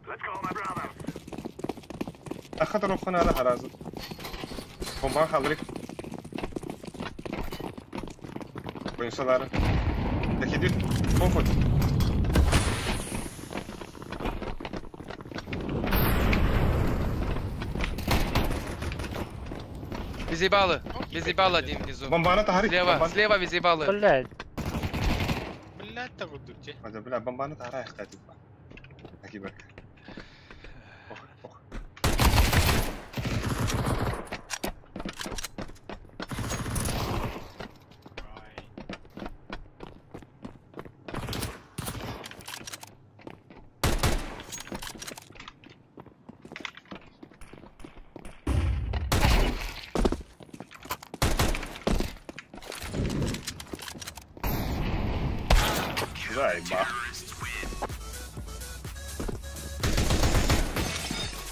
Let's go, my brothers. أخذ روخنا هذا حرازو. بومبا خالرك. Oyuncular. Dakika Komfort. Без ебала. Без ебала один внизу. Бомбана тахари. Слева, слева без ебалы. Блядь. Блядь, так вот дурче. Бля, бомбана тахара ихтати. Аки бак. Ох, ох. Заеба.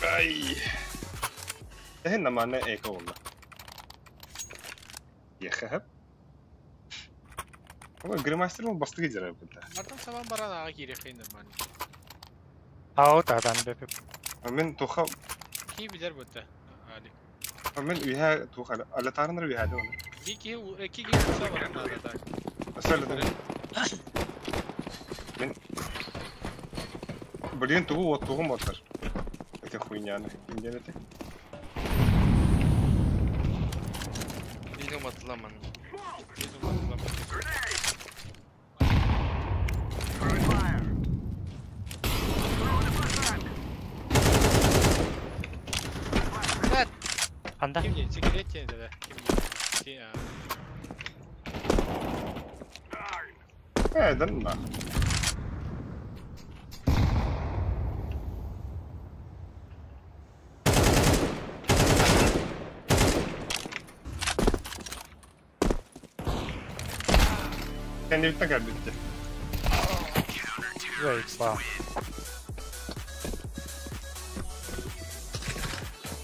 Ай. هنا معنا ايكو والله. يا خهب. هو جريماستر مو بسطي جرب انت. Мартан сабан баран ага кире хейн нормально. Ау, тадан бепи. من توخا Ки билер бутта. Али. من ويها توخا على تارنر ويها دون. Би ки ки ки куса баран надо так. أسأل من Блин, тугу вот тугу мотор. Это хуйня, нахуй, Бейни уматыламан. Анда. Ким не? Секрет да. Ким не? Э, да нахуй. Кэнниттэн кэлбитти. Заеба.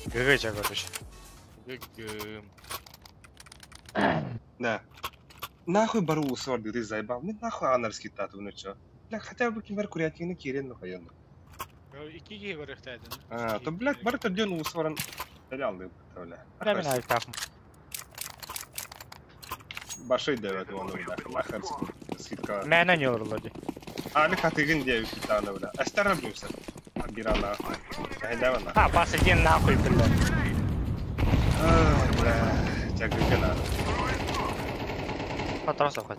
ГГ короче. ГГ. Да. Нахуй бару усварды ты заебал. Мне нахуй анарский тату, ну чё. Бля, хотя бы кимбер курятины кирен, ну хайон. Ики ки барыхтадын. А, то, блядь, бар төрден усваран. Алды, бля. Бля, мен айтақым. Башай девет оны, бля. Нахер скидка. Мәнә не орылады. Аны хатыгын девет китаны, бля. Астара блюса. Бирана. Хайдавана. А, бас иди нахуй, бля. А, бля. Чагыкана. Патрон соқат.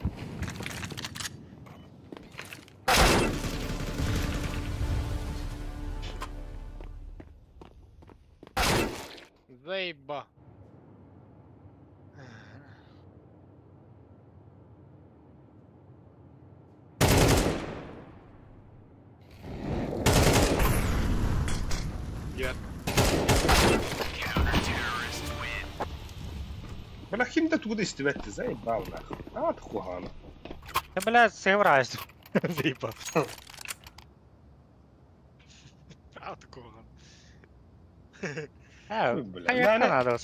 Заеба. Я. Бля, ким да туда истибетти, заебал нахуй. А, ты хугана. Да, бля, сыграй. Заебал. А, такого. Бля, надо.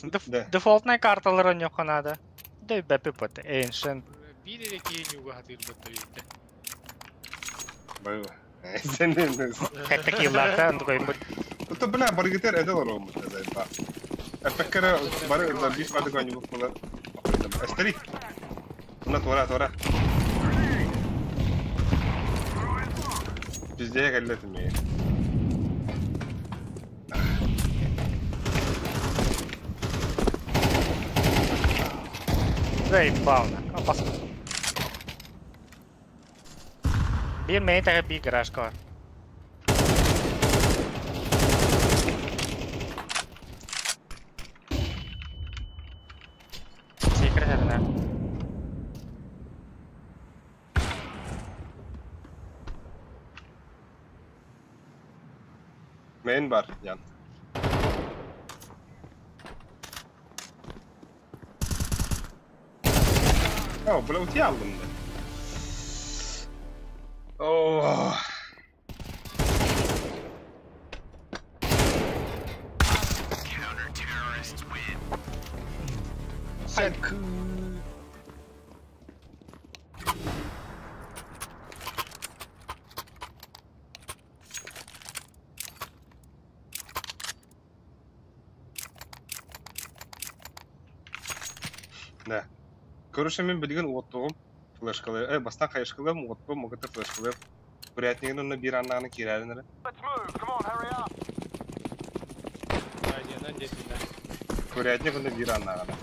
Дефолтная карта ларонёха надо. Да и бэпи пот, Ancient. Бири кийин юга хатыр бытта битте. Бай. Как такие ларта, он такой... Это, бля, баргитер это лором, заебал. Эпеккere бары бис бады гоню буквалар. Астери. Уна тора тора. Пиздея каллет ми. Заебал, опасно. Бир мейн тага би гараж кар. Main бар, Ян. О, бля, вот я алдым да. О. Хайку. Да. Короче, мен билген оттугум флешкалы, бастан кайышкылым, оттугум, могыты флешкалы. Курятнигин онна бир аннаганы кирәринер. Курятник онна бир аннаганы.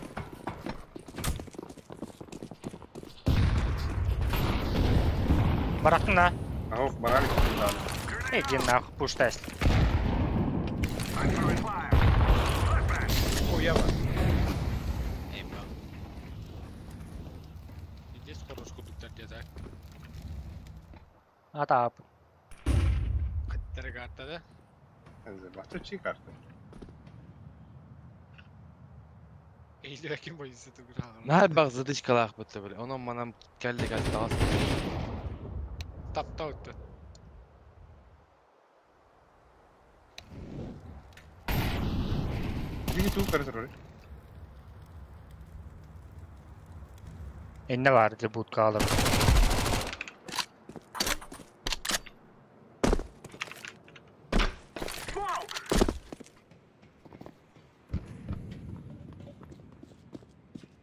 Бараттың да? Ах, барар китте. Эй, дин нахуй, пуш тест. Хуява. Атап. Кыттыр карта да? Батучи карта. Эйлі ким бойынса түгір. Нар баг задычкалаах бутта бile. Онон манам келди катта. Тапта өттө. Биги туу карта роль. Энне бар дебутка алып.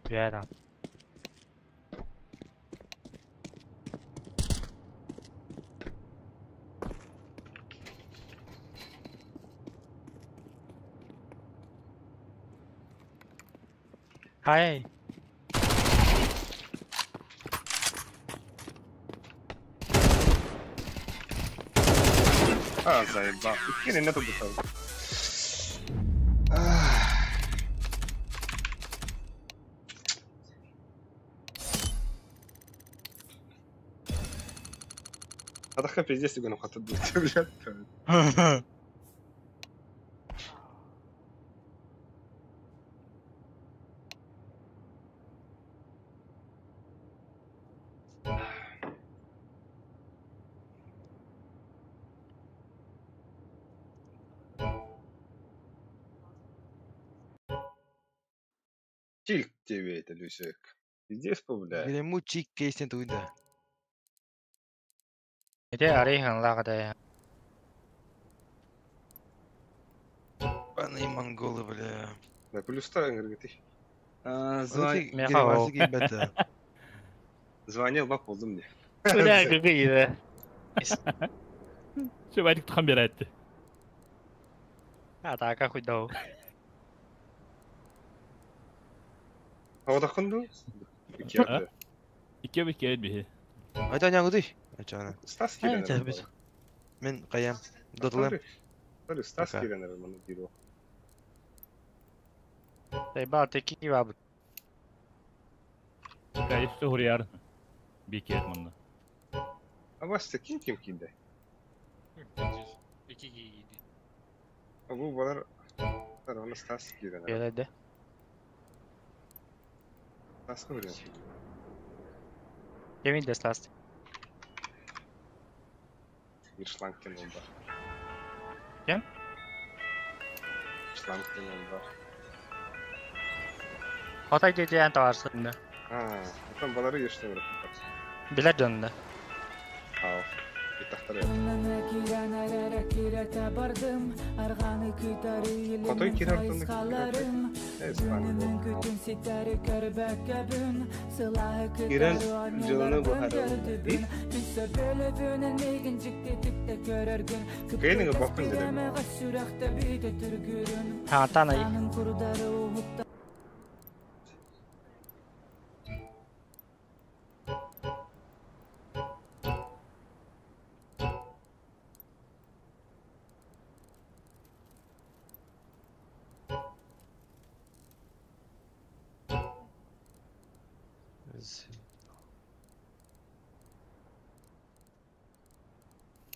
Вера. Хай. А, заебал. Иккини нету бутал. Атака пиздец игру хатыр блядь. Чиль тебе это, Люсик. Пиздец, бля. Билему чик кейсен туйда. Ите арыйхан лагада. Паны монголы, бля. Да, плюс та, говорит. Звонил, бак болдум мне. Бля, какие Все, Вадик там бирәтте. А так, хоть дау. А вот ахынду? Икки. Икки бит бихи. Айта няңгы Ачана. Стас киренер. Мен каям. Дотылым. Стас киренер маны диро. Заебал, ты кива бу. Кайсы хурияр. Бикет мында. А вас ким ким кийди? Ики кийди. А бу балар Аны Стас киренер. Келеди. Таска вариант. Кемин десласт. Шланг тенул бар. Кем? Шланг тенул бар. Хотай деден таварсында. А, там балары еште бар. Билер дөнді. Ау. Битахтар. Хотой кирер Кирен жылыны бухары. Кейниге бакын дедим. Ха, ай.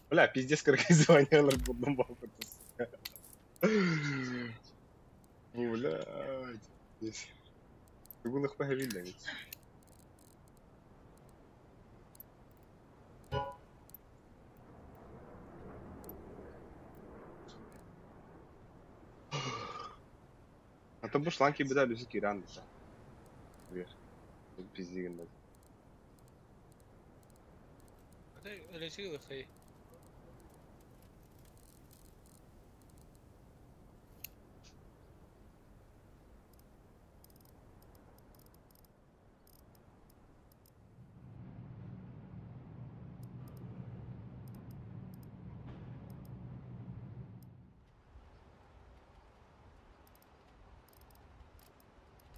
Бля, пиздец, как звонила будном бабку. Блядь. Здесь. Бүгін ұқпай ведь. А то бу шланги беда люси киран да. Вер. Пиздеген да. Решил их.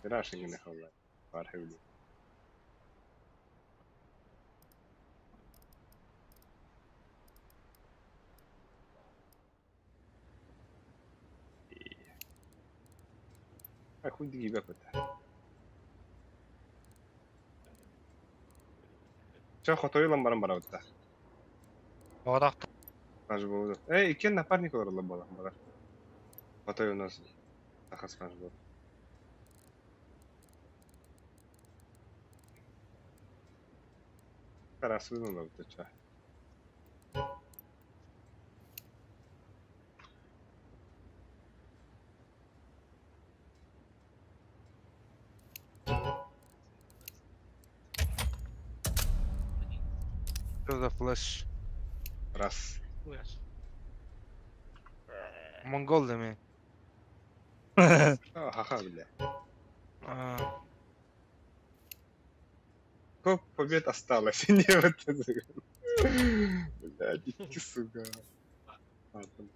Раши не хавла. Пархевли. А хуй диги бепет. Чо хотойлан баран барабытта. Оғадақ. Наш был. Эй, иккен напарник олар бала бар. Хотой у нас тахас наш был. Раз вызвано вот это. Что за флеш? Раз. Флеш. Монгол да ми. Ха-ха, бля. А, Сколько побед осталось? Не вот это. Блядь, иди, сука. Ладно.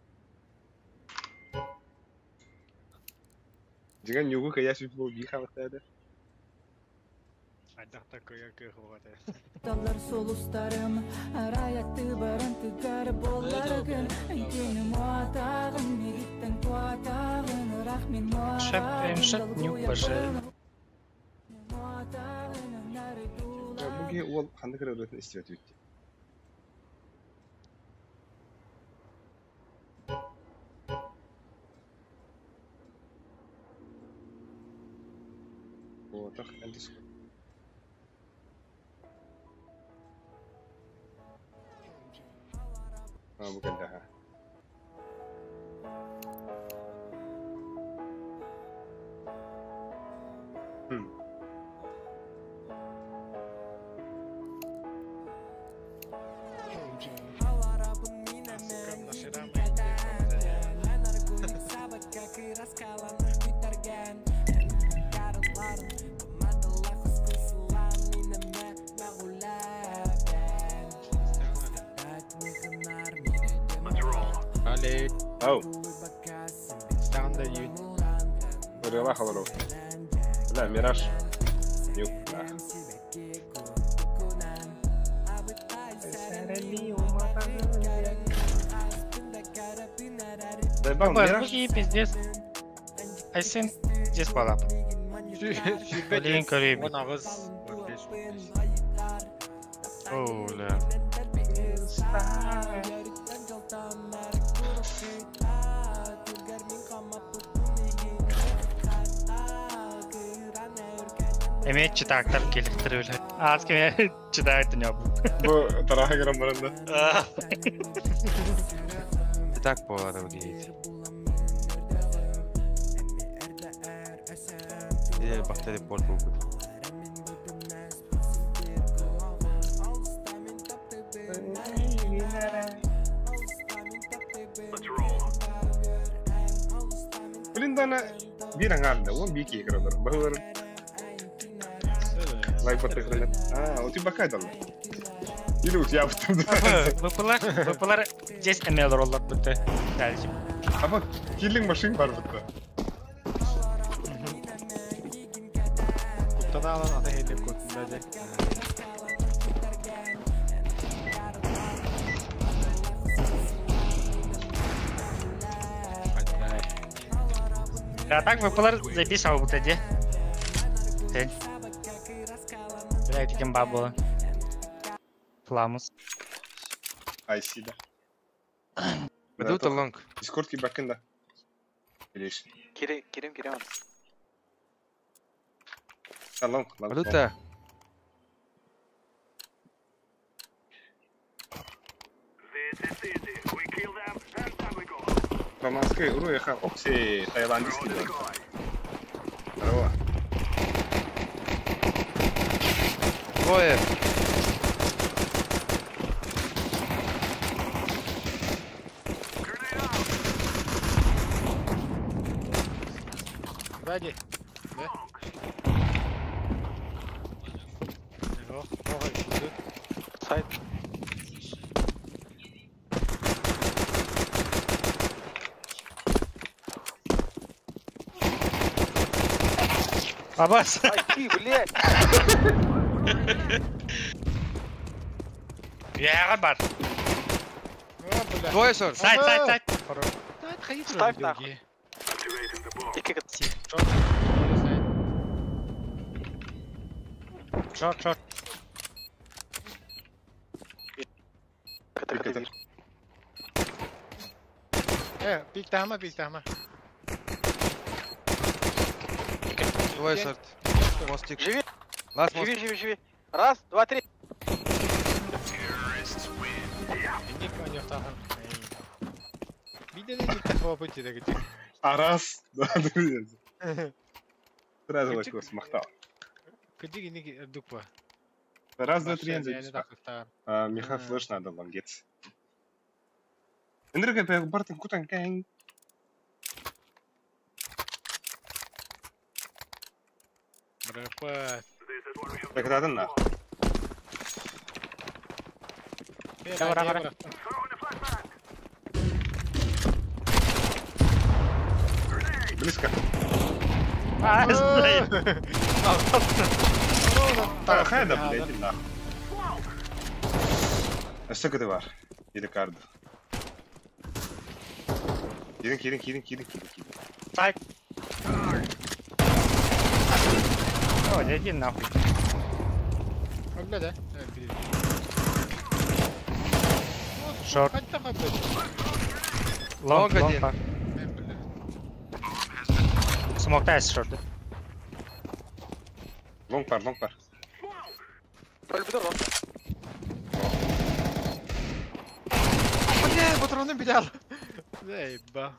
Деген нюгу кая сүп бол бихал тәді. Айдақта көйер көх болады. Талар солустарым, араятты баран тыгар боларгын. Энкені муатағын, мегиттен куатағын, рахмин Шеп, эмшеп, нюк бажы. Буги ол қандай кірі өретін істеп өтті. Отақ әлді сука. А, bukan dah. Алей. Ау. Станда ют. Рела халаров. Бля, Мираж. Нюк, да. Заебал, Мираж. Буги пиздец. Айсен здесь балап. Блин, корей. Он ағыз. Оу, бля. Эме читактар келиктир өлө. Аз кеме читактын я бу. Бу тараха грам баранда. Так болады выглядит. Или бахтары порт был. Блин, дана бир аңарда, он бики игралар. Баглар. Лайк батыгрылар. А, у тебя бакай дала. Или у тебя потом. Выпылар здесь ML роллар бутты. Дальше. А вот киллинг машин бар бутты. Куттана алан ата хейтеп көтүндө де. А так выпылар записал бутты де. Тен. Бля, таким бабла. Фламус. Ай, си да. Ведут лонг. Дискорд ки бакында. Билеш. Кирим, кирим, кирим. Лонг, лонг. Ведут. Романский уруеха окси таиландский да. Здорово. Двое. Сзади. Да? Ох, ох, Сайт. Абас. Ай, ты, блядь! Я бар. Двое шорт. Сайт, сайт, сайт. Ставь нахуй. Шорт, шорт. Пик тахма, пик тахма. Двое шорт. Мостик. Живи. Ласт Живи, мост. живи, живи. Раз, два, три. А раз, два, три. Сразу лайкос махтал. Раз, два, три, Миха флеш надо лонгец. Эндрика бартын кутан кэн. Так надо на. Давай, давай. Близко. А, стоит. Хайда, блядь, нахуй. А что это var? Или карду? Кирин, кирин, кирин, кирин, кирин, кирин. Так. О, иди нахуй. Бля, да? Шорт. Лонг, лонг. Смок тайс шорт. Лонг пар, лонг пар. Бля, патроны бедял. Эй, ба.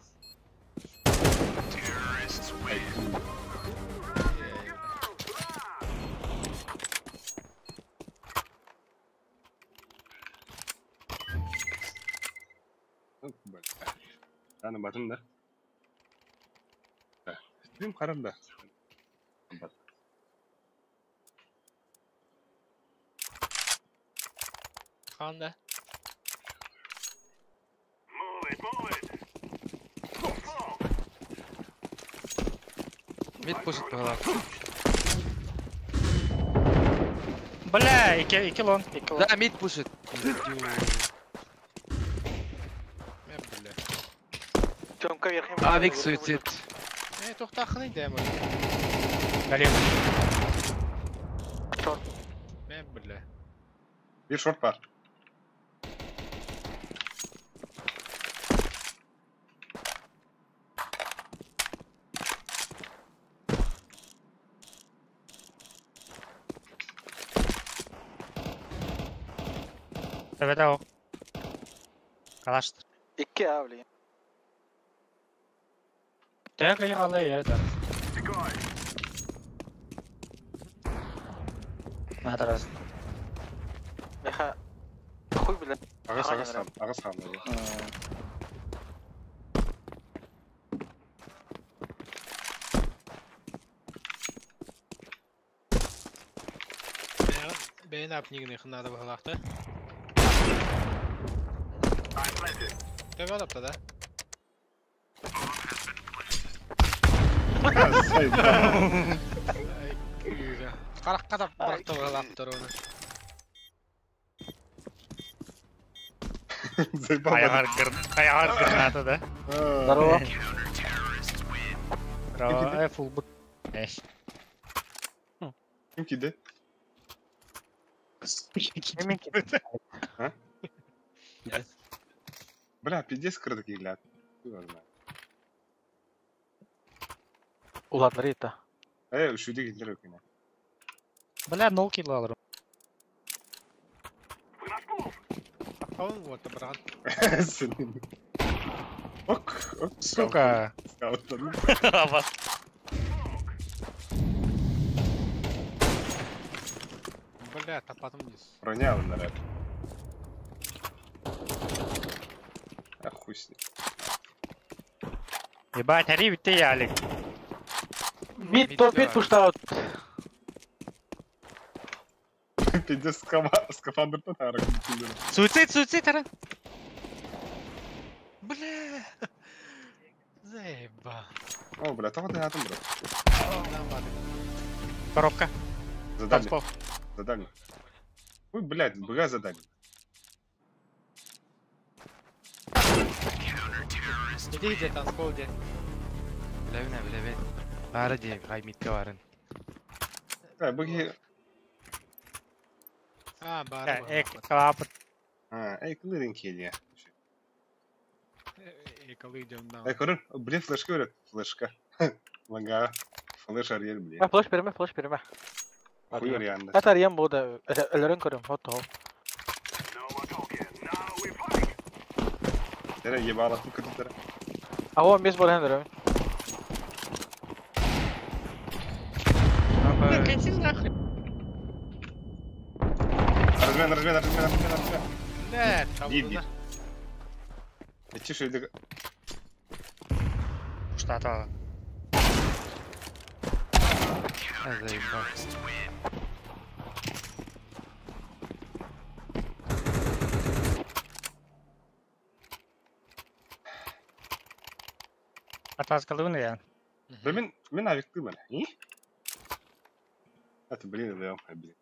Ана батын да. Стрим харам да. Хан да. Мид пушит по голове. Бля, ики лон, ики лон. Да, мид пушит. Тёмка верхний. Авик суицид. Тоқтақын дәм. Галим. Шорт. Мен бля. Bir шорт бар. Evet o. Калаш. 2 А блин. Так я алай это. Надо раз. Меха. Хуй, блин. Ағас, ағас, ағас қалды. Бейн апнигни надо было Төбө алапта да. Каракка да быракты алаптыр оны. Аяғар граната да. Здорово. Здорово. Фул бут. Эш. Ким киди? Ким киди? А? Бля, пиздец кырдык иглят. Улатлар ета. Э, үшүдө киллер өкүнө. Бля, нол килл алырым. Он вот, брат. Ок, ок. Сука. Скаут. Бля, тапатым вниз. Броня наряд. А хуй с ним. Ебать, ари битте ялик. Мид топ мид пуштаут. Пиздец, скафандр татарок. Суицид, суицид, ара. Бля. Заеба. О, бля, того ты атом, бро. Коробка. Задали. Задали. Ой, блядь, бга задали. Иди где танцпол где? Билебин, билебин. Бары дейм, хай митке барын. А, буги. А, бары. Эк, клапот. А, эй, кылырын келе. Эй, кылы идем на. Эй, көрін, блин, флешка берет, флешка. Ланга, флеш арьел, блин. А, флеш берме, флеш берме. Хуй вариант. Это арьен буду, өлөрөн көрөм, вот того. Тере ебалатын күтүп А он без болен дөрөм. Нахуй. Размен, размен, размен, размен, размен. Нет, Диби. Тише, иди. Что-то. Заебал. Атаскалыны я. Да мен, мен авикты мен. И? Это, блин, я блин.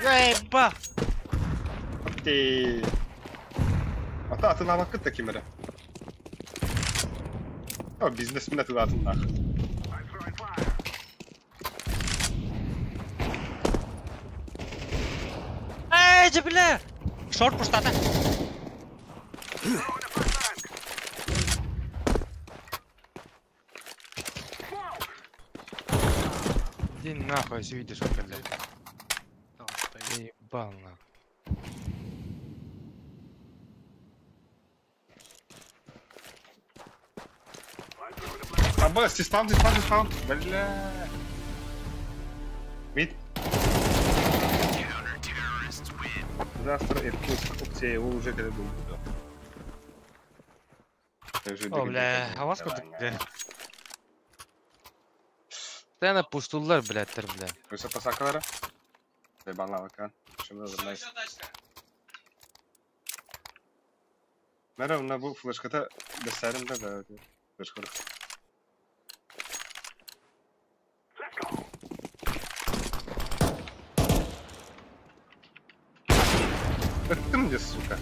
Заеба! Окей. Ата атына бакыт та кемере. О, бизнесмен атылатын нах. Эй, же бля! Шорт пуштата. Иди нахуй, если видишь, блядь. Ебал нахуй. Аба, спам, спам, спам. Бля. Мид. Завтра Иркутск. Опция, его уже когда был. О, бля, а вас куда? Постоянно пустулар, блядь, тер, бля. Вы посакалара? Заебал Найс. Наверное, бу флешката бесәрим да да. Флешка. Ты мне, сука.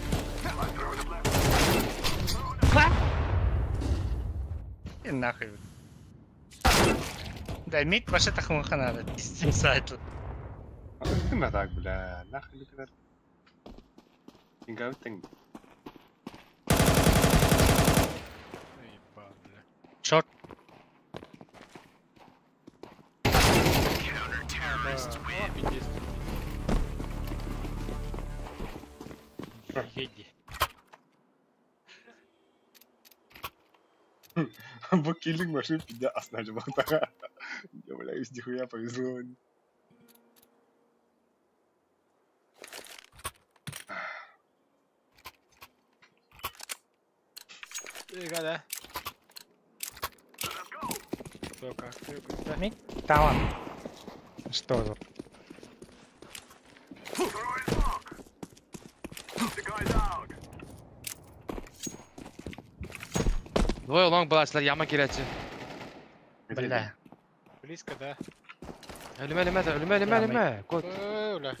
И нахуй. Да, мид вообще тахмаха надо, пиздец, это. А ты так, бля, нахуй ли? Пингабит тэҥ. Шорт. О, пиздец. Еди. Бу киллинг машин пиздец основе бахтага. Я, бля, из нихуя повезло. Ыга да. Тока, Мид там. Что за? Двое лонг балачылар яма кирәче. Бля. Близко, да. Ölüme ölüme ölüme ölüme ölüme. Кот. Бля.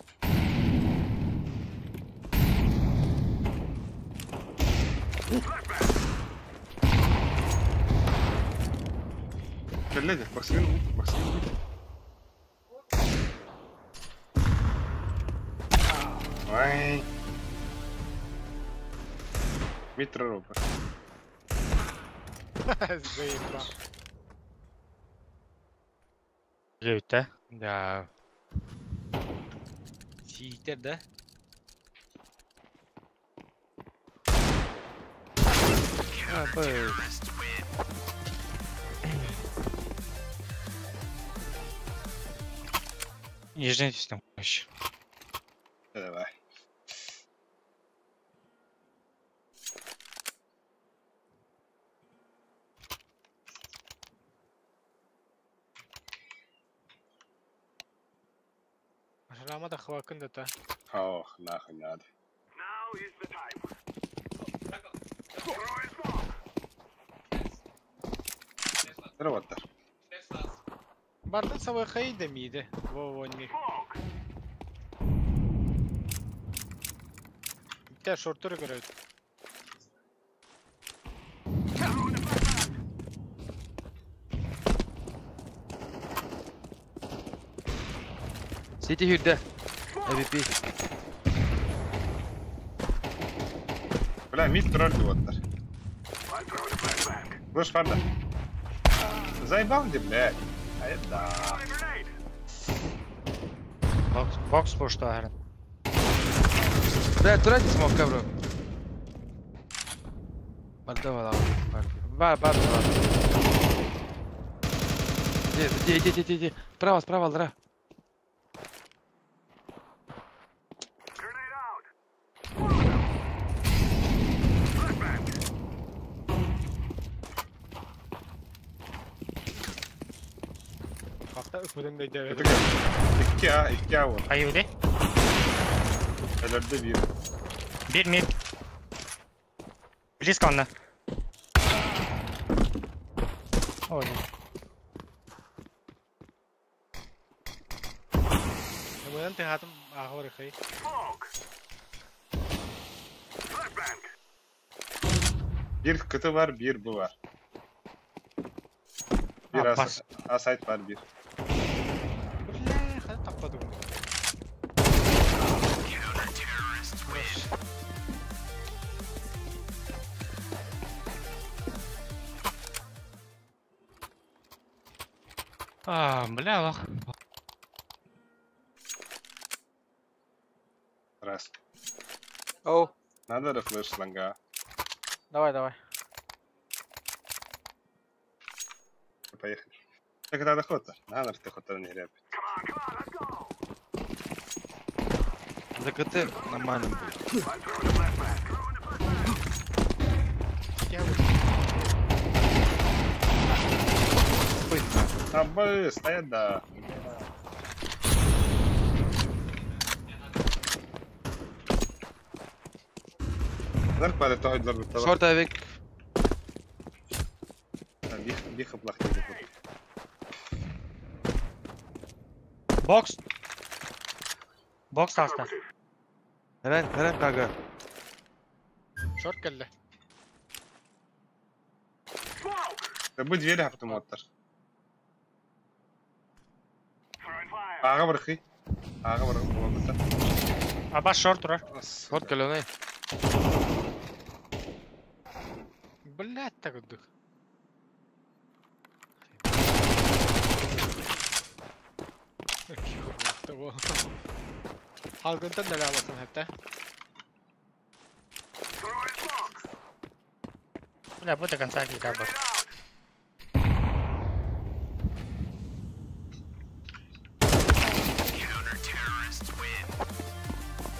Кэлледи, Максим, Максим. Ай. Митро ропа. Заебал. Лютэ. Да. Сиитер, да? А, б. Нижний там вообще. Давай. Ашрама да хвакын да та. Ох, нахуй надо. Работар. Бардын сабай хайда миде. Во-во, не. Те шортуры көрөт. Сити хүрдэ. MVP. Бля, мид тролль вот. Слышь, парда. Заебал где, блядь? А это да. Бокс, бокс пошто ахрен. Бля, турать смог, бро. Бардава, бар, бар, бар. Иди, иди, иди, иди, иди. Справа, справа, алдыра. Хакта үпүден да Это как? 2А, 2А вот. Айуди. Элерде bir. Bir mid. Близко он. Ой. Мынан тыгатым ахор хай. Bir kıtı var, bir bu var. Bir А, A, бас. A site var bir. Бля, хай таппадым. А, бля, лох. Раз. Оу, Надо рефлеш ланга. давай, давай. Поехали. Так это охота. Надо охота не гряб. За КТ нормально будет. Ой, А б, стоят, да. Нарк падает, то хоть Шорт авик. Бих, бих плохой. Бокс. Бокс аста. Херен, херен кага. Шорт келди. Да будь двери, а потом оттар. Ага, бархи. Ага, бархи. Аба шорт турар. Шорт каленый. Блять, так вот. Халгынтан да аласың хәтта. Бля, бу до конца кида бар.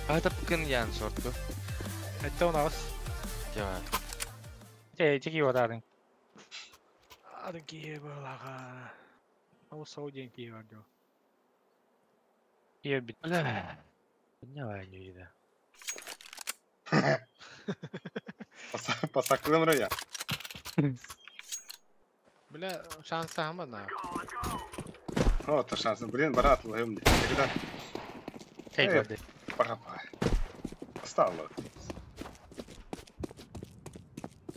А это пкын ян шортку. Это у нас. Я. Те, тики вот адын. Адын кие балага. Ол сау ден кие бар дeo. Кие бит. Бля. Подняла не вида. Пасаклым рая. Бля, шансы хама на. О, то шансы. Блин, барат лайым. Когда? Эй, бады. Пока. Остало.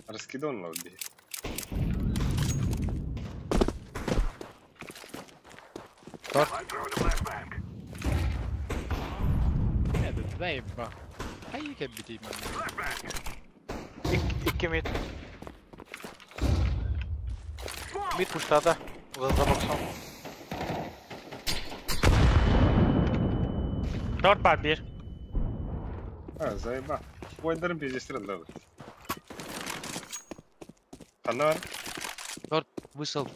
Раскидон лобби. Это заеба. Ай, как бити man. İki mid. Mid pushladı. За боксом. Шорт бар бир. А, заеба. Бойдарын пиздестерін да. Қана бар? Шорт вышел.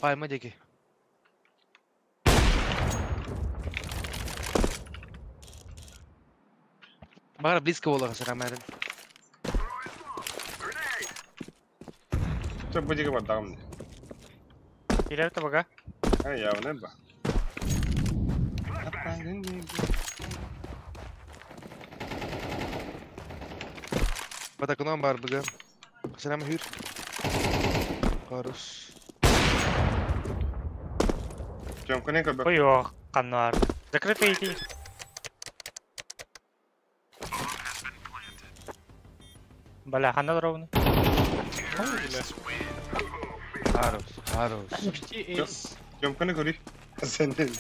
Пойма деки. Бара близко было, сарамарин. Что будет говорить там? Кирәк бага. А, явно ба. Под окном бар бага. Сарам хюр. Хорош. Тёмка не как бы. Ой, ох, канар. Закрытый иди. Бля, хана ровно. Хорош, хорош. Почти эйс. Тёмка не говори. Сенин.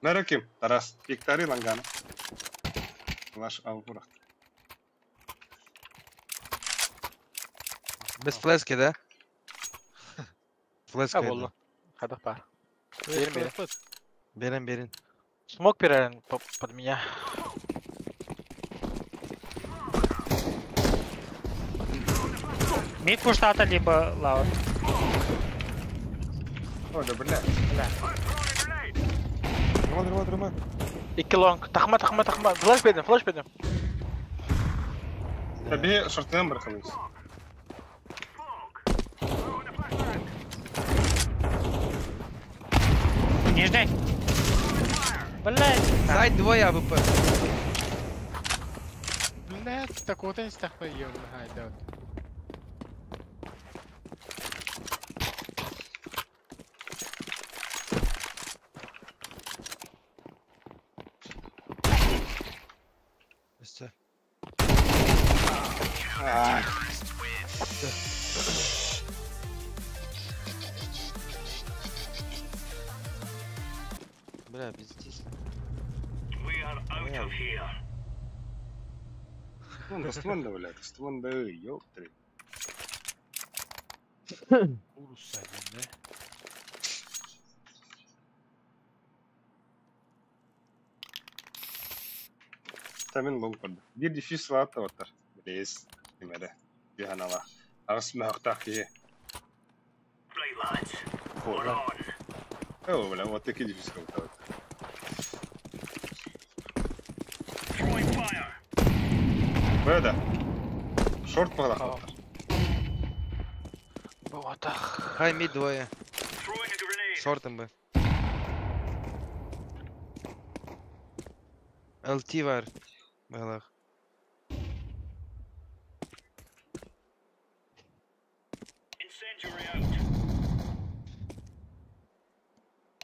Мераким, Тарас, Пиктари лангана. Ваш албурах. Без флески, да? Флеска. Ha bollu. Hadi par. Берин, берин. Берин, берин. Смог перерен под меня. Мид пуштата либо лаур. О, да бля. Бля. Роман, Роман, Роман. İki long. Takma, takma, takma. Flash bedin, flash bedin. Tabii шортынан bırakalım. Нижний. Блять. Сайт двое АВП. Блять, такого-то не стахпа ем, хайда. Бля, пиздец. We are out of here. Ну, Достван да, бля, Достван да, ёптры. Урус один, да? Тамин лонг под. Bir дефис лата оттар. Рейс, кимере. Биханала. Агыс махтах ки. Right, lads. We're on. О, бля, вот таки дефис калта. Throwing fire. Бля, Шорт палах. Ботах. Хай мид двое. Шортом бы. ЛТ var. Балах.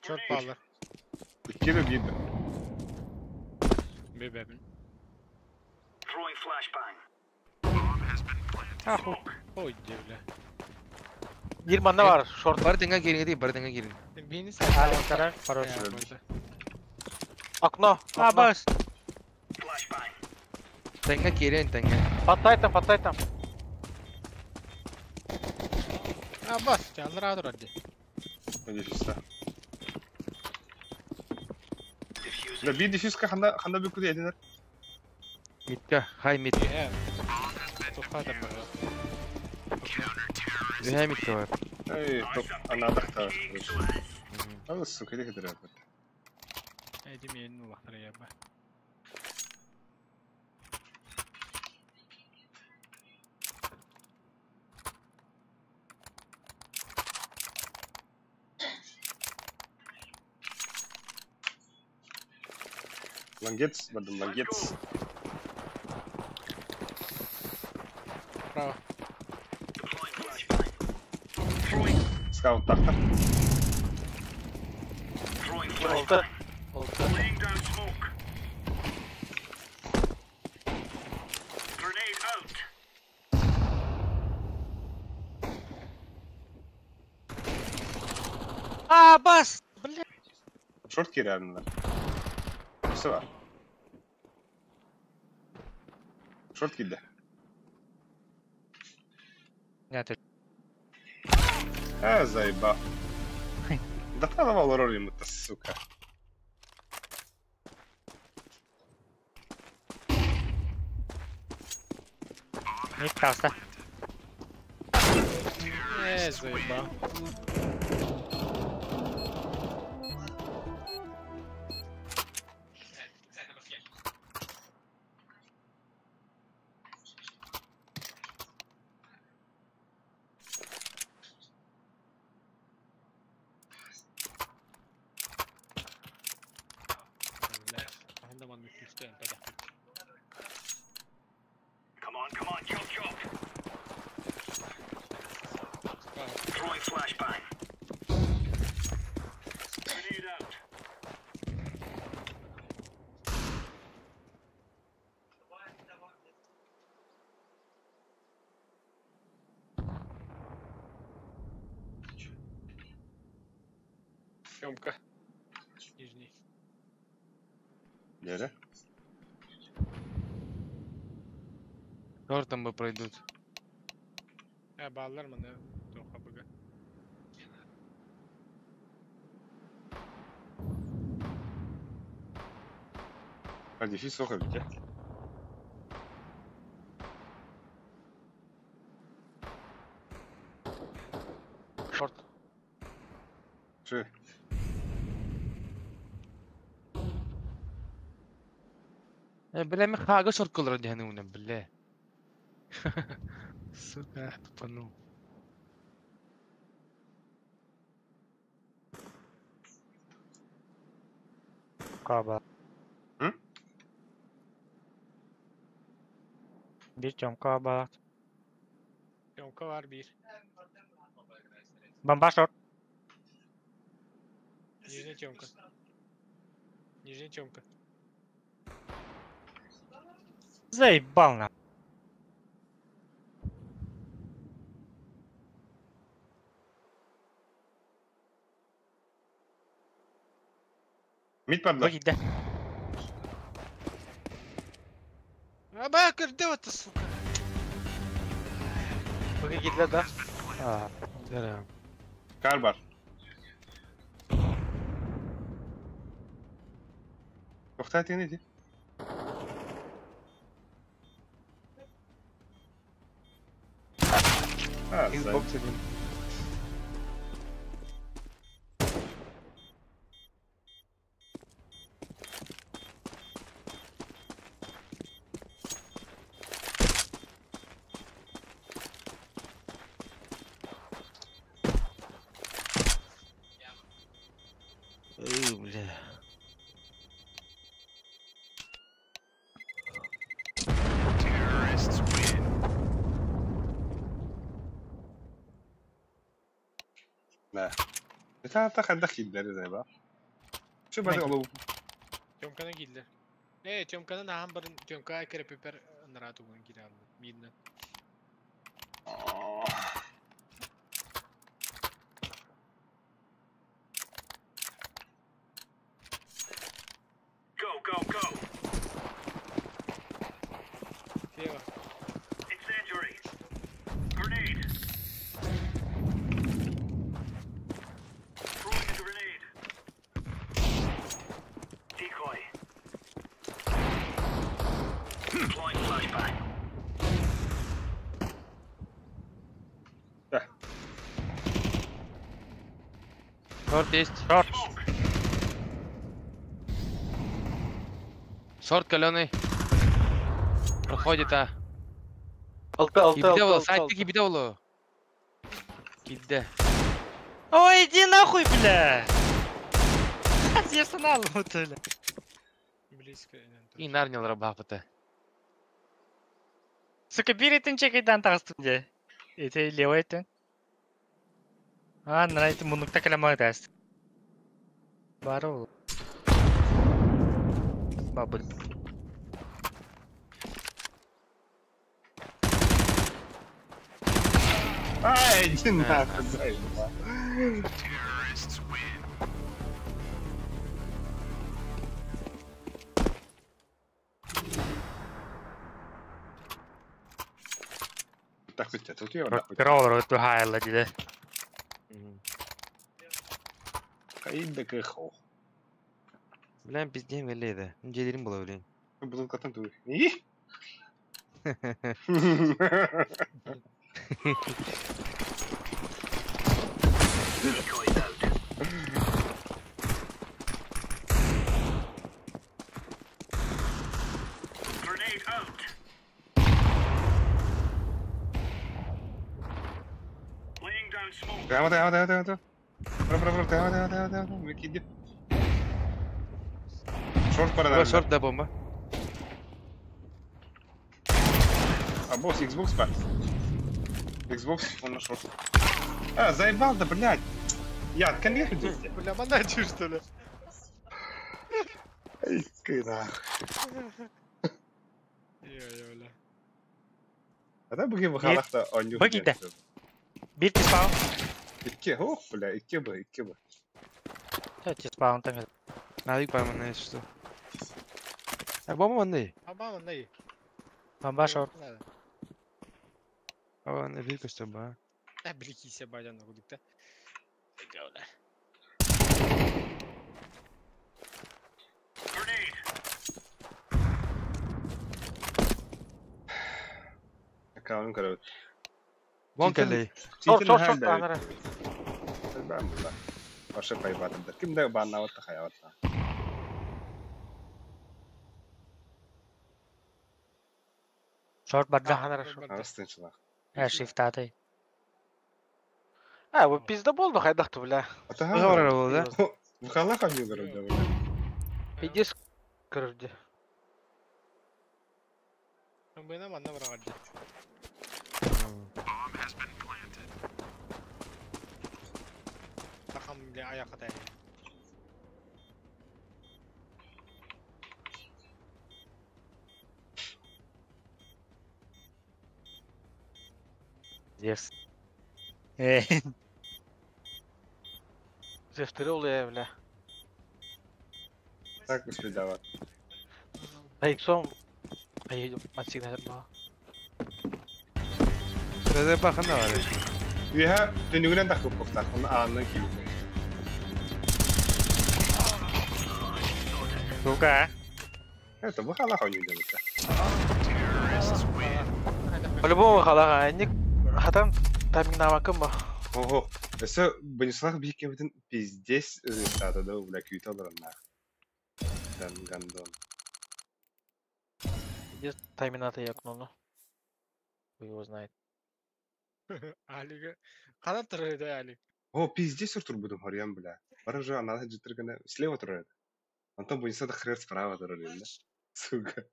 Шорт палар. İki de bir de. Бебебин. Throwing flashbang. Аху. Ой, бля. Bir bende var. Short. Бар деньга girin değil, бар деньга girin. Beni Александр, хорош. Окно. А, бас. Тенге кирен тенге. Подсайтом, подсайтом. А, бас, аллара турар ди. Дефюзта. Да би дефюзка ханда ханда би куди эдинер. Митка, хай мит. Тоққа да бар. Үһэ митка бар. Эй, топ, анадах та. А, сука, иди хитрый. Эди мен улахтар яба. Лангец, бардым лангец. Право. Скаут тахтар. Олты. Олты. А, бас! Бля. Шорт кирәнләр. Все бар. Шорт килде. Нет, А, заеба. Да давал роль ему-то, сука. Не просто. Заебал. Come on, chop chop. Throwing flashbang. Grenade out. Съемка. Нижний. Нere? Шортом бы пройдут. Баллар маны тоха быга. А дефис соха бите. Шорт. Ши. Бля, мен хага шорт кылыр дияны уна, бля. Сука, тупанул. Каба. Bir Тёмка бар. Тёмка var bir. Бомба шорт. Нижняя Тёмка. Нижняя Тёмка. Заебал на. Мид падла. Выйди. А бакер, где это, сука? Выглядит, да? А, Да. Кар бар. Тоқтат ини. А, Xbox один. Эй, бля. Да. Это ханда хиддер заеба. Şu бады олу. Тёмканы килдер. Тёмканы нахан барын Тёмка кирепипер нарату гын кире алды. Миднен. Go, go, go. Да. Шорт есть. Шорт. Шорт каленый. Проходит, а. Алты, алты, Кибде алты, олу, алты, сайтты алты. кибде олу. Кибде. Ой, иди нахуй, бля! Арсенал, вот, бля. Близко. И нарнил рабапата. Сука, бери тын чекайдан тағыстым де. Эти левый тын. А, нравится мунукта калямак даст. Бару. Бабуль. Ай, иди нахуй, заебал. Так, хоть тут я нахуй. Кровер тухайла диде. Каин да кэхо. Блин, пиздем веледи. Дедерим было, блин. Буду катан ту. И? Grenade out. Laying down smoke. Тема, тема, тема, тема, тема. Бра, бра, бра, тема, тема, тема, тема. Выкиди. Шорт пора. Шорт да бомба. А босс, Xbox па. Xbox, он на шорт. А, заебал, да, блядь. Я, конечно, здесь. Бля, маначу, что ли? Ай, нахуй. Йо-йо, бля. А да буги бахалахта оню. Быгиде. Бир тиспаун. Икки, ох, бля, икки бы, икки бы. Тиспаун там. Надо поймать, что. А бомба манны? Бомба манны. Бомба шорт. А, не вика, что ба. А, блики бадян гудукта. Бля. Аккаунт, короче. Вон келли. Шорт, шорт, шорт, анара. Вообще поебатым. Ким да банна вот такая вот. Шорт барда. Анара шорт. Астынчылах. Э, шифтаты. А, вы пиздобол бы хайдахту, бля. Говорил, да? Бухалах они говорят, да, бля. Пиздец, короче. Бына манна барагарды. Тахам бля аяққа тәй. Зевс. Э, Зевтырыл я, бля. Так успедават. На иксом. Ай, мать сигнал. Да бахана бар. Уя, төнүгүнэн тахып кофтах, оны ааннан кийин. Сука. Это бухалах они делают. По-любому халага, они хатан тайминг навакым ба. Ого, өсө Бенислав бийкебитин пиздец результаты да, бля, күйт алыр нах. Ган гандон. Пиздец таймината якну, Хуй его знает. Алига. Канат тұрыр Алик. О, пиздец турбудум хорьян, бля. Бара же ана житыргана слева турар. Антон Бенислав хрен справа турар, да. Сука.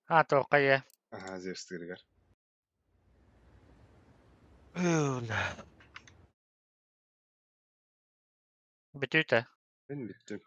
А, тоқая. Ага, зевстыргар. Бля. Бүтүтэ. Мен бүттүм.